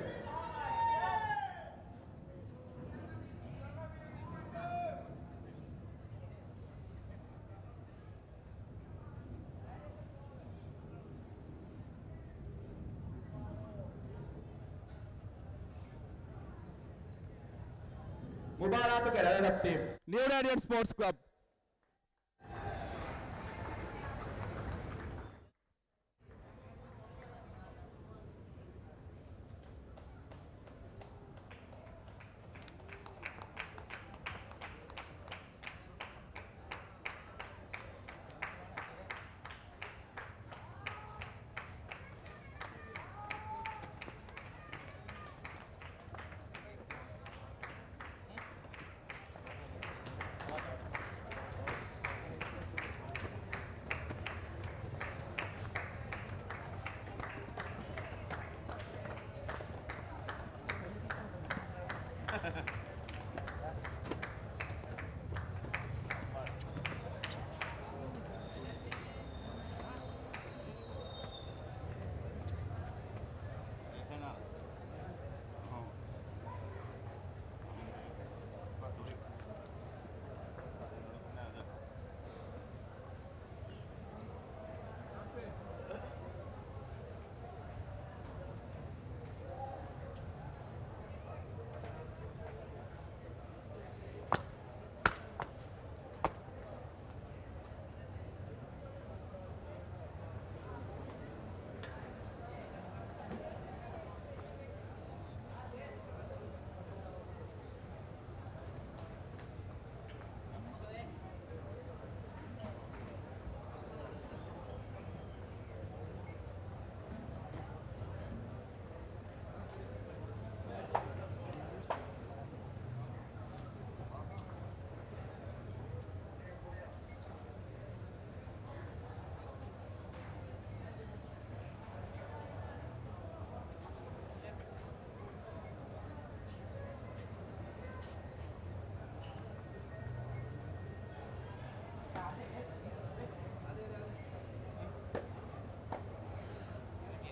މުބާރާތުގެ ރަނަރަޕް ޓީމް، ނިއުރޭޑިއަންޓް ސްޕޯޓްސް ކްލަބް.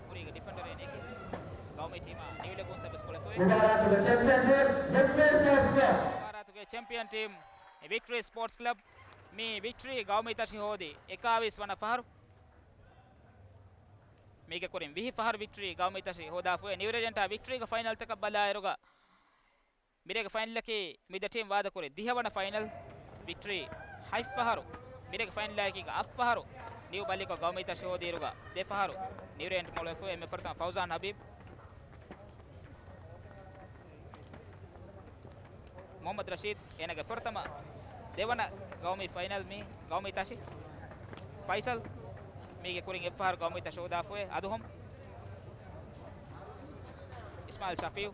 ކުރީގެ ޑިފެންޑަރ އޭނައަކީ ގައުމީ ޓީމާ ނިވިލެގޫން ސަބް ސްކުލަށް ފޮތް. މުބާރާތުގެ ޗެމްޕިއަން ޓީމް ވިކްޓޯރިއާ ސްޕޯޓްސް ކްލަބް. މުބާރާތުގެ ޗެމްޕިއަން ޓީމް ވިކްޓްރީ ސްޕޯޓްސް ކްލަބް. މި ވިކްޓްރީ ގައުމީ ތަށި ހޯދި އެކާވީސް ވަނަ ފަހަރު. މީގެ ކުރިން ވިހި ފަހަރު ވިކްޓްރީ ގައުމީ ތަށި ހޯދާފައި. ނިއުރޭޑެންޓާ ވިކްޓްރީގެ ފައިނަލްތަކަށް ބަލާއިރުގަ މިރޭގެ ފައިނަލަކީ މި ދެ ޓީމް ވާދަކުރި ދިހަވަނަ ފައިނަލް. ވިކްޓްރީ ހަތް ފަހަރު މިރޭގެ ފައިނަލާއެކީގަ އަށް ފަހަރު ނިއު ބަލިކޮށް ގައުމީ ތަށި ހޯދިއިރުގަ ދެ ފަހަރު ނިއުރޭޑެންޓް މޮޅުވެފައި. އެންމެ ފުރަތަމަ ފައުޒާން ހަބީބް. މުހައްމަދު ރަޝީދު އޭނާގެ ފުރަތަމަ ދެވަނަ ގައުމީ ފައިނަލް މީ ގައުމީ ތަށި. ފައިސަލް މީގެ ކުރިން އެއްފަހަރު ގައުމީ ތަށި ހޯދާފައި. އަދުހަމް އިސްމާއިލް ޝަފީއު.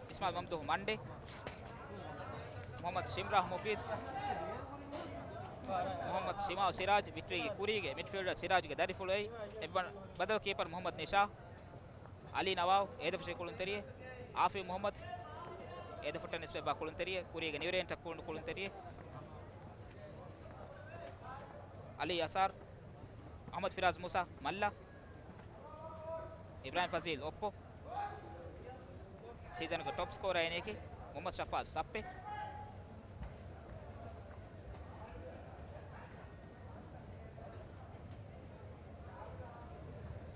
އިސްމާއިލް މަމްދޫހު މަންޑޭ. މުހައްމަދު ޝިމްރާ މުފީދު. މުހައްމަދު ޝިމާވް ސިރާޖް. ވިކްޓްރީގެ ކުރީގެ މިޑްފީލްޑަރ ސިރާޖްގެ ދަރިފުޅު އެއީ. އެއްވަނަ ބަދަލު ކީޕަރު މުހައްމަދު ނިޝާ. އަލީ ނަވާވް އޭދަފުށި ކުޅުންތެރިއެއް. އާފި މުހައްމަދު އޭދަފުށަށް ނިސްބަތްވާ ކުޅުންތެރިއެއް. ކުރީގެ ނިއުރޭންޓަށް ކުޅުން ކުޅުންތެރިއެއް. އަލީ އަސާރް. އަހްމަދު ފިރާޒް މޫސާ މައްލަ. އިބްރާހިމް ފަޒީލް އޮއްޕޯ. ސީޒަނުގެ ޓޮޕް ސްކޯރަރ އޭނައަކީ މުހައްމަދު ޝަފާޒް ސައްޕެ.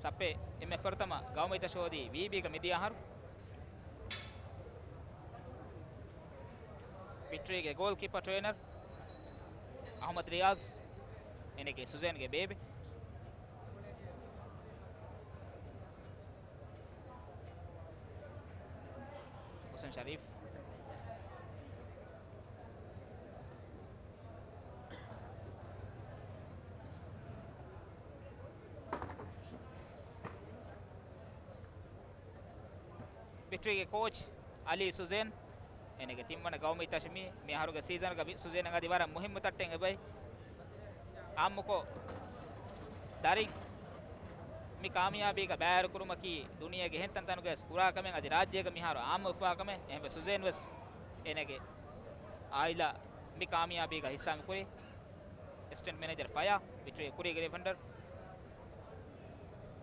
ސައްޕެ އެންމެ ފުރަތަމަ ގައުމީ ތަށި ހޯދީ ވީބީގަ މިދިޔަ އަހަރު. ވިކްޓްރީގެ ގޯލް ކީޕަރ ޓްރޭނަރ އަހްމަދު ރިޔާޒް. އޭނައަކީ ސުޒޭންގެ ބޭބެ. ހުސެން ޝަރީފް. ވިކްޓްރީގެ ކޯޗް އަލީ ސުޒޭން. އޭނަގެ ތިންވަނަ ގައުމީ ތަށި މީ. މި އަހަރުގެ ސީޒަންގަ ވި-، ސުޒޭނަށް އަދި ވަރަށް މުހިއްމު ތައްޓެއް އެބައި. އާއްމުކޮށް، ދަރިން މި ކާމިޔާބީގަ ބައިވެރިކުރުމަކީ ދުނިޔޭގެ އެހެން ތަންތަނުގައި ވެސް ކުރާ ކަމެއް، އަދި ރާއްޖޭގަ މިހާރު އާއްމުވެފަވާ ކަމެއް. އެހެންވެ، ސުޒޭން ވެސް އޭނަގެ އާއިލާ މި ކާމިޔާބީގަ ހިއްސާ މި ކުރީ. އެސިސްޓެންޓް މެނޭޖަރ ފަޔާ، ވިކްޓްރީ ކުރީގެ ޑިފެންޑަރ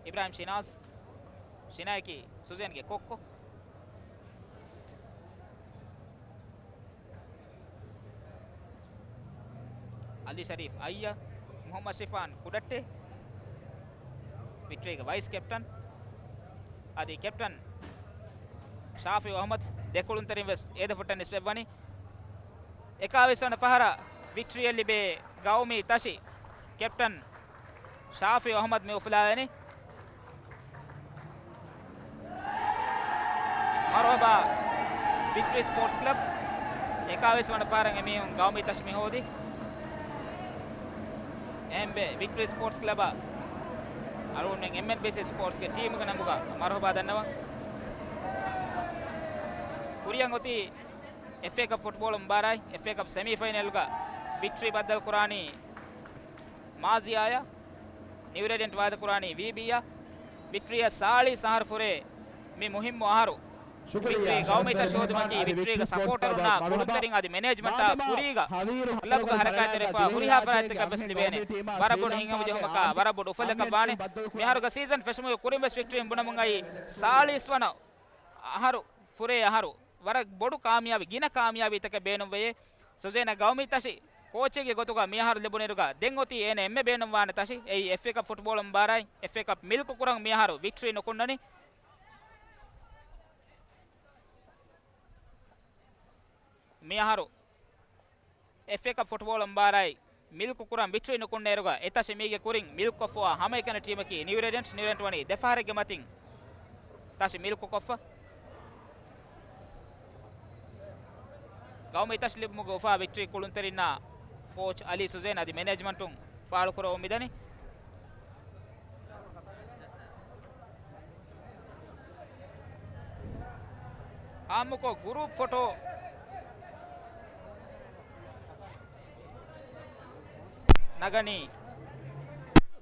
އިބްރާހިމް ޝިނާޒް. ޝިނާއަކީ ސުޒޭންގެ ކޮއްކޮ. އަލީ ޝަރީފް އައްޔަ، މުހައްމަދު ޝިފާން ކުޑައްޓެ، ވިކްޓްރީގެ ވައިސް ކެޕްޓަން. އަދި ކެޕްޓަން ޝާފިއު އަހްމަދު ދެ ކުޅުންތެރިން ވެސް އޭދަފުށަށް ނިސްބަތްވަނީ. އެކާވީސް ވަނަ ފަހަރަށް ވިކްޓްރީއަށް ލިބޭ ގައުމީ ތަށި ކެޕްޓަން ޝާފިއު އަހްމަދު މި އުފުލާލަނީ. މަރުހަބާ ވިކްޓްރީ ސްޕޯޓްސް ކްލަބް. އެކާވީސް ވަނަ ފަހަރަށް އެމީހުން ގައުމީ ތަށި މި ހޯދީ. އެހެންވެ، ވިކްޓްރީ ސްޕޯޓްސް ކްލަބަށް އަޅުގަނޑުމެން އެމްއެންބީސީ ސްޕޯޓްސްގެ ޓީމުގެ ނަމުގަ މަރުހަބާ ދަންނަވަން. ކުރިއަށް އޮތީ އެފްއޭ ކަޕް ފުޓްބޯޅަ މުބާރާތް. އެފްއޭ ކަޕް ސެމީ ފައިނަލްގަ ވިކްޓްރީ ބައްދަލު ކުރާނީ މާޒިޔާއަށް، ނިއުރޭޑެންޓް ވާދަ ކުރާނީ ވީބީއަށް. ވިކްޓްރީއަށް ސާޅީސް އަހަރު ފުރޭ މި މުހިއްމު އަހަރު. ވިކްޓްރީ ގައުމީ ތަށި ހޯދުމަކީ ވިކްޓްރީގެ ސަޕޯޓަރުންނާ ކުޅުންތެރިން އަދި މެނޭޖްމަންޓާ ކުރީގަ ކްލަބުގަ ހަރަކާތްތެރިވެފަ ހުރިހާ ފަރާތްތަކަށް ވެސް ލިބޭނެ ވަރަށް ބޮޑު ހިތްހަމަޖެހުމަކާ ވަރަށް ބޮޑު އުފަލަކަށް ވާނެ. މިއަހަރުގެ ސީޒަން ފެށުމުގެ ކުރިން ވެސް ވިކްޓްރީން ބުނަމުން އައީ ސާޅީސް ވަނަ އަހަރު ފުރޭ އަހަރު. ވަރަށް ބޮޑު ކާމިޔާބީ، ގިނަ ކާމިޔާބީތަކެއް ބޭނުންވެޔޭ. ސުޒޭނަށް ގައުމީ ތަށި ކޯޗެއްގެ ގޮތުގަ މިއަހަރު ލިބުނިއިރުގަ ދެން އޮތީ އޭނަ އެންމެ ބޭނުންވާނެ ތަށި. އެއީ އެފްއޭ ކަޕް ފުޓްބޯޅަ މުބާރާތް. އެފްއޭ ކަޕް މިލްކު ކުރަން މިއަހަރު ވިކްޓްރީ ނުކުންނަނީ. މިއަހަރު އެފްއޭ ކަޕް ފުޓްބޯޅަ މުބާރާތް މިލްކު ކުރަން ވިކްޓްރީ ނުކުންނައިރުގަ އެ ތަށި މީގެ ކުރިން މިލްކުކޮށްފަވާ ހަމައެކަނި ޓީމަކީ ނިއުރެޑެންޓް. ނިއުރެޑެންޓް ވަނީ ދެ ފަހަރެއްގެ މަތިން ތަށި މިލްކުކޮށްފަ. ގައުމީ ތަށި ލިބުމުގެ އުފާ ވިކްޓްރީ ކުޅުންތެރިންނާ ކޯޗް އަލީ ސުޒޭން އަދި މެނޭޖްމަންޓުން ފާޅުކުރައްވަމުން މިދަނީ. އާއްމުކޮށް ގުރޫޕް ފޮޓޯ ނަގަނީ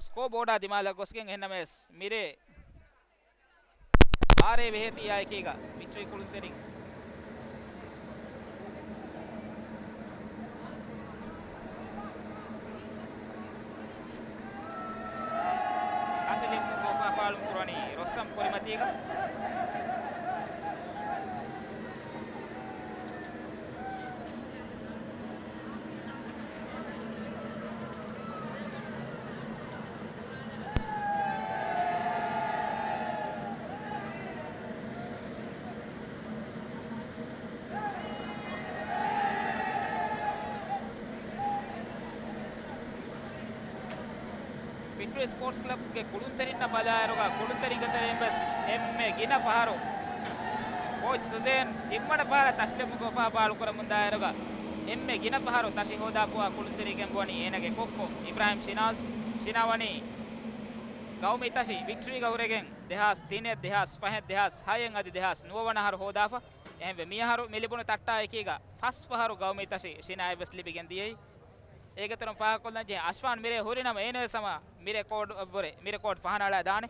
ސްކޯ ބޯޑާ ދިމާލަށް ގޮސްގެން. އެހެންނަމަވެސް މިރޭ ބާރޭ ވެހޭތީއާ އެކީގަ ވިކްޓްރީ ކުޅުންތެރިން ތަށި ލިބުމުގެ އުފާ ފާޅު ކުރަނީ ރޮސްޓަމް ކުރިމަތީގަ. ވިކްޓްރީ ސްޕޯޓްސް ކްލަބްގެ ކުޅުންތެރިންނަށް ބަލާއިރުގަ ކުޅުންތެރިންގެ ތެރެއިން ވެސް އެންމެ ގިނަ ފަހަރު ކޯޗް ސުޒޭން ތިންވަނަ ފަހަރަށް ތަށި ލިބުމުގެ އުފާ ފާޅުކުރަމުންދާއިރުގަ އެންމެ ގިނަ ފަހަރު ތަށި ހޯދާފަވާ ކުޅުންތެރިއެއް ގެންގުވަނީ އޭނާގެ ކޮއްކޮ އިބްރާހިމް ޝިނާޒް. ޝިނާ ވަނީ ގައުމީ ތަށި ވިކްޓްރީގަ ހުރެގެން ދެހާސް ތިނެއް، ދެހާސް ފަހެއް، ދެހާސް ހައެއް އަދި ދެހާސް ނުވަ ވަނަ އަހަރު ހޯދާފަ. އެހެންވެ، މިއަހަރު މި ލިބުނު ތައްޓާ އެކީގަ ފަސް ފަހަރު ގައުމީ ތަށި ޝިނާއަށް ވެސް ލިބިގެން ދިޔައީ. އޭގެ އިތުރުން ފާހަގަކޮށްލަން ޖެހޭ، އަޝްފާން މިރޭ ހުރި ނަމަ އޭނަ ވެސް ހަމަ މި ރެކޯޑް އަށްވުރެ، މި ރެކޯޑް ފަހަނައަޅާ ދާނެ.